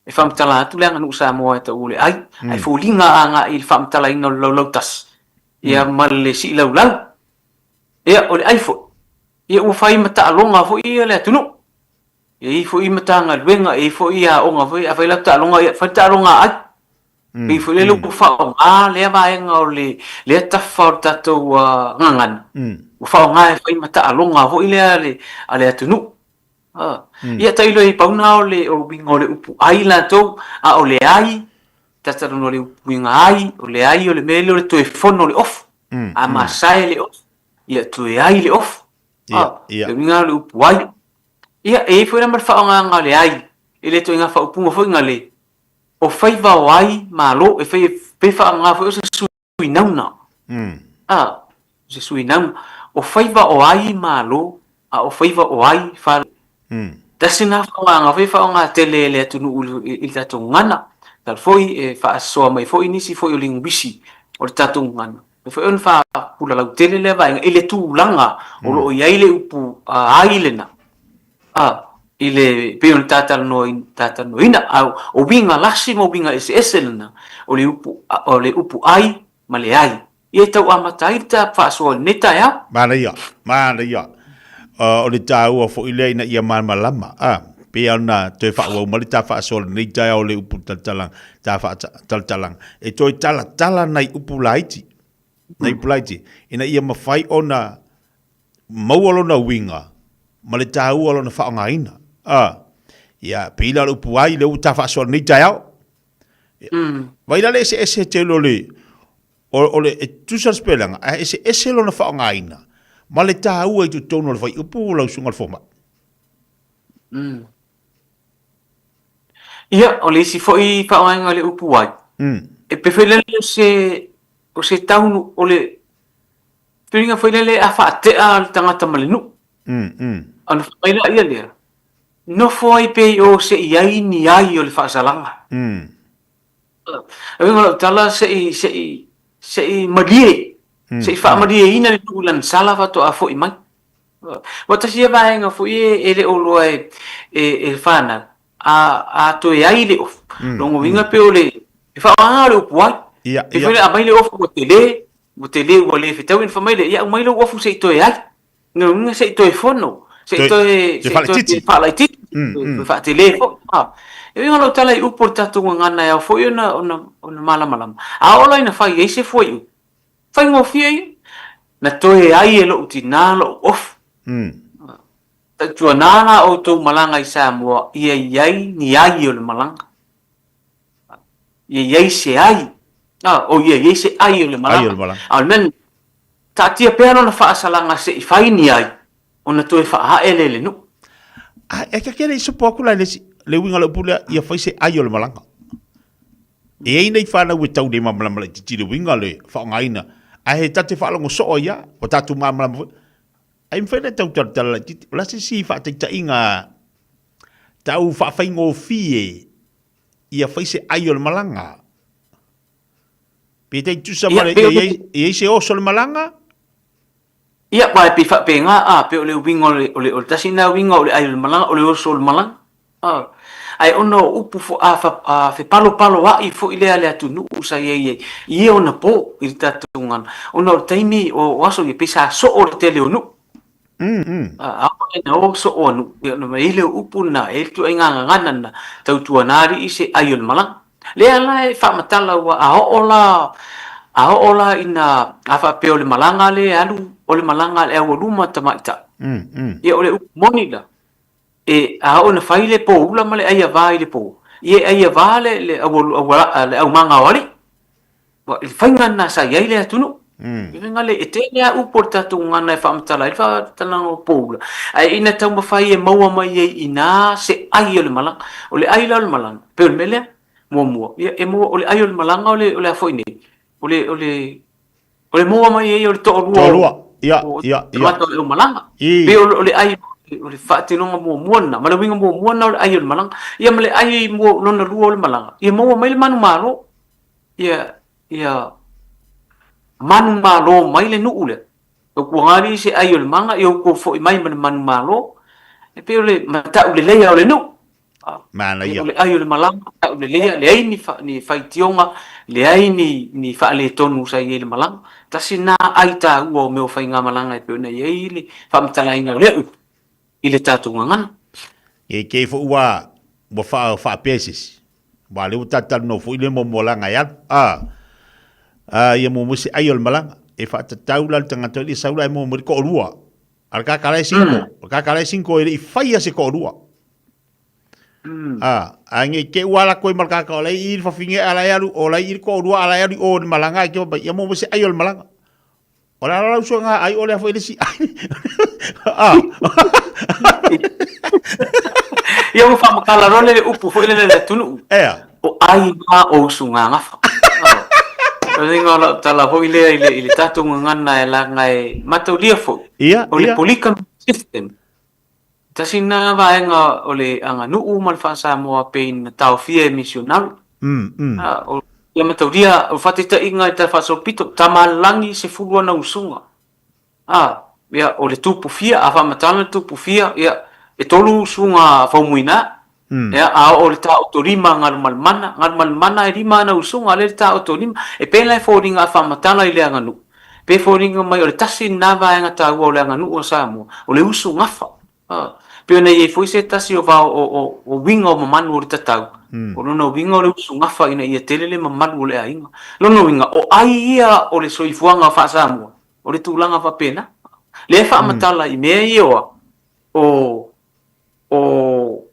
e faamatala atu le aganuu Samoa e taua o le ai, ae foliga agai i le faamatalaina o le laulau tasi, ia ma le sii laulau. Ia, o le ai foi, ia ua fai ma taaloga foi ia le atunuu. E i ai foi Matagaluega, e i ai foi aoga foi, a fai latou taaloga, ia fai le taaloga a ai. Pei foi lele ua faaaoga lea vaega o le, lea tafa o le tatou gagana, ua faaaoga e fai ma taaloga foi lea a le, a le atunuu. Ia tailo i pau na o le uiga o le upu ai latou, a o le ai, tatalona o le uiga ai, o le ai o le mea lea o le toe fono o le ofu. A masae le ofu, ia toe ai le ofu. Le uiga o le upu ai. Ia, e i ai foi la ma le faaaogaga o le ai, i le ituaiga faaupuga foi na le, o faiva o ai malo, e fai, pe faaaoga foi o se sui nauna. A, o se sui nauna. O faiva o ai malo, a o faiva o ai fale. Tasi lena faaaogaga foi e faaaoga tele e le atunuu i le tatou gagana. Talu foi e faasoa mai foi nisi foi o linguisi o le tatou gagana. E foi ona faapula lautele lea vaega i le tulaga o lo o i ai le upu ai lena, a, i le, pei ona ta talanoaina, a o uiga lasi ma uiga eseese lena o le upu, o le upu ai ma le ai. Ia e tau amata ai le ta faasoa i lenei taeao. Manaia, manaia. O le taua foi lea ina ia malamalama, a, pei ona toe faaauau mai le ta faasoa i lenei taeao o le upu talatalaga, ta faatalatalaga, e toe talatala nai upu laiti, nai upu laiti, ina ia mafai ona maua lona uiga ma le taua o lona faaaogaina. A, ia, pei la o le upu ai lea ua ta faasoa i lenei taeao. Vai la le eseese tele o le, o le, e tutusa le sipelaga, ae eseese lona faaaogaina ma le taua i totonu o le fuaiupu lau susuga i le fomai. Ia, o le isi foi faaaogaina o le upu ai, e pei foi lele o se, o se taunu, o le feeling foi lele a faatea le tagata ma le nuu. Ona fai mai laia lea, nofo ai pea i o se i ai ni ai o le faasalaga. O lau tala se i, se i, se i malie, se i faamalieina le nuu i lana sala faatoa foi mai. Ua tasi ia vaega foi e le o loa e, e, e whanau, a, a toe ai le ofu. Longa uiga pe o le, e whaoanga le upu ai. E foi le aumai le ofu ua tele, ua tele ua le fetaui, ona fai mai lea, ia aumai lou ofu se i toe ai. Lona uiga se i toe fono, se i toe, se i toe faalaitiiti, toe faatele foi. E uiga lau tala i upu o le tatou gagana e ao foi ona, ona, ona malamalama. A oo la ina fai ai se fuaiupu, faigofie ia. Na toe ai e lou tinā lou ofu. Tautuana la outou malaga i Samoa, ia i ai ni ai o le malaga. Ia i ai se ai. O ia i ai se ai o le malaga. A o le mea lena. Taatia pea lona faasalaga se i fai ni ai, ona toe faaae lea i le nuu. A e ta te le i sopo atu la i le isi, le uiga o le upu lea, ia fai se ai o le malaga. E i ai nei fanau e tau le malamalama laitiiti i le uiga o le faaaogaina, ae ta te faalogo soo ai lava, ua tatou malamalama foi. Ai mafai ona tau talatala laitiiti, o le a se isi faataitaiga tau faafaigofie ia fai se ai o le malaga? Pe tai tusa ma le, ia i ai se oso o le malaga? Ia, aua e pei faapena, a, pei o le uiga o le, o le, o le tasi lena uiga o le ai o le malaga, o le oso o le malaga. A, ae ona o upu fo, a, fa, a fepalopaloaʻi foi lea a le atunuu sa i ai i ia ona po i le tatou gagana, ona o le taimi o, o aso ia, pei sa soo le tele o nuu. A, aole na o soo a nuu, ia ona i ai lea o upu lena, e i ai le ituaiga gagana lena, tautuana alii se ai o le malaga. Lea la e faamatala ua a oo la, a oo la ina a faapea o le malaga lea e alu, o le malaga a le aualuma tamaitai. Ia o le upu moni la, e a oo ina fai le poula ma le aiava i le po, ia e aiava le, le, aualu, le aumaga o alii. Ua, i le faiga lena sa i ai le atunuu. Le faiga lea, e tele lava upu o le tatou gagana e faamatala ai le faamatalaga o poula, ae ina taumafai e maua mai ai i ina se ai o le malaga. O le ai la o le malaga, pei o le mea lea, muamua, ia e maua, o le ai o le malaga o le, o le a foi nei, o le, o le, o le maua mai ai o le toalua Toalua, ia, o ia, ia. tagata o le aumalaga. I. Pei o le, o le ai, o le faatinoga muamua lena, ma le uiga muamua lena o le ai o le malaga. Ia ma le ai mua, lona lua o le malaga, ia maua mai le manumalo. Ia, ia manumalo mai le nuu lea. Tautuana alii se ai o le maga, ia outou foi mai ma le manumalo. E pei o le matau leleia o le nuu. Manaia. O le ai o le malaga, matau leleia, leai ni, fa, ni faitioga, leai ni, ni faaletonu sa i ai le malaga. Tasi lena ai taua o mea o faigamalaga e pei ona i ai le faamatalaina o lea upu i le tatou gagana. E kei foi ua, ua faa, faapea se isi. Aua lea ua talatalanoa foi le momoalaga e alu. A, a ia muamua se ai o le malaga. E faatatau la le tagata i sau la e muamua le toalua. A le kaka la e cinco. O le kaka la e cinco e le i faia se toalua. A, a nge ke ua la koe ma le kaka o la i le fafine a la e alu, o la i le toalua a la e alu i o le malaga e ke mai. Ia muamua se ai o le malaga. O le ala lau suaga ai o lea foi le si ai. A. Ia ua faamatala loa le upu foi lele a le atunuu. Ea. O ai ma o usugagafa. O le ingoa o lau tala foi lea i le, i le tatou gagana e laga e mataulia foi. Ia, O le ia. polygamy system. Tasi lena vaega o le aganuu ma le faa-Samoa pei na taofia e misionari. A, o ia mataulia, o faataitaiga i le Tala Faasolopito, Tamalelagi 10 ana usuga. A, ia, o le tupu fia, a faamatala le tupu fia, ia, e tolu usuga a Faumuina, ia, a oo i le taotolima a Galumalemana, Galumalemana e lima ana usuga, a lea le taotolima. E pei la e foliga a faamatala i le aganuu, Pe foliga mai o le tasi lena vaega taua o le aganuu a Samoa, o le usu gafa. Pei ona i ai foi se tasi o vao o, o, o uiga o mamanu o le tatau, o lona uiga o le usu gafa ina ia tele le mamalu o le aiga. Lona uiga, o ai ia o le soifuaga faa-Samoa, o le tulaga faapena. Lea e faamatala i mea ia o a? O, o,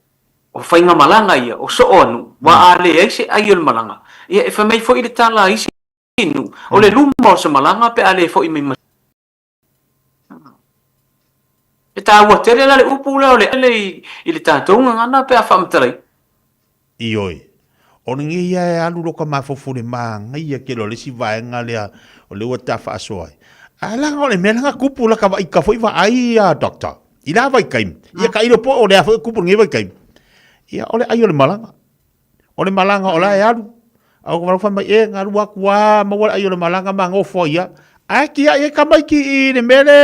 o faigamalaga ia, o soo a nuu, aua a leai se ai o le malaga, ia e fai mai foi le tala a isi nuu, o le luma o se malaga pe a le foi mai ma E taua tele la le upu lea o le ele i le tatou gagana pe a faamatalaina. Ioe. O lenei ia e alu loka mafaufau i le manaia tele o le isi vaega lea o lea ua ta faasoa ai. Ae leaga o le mea lea na tupu laka vaita foi vaai a doctor i la vaitaimi. Ia tailo po o lea foi e tupu i lenei vaitaimi. Ia o le ai o le malaga. O le malaga o la e alu. A o ka fai mai, e, galu atu a, maua le ai o le malaga ma nofo ai ia. Ae tiai ai tamaiti i le mea le,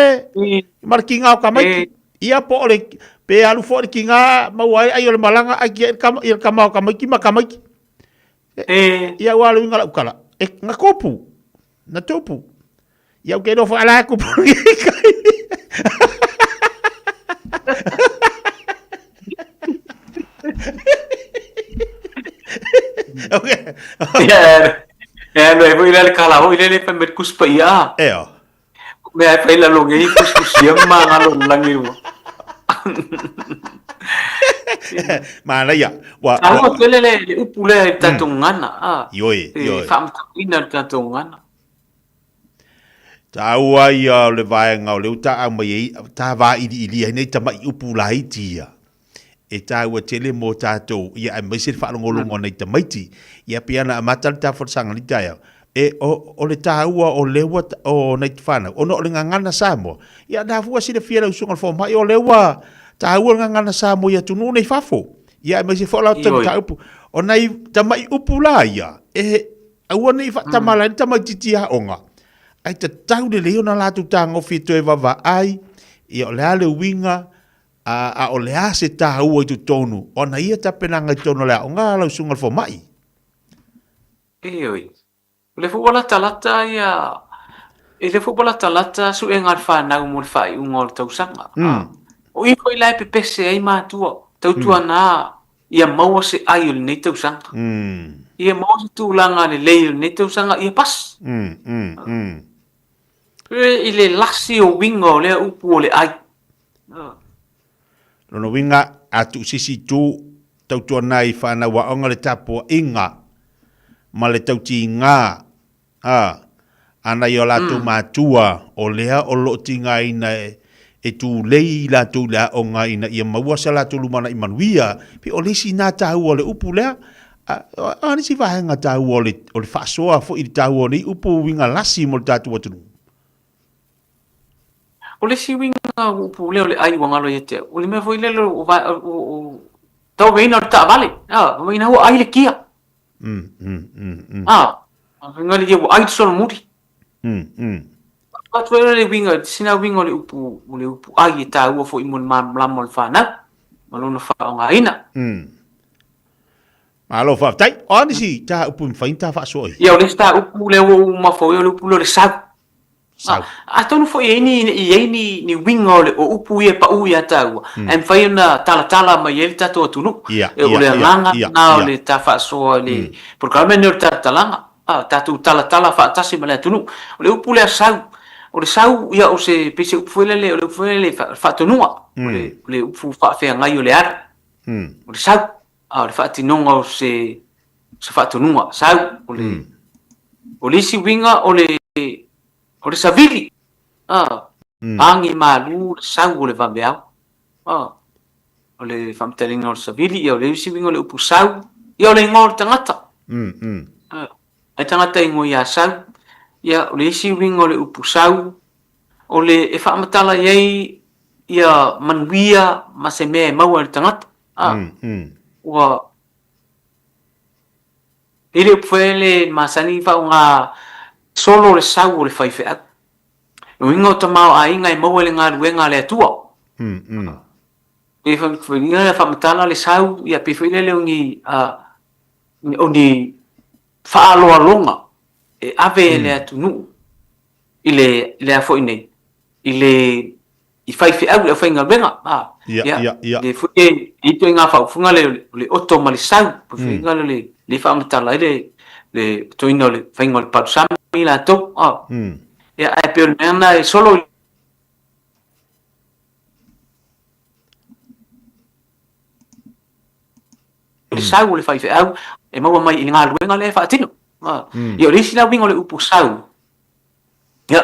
ma le tiga o tamaiti. Ia po o le, pe alu foi le tiga, maua ai le ai o le malaga, ae tiai i le tama o tamaiti ma tamaiti. Ia ua le uiga lau tala, e, na tupu, na tupu. Ia ou te iloa foi a la e tupu lenei taimi. Okay. Ia, e alu ai foi la le kala foi lele fai mai le Tusi Paia a. Ea. Mea e fai lalo nei tusitusia ma magalo o le lagi ua. Manaia. Ua, Taua tele le, le upu lea i le tatou gagana. A. Ioe, E ioe. faamatalaina le tatou gagana. Taua ia o le vaega o lea ua taau mai ai, ta vailiilia ai nei tama'i upu laiti ia, e taua tele mo tatou, ia aemaise le faalogologo a nai tamaiti. Ia pei ona amata le ta folasaga i lenei taeao, e, o, o le taua o lea ua, o nai fanau, ona o le gagana Samoa, ia na foi ua silafia e lau susuga i le fomai, o lea ua taua le gagana Samoa i atunuu nei i fafo. Ia aemaise foi o latou mataupu. O nai tama'i upu la ia, e aua ne i faatamala ai le tamaitiiti aoga, Ae tatau lelei ona latou tagofi e toe vavaai, ia o le a le uiga, a, a o le a se taua i totonu o ana ia tapenaga i totonu o le aoga a lau susuga i le fomai. Ioe. O lea foi ua latalata ia, e lea foi ua latalata suega a le fanau mo le faaiuga o le tausaga. O i foi la e pepese ai matua, tautuana ia maua se ai o lenei tausaga. Ia maua se tulaga lelei o lenei tausaga, ia pasi. I le lasi o uiga o lea upu o le ai. Lona uiga, a tuusisi i tu, tautuana i whanau aoga le tapuaiga ma le tautiga Ā, ana i o latou matua, o lea o lo o tigaina e tulei i latou i le aoga ina ia maua sa latou lumanai manuia, pei o le isi na taua o le upu lea. A, o a nisi vaega taua o le, o le faasoa foi i le taua o nei upu uiga lasi mo le tatou atunuu? O le isi uiga o upu lea o le ai ua galo ia te au, o le mea foi lele o, o, o, tauaveina o le taavale, a, ina ua ai le kia. A, engari ia ua ai te solomuri. Atu ai le uiga, sina uiga o le upu, o le upu ai e tāua foi mo le malamalama o le whanau, ma lona whaongaina. Malo faafetai. O a nisi tā upu e mafai ona tā faasoa i? Ia, o le isi tā upu lea ua ou mafaufau i ai, o le upu lea o le sau. Sau. Atonu foi e i ai ni, i ai ni, ni uiga o le, o upu ia e paʻu ia tāua, ae mafai ona talatala mai ai le tatou atunuu. Ia, E, o ia, le ia, agaga ia, lena o ia. le ta faasoa i le polokalame lenei o le talatalaga, a, tatou talatala faatasi ma le atunuu. O le upu lea sau, o le sau, ia, o se, pei se upu foi lele, o le upu foi lele, faatonuga, o le, o le upu faafeagai o le alu, o le sau, a, o le faatinoga o se, se faatonuga, sau, o le, o le isi uiga o le, o le savili, a, agi malu le sau o le vaveao, a, o le faamatalaina o le savili, ia o le isi uiga o le upu sau, ia o le igoa o le tagata, a, ai tagata e igoa ia Sau, ia o le isi uiga o le upu sau, o le e faamatala i ai ia manuia ma se mea e maua e le tagata, a, ua E le upu foi le masani faaaoga solo le sau o le faifeau. O uiga o tamaoaiga e maua i le galuega a le Atua. Pei foi lea faamatala le sau, ia pei foi lele o ni, o ni faaaloaloga e ave e le atunuu i le, i le a foi nei, i le i faifeau i le aufaigaluega. A, Ia, ia, ia, ia. le foi e i ituaiga faaupuga lea o le oto ma le sau, po o le faiga lea o le le faamatala ai le le otoina o le faiga o le palusami latou. A, ia, ae pei o le mea lena e solo i le sau o le faifeau e maua mai i le galuega lea e faatino. A, ia, o le isi la uiga o le upu sau, ia,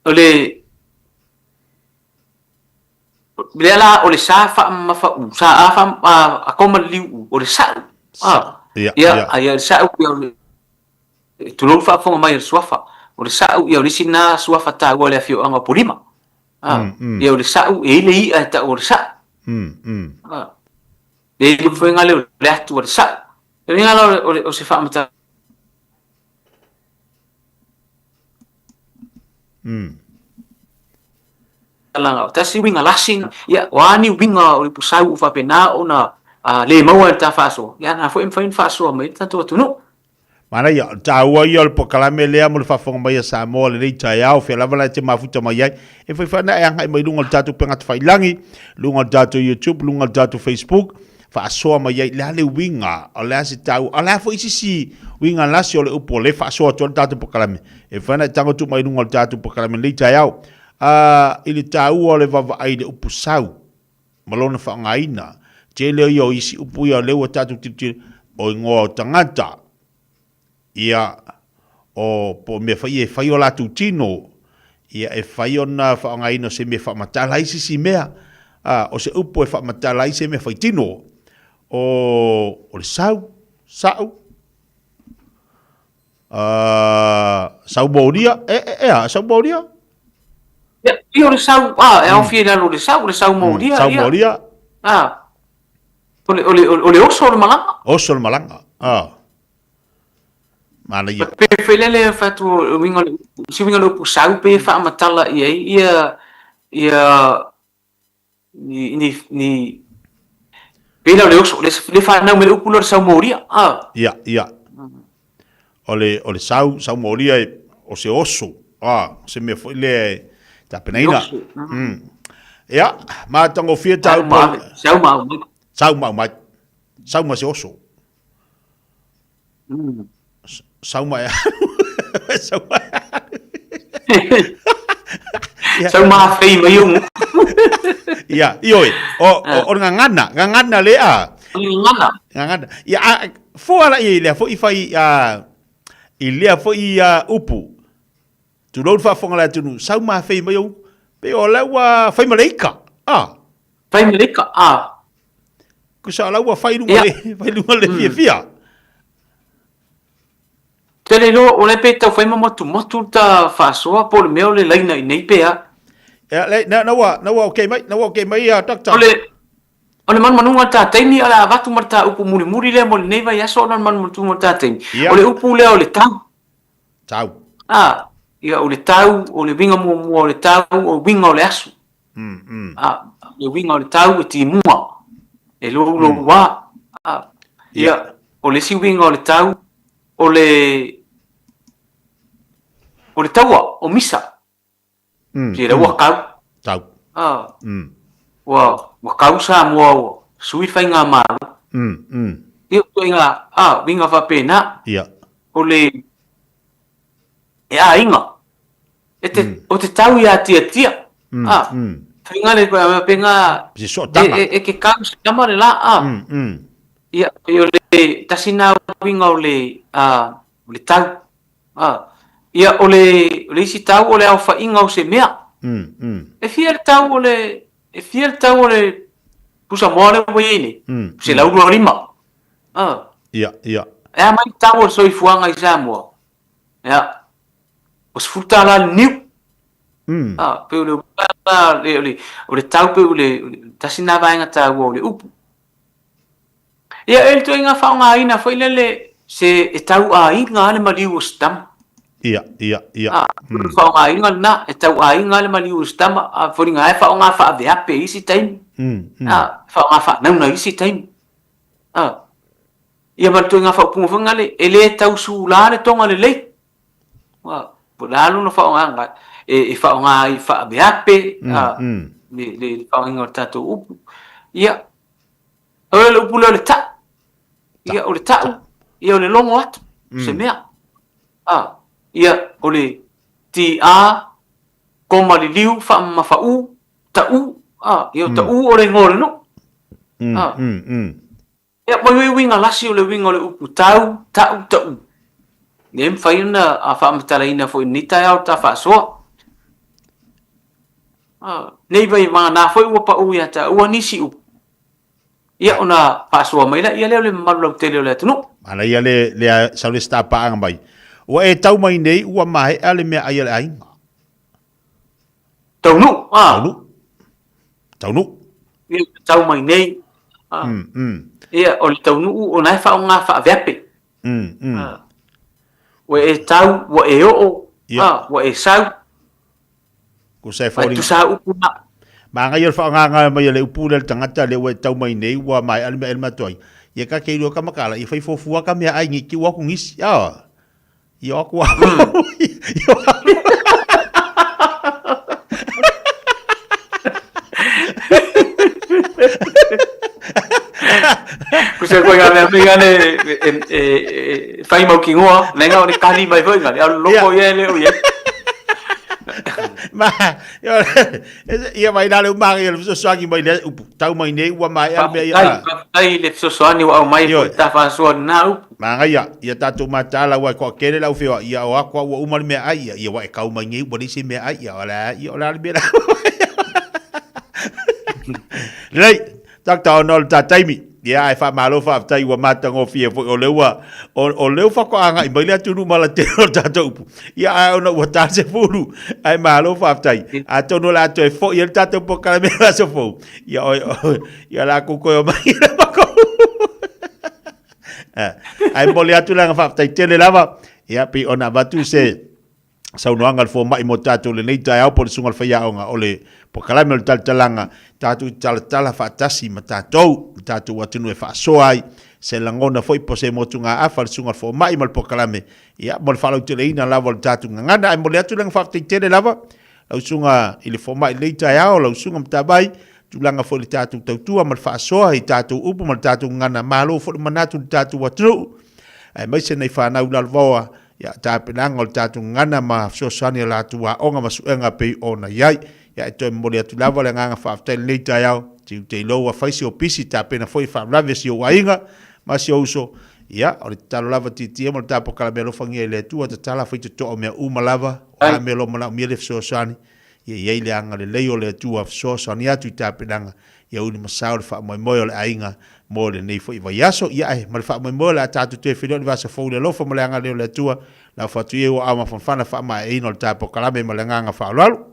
O le lea la o le sa faamamafa u, sa a fa a koma le liu u, o le sa'u. A, Ia, ia, ia. a ia le sa'u ia o le tulou le faafofoga mai a le suafa. O le sa'u ia o le isi lena suafa taua o le afioaga o Polima. A, ia o le sa'u e i ai le i'a e ta'u o le sa'u. A, le i ai le foega lea o le atu a le sa'u. O le uiga la o le o se faamatalaga Tasi uiga lasi, ia, o a ni uiga o le pusau ua faapena ona le maua e le ta faasoa, ia na foi e mafai ona faasoa mai ai le tatou atunuu. Manaia, o le taua ia o le polokalame lea mo le faafofoga mai a Samoa i lenei taeao, fea lava la e te mafuta mai ai, e fai foi ona e agai mai luga o le tatou upegatafailagi, luga o le tatou YouTube, luga o le tatou Facebook, faasoa mai ai, le a le uiga, o le a se taua, o le a foi sisi uiga lasi o le upu o le faasoa atu ai le tatou polokalame, e mafai ona e tago atu mai luga o le tatou polokalame i lenei taeao. I le taua o le vaavaai i le upu sau ma lona faaaogaina, tele ia o isi upu ia o lea ua tatou tilotilo, o igoa o tagata, ia, O po o mea foi ia e fai o latou tino, ia e fai ona faaaogaina o se mea e faamatala ai se isi mea, a, o se upu e faamatala ai se mea faitino. O, o le sau, sa'u, a, sau molia, e, e, e a, sau molia? Ia, ia o le sau, a, e aofia i lalo o le sau, o le sau molia, Sau molia. A, o le, o le, o le oso o le malaga. Oso o le malaga, a. Manaia. Pe foi lele e fai atu o uiga o le upu, se uiga o le upu sau pe faamatala i ai ia ia ni ni ni pei la o le oso, le le fanau mai le upu lea o le sau molia. Ah. Ia, ia. O le o le sau, sau molia e o se oso. Ah, o se mea foi lea e tapenaina. Mm. Ia, matagofie ta upu. Sau ma au mai. Sau ma au mai. Sau ma se oso. Sau ma e Sau ma Sau ma fei mai ungu. Ia, ioi, o, o, o ngangana, ngangana le a. Ngangana. Ngangana. Ia, a, fua la i lea foi fai a, i lea foi a, upu. Tulou le faafofoga a le atunuu, sau ma fei mai ou, pei o la ua fai ma le ika. A. Fai ma le ika, a. Kusa o la ua fai luga le, fai luga le fiafia. Tele loa, o le pe tau fai ma motumotu ta faasoa po o le mea o le laina i nei pe a. Ia, le, na, na ua, na ua okay mai, na ua okay mai ia, doctor. O le, o le manumanuga o le ta taimi, o le a avatu ma le ta upu mulimuli lea mo lenei vaiaso ona o le manumanuga o le ta taimi. Ia. O le upu lea o le tau. Tau. A, ia, o le tau, o le uiga muamua o le tau, o le uiga o le aso. A, o le uiga o le tau e timua, e louloua. A, ia, o le isi uiga o le tau, o le, o le taua, o misa. Se la ua kau. Tau. A, ua, ua kau Samoa ua sui le faigamalo. Ia, o ituaiga, a, uiga faapena. Ia. O le, e aiga. E te, o te tau ia Tiatia. A, faiga le, faiga, Se sootaga. e, e, e ke kau se tama le la, a. Ia, pei o le tasi na uiga o le, a, o le tau. A, ia, o le, o le isi tau o le aofaiga o se mea. E fia le tau o le, e fia le tau o le pusamoa lea ua i ai nei? 125. A. Ia, ia. E a mai le tau o le soifuaga i Samoa? Ia, o $10 le niu. A, pei o le uiga lena, o le, o le tau pei o le, tasi lena vaega taua o le upu. Ia, e le ituaiga faaaogaina foi lele se e tauaiga lava le maliu o se tama. Ia, ia, ia. A, o le faaaogaina lena, e tauaiga lava le maliu o se tama, a foliga lava e faaaoga faaveape i isi taimi. A, faaaoga faanauna i isi taimi. A, ia ma le ituaiga faaupuga foi lena, e le tau sula le toga lelei. A, po o le a lona faaaogaina, e faaaoga ai faaveape, a, le, le faaaogaina o le tatou upu. Ia, O le upu lea o le ta'u. Ia, o le ta'u, ia o le logo atu, se mea. A, ia, o le T-A, koma liliu, faamamafa U, ta'u, a, ia o ta'u o le igoa o le nuu. A, ia, ma le uiga lasi o le uiga o le upu tau, ta'u, ta'u. Lea e mafai ona faamatalaina foi i lenei taeao le ta faasoa. A, nei vai vagana foi ua pa'u ia ta'ua nisi upu. Ia ona faasoa mai laia lea o le mamalu lautele o le atunuu. Manaia le le sau le sta paaga mai. Ua e tau mai nei ua maea le meaai a le aiga. Taunuu, a. Taunuu. Taunuu. Ia tau mai nei. A. Ia o le taunuu o na e faaaoga faaveape. Ua e tau, ua e oo, a, ua e sau. Ko se foliga. Ai tusa upu na. Manaia le faagaga mai a le upu lea le tagata lea ua e tau mai nei ua maea le mea e matou ai. Ia ka ke ilua ka makala ia fai fuafua ka meaai nei ki ua aku ngisi. Ah. Ia aku a. Ko se koe ngā mea mea le e whai mau ki ngoa, nei ngā o le kani mai foi ngā, le loko ia le o ia. Ma, ia mai la le umanga ia le fesoasoani mai le upu. Tau mai nei ua maea le mea ia. Faafetai i le fesoasoani ua aumai foi ta faasoa lena upu. Magaia, ia tatou mataala aua e toatele le au feoai, ia o atu ua uma le meaai, ia, ia ua e tau mai nei ua leai se meaai, ia o le a, ia o le a le mea la. Lelei, Doctor, ona o le ta taimi, ia ae faamalo faafetai ua matagofie foi o lea ua, o, o lea ua faatoa agai mai le atunuu ma le tele o le tatou upu. Ia ae ona ua ta 10, ae malo faafetai. Atonu o le a toe foi ai le tatou polokalame i le aso fou. Ia oi, oi, ia o le a kou toe omai i le makou. Ae momoli atu le agaga faafetai tele lava, ia pei ona avatu se saunoaga a le fomai mo tatou i lenei taeao po o le susuga i le faiaoga o le polokalame o le talatalaga, tatou te talatala faatasi ma tatou, le tatou atunuu e faasoa ai se lagona foi po o se motugaafa a le susuga i le fomai ma le polokalame, ia, mo le faalauteleina lava o le tatou gagana. Ae momoli atu le agaga faafetai tele lava lau susuga i le fomai i lenei taeao, lau susuga Matavai, tulaga foi i le tatou tautua ma le faasoa i tatou upu ma le tatou gagana. Malo foi le manatu i le tatou atunuu, aemaise nai fanau lalovaoa ia tapenaga o le tatou gagana ma fesoasoani a latou aoga ma suega pei ona i ai. Ia e toe momoli atu lava le agaga faafetai i lenei taeao, tiute i lou ua fai si ou pisi, tapena foi e faalavelave si ou aiga ma si ou uso. Ia, o le tatalo lava tietie ma le tapo kala mea alofagia e le Atua, tatala fai totoa o mea uma lava, o a mea o lo o manaomia le fesoasoani, ia i ai le agalelei o le Atua fesoasoani atu i tapenaga, ia uli ma sao le faamoemoe o le aiga mo lenei foi vaiaso. Ia ae, ma le faamoemoe o le a tatou toe feiloai i le vaiaso fou i le alofa ma le agalelei o le Atua, lafo atu ia i ua ao mafanafana faamaeaina o le ta polokalame ma le agaga faaaloalo.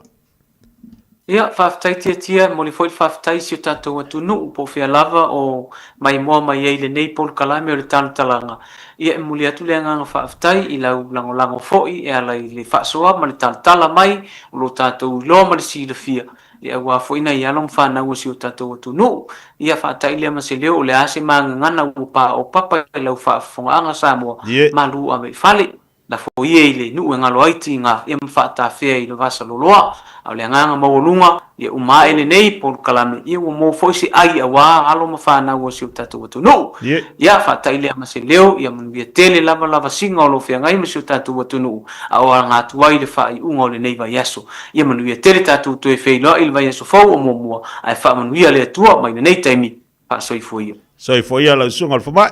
Ia, faafetai Tiatia, e momoli foi le faafetai i si o tatou atunuu po o fea lava o maimoa mai ai i lenei polokalame o le Talotalaga. Ia, e momoli atu le agaga faafetai i lau lagolago foi e ala i le faasoa ma le talatala mai o lo tatou iloa ma le silafia, ia aua foi nai alo ma fanau a si o tatou atunuu. Ia, faatai lea ma se leo o le a se magagana ua paopapa i lau faafofogaaga Samoa, malu ave i fale. Lafo ia i le nuu e galo ai tiga ia ma faatafea i le vasa loloa. A o le agaga maualuga, ia uma ae lenei polokalame, ia ua maua foi se ai aua alo ma fanau a si o tatou atunuu. Ia faatai lea ma se leo, ia manuia tele lava lavasiga o lo o feagai ma si o tatou atunuu, a o aga atu ai le faaiuga o lenei vaiaso. Ia manuia tele tatou toe feiloai i le vaiaso fou o muamua, ae faamanuia le Atua mai lenei taimi. Faasoifua ia. Soifua ia lau susuga i le fomai.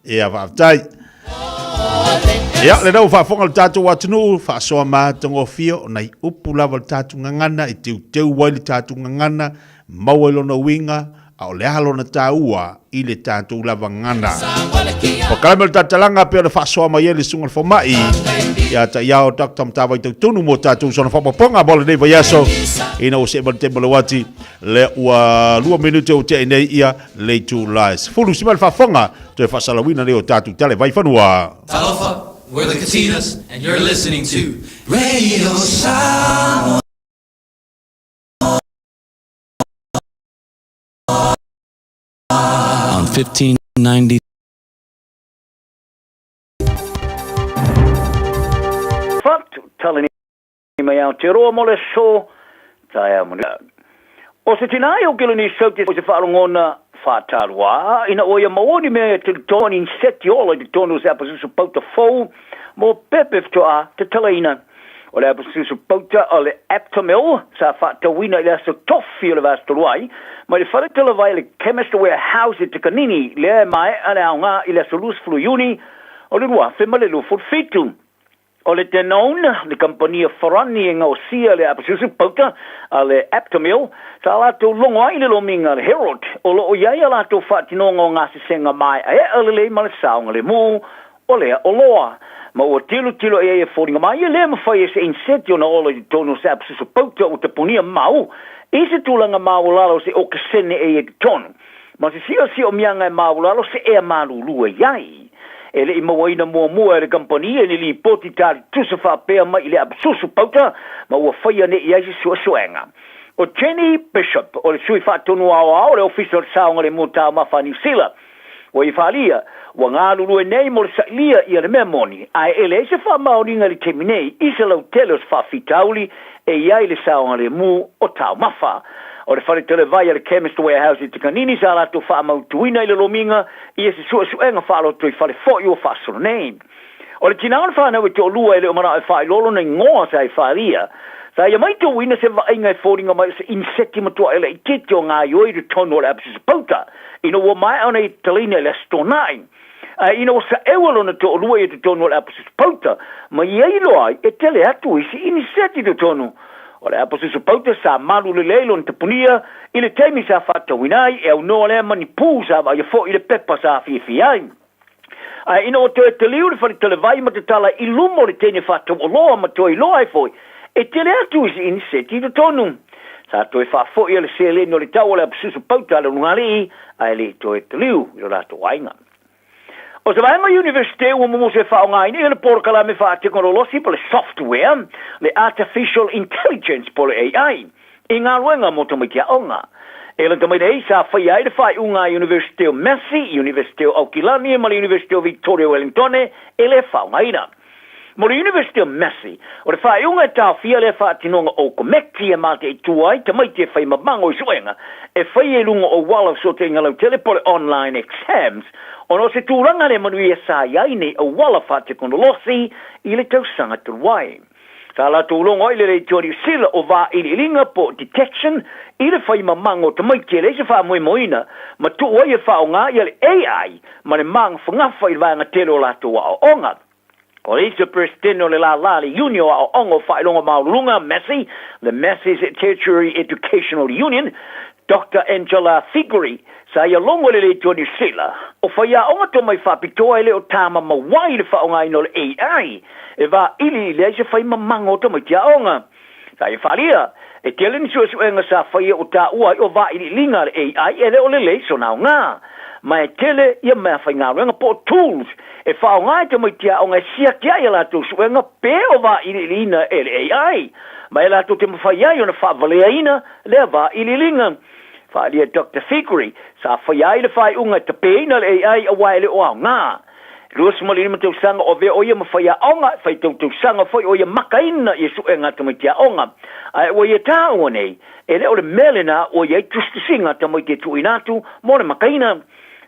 Ia, faafetai. Ia, lena ua faafofoga le tatou atunuu, faasoa matagofie o nai upu lava le tatou gagana e teuteu ai le tatou gagana, maua ai lona uiga, a o le a lona taua i le tatou lava gagana. Polokalame o le Talatalaga pei ona faasoa mai ai le Susuga i le Fomai ia Taiao Dr. Matavai Tautonu mo tatou sona faaopoopoga mo lenei vaiaso ina ua see mai le taimi o le uati lea ua 2 minute ua tea nei ia le itula e 10 sima le faafofoga toe faasalauina nei o tatou tala i Vaifanua. Talofa, we're the Katinas and you're listening to Radio Samoa on 1590. Fucked, Talini mai Aotearoa mo le aso taeao manuia. O se tina i o Keleni South o se faalogona whātāruā, ina ua ia maua ni mea e talitonu ni inseti ola i totonu o se apasusu pauta fou mo pepe fetoa tatalaina. O le apasusu pauta o le Aptamil sa faatauina i le aso tofi o le vaiaso talu ai, mai le fale talavai a le Chemist Warehouse i Takanini, lea e maea le aoga i le aso 20 Iuni o le 2027. O le Danone, le kamupani a Farani e gaosia le apasusu pauta a le Aptamil, sa latou logo ai i le lomiga a le Herald, o lo o i ai a latou faatinoga o gasesega maeaea lelei ma le saogalemu o lea oloa. Ma ua tilotilo i ai e foliga mai e le mafai e se inseti ona ola i totonu o se apasusu pauta ua tapunia mau i se tulaga maualalo o se okesene e i ai totonu. Ma se siosiomiaga e maualalo se ea malulu e i ai. E le i mauaina muamua e le kamupani e ni lipoti tali tusa faapea mai i le apasusu pauta ma ua faia nei i ai se suesuega. O Jenny Bishop, o le sui faatonu aoao o le Ofisa o le Saogalemu Taumafa a Niu Sila, ua i faaalia, ua galulue nei mo le sailia ia le mea moni, ae e leai se faamaoniga i le taimi nei i se lautele o se faafitauli e i ai le saogalemu o taumafa. O le fale televai a le Chemist Warehouse i Takanini sa latou faamautuina i le lomiga ia se suesuega faaloto i fale foi ua faasolo nei. O le tina o le fanau e toalua e le o manao e faailoa lona igoa sa i faaalia. Sa ia maitauina se vaaiga e foliga mai o se iniseti matuaʻi laitiiti o gaoioi i totonu o le apususu pauta ina ua maea ona ia tatalaina i le Aso Toonai. Ae ina ua saeua lona toalua i totonu o le apususu pauta, ma ia iloa ai e tele atu isi iniseti i totonu o le apususu pauta sa malu lelei lona tapunia i le taimi sa faatauina ai e aunoa lea ma ni pū sa vaaia foi i le pepa sa afiafia ai. Ae ina ua toe taliu le fale talevai ma tatala i luma o le teine faatauoloa ma toe iloa ai foi e tele atu isi iniseti i totonu. Sa toe faafoi e le seleni o le tau o le apususu pauta a le ulugalii ae le i toe taliu i lo latou aiga. O se vaega Iunivesite ua momoso e faaaogaina ia le polokalame faatekonolosi po le software, le Artificial Intelligence po le AI, i galuega mo tamaiti aoga. E lata mai nei, sa faia ai le faaiuga a Iunivesite o Massey, Iunivesite o Aukilani ma le Iunivesite o Victoria Wellingtone e le faaaogaina. Mo le Iunivesite o Massey, o le faaiuga e taofia lea faatinoga o kometi e mataitu ai tamaiti e fai mamago i suega e faia i luga o auala o fesootaiga lautele po o le online exams ona o se tulaga le manuia sa i ai nei auala faatekonolosi i le tausaga talu ai. Sa latou logo ai le leitioa Niu Sila o vailiiliga po o detection i le fai mamago o tamaiti e leai se faamoemoeina ma tuu ai e faaaoga ia le AI ma le magafagafa i le vaega tele o latou aoaoga. O le isi o Peresetene o le lālā le Iuni o Aoaoga o Faailoga Maualuluga, Massey, the Massey's Tertiary Educational Union, Doctor Angela Figuri, sa ia logo i le leitioa Niu Sila, o faiaoga tomai faapitoa e le o tāmamau ai le faaaogaina o le AI e vailiili ai se fai mamago o tamaiti aoga. Sa ia faaalia, e tele ni suesuega sa faia ua taua ai o vailiiliga a le AI e le o lelei sona aoga. Ma e tele ia mea faigaluega po o tools e faaaoga e tamaiti aoga e siaki ai a latou suega pe o vailiiliina e le AI ma e latou te mafai ai ona faavaleaina lea vailiiliga. Faaalia e Doctor Figuri, sa faia ai le faaiuga e tapeina le AI aua e le o aoga. 25 tausaga o avea o ia ma faiaoga, e fai tautausaga foi o ia makaina ia suega a tamaiti aoga. Ae ua ia taua nei, e le o le mea lena ua i ai tusitusiga a tamaiti e tuuina atu mo le makaina.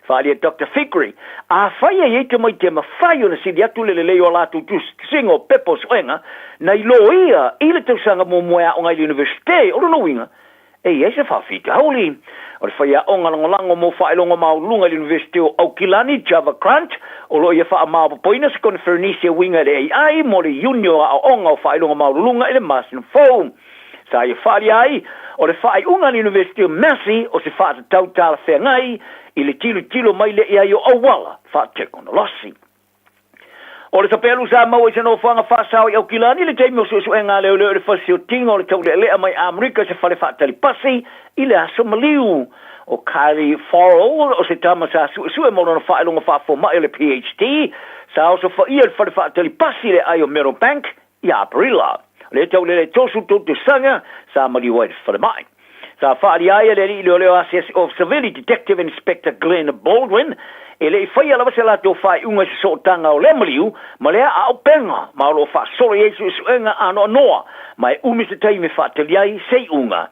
Faaalia Doctor Fikri, Afai e i ai tamaiti e mafai ona sili atu le lelei o a latou tusitusiga o pepa o suega nai loia i le tausaga muamua e aoga ai i le Iunivesite, o lona uiga, e i ai se faafitauli. O le faiaoga lagolago mo faailoga maualuluga i le Iunivesite o Aukilani, Java Grant, o lo o ia faamaopoopoina se koneferenisi e uiga i le AI mo le Iuni o Aoaoga o Faailoga Maualuluga i le masina fou. Sa ia faaalia ai, o le faaiuga a le Iunivesite o Massey o se faatatau talafeagai i le tilotilo mai lea i ai o auala faatekonolosi. O le sapelu sa maua i se nofoaga faasao i Aukilani i le taimi o suesuega a leoleo i le fasioti o le taulealea mai Amerika i se fale faatali pasi i le aso maliu. O Kylie Farrell, o se tama sa suesue mo lona faailoga faafomai o le PhD, sa osofaia i le fale faatali pasi i le aai o Meadowbank i Aperila. O lea taulealea i 33 tausaga sa maliu ai i le falemai. Sa faaalia ai e le alii leoleo asiasi of Savili, Detective Inspector Glenn Baldwin, e le i faia lava se latou faaiuga i se sootaga o lea maliu ma lea auupega ma o lo o faasolo i ai suesuega anoanoa ma e umi se taimi e faatali ai se iuga.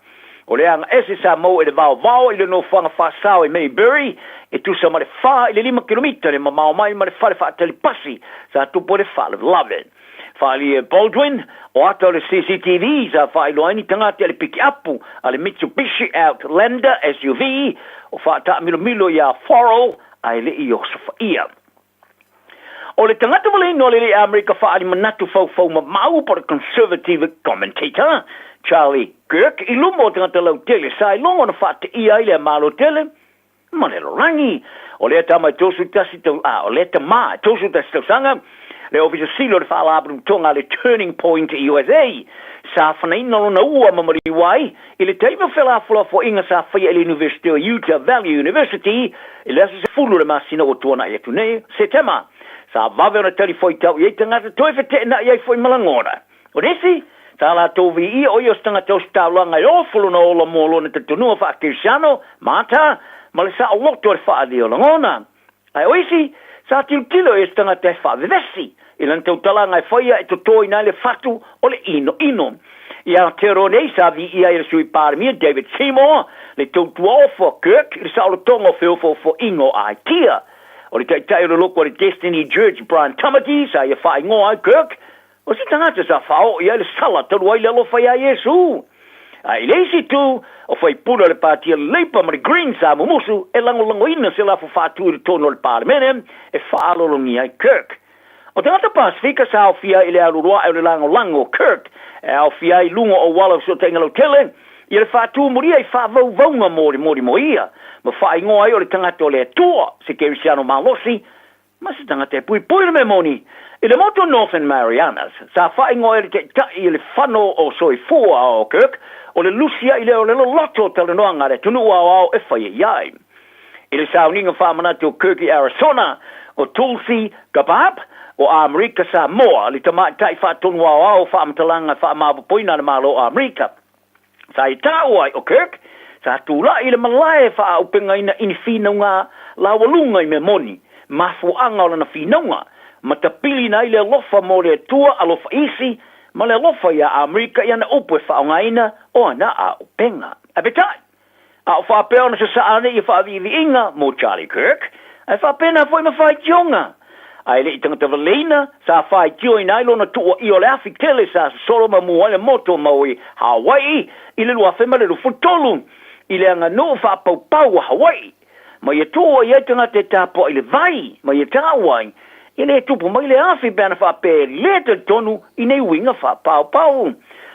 O le aga ese sa maua i le vaovao i le nofoaga faasao i Maybury e tusa ma le 4 i le 5 kilomita le mamao mai ma le fale faatali pasi sa tupu ai le faalavelave. Faaalia e Baldwin, o ata o le CCTV sa faailoa ai ni tagata i le pikiapu a le Mitsubishi Outlander SUV o faataamilomilo iā Farrell ae le i osofaia. O le tagata waleino a le alii Amerika faaali manatu faufau mamau po o le Conservative Commentator, Charlie Kirk, i luma o tagata lautele sa iloga ona faateia ai lea Malo tele ma le lalolagi. O lea tama e 31 tau, a, o lea tama e 31 tausaga, le Ofisa Sili o le Faalapotopotoga a le Turning Point USA, sa fanaina lona ua ma maliu ai i le taimi o felafolafoaiga sa faia i le Iunivesite o Utah Valley University i le aso 10 o le masina ua tuanai atu nei, Setema. Sa vave ona talifuaitau i ai tagata toe feteenai ai foi ma lagona. O nisi, sa latou viia o ia o se tagata ositaulaga e ofo lona ola mo lona talitonuga faa-Kerisiano, Maata, ma le saoloto o le faaalia o lagona. Ae o isi, sa tilotilo ia se tagata e faavevesi i lana tautalaga e faia e totoina ai le fatu o le inoino. I Aotearoa nei, sa viia ai e le Sui Palemia David Seymour le tautua ofo a Kirk i le saolotoga o feofoofoaiga o Aitia. O le taitai o le loko a le Destiny Judge Brian Tamaki, sa ia faaigoa ai Kirk. O se tagata sa faaoo i ai le sala talu ai le alofa iā Iesu. A i le isi itu, o faipule o le Pāti a le Leipa ma le Greens sa mumusu e lagolagoina se lafo faatu i totonu o le Palemene e faalologia ai Kirk. O tagata Pasefika sa aofia ai i le alualu ae o le lagolago o Kirk e aofia ai i luga o auala o fesootaiga lautele, ia le faatumulia i faavauvauga molimoli mo ia, ma faaigoa ai o le tagata o le Atua, se kerisiano malosi, ma se tagata e puipui le mea moni. I le motu Northern Marianas, sa faaigoa ai le taitai i le fano o soifua o Kirk, o le lusiaʻi lea o le loloto o talanoaga a le atunuu aoao e faia i ai. I le sauniga faamanatu o Kirk i Arisona, o Tulsi Gabbard o Amerika Samoa, le tamaitai faatonu aoao o faamatalaga faamaopoopoina a le Malo o Amerika. Sa i taua ai o Kirk, sa tulai i le malae e faaaupegaina i ni finauga laualuga i mea moni, mafuaaga o lana finauga, ma tapilina ai le alofa mo le Atua alofa isi, ma le alofa iā Amerika i ana upu e faaaogaina o ana aupega. Ae peitai, A o faapea ona sasaa ane ia faaviiviiga mo Charlie Kirk, ae faapena foi ma faitioga. A e le i tagata valeina, sa faitioina ai lona tuuaia o le afi tele sa sosolo ma mu ai le moto mau i Hawaii i le 2023, i le aganuu faapaupau a Hawaii. Ma ia tuua i ai tagata e tapuai i le vai, ma ia taua ai, e le tupu mai le afi pe ana faapea e le talitonu i nei uiga faapaopao.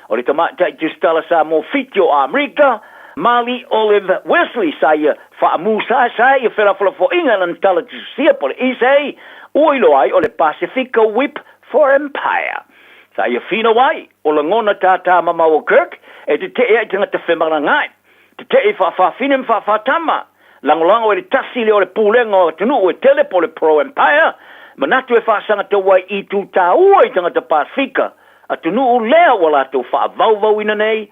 O le tamaitai tusitala Samoa Fiti o Amerika, Mali Olive Wesley, sa ia faamusaesae ia felafolafoaiga i lana tala tususia po o le essay ua iloa ai o le Pasifika Whip for Empire. Sa ia finau ai o lagona tātā mamao o Kirk e tetee ai tagata femalagaai. Tetee i faafaafine ma faafaatama, lagolago i le tasi lea o le pulega o atunuu e tele po o le pro-empire, manatu e faasagatau ai i itu taua i tagata Pasefika, atunuu lea ua latou faavauvauina nei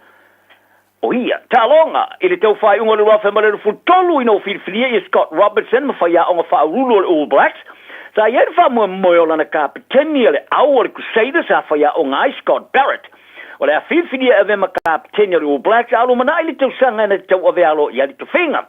o ia. Taaloga, I le tau faaiuga o le 2023 ina ua filifilia ia Scott Robertson ma faiaoga faauluulu o le All Blacks, sa i ai le faamoemoe o lana kapeteni a le au o le Crusaders sa faiaoga ai Scott Barrett. O le a filifilia e avea ma kapeteni o le All Blacks a o lumanai le tausaga ina te tauave alo i ai le tofiga.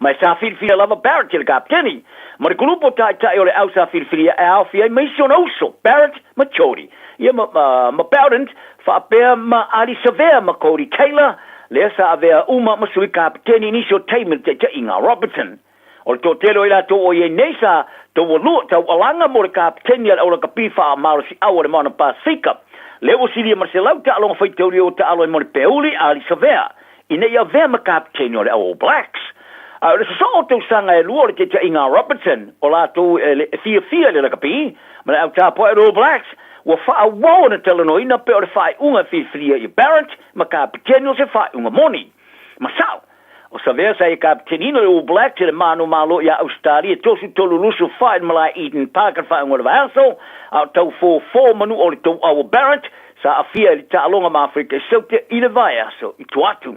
Ma e sa filifilia lava Barrett i le kapeteni. Ma le kulupu o taitai o le au sa filifilia e aofia ai ma isi ona uso, Barrett ma Jody ia ma, ma, ma Bowden faapea ma Ardie Savea ma Codie Taylor, lea sa avea uma ma sui kapeteni i nisi o taimi i le taitaiga a Robertson. O le toatele o i latou o i ai nei sa taualua, taualaga mo le kapeteni a le aulakapi faamalosiau a le Moana Pasefika, lea ua silia ma le 100 taaloga faitaulia ua taalo ai mo le Peuli a Ardie Savea, ina ia avea ma kapeteni o le All Blacks. A o le sosoo o tausaga e lua o le taitaiga a Robertson, o latou e fiafia i le lakapi ma le au tapuai o le All Blacks, ua faaauau ona talanoaina pea o le faaiuga e filifilia i Barrett ma kapeteni o se faaiuga moni. Ma sao, O Savea sa ia kapeteniina le All Blacks i le manumalo iā Ausetalia 33 24 i le malae Eden Park i le faaiuga o le vaiaso, a o tau fofo manu o le touau o Barrett sa aafia i le taaloga ma Afrika i Saute i le vaiaso i tua atu.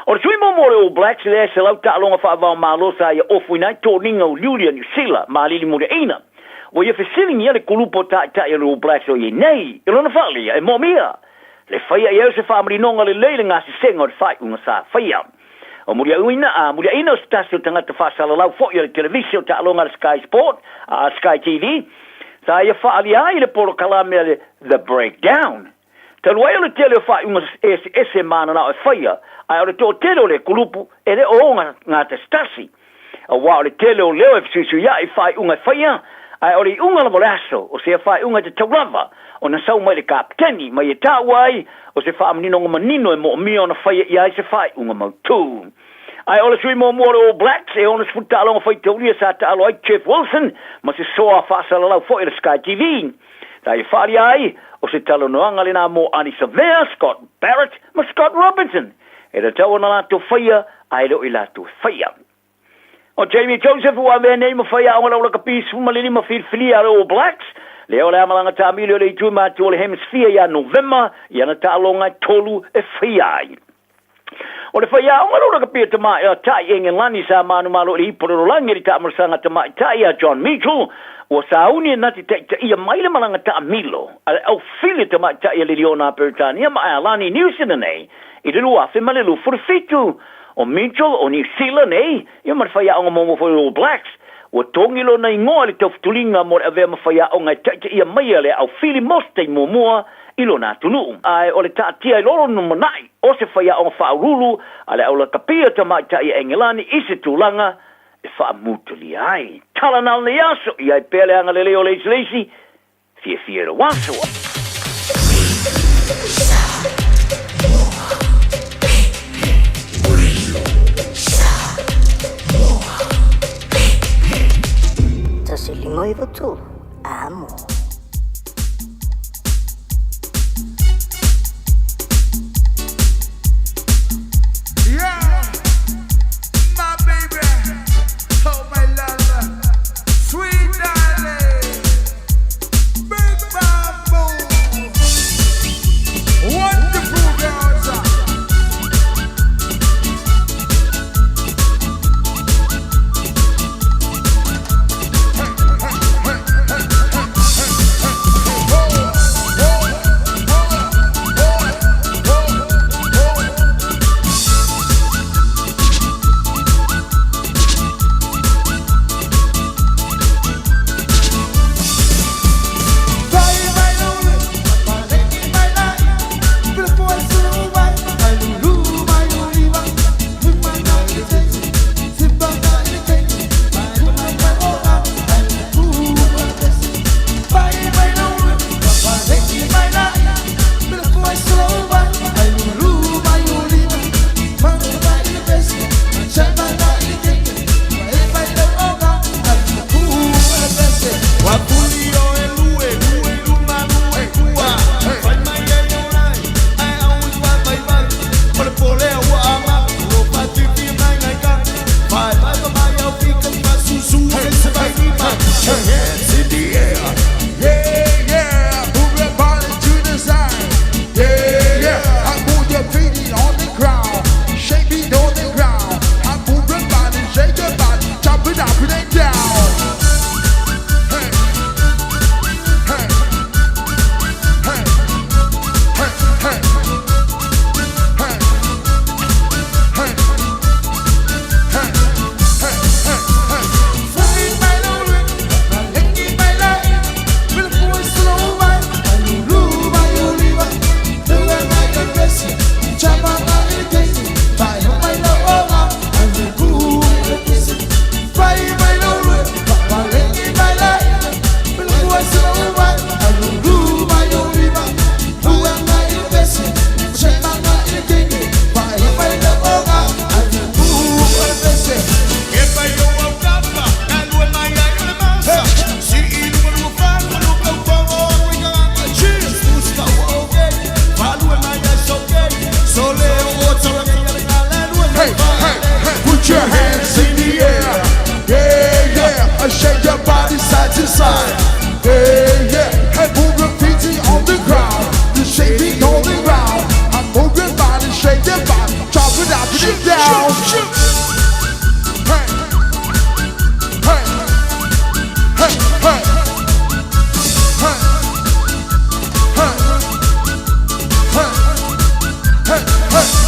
O le sui muamua o le All Blacks lea e 100 taaloga faava-o-Malo sa ia ofuina ai toniga uliuli a Niu Sila ma alili muliaina. Ua ia fesiligia le kulupu o taitai o le All Blacks o i ai nei i lona faaalia e moomia Le faia i ai o se faamalinoga lelei le gasesega o le faaiuga sa faia. O muliauina, a muliaina o se tasi o tagata faasalalau foi o le televise o taaloga a le Sky Sport, a Sky TV, sa ia faaalia ai le polokalame a le The Breakdown. Talu ai o le tele o faaiuga eseese mananao e faia, ae o le toatele o le kulupu e le o gatasitasi. Aua o le tele o leo e fesuisuiaʻi i faaiuga e faia, ae o le iuga lava o le aso, o sea faaiuga e tatau lava ona sau mai le kapeteni, ma ia taua ai o se faamaninoga manino e moomia ona faia ia ai se faaiuga mautū. Ae o le sui muamua o le All Blacks e 60 taaloga faitaulia sa taalo ai Jeff Wilson ma se soa faasalalau foi a le Sky TV. Sa ia faaalia ai o se talanoaga lena mo Ardie Savea, Scott Barrett ma Scott Robertson. E tatau ona latou faia, ae le o i latou e faia. O Jamie Joseph ua avea nei ma faiaoga laulakapi 15 filifilia a le All Blacks, lea o le a malaga taamilo i le itu matua o le Hemisphere ia Novema i ana taaloga e tolu e faia ai. O le faiaoga laulakapi a tamaitai Engelani sa manumalo i le ipu o le lalolagi i le taamalosaga tamaitai a John Mitchell, ua sauni e na te taitaia mai le malaga taamilo a le aufili tamaitai a Liliona a Peretania ma Ailani Niu Sila nei I le 2027, o Mitchell o Niu Sila nei, ia ma le faiaoga muamua foi o le All Blacks, Ua togi lona igoa i le taufutuliga mo le avea ma faiaoga e taitaia maia le aao fili mo se taimi muamua i lona atunuu. Ae o le taatia ai loa lona lumanai o se faiaoga faauluulu a le aulakapia tamaitai a Engelani i se tulaga e faamutalia ai. Tala na o lenei aso, i ai pea le agalelei o le isi le isi, fiafia i lou aso. 1593, amo. Yeah, my baby, oh my lover, sweet darling, big bamboo, wonderful girls. Hands in the air. Yeah, yeah. Move your body to the side. Yeah, yeah. I move your feet on the ground. Shake it on the ground. I move your body, shake your body. Chop it up and down. Hey, hey, hey, hey, hey, hey, hey, hey, hey, hey, hey. Hey, hey, hey, put your hands in the air. Yeah, yeah, and shake your body side to side. Yeah, yeah, and move your feet on the ground. Just shake it on the ground. And move your body, shake your body, chop it up and down. Hey, hey, hey, hey, hey, hey, hey, hey, hey, hey, hey, hey.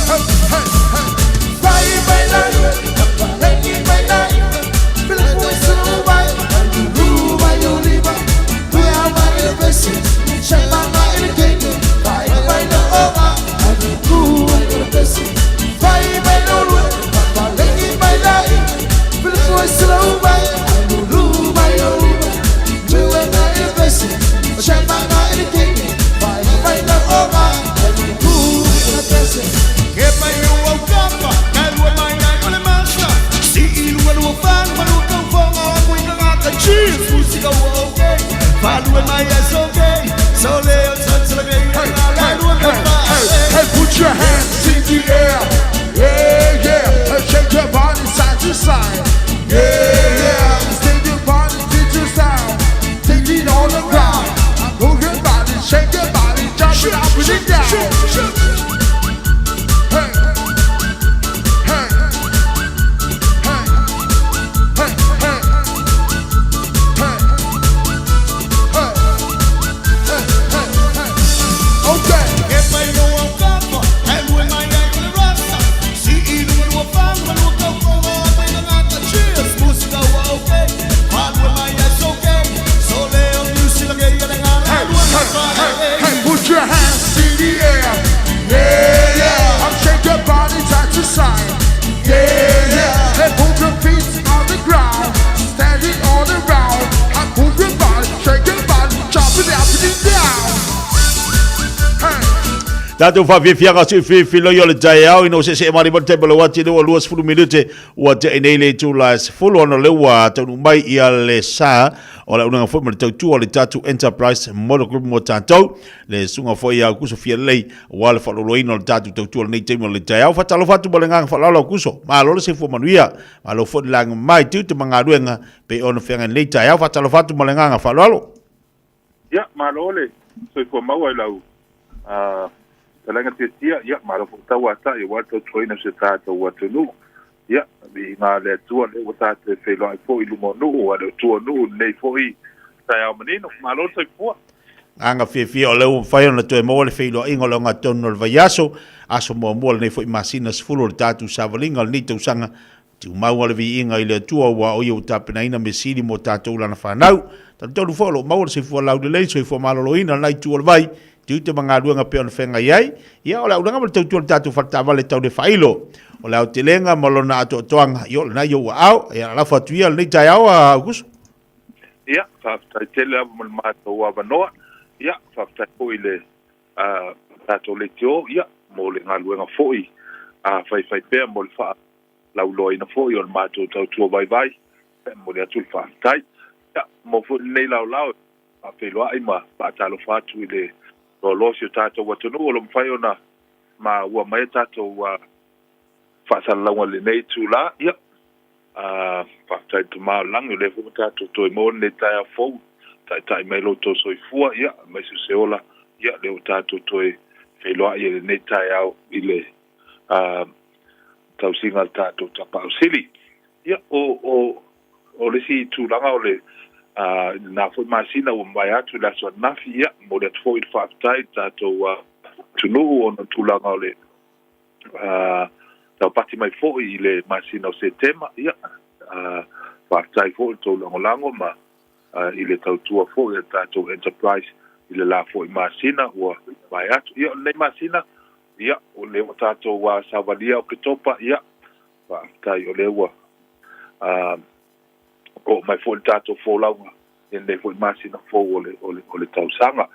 Hey, hey, hey, hey, put your hands in the air. Yeah, yeah. And shake your body side to side. Yeah, yeah. Shake your body to the sound. Take it all around. Move your body, shake your body, jump it up and it down. Hey, hey, hey, hey, hey, hey, hey, hey, hey, hey. Okay. Tatou faafiafiaga o siufifi loia o le taeao ina ua seesee malima le taimi o le uati lea ua 20 minute ua te'i nei le itula e 10 ona o lea ua taunuu mai ia le sa o le auaunaga foi ma le tautua o le tatou Enterprise Motor Group mo tatou le susuga foi ia Aukuso Fialelei aua le faalouloina o le tatou tautua i lenei taimi o le taeao. Faatalofa atu ma le agaga faaaloalo Aukuso, malo le soifua manuia, malo foi le laga mai tiute ma galuega pei ona feagai nei taeao. Faatalofa atu ma le agaga faaaloalo. Ia, malo le soifua maua i lau fetalaiga Tiatia. Ia, malo foi tauatai aua le tautuaina o si o tatou atunuu. Ia, viiga le Atua lea ua tatou feiloai foi i luma o nuu, a le o tua o nuu i lenei foi taeao manino. Malo le soifua. Agaga fiafia o lea ua mafai ona toe maua le feiloaiga o le ogatotonu o le vaiaso, aso muamua o lenei foi masina 10 o le tatou savaliga o lenei tausaga. Tumau a le viiga i le Atua aua o Ia ua tapenaina mea sili mo tatou lana fanau. Talitonu foi o lo o maua le soifua laulelei, le soifua maloloina lena itu o le vai, tiute ma galuega pei ona feagai ai. Ia, o le auaunaga ma le tautua i le tatou faletaavale tau le faailo. O le aotelega ma lona atoatoaga, ia o lena i ou aao. Ia, lafo atu ia lenei taeao a Aukuso. Ia, faafetai tele lava mo le matou avanoa. Ia, faafetai foi i le tatou leitio, ia, mo le galuega foi a faifaipea mo le faa lauiloaina foi o le matou tautua vaivai, e momoli atu le faafetai. Ia, mo foi lenei laolao e faafeiloai ma faatalofa atu i le loaloa o si o tatou atunuu o lo o mafai ona maua mai a tatou faasalalauga i lenei itula. Ia, faafetai i le Tama o le Lagi o lea foi ua tatou toe maua lenei taeao fou, taitai mai lo outou soifua, ia, aemaise o se ola, ia, lea ua tatou toe feiloai i lenei taeao i le tausiga a le tatou Tapaau Sili. Ia, o, o, o le isi tulaga o le, i lena foi masina ua mavae atu i le aso ananafi, ia, momoli atu foi le faafetai i le tatou atunuu ona o le tulaga o le taupati mai foi i le masina o Setema. Ia, faafetai foi i le tou lagolago ma i le tautua foi a le tatou Enterprise i le la foi masina ua mavae atu. Ia, o lenei masina, Ia, o lea ua tatou savalia Oketopa, ia, faafetai o lea ua oo mai foi le tatou folauga i lenei foi masina fou o le, o le, o le tausaga.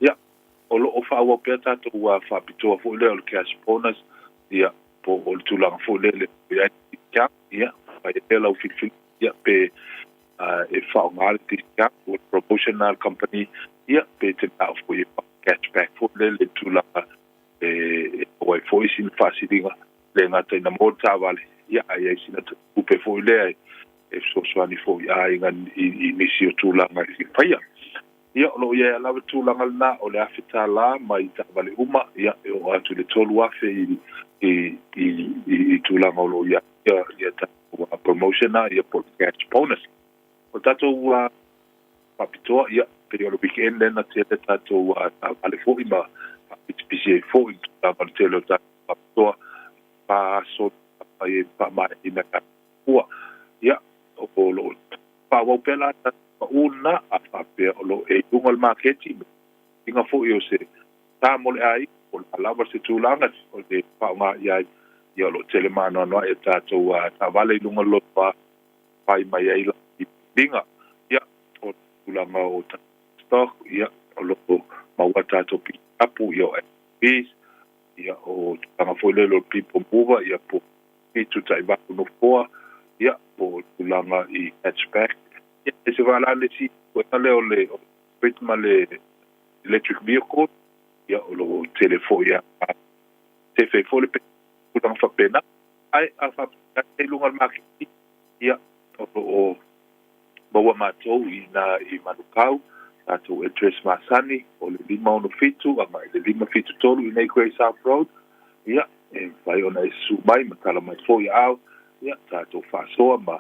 Ia, o lo o faaauau pea tatou faapitoa foi lea o le cash bonus, ia, po o le tulaga foi lele e ai discount, ia, fai ai pea lau filifiliga, ia, pe e faaaoga le discount po o le promotion a le company, ia, pe te manao foi e cash back foi lele i le tulaga e maua ai foi sina faasiliga, le gata ina maua le taavale, ia, ae i ai sina tupe foi lea e fesoasoani foi i aiga i nisi o tulaga e fia faia. Ia, o lo o i ai lava le tulaga lena o le $1,000 mai taavale uma, ia, e oo atu i le $3,000 i, i, i, i tulaga o lo o i ai ia, ia tatou promotion na, ia po o le cash bonus. O le tatou faapitoa, ia, pei o le weekend lea na tele tatou taavale foi ma faapisipisi ai foi i le tulaga o le tele o tatou faapitoa, fa aso na fai ai ma faamaeaina e ua. Ia, o lo o faaauau pea la tatou pau lena, a faapea o lo o e i luga o le maketi, inga foi o se sa mo le aiga, po o le a lava se tulaga o le faaaoga i ai, ia o lo o tele maanoanoa i a tatou taavale i luga o le lotoa fai mai ai la liga. Ia, o le tulaga o stock, ia, o lo o maua tatou pikapu, ia o SUVs, ia o tulaga foi lele o le people mover, ia po o 78 nofoa, ia po o tulaga i hatchback. Ia, e se vala le isi ituaiga lea o le hybrid ma le electric vehicle, ia o lo o tele foi a sefe ai foi le tulaga faapena. Ae a faapea i luga o le maketi, ia o lo o maua matou i ina i Manukau, tatou address masani o le 567 agai i le 573 i inei Grey South Road, ia, e mafai ona e susu mai ma tala mai foi i aao, ia, tatou faasoa ma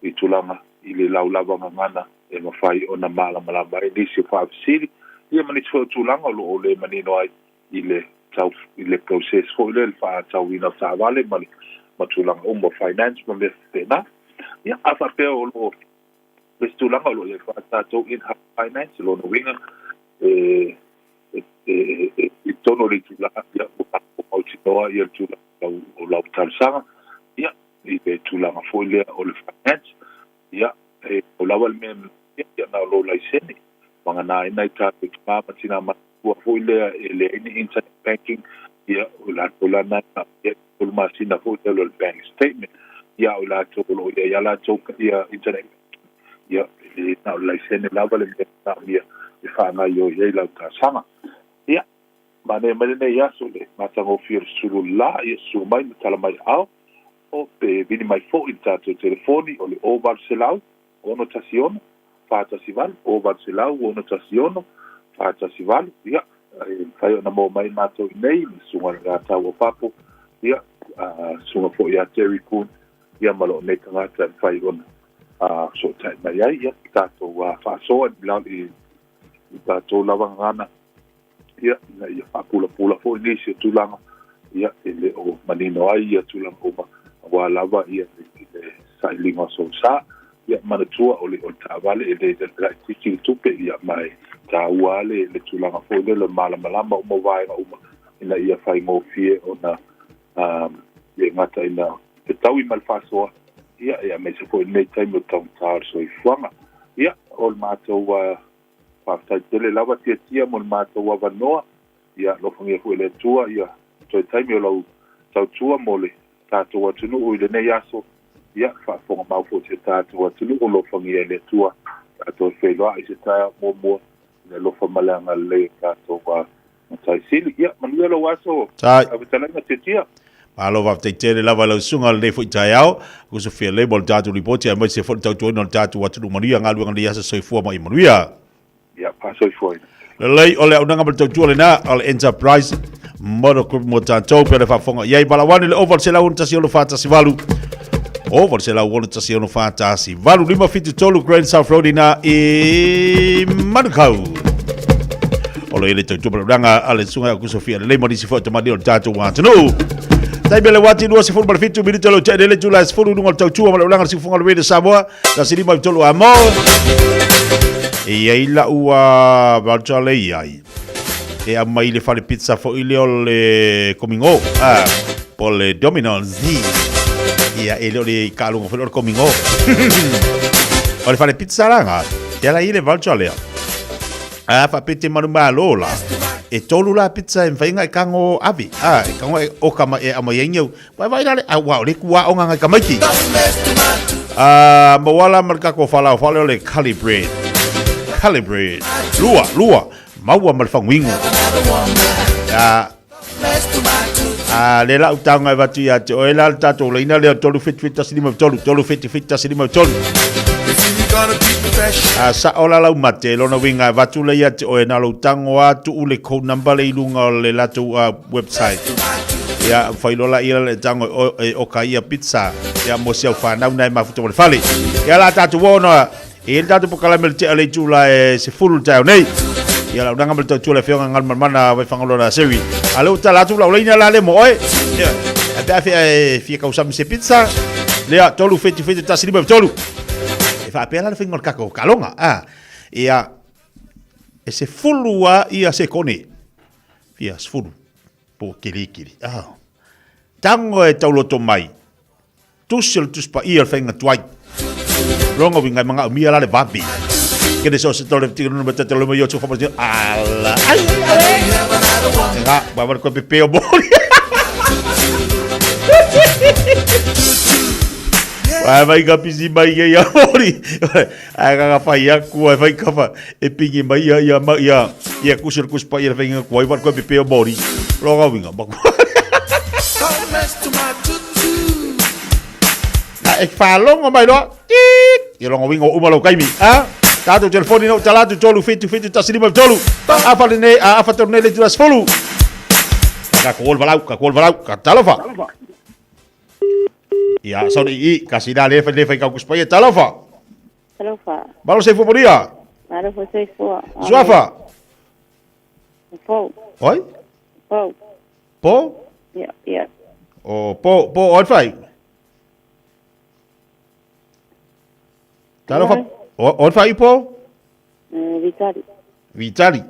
i tulaga i le laulava gagana e mafai ona malamalama ai nisi o faafesili, ia ma nisi foi o tulaga o lo o le manino ai i le tau i le process foi lea, le faatauina o taavale ma le ma tulaga uma o finance ma mea faapena. Ia, a faapea o lo o le isi tulaga o lo o i ai foi a tatou in-house finance, o lona uiga e e e e i totonu o le itula ia ua mautinoa ia le tulaga o lau talosaga, ia, i le tulaga foi lea o le finance, ia, e pau lava le mea e manaomia, ia na o lou laisene, vagana ai nai tatou tama ma tina matutua. ua foi lea e leai ni internet banking, ia, o i latou la na e manaomia le tolu masina foi lea o le bank statement. Ia, a o i latou o lo o i ai lava latou ia internet banking, ia, e le na o le laisene lava le mea e manaomia e faagaoioi ai lau talosaga. Ia, manaia mai lenei aso i le matagofie o le sulu la, ia susu mai ma tala mai aao, o pe vili mai foi i le tatou telefoni o le 0800 616 418, 0800 616 418, ia, e mafai ona maua mai matou i inei, le Susuga i le Rataua Papo, ia, Susuga foi ia Terry Poon, ia ma lou nei tagata e mafai ona fesootai mai ai, ia, tatou faasoa i i tatou lava gagana, ia, ina ia faapulapula foi nisi o tulaga, ia, e le o manino ai ia tulaga uma, aua lava ia le sailiga o sou sa. Ia, manatua o le o le taavale e le laitiiti le tupe, ia, ma e taua lava le le tulaga foi lele o le malamalama uma o vaega uma, ina ia faigofie ona le gata ina fetaui ma le faasoa, ia, aemaise foi lenei taimi o le taugata o le soifuaga. Ia, o le matou Faafetai tele lava Tiatia mo le matou avanoa. Ia alofagia foi e le Atua ia toe taimi o lau tautua mo le tatou atunuu i lenei aso. Ia faafofoga mau foi si o tatou atunuu, alofagia e le Atua tatou e feiloai i se taeao muamua i le alofa ma le agalelei o tatou Matai Sili. Ia manuia lou aso fetalaiga Tiatia. Malo faafetai tele lava i lau susuga i lenei foi taeao. Uso fia lei mo le tatou lipoti aemaise foi le tautuaina o le tatou atunuu manuia galuega lenei aso soifua ma ia manuia. Ia, faasoifuaina. Lelei, o le auaunaga ma le tautua lena o le Enterprise Motor Group mo tatou pe le faafofoga i ai. Valaau le 0 116 418 0 116 418 573 Grand South Road ina i Manukau. O lo i le tautua ma le auaunaga a le susuga ia Aukuso Fia Lelei ma nisi foi o tamalii o le tatou atunuu. Taimi le wati 27 minute lo te le tula 10 lunga o le tautua ma le auaunaga a le siufofoga o le Radio Samoa. 153 a mo. E i ai lau voucher le i ai. E aumai le fale pizza foi lea o le Komingo. Ah, po le Domino's. Ia, e le o le kaalunga foi o le Komingo. O le fale pizza la nga. Ia la i le voucher lea. A faapea te manumalo la. E tolu la pizza e mawhai e kango ave. A, e kango e oka mai e amai ai ngeu. Vai vai la le, a ua o le kua o ngai kamaiti. A, mawala ma le kako whala o whale o le curly bread. Curly bread. Lua, lua. Maua ma le whanguingo. A, a le lau taonga e vatu ia te oe la le tātou leina lea 3 7 7 1 5 3 3 7 7 1 5 3. A sa o la lau mate lona winga e vatu le ia te oe na lou tango a tuu le code number le i lunga o le latou website. Ia whai lola ia le tango e o ka ia pizza. Ia mo si au whanau nai mafuta mo le fale. Ia la tātou ona e le tātou pokalame le tea le itu la e se fulu le taeo nei. Ia lau nanga ma le tautua le afioga ngal manamana wai whangaloa na seri. A le uta la atu lau leina la le mo oe. Ia, a pe a fia e fia kausami se pizza. Lea, tolu whitu whitu tasi lima tolu. E whaapea la le whainga o le kako kalonga. Ah, ia, e se fulu a ia se kone. Fia, se fulu. Po kilikili. Ah. Tango e tauloto mai. Tusi o le Tusi Paia o le Faiga Tuai. Longa winga e manga umia la le vavi. Kene so se tole tiki nuna matata loma yo tsu whamasi. Ala. Ai, ai, ai. Nga, ba koe pepe o mori. Vai vai ka pisi mai ia ia mori. Ai ka ka whai aku ai whai ka wha e pingi mai ia ia ma ia ia kusi o le Tusi Paia o le Faiga Tuai wa koe pepe o mori. Longa winga. A e whaalongo mai loa. Tiit! Ia longo wingo uma lau kaimi. A? Tātou telefoni no talatu tolu whitu whitu tasi lima tolu. A whale nei, a awha tolu nei le tula sefulu. Ka ko valau, ka ko valau, ka talofa. Ia, sorry, i, ka sina le whai le whai kau kuspaia, talofa. Talofa. Malo se fuamonia. Malo fo se fua. Suafa. Po. Oi? Po. Po? Ia, ia. O, po, po, oi whai. Talofa, oi whai po? Vitali. Vitali.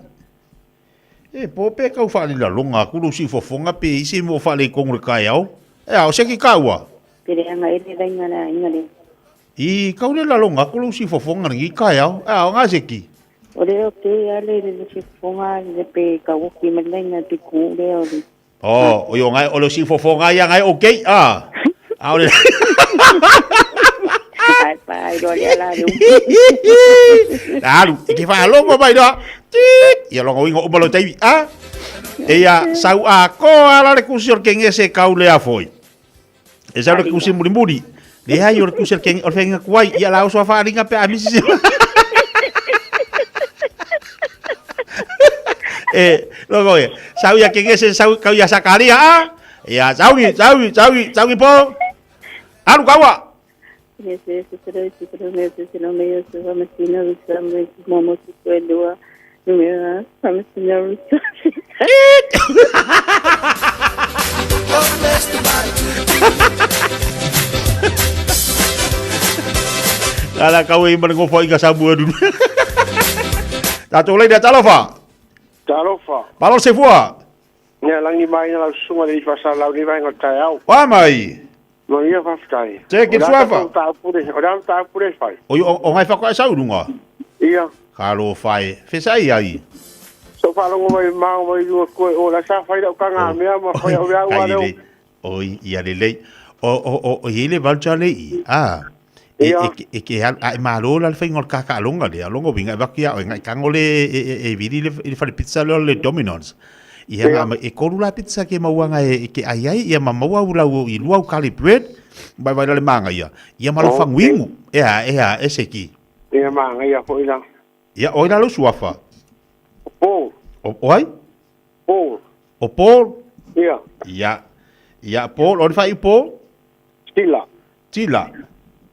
E, po pe kau whaale la longa, kuru si fofonga pe isi mo whaale i kongu le kai au. E au, se ki kaua. Pere anga ele lainga la inga le. I kau le la longa, kuru si fofonga ni kai au. E au, ngā se ki. O le o te ale le le sifofoga le pe kauoki ma le laina te ku lea o le Oh, o yo ngai o le sifofoga ia ngai okay ah. A o le Ai pa i loa lea la le Alu, e ke whaalongo mai loa. Tit! Ia longo ingo umalo teiwi. Ah? E ia, sau a koa la le kusi o le kenge se kau le afoi. E sau le kusi muri muri. Le hai o le kusi o le kenge, o le whenga kuai. Ia la oso a whaaringa pe a misi se. E, longo ia. Sau ia kenge se sau kau ia sakaria ah. Ia, saugi, saugi, saugi, saugi po. Alu kaua. Ala kau e ma le ngofa i ka samu adu. Tatou leina talofa. Talofa. Malo se fua. Ia langi mai na lau susuga le ifasa lau ni vaenga o le taeao. Wa mai. Manuia faafetai. Te ke O le a suafa. tatou mataupu le- o le a mataupu le fai? O o o ngai whakae sau runga. Ia. Ka ro whai. Whesa i ai. So faalogo mai mao mai lua koe o la sa fai lau kanga mea ma fai au au Kai aleo. lelei. Oi, ia lelei. O, o, o, o i le voucher le i. Ah. E, Ia. e, ke- e, ke al, a e malo la le whainga o le kaka alonga le. Alonga winga e waki a o ngai kango le e, e, e viri le, le whare pizza le o le Domino's. Ia Ia. ngā e koru la pizza ke mauanga e, e ke ai ai, ia ma maua u lau i lua u kali bread, bai vai la le manga ia. Ia malo Okay. fanguingu. E a, e a, e se ki. Ia manga ia foi la. Ia, oi la lo suafa. Paul. O, o ai? Paul. O Paul? Ia. Ia. Ia, Paul, o le whai Paul? Sila. Sila.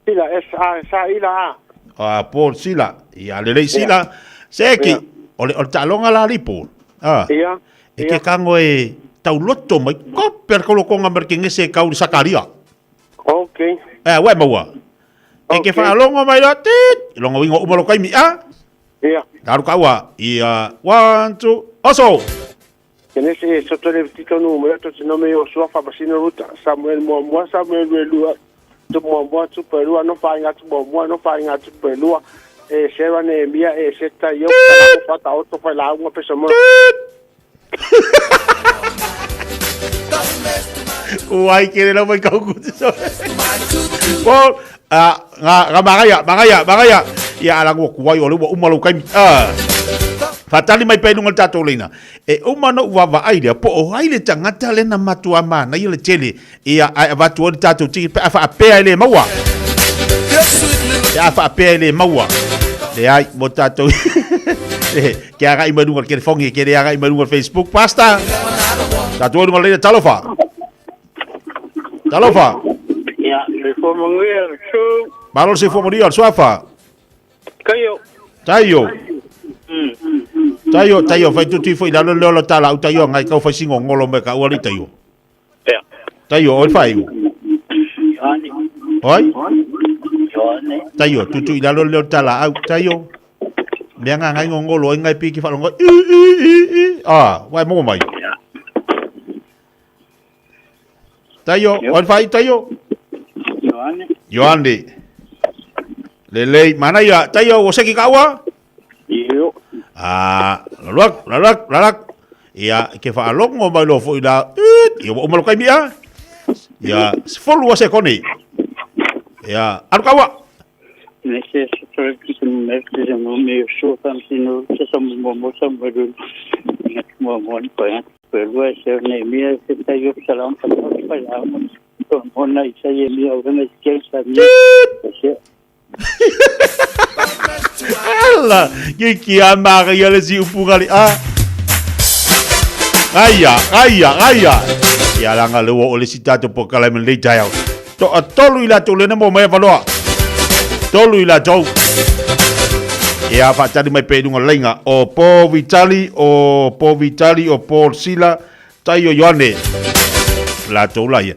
Sila S A sa ila a. Ah, Paul Sila. Ia, lelei Sila. Seki, Ia. o le, o le taaloga la li Paul. Ah. Ia. E ke kango e tauloto mai kope al kolokonga mer ke ngese kau le sakaria. Okay. Eh, we maua. E ke Okay. whaalongo mai la tit. Longo wingo umalo kaimi ah. Ia. Daru kaua. Ia, one, two, oso. Kenese e soto le tito nu mo to tino me o suafa basino ruta Samuel mo mo Samuel le lua tu mo mo tu pe lua no pa inga tu mo mo no pa inga tu pe lua e sera ne mia e seta yo pa ta oto pa la unga peso mo. Uai ke le mai kau ku so. Paul, ah, nga nga magaya, magaya, magaya. Ia ala ngua kuai o le ua umalo kaimi. Ah. Fatali mai pelu ngal tatou leina. E uma no ua va ai lea, po o ai le tangata le na matua mana ia le tele. Ia ai avatu o le tatou tiki pe afa apea i le maua. E afa apea i le maua. Le ai, mo tatou. E, ke aga i marunga ke le fongi, ke le aga i marunga Facebook. Pasta. Tatou lunga leina talofa. Talofa. Ia, le fua manuia, le su, Malo se fua manuia, suafa. kaio. Taio. Taio, taio, fai tutu fo i lalo lolo tala au taio ngai kau fai singo ngolo me ka uali taio. Ia. Taio, oi fai u. Ioane. Oi? Ioane. Taio, tutu i lalo lolo tala au taio. Mea ngā ngai ngongolo ai ngai piki whalongo. I, i, i, i. Ah, wai mo mai. Taio, oi fai taio. Ioane. Ioane. Lelei, mana ia, taio, o seki kaua? Io. Ah, lalak, lalak, lalak. Ia, ke whaalongo mai lo fo i la, it, ia wa umalo kai mia. Ia, sefolu wa se koni. Ia, aru kaua. Nese soto le tito me te se mo me o sua fam sino se sa mo mo sa mo ru. Inga tu mo mo ni pa pe lua se ne mia se ta yo salam pa pa la mo. To mo na isa ye mia o na ke sa mi. Se Ala, ke ki a mara ia le si upunga le a. Aia, aia, aia. Ia langa le o le si tato po kala me le tai au. To a tolu i la tolu na mo mai valoa. Tolu i la tolu. Ia whaatari mai pe lunga leinga o Paul Vitali, o Paul Vitali, o Paul Sila, tai o Ioane. La tolu la ia.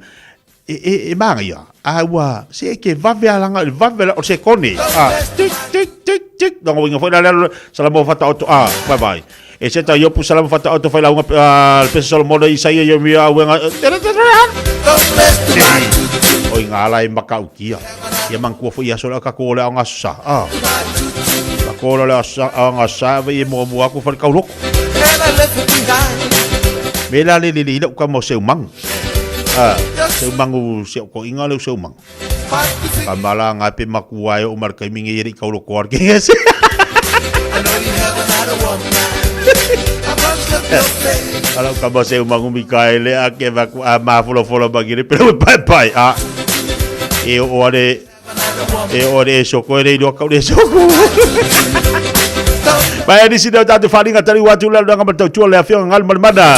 E, e, e manga ia. A ua, se e ke vave alanga, vave la, o se kone. A, tik, tik, tik, tik. Dongo winga foi la lelo, salamo fata oto. A, bye bye. E se ta yopu salamo fata oto fai la unga, a, le pesa Solomona Isaia Yeremia uenga. O inga ala e makaukia. Ia mangkua foi ia sola ka ko le anga sa. A. Kola le agasa vai e muamua aku fale kauloko. Me la le le le ila uka mo seu mangu. Ah, seu mangu se ko inga le seu mangu. Ka mala nga pe makua e o mar kai mingi eri kauloko ar ke ese. Ala uka mo seu mangu Mikaele a ke vaku a mafolo folo mangire pero pai pai a. E o are E o re soko e re kau re soko. Mai ani sina o tātou wharinga tari watu le ranga matau tua le awhionga ngalu mana.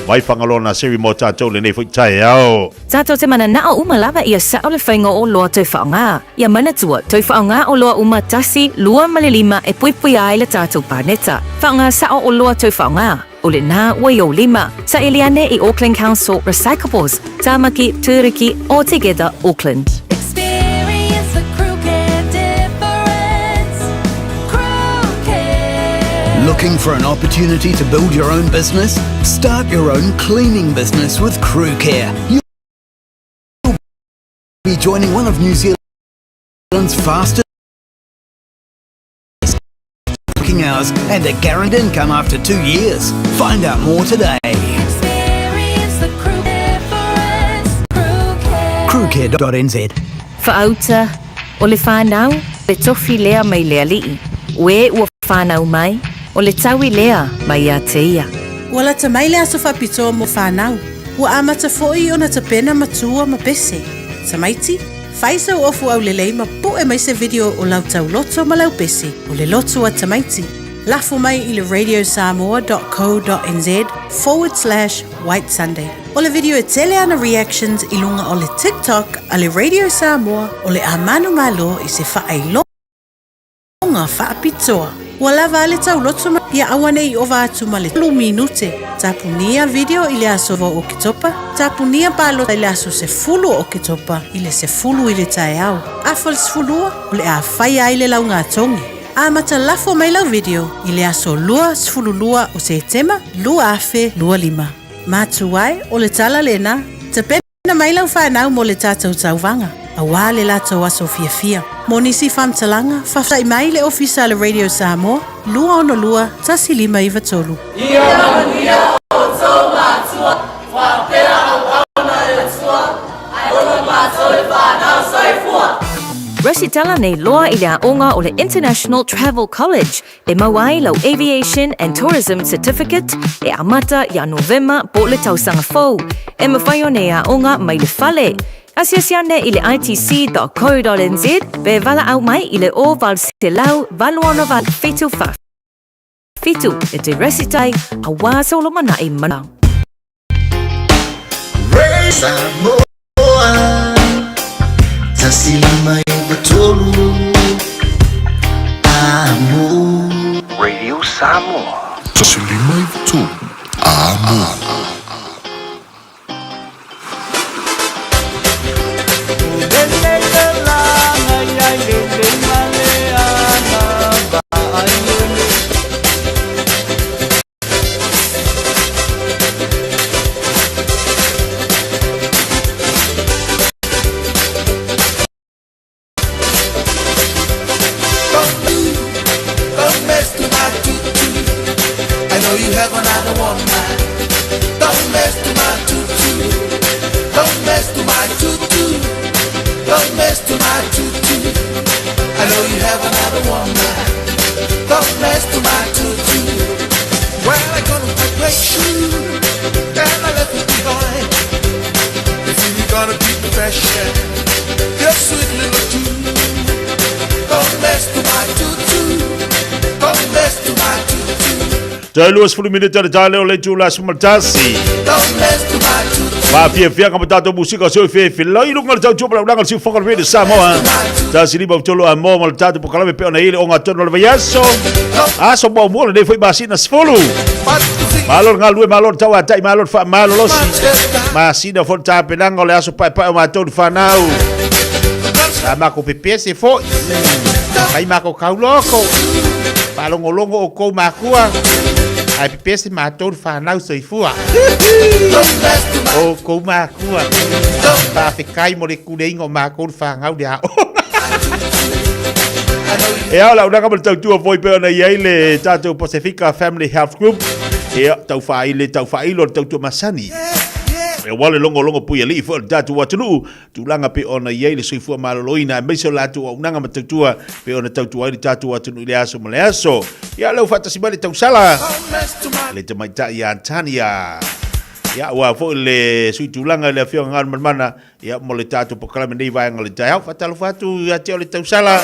Mai whangalona seri mō tātou le nei fo tai ao. Tātou te mana nao uma lava ia sao le whainga o loa tau whaonga. Ia manatua, tau whaonga o loa uma tasi, lua ma le lima e puipui ai le tātou pāneta. Whaonga sao o loa tau whaonga. O le nā ua i o lima. Sa eliane i Auckland Council Recyclables, Tāmaki, Tūruki, o Together Auckland. Experience the Crew Care difference. Crew Care. Looking for an opportunity to build your own business? Start your own cleaning business with Crew Care. You'll be joining one of New Zealand's fastest working hours and a guaranteed income after 2 years. Find out more today. Experience the Crew difference. Crew Care. Crewcare.nz Whaauta, o le whānau, le tofi lea mai le ali'i. O e ua whānau mai, o le taui lea mai ia te ia. Ua lata mai le aso faapitoa mo fanau. Ua amata foi ona tapena matua ma pese. Tamaiti, fai sau ofu aulelei ma pu'e mai se video o lau tauloto ma lau pese, o le loto a tamaiti. Lafo mai i le radiosamoa.co.nz forward slash White Sunday. O le video e tele ana reactions i luga o le TikTok a le Radio Samoa o le a manumalo i se faailoga faapitoa. Ua lava a le tauloto ma ia aua ne i ova atu ma le 3 minute. Tapunia video i le aso 2 o Oketopa, tapunia palota i le aso 10 o Oketopa i le 10 i le taeao. Afa le 12 o le a faia ai le laugatogi. Amata lafo mai lau video i le aso 22 o Setema 2025. Matu ai o le tala lena, tapena mai lau fanau mo le tātou tauvaga, auā le latou aso fiafia. Mo nisi faamatalaga, faafesa'i mai le ofisa a le Radio Samoa, 262 1593. Ia manuia outou matua, faapea auauna a le Atua, ae ola matou le fanau soifua. Resitala nei loa i le aoga o le International Travel College e mau ai lau Aviation and Tourism Certificate e amata ia Novema po o le tausaga fou. E mawhai ona e aoga mai le fale. Asiasi ane i le itc.co.nz pe valaau mai i le 0800 868 47 e te resitai auā se olomanai mana. Samoa, 153 Amo. Radio Samoa. 153 Amo. Don't mess to my tutu. I know you have another woman. Don't mess to my tutu. Don't mess to my tutu. Don't mess to my tutu. I know you have another woman. Don't mess to my tutu. Well, I got on my great shoe and I left it behind. If you're gonna be fashion, your sweet little tune. Don't mess to my tutu. Don't mess to my tutu. Toe 20 minute le tae leo le itula aso ma le tasi. Don't mess to my tutu. Faafiafiaga ma tatou musika soi fefelai i luga o le tautua ma le aulaga o le siufofoga o le Radio Samoa. 153 a mo ma le tatou polokalame pei ona i ai le ogatotonu o le vaiaso. Aso muamua o lenei foi masina 10. Malo le galulue, malo le tauatai, malo le faamalolosi. Masina foi le tapenaga o le aso paepae o matou le fanau. Sa makou pepese foi. Fai makou kauloko. Faalogologo oukou makua. Ae pepese matou le fanau soifua. Oukou makua. Faafetai mo le kuleiga o makou le fanau le aoga. Ia, o le auaunaga ma le tautua foi pei ona i ai le tatou Pasefika Family Health Group, ia, tau faaile, tau faailo le tautua masani. Aua le logologo puialii foi o le tatou atunuu, tulaga pei ona i ai le soifua maloloina, aemaise o le latou auaunaga ma tautua pei ona tautua ai le tatou atunuu i le aso ma le aso. Ia, o lea ua faatasi mai le tausala, le tamaitai ia Tania. Ia, aua foi le sui tulaga i le Afioga Galumalemana, ia, mo le tatou polokalame nei vaega o le taeao. Faatalofa atu ia te oe le tausala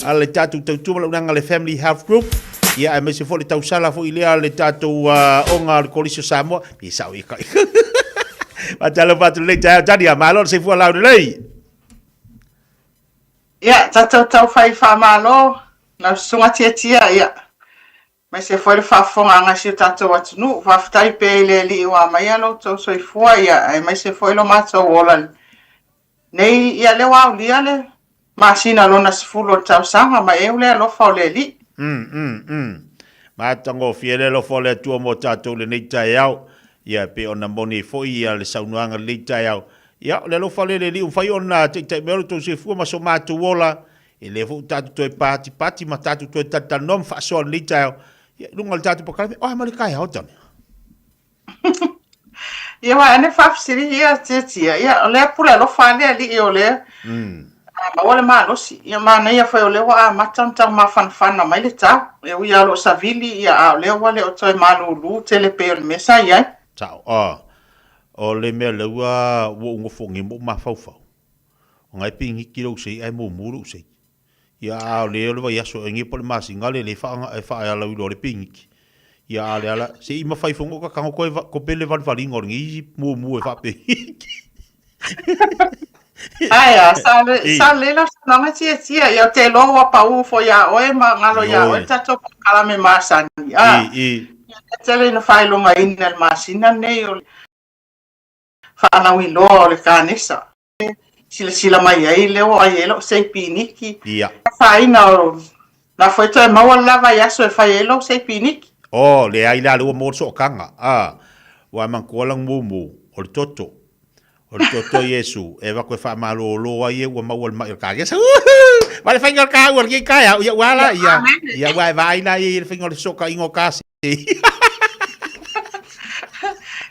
a le tatou tautua ma le auaunaga a le Family Health Group, ia, aemaise foi le tausala foi lea a le tatou oga o le Kolisi o Samoa. Ia, sao ia kai. Faatalofa atu lenei taeao, Tania, malo le soifua laulelei. Ia, tatou taufai faamalo lau Susuga Tiatia, ia, aemaise foi le faafofogaaga a si o tatou atunuu. Faafetai pea i le Alii ua aumaia lo outou soifua, ia, aemaise foi lo matou ola nei, ia, lea ua aulia le masina lona 10 o le tausaga, ma e le alofa o le Alii. Matagofie le alofa o le Atua mo tatou i lenei taeao. Ia, e pei ona moni ai foi ia le saunoaga i lenei taeao. Ia, o le alofa lea i le Alii ua mafai ona taitai mai ai lo outou soifua ma so matou ola. E le foi ua tatou toe patipati ma tatou toe talatalanoa ma faasoa i lenei taeao, ia, i luga o le tatou polokalame. O a ma le taeao, Tony? Ia, aua ane faafesili ia Tiatia, ia, o lea pule alofa a le Alii o lea maua le malosi. Ia, manaia foi o lea ua amata ona tau mafanafana mai le tau. E ui lava o lo o savili, ia, a o lea ua le o toe malulu tele pei o le mea sa i ai. Sao. Ah, o le mea lea ua ou nofogia ma ou mafaufau, O ngai piniki lou sei ae mumu lou sei. Ia a o le o le vaiaso e po le masina le le wha e wha e alau ilo le piniki. Ia a le ala se i mawhai fongo ka kango koe ko pele valivaliga o le ngi mumu e wha piniki. Ai a sa le sa le la saunoaga tiatia ia o te iloa ua pau foi iā oe ma galo iā oe le tatou polokalame masani a. Ia tele ina faailogaina i le masina lenei o le faalauiloa o le kanesa. Silasila mai ai lea ua ai ai lou sei piniki. Ia. Afaina o la foi toe maua le la vaiaso e fai ai lou sei piniki. Oh, leai la, lea ua maua le sootaga. Ah, ua manatua lau mumu, o le toto. O le toto Iesu, e avatu e faamalolo ai e ua maua le mai o le kanesa. Woohoo! Ma le faiga o le kaua lenei taeao, ia ua ala, ia, ia ua e vaai la i le faiga o le fesootaiga o ta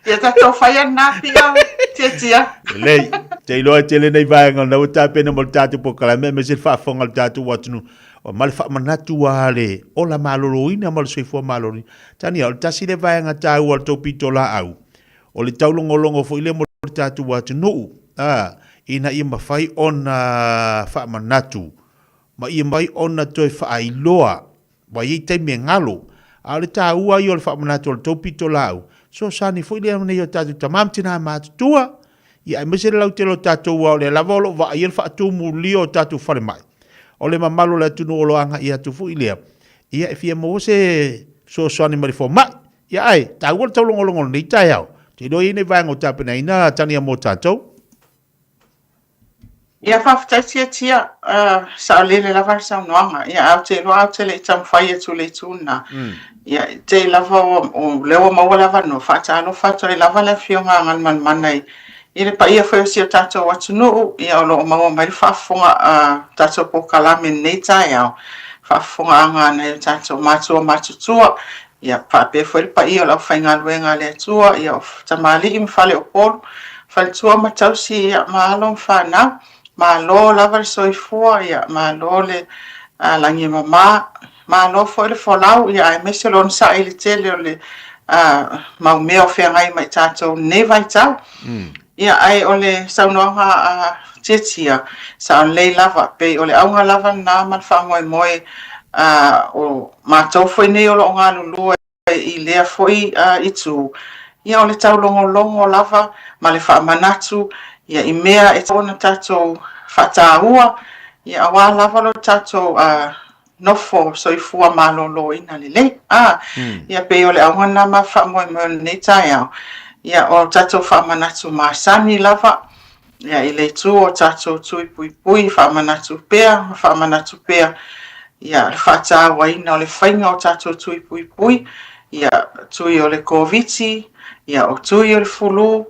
Ia tatou faia lena pia tiatia. Lelei, te iloa e tele nei vaega o lena ua tapena mo le tatou polokalame aemaise le faafofoga a le tatou atunuu. O ma le faamanatu a le ola maloloina ma le soifua maloloina. Tania, o le tasi lea vaega taua o le tou pitolaau, o le taulogologo foi lea mo le tatou atunuu, a, ina ia mafai ona faamanatu ma ia mafai ona toe faailoa Ua i ai taimi e galo, a o le taua ia o le faamanatu o le tou pitolaau, fesoasoani foi lea nei o tatou tama ma tina matutua, ia aemaise le lautele o tatou aua o lea lava o lo o vaaia le faatumulia o tatou falemai. O le mamalu o le atunuu o lo o agai atu foi lea, ia e fia maua se fesoasoani mai le fomai. Ia ae, taua le taulogologo o lenei taeao, ou te iloa e i ai nai vaega o tapenaina Tania mo tatou. Ia faafetai Tiatia, saolele lava le saunoaga. Ia ae ou te iloa ou te le i taumafai atu i le itu lena. Ia e tei lava o lea ua maua le avanoa, faatalofa atu ai lava le Afioga a Galumalemana i i le paia foi o si o tatou atunuu, ia o lo o maua mai le faafofoga a tatou polokalame i lenei taeao, faafofogaaga a nai o tatou matua matutua, Ia, faapea foi le paia o le aufaigaluega a le Atua, ia, o tamalii ma faleupolu, faletua ma tausi, ia, ma alo ma fanau. Malo lava le soifua, ia, malo le lagi e mama, malo foi le folau, ia, aemaise le onosai i le tele o le mau mea o feagai ma i tatou i lenei vaitau. Ia, ae o le saunoaga a Tiatia, sao lelei lava, pei o le auga lava lena ma le faamoemoe o matou foi nei o lo o galulue i lea foi itu, ia o le taulogologo lava ma le faamanatu ia i mea e tatau ona tatou faataua, ia aua lava lo tatou nofo soifua maloloina lelei. A, ia pei o le auga lena ma faamoemoe o lenei taeao, ia o tatou faamanatu masani lava, ia i le itu o tatou tui puipui, faamanatu pea ma faamanatu pea, ia le faatauaina o le faiga o tatou tui puipui, ia tui o le Koviti, ia o tui o le fulu,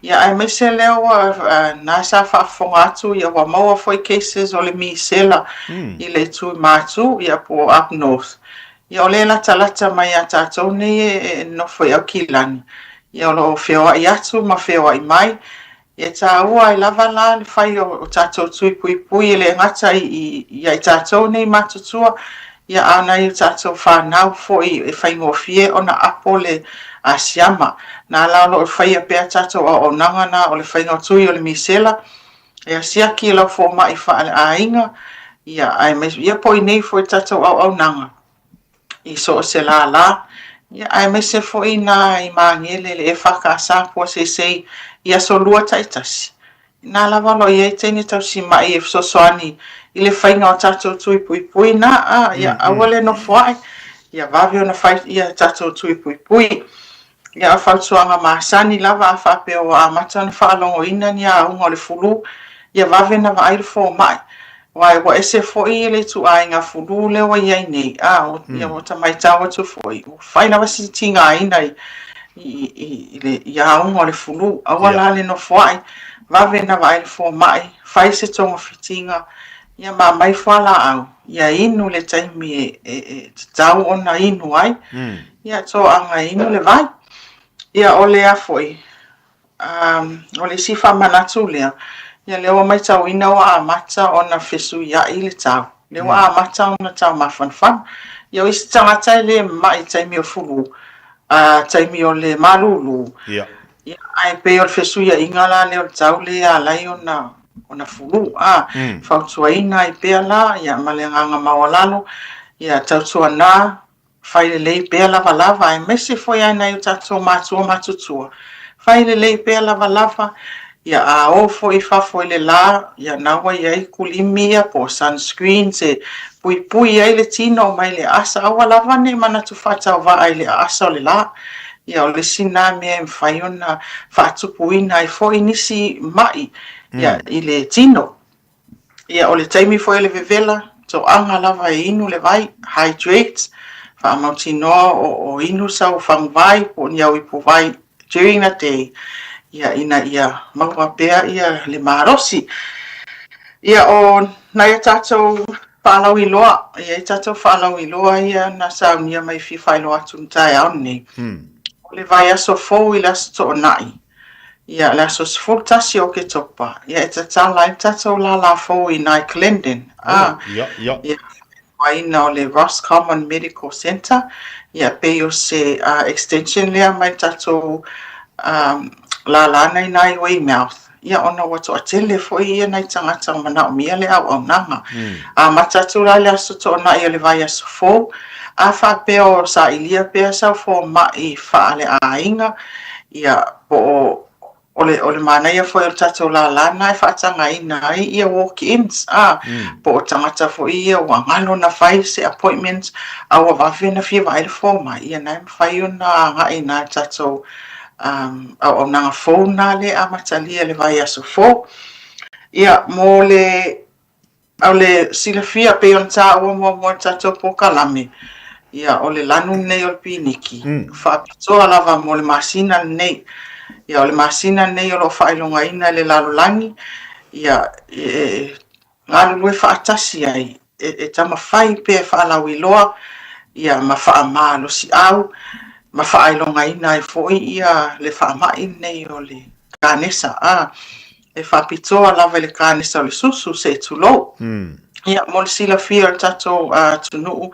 Ia aemaise lea ua na sa faafofoga atu ia ua maua foi cases o le misela i le itu i Matu ia po o up north. Ia o lea e latalata mai ia tatou nei e nofo i Aukilani, ia o lo o feoai atu ma feoai mai. E taua ai lava la le fai o tatou tui puipui e le gata ia i tatou nei matutua, ia a o nai o tatou fanau foi e faigofie ona apo le asiama. Na la o lo o faia pea tatou auaunaga na o le faiga o tui o le misela, e asiaki i lau fomai faaleaiga, ia aemaise ia po o i inei foi i le tatou auaunaga. i so o se lālā, ia aemaise foi nā i Magele le EFKS Puaseisei i Aso Lua taitasi. Inā lava o lo o i ai teine tausima'i e fesoasoani i le faiga o tatou tui puipui nā, a, ia aua le nofo ae, ia vave ona fai ia tatou tui puipui. Ia, o fautuaga masani lava a faapea ua amata ona faalogoina ni auga o le fulu, ia vave ona vaai le fomai. Aua ua ese foi le ituaiga fulu lea ua i ai nei, a, ia ua ta matau atu foi, ua fai lava si tigaina i, i, i, i auga o le fulu. Aua la le nofoai, vave ona vaai le fomai, fai se togafitiga, ia ma aumai fualaau, ia inu i le taimi e, e, e tatau ona inu ai, ia toaga e inu le vai. Ia o lea foi, um, o le isi faamanatu lea, ia lea ua matauina ua amata ona fesuiai le tau. Lea ua amata ona tau mafanafana. Ia o isi tagata e le mamai i taimi o fulu, uh, taimi o le malūlū. Ia. Ia, ae pei o le fesuiaiga la lea o le tau lea e ala ai ona ona fulu, a, fautuaina ai pea la, ia, ma le agaga maualalo, ia, tautuana, fai lelei pea lavalava, aemaise foi lava i nai o tatou matua matutua, fai lelei pea lavalava, ia, a o foi i fafo i le la, ia, na ua i ai kulimi ia po o sunscreens e puipui ai le tino mai le aasa, aua lava ne i manatu faatauvaa i le aasa o le la. Ia, o le isi lena mea e mafai ona faatupuina ai foi nisi ma'i ia, i le tino. Ia, o le taimi foi o le vevela, toaga lava e inu le vai, hydrate, faamautinoa o, o inu sau faguvai po o ni au ipuvai during the day, ia, ina ia maua pea ia le malosi. Ia, o nai a tatou faalauiloa, e i ai tatou faalauiloa ia na saunia mai fia faailoa atu i le taeao lenei. O le vaiaso fou i le Aso Toonai, Ia, le aso 11 o Oketopa, ia e tatala ai le tatou lālā fou i Nye Glendon, a, Ia, ia. ia, faaigoaina o le Roscommon Medical Centre, ia, pei o se uh, extension lea mai le tatou um, lālā nei i i Weymouth. Ia, ona ua toatele foi ia nai tagata o manaomia le auaunaga. Amata atu la i le aso Toonai o le vaiaso fou, a faapea o sailia pea sau fomai faaleaiga, Ia, po o, o le, o le manaia foi o le tatou lālā lena e faatagaina ai ia walk-ins, a, po o tagata foi ia ua galo ona fai se appointment, a ua vave ona fia vaai le fomai, ia na e mafai ona agai i ina i le tatou um, auaunaga fou lena lea e amatalia i le vaiaso fou. Ia, mo le O le silafia, pei ona taua muamua i le tatou polokalame, ia, o le lanu lenei o le piniki, faapitoa lava mo le masina lenei. Ia, o le masina lenei o lo o faailogaina e le lalolagi, ia, e galulue faatasi ai, e taumafai pea e faalauiloa, ia, ma faamalosiau, ma faailogaina ai foi ia le faamai lenei o le kanesa. A. E faapitoa lava i le kanesa o le susu, se i tulou. Ia, mo le silafia o le tatou atunuu,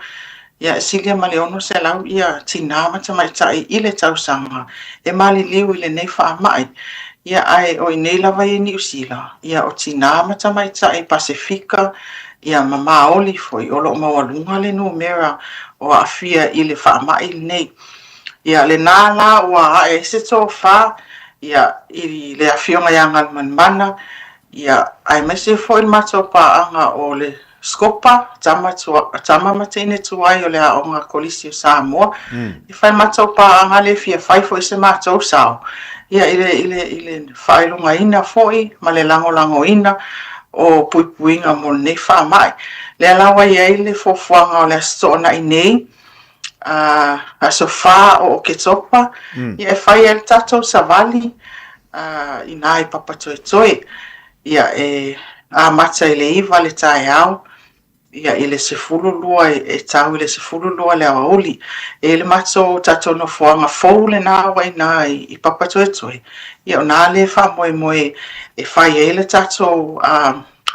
ia, e silia ma le 600 ia tinā ma tamaitai i le tausaga e maliliu i lenei faamai. Ia, ae o i inei lava i Niu Sila, ia, o tinā ma tamaitai Pasefika, ia, ma Māoli foi, o lo o maualuga le numera o aafia i le faamai lenei. Ia, lena la ua ae ai se tofa, ia, i le Afioga ia Galumalemana, ia, aemaise foi le matou paaga o le SCOPA, tama, tua, tama ma teine tuai o le Aoga Kolisi o Samoa, e fai matou paaga lea e fia fai foi se matou sao, ia, i le, i le, i le faailogaina foi ma le lagolagoina o puipuiga mo lenei faamai. Lea la ua i ai le fuafuaga o le Aso Toonai nei, aso 4 o Oketopa, ia e fai ai le tatou savali, inā i Papatoetoe. Ia, e amata i le 9 le taeao, ia, i le 12, e tau i le 12 le aoauli. E i ai le matou tatou nofoaga fou lena ua i ina i Papatoetoe, ia o na lea e faamoemoe e fai ai le tatou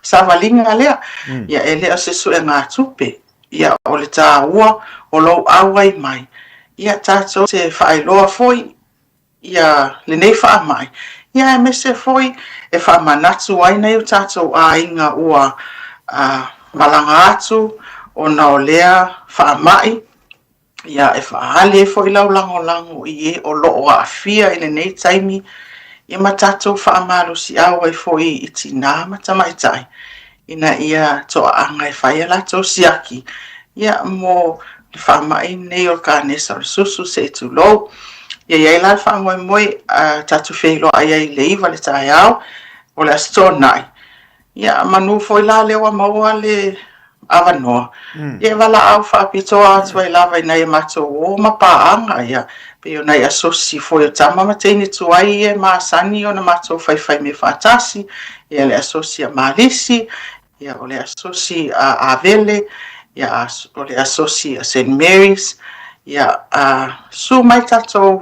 savaliga lea. Ia, e le o se suegatupe, ia, o le taua o lou auai mai, ia, tatou te faailoa foi ia lenei faamai, ia aemaise foi e faamanatu ai nai o tatou aiga ua malaga atu ona o lea faamai, ia e faaali ai foi lau lagolago i e o lo o aafia i lenei taimi, ia ma tatou faamalosiau ai foi i tina ma tamaitai ina ia toaaga e fai a latou siaki, ia, mo le faamai lenei o le kanesa o le susu, se i tulou. Ia i ai la le faamoemoe tatou feiloai ai i le 9 i le taeao o le Aso Toonai. Ia, manu foi la lea ua maua le avanoa, ia e valaau faapitoa atu ai lava i nai a matou uo ma paaga, ia, pei o nai asosi foi o tama ma teine tuai ia e masani ona matou faifai mea faatasi, ia le asosi a Malisi, ia o le asosi a Avele, ia o le asosi a Saint Mary's, ia susu mai tatou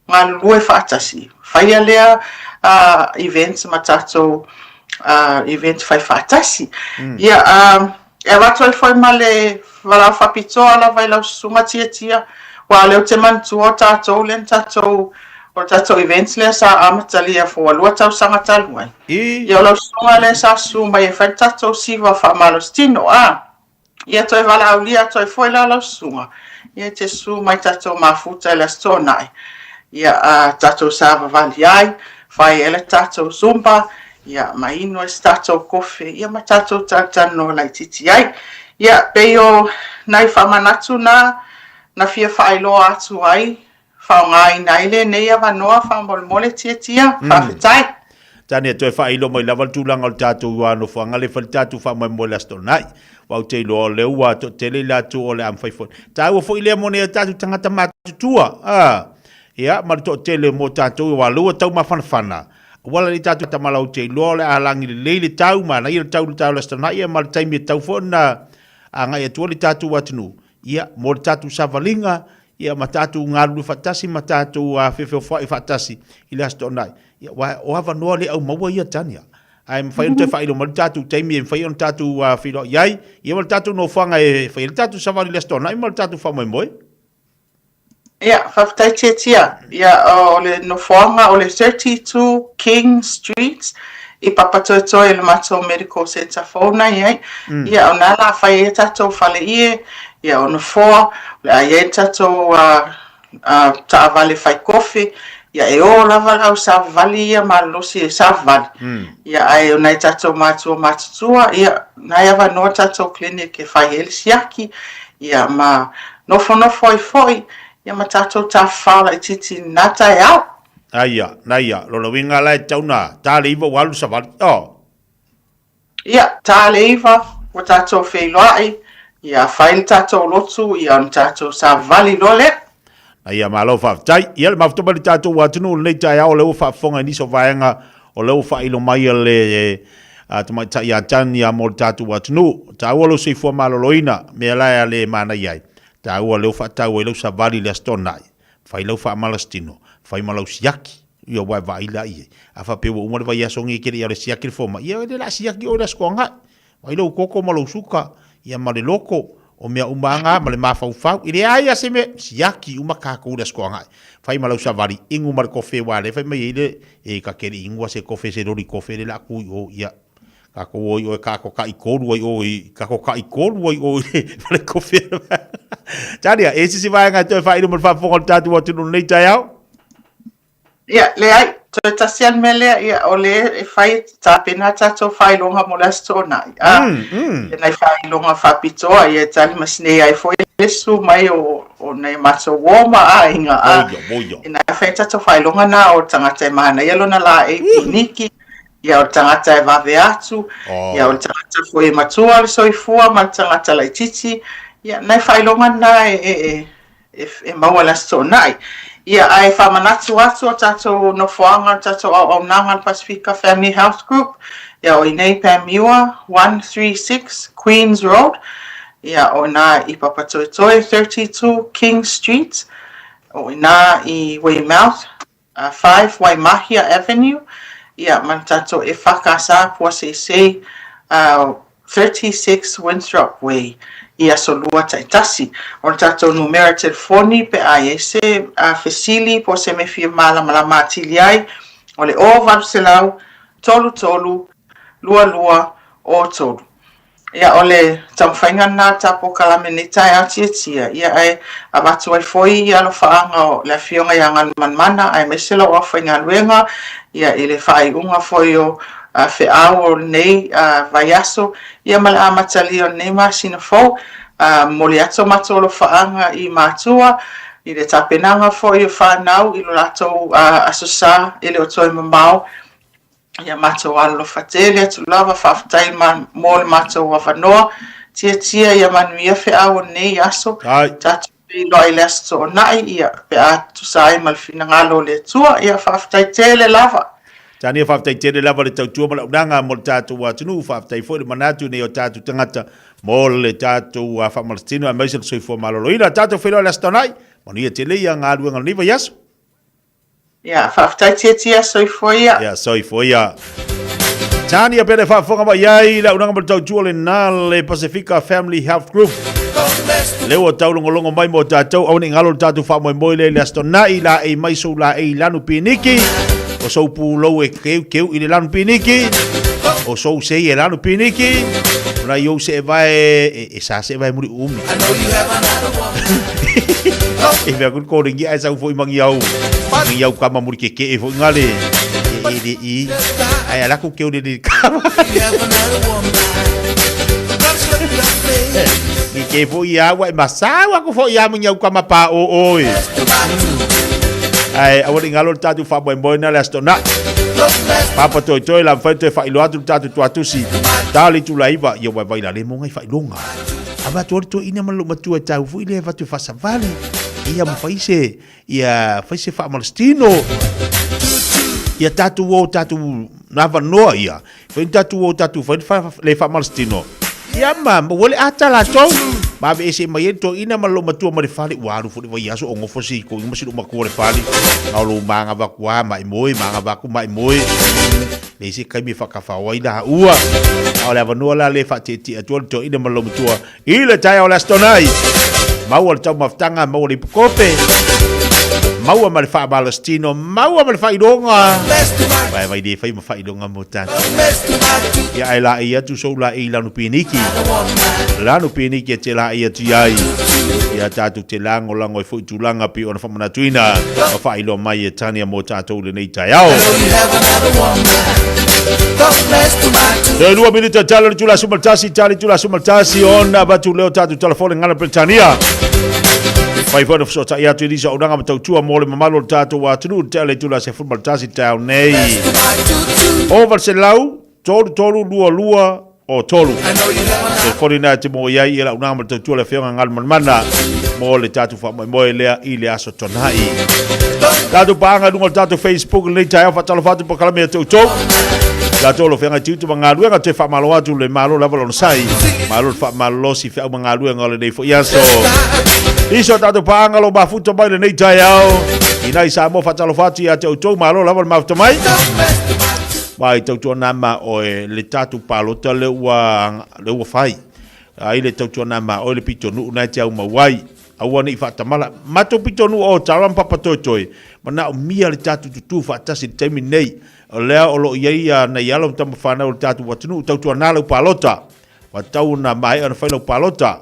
galulue faatasi, faia lea events ma tatou event fai faatasi. Ia e avatu ai foi ma le valaau faapitoa lava i lau susuga Tiatia, aua o lea ou te manatua o tatou lea na tatou, o le tatou event lea sa amatalia for ua 2 tausaga talu ai. Ia o lau susuga lea sa susu mai e fai le tatou siva faamalositino, a. Ia toe valaaulia atu ai foi la lau susuga, ia e te susu mai tatou mafuta i le Aso Toonai, ia a tatou savavali ai, fai ai le tatou Zumba, ia ma inu ai se tatou kofe, ia ma tatou talatalanoa laitiiti ai. Ia, pei o nai faamanatu na na fia faailoa atu ai faaaogaina ai lenei avanoa faamolemole Tiatia. Faafetai. Tane, e toe faailo mai lava le tulaga o le tatou nofoaga lea e fai le tatou faamoemoe i le Aso Toonai. Aua ou te iloa o lea ua toatele i latou o le a mafai foi. Taua foi lea mo nai o tatou tagata matutua, a, ia, ma le toatele mo tatou, aua o lea ua tau mafanafana. Aua la le tatou tamala ou te iloa o le a lagi lelei le tau, manaia le tau i le taeao o le Aso Toonai, ia ma le taimi e tatau foi ona agai atu ai le tatou atunuu, ia, mo le tatou savaliga, ia ma tatou galulue faatasi ma tatou feofeofoai faatasi i le Aso Toonai. Ia, aua o avanoa le au maua ia, Tania. Ae mafai ona toe faailo mai le tatou taimi e mafai ona tatou feiloai ai, ia ma le tatou nofoaga e fai ai le tatou savali i le Aso Toonai ma le tatou faamoemoe. Ia, faafetai Tiatia. Ia, o le nofoaga o le 32 King Street i Papatoetoe i le matou Medical Centre fou na i ai. Ia, o na la fai ai a tatou fale ie, ia o nofoa, o le a i ai le tatou taavale fai kofi, ia e o lava le au savavali ia malolosi e savavali. Ia, ae o nai tatou matua matutua, ia, na e avanoa tatou clinic e fai ai le siaki, ia, ma nofonofo ai foi, ia ma tatou tafafao laitiiti i lena taeao. Aia, naia, lona uiga la e tatau ona ta le iva ua alu le savali, oh. Ia, ta le iva, ua tatou feiloai, ia fai le tatou lotu, ia ona tatou savavali loa lea. Aia, malo faafetai. Ia, le mafuta mai le tatou atunuu i lenei taeao, o lea ua faafofoga i nisi o vaega o lea ua faailo mai le tamaitai ia Tania mo le tatou atunuu. Taua lou soifua maloloina, mea la e ale manaia ai. Taua lea ua faatau ai lau savali i le Aso Toonai, fai lau faamalositino, fai ma lau siaki, ia ua e vaai la i ai. A faapea ua uma le vaiaso nei e te le i alu e siaki le fomai, ia e le la siaki oe i le Aso Toonai. Vaai lou koko ma lou suka, ia ma le loko, o mea uma lava na, ma le mafaufau. E leai lava se mea, siaki uma tatou i le Aso Toonai. Fai ma lau savali, inu ma le kofe aua o lea e fai mai ai le, e ta te le i inua se kofe se loli kofe lea o le a tu i o, ia. Tatou o i o e kakokaʻitolu ai o i, kakokaʻitolu ai o i le fale kofe. Tania, e sisi vaega e toe faailoa mo le faafofoga o le tatou atunuu i lenei taeao? Ia, leai, toe tasi lava le mea lea, ia, o lea e fai e tapena a tatou faailoga mo le Aso Toonai. A, ia nai faailoga faapitoa, ia e tali masinei ai foi le susu mai o, o nai matou uo ma aiga. A, ina fai a tatou faailoga na o le tagata e manaia lona laei piniki, Ia, o le tagata e vave atu, ia, o le tagata foi e matua le soifua ma le tagata laitiiti. Ia, nai faailoga na e, e, e, e maua i le Aso Toonai. Ia, ae faamanatu atu o tatou nofoaga, o tatou auaunaga a le Pasefika Family Health Group, ia o i inei i Panmure, 136 Queens Road, ia o ina i Papatoetoe, 32 King Street, o ina i Weymouth, 5 Waimahia Avenue, ia ma le tatou EFKS Puaseisei, 36 Winthrop Way, i Aso Lua taitasi. O le tatou numera telefoni pe a i ai se fesili po o se mea e fia malamalama atili ai, o le 0800 33 22 03. Ia, o le taumafaiga lena o le ta polokalame i lenei taeao tiatia, ia ae avatu ai foi ia alofaaga o le Afioga ia Galumalemana aemaise lau aufaigaluega, ia i le faaiuga foi o feau o lenei vaiaso, ia ma le amatalia o lenei masina fou. Momoli atu o matou alofaaga i matua i le tapenaga foi o fanau i lo latou Aso Sa e le o toe mamao, Ia matou alolofa tele atu lava, faafetai mo le matou avanoa. Tiatia ia manuia feau o lenei aso. Tatou feiloai i le Aso Toonai, ia, pe a tusa ai ma le finagalo o le Atua. Ia, faafetai tele lava. Tania, faafetai tele lava le tautua ma le auaunaga mo le tatou atunuu. Faafetai foi le manatu nei o tatou tagata mo le tatou faamalositino aemaise le soifua maloloina. Tatou feiloai i le Aso Toonai. Manuia tele ia galuega o lenei vaiaso. Ia, faafetai Tiatia, soifua ia. Ia, soifua ia. Tania pele faafofoga mai ai le auaunaga ma le tautua lena le Pasefika Family Health Group. Le ua taulogologo mai mo tatou aua ne i galo le tatou faamoemoe lea i le Aso Toonai laei mai sou laei lanu piniki o sou pulou e keukeu i le lanu piniki o sou sei e lanu piniki o nai ou seevae e sa seevae muli uumi. E mea kuri kōringi ai sau foi mangi au mangi au kama muri ke ke e foi ngale e e le i ai ala ku ke le kama Ni ke foi ia wa ma sa wa ku foi ia mangi au kama pa o oi ai awa ni ngalo tatu fa boy boy na le astona Papa toi toi la fai toi fa ilo atu tatu tuatusi tali tu laiva ia wai vai la le monga i fa ilonga Avatu atu ina ma lou matua e tau foi lea avatu e faasavali ia ma fai se ia fai se faamalositino ia tatou o tatou avanoa ia fai tatou o tatou fai le faamalositino ia ma ua le ata latou ma aveese mai ai le toeaina ma lou matua ma le fale ua alu foi le vaiaso o gofo si toeaina ma si lou matua le fale a o lou magava atu lava maimoe magava atu maimoe Leai se taimi e faatafao ai la ua. A o le avanoa la lea e faatietie atu ai le toeaina ma le loomatua i le taeao o le Aso Toonai. Maua le taumafataga, maua le ipukope, maua ma le faamalositino, maua ma le faailoga. Vae vai le fai ma faailoga mo tatou. Ia ae laei atu sou laei i lanu piniki. Lanu piniki e te laei atu i ai. Ia tatou te lagolago ai foi tulaga pei ona faamanatuina ma faailoa mai e Tania mo tatou i lenei taeao. Toe lua minute tala le itula 11, tala le itula 11 ona avatu lea o tatou telefoni gana Peretania. Fai foi ona fesootai atu i nisi o auaunaga ma tautua mo le mamalu o le tatou atunuu i le tea o le itula 11 taeao nei. 800 3322 o 3. Telefoni na e te mo i ai i lau nanga ma le tautua le afioga Galumalemana mo le tatou faamoemoe lea i le aso Toonai. Tatou paaga i luga o le tatou Facebook lenei taeao faatalofa atu polokalame ia te outou. Tatou o lo feagai tiute ma galuega toe faamalo atu le malo lava lona sai. Malo le faamalolosi feau ma galuega o lenei foi aso. Nisi o tatou paaga lo mafuta mai lenei taeao. Inai Samoa faatalofa atu ia te outou malo lava le mafuta mai. Mai tautuana ma oe le tatou palota le ua le ua fai. Ai le tautuana ma oe le pitonuu na e te au mau ai. Aua ne i faatamala. Matou pitonuu o Tara ma Papatoetoe, manaomia le tatou tutū faatasi i le taimi lenei. O lea o lo o i ai ia nai alo ma tama fanau o le tatou atunuu, tautuana lau palota. Ua tatau ona maea ona fai lau palota.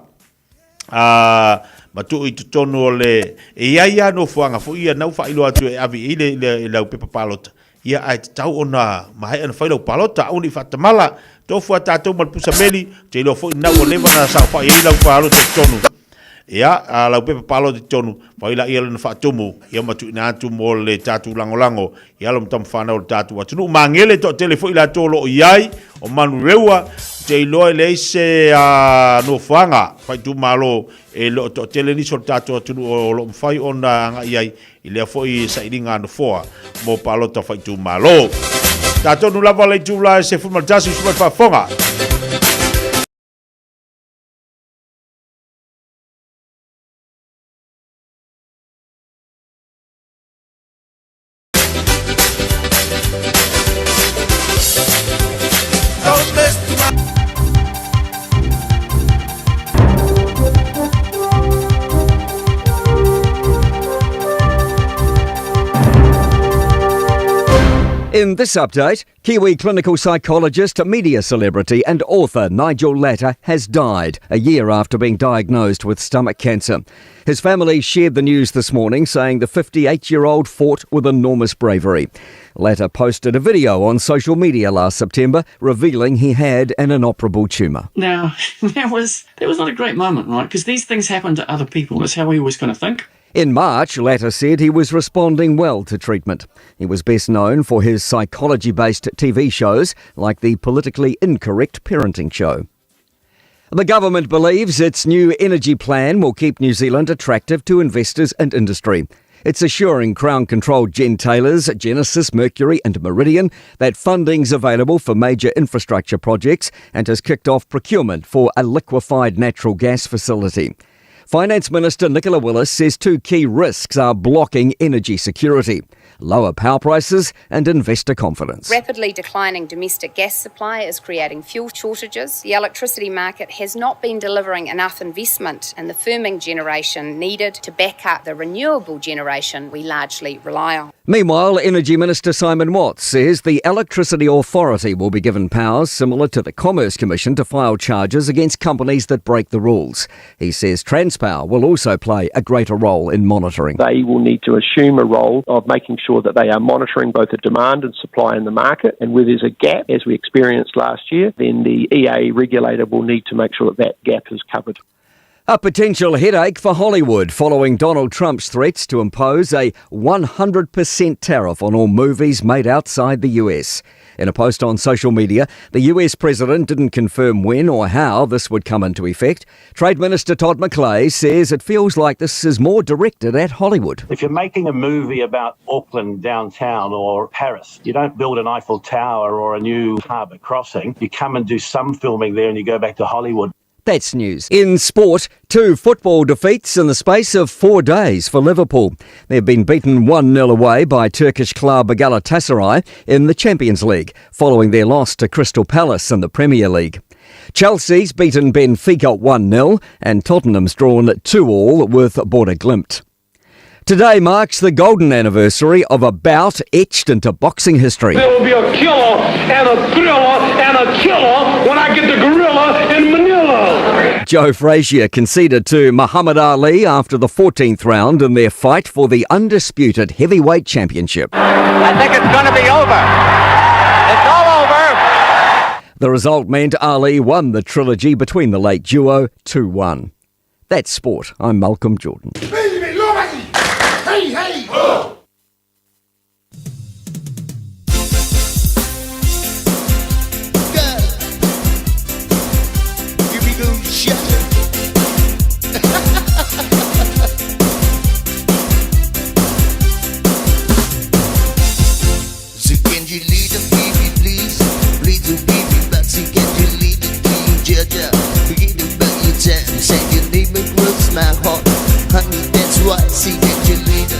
A, ma tuu i totonu o le, e i ai lava nofoaga foi ia na ua faailoa atu e ave i ai le, le, lau pepa palota, ia ae tatau ona maea ona fai lau palota, aua ne i faatamala. Tofu a tatou ma le pusa meli, ou te iloa foi na ua leva ona saofai ai lau palota i totonu. Ia, a lau pepa palota i totonu, fai laia lona faatumu, ia ma tuuina atu mo le tatou lagolago i alo ma tama fanau o le tatou atunuu. Magele toatele foi latou o lo o i ai, o Manurewa, ou te iloa e leai se nofoaga faaitumalo e le o toatele nisi o le tatou atunuu o lo o mafai ona agai ai i lea foi sailiga nofoa mo palota faaitumalo. Tatonu lava le itula e 11 usu mai faafofoga. In this update, Kiwi clinical psychologist, media celebrity, and author Nigel Latta has died a year after being diagnosed with stomach cancer. His family shared the news this morning, saying the 58 year old fought with enormous bravery. Latta posted a video on social media last September revealing he had an inoperable tumour. Now, that was, that was not a great moment, right? Because these things happen to other people. That's how we always kind of think. In March, Latta said he was responding well to treatment. He was best known for his psychology based TV shows like the politically incorrect parenting show. The government believes its new energy plan will keep New Zealand attractive to investors and industry. It's assuring Crown controlled gentailers Genesis, Mercury, and Meridian that funding's available for major infrastructure projects and has kicked off procurement for a liquefied natural gas facility. Finance Minister Nicola Willis says two key risks are blocking energy security lower power prices and investor confidence. Rapidly declining domestic gas supply is creating fuel shortages. The electricity market has not been delivering enough investment in the firming generation needed to back up the renewable generation we largely rely on. Meanwhile, Energy Minister Simon Watts says the Electricity Authority will be given powers similar to the Commerce Commission to file charges against companies that break the rules. He says Transpower will also play a greater role in monitoring. They will need to assume a role of making sure that they are monitoring both the demand and supply in the market, and where there's a gap, as we experienced last year, then the EA regulator will need to make sure that that gap is covered. A potential headache for Hollywood following Donald Trump's threats to impose a 100% tariff on all movies made outside the US. In a post on social media, the US president didn't confirm when or how this would come into effect. Trade Minister Todd McClay says it feels like this is more directed at Hollywood. If you're making a movie about Auckland downtown or Paris, you don't build an Eiffel Tower or a new harbour crossing. You come and do some filming there and you go back to Hollywood. That's news. In sport, two football defeats in the space of four days for Liverpool. They've been beaten 1 0 away by Turkish club Galatasaray in the Champions League, following their loss to Crystal Palace in the Premier League. Chelsea's beaten Benfica 1 0 and Tottenham's drawn 2 all with Border Glimt. Today marks the golden anniversary of a bout etched into boxing history. There will be a killer and a thriller and a killer when I get the gorilla in Manila. Joe Frazier conceded to Muhammad Ali after the 14th round in their fight for the undisputed heavyweight championship. I think it's going to be over. It's all over. The result meant Ali won the trilogy between the late duo 2 1. That's sport. I'm Malcolm Jordan. Hey, hey! Oh! My heart, honey, that's right. See Angelina.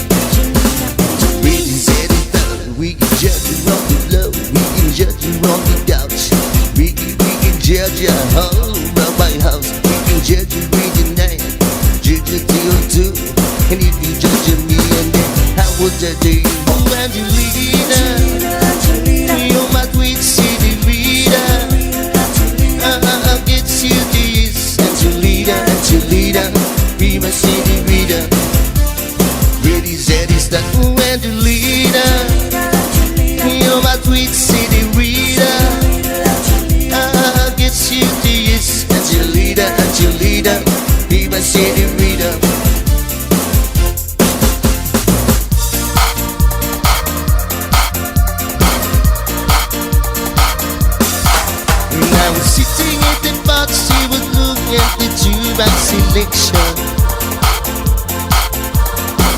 Really said it done. We can judge you on the low, we can judge you on the couch. We can, we can judge you all around my house. We can judge you with the name, judge you till two. And if you judge me and then I will judge you. Oh, Angelina, Angelina, you're my sweet city reader. I'll get you this, Angelina, Angelina, be my city reader. Ready, steady, start, ooh, Angelina, you're my sweet city reader. I'll get you this, Angelina, Angelina, be my city reader.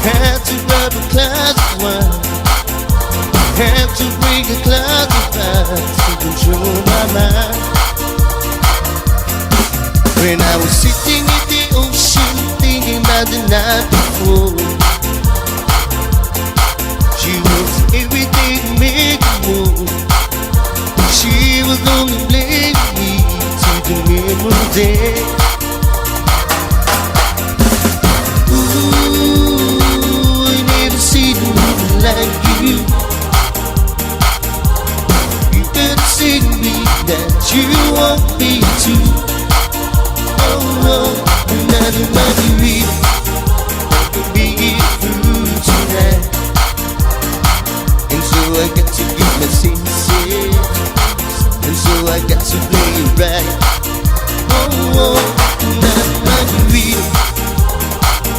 Had to grab a glass of wine. Had to bring a glass of wine to control my mind. When I was sitting in the ocean, thinking about the night before. She was everything made more. She was only blaming me to the memory. Ooh, I never seen a woman like you. You gotta say to me that you want me to. Oh, oh, another margarita. I could be it through tonight. And so I got to get my senses. And so I got to play it right. Oh, oh, another margarita.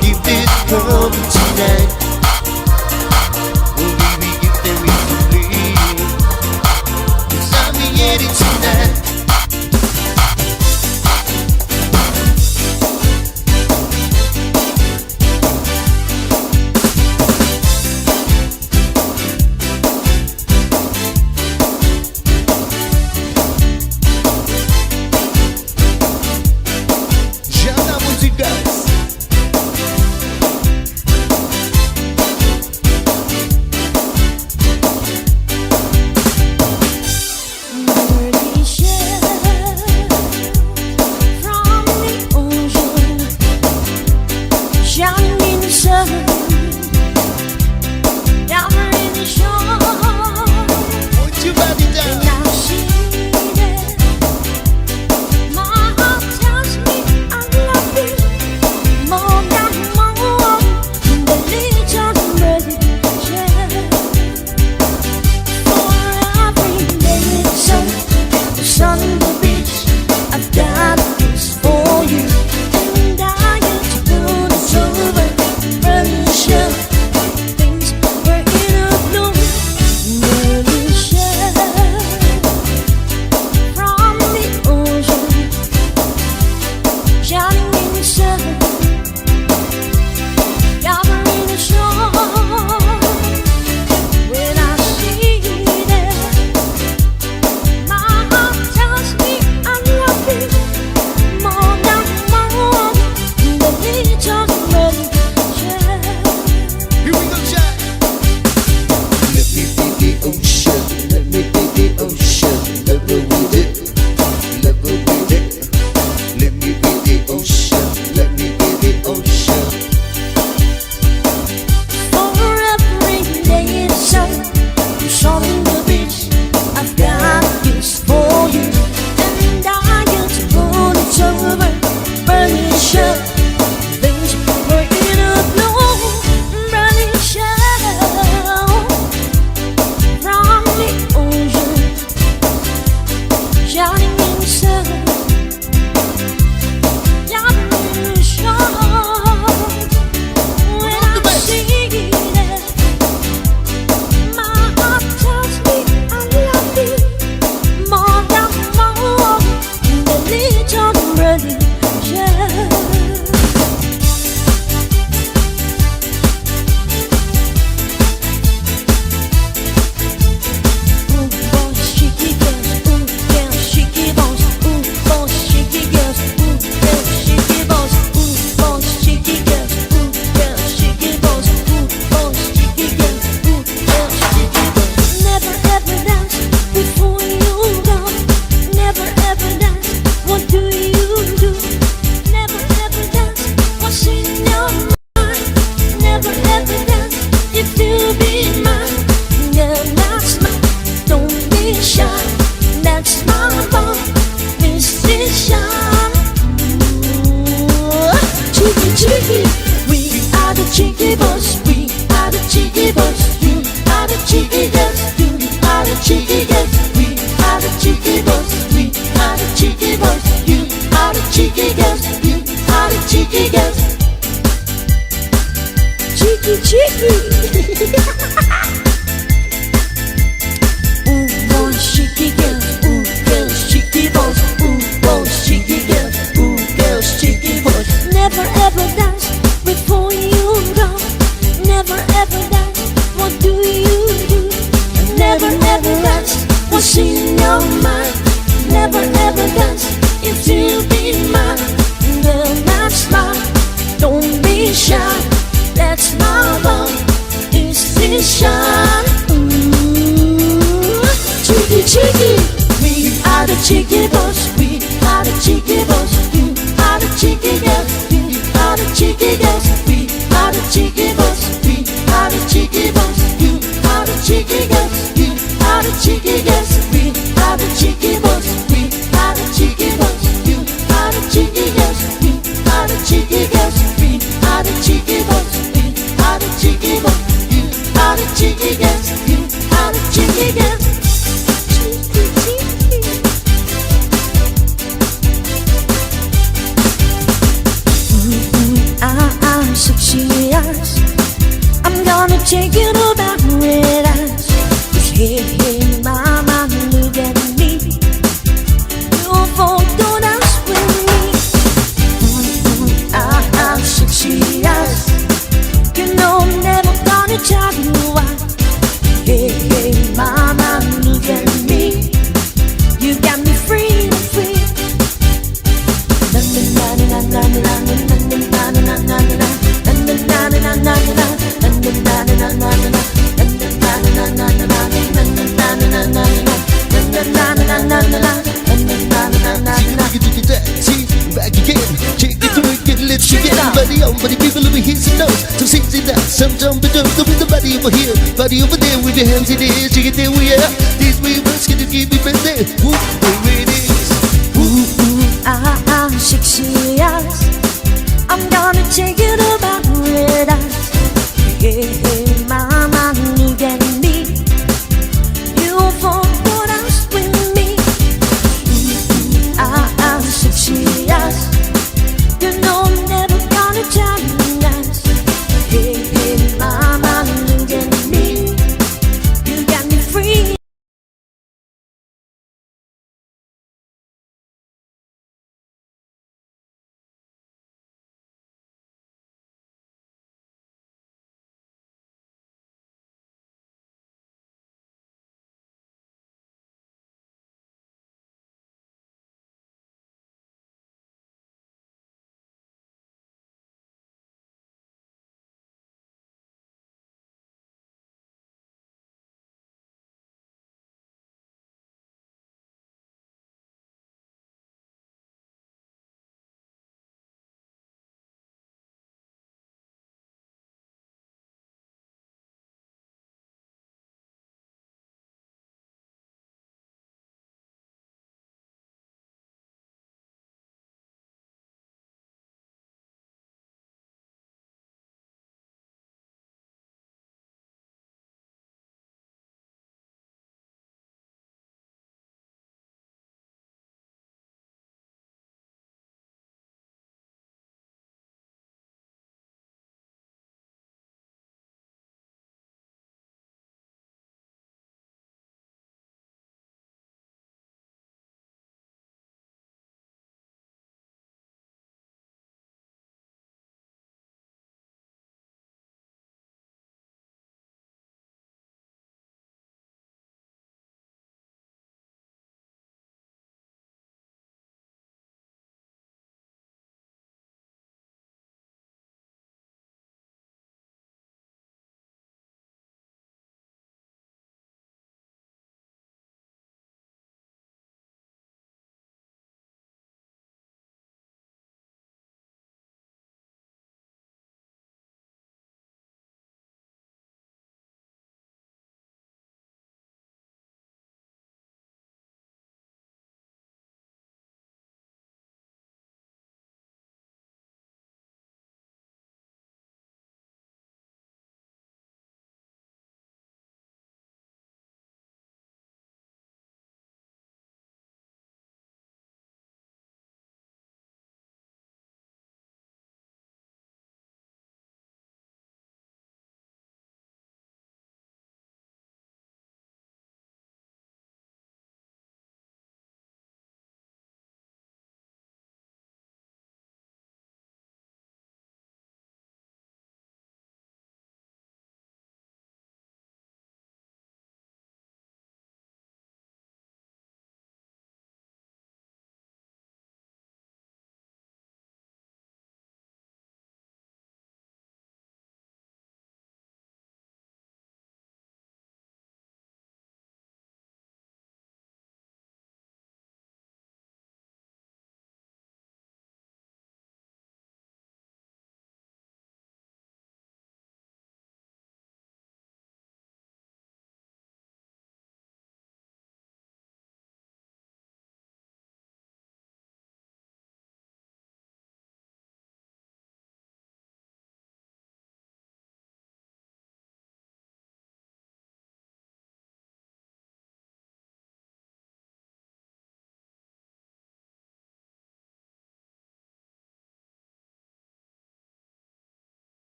Keep it coming tonight. Oh, baby, if there is a play, 'cause I'm ready tonight. Jana Musigas. From the ocean, shining in the sun, down in the shore. Put your body down. When I see that, my heart tells me I love you more than more. The little red for every day sun, the sun, the beach. I've got a kiss for you, and I get to put it over. Furniture, things were in a bloom. Furniture from the ocean, shining in the sun, covering the shore. When I see that, my heart tells me I love you more than more. The little red Here we go, Jack. Let me be the ocean. Let me be the ocean. Level with it. Level with it. Let me be the ocean. Let me be the ocean. For every day in the sun, on the beach, I've got a kiss for you, and I get to put it over. Furniture, things were in a bloom. Furniture from the ocean, shining in the sun, covering the shore. When I see that, my heart tells me I love you more than more. The little red Ooh, boys, cheeky girls, ooh, girls, cheeky boys, ooh, boys, cheeky girls, ooh, girls, cheeky boys, ooh, boys, cheeky girls, ooh, girls, cheeky boys, ooh, boys, cheeky girls, ooh, girls, cheeky boys. Never ever dance before you go. Never ever dance. What do you do? Never ever dance. What's in your mind? Never ever dance if you be mine. Yeah, that's my. Don't be shy. That's my bone. This is shy. Cheeky, cheeky. We are the cheeky boys. We are the cheeky boys. You are the cheeky girls. You are the cheeky girls. We are the cheeky boys. We are the cheeky boys. You are the cheeky girls. You are the cheeky girls. Cheeky, cheeky. Ooh, boys, cheeky girls. Ooh, girls, cheeky boys. Ooh, boys, cheeky girls. Ooh, girls, cheeky boys. Never ever dance before you go. Nation. Ooh, cheeky, cheeky. We are the cheeky boys. We are the cheeky boys. You are the cheeky girls. You are the cheeky girls. We are the cheeky boys. We are the cheeky boys. You are the cheeky girls. You are the cheeky girls. We are the cheeky boys. We are the cheeky boys. You are the cheeky girls. You are the cheeky girls. We are the cheeky boys. We are the cheeky boys. You are the cheeky girls. You are the cheeky girls. Cheeky, cheeky. Ooh, ah, ah, sexy eyes. I'm gonna take you to paradise. 'Cause hey, hey, mama, look at me. You folk don't dance with me. Ooh, ah, ah, sexy eyes. You know I'm never gonna tell you why. Hey, hey, mama, look at me. You got me free and free. Na na na na na na na na na na na na na na na na na Back again, check it to it, get let's get Buddy on, buddy people over here, some nose, some six it out, some jump and jump, with the body over here, body over there, with your hands in the air, shake it there we are. This we must get to keep it there. Whoop, there it is. Ooh, ooh, ah, ah, sexy eyes. I'm gonna take you to paradise.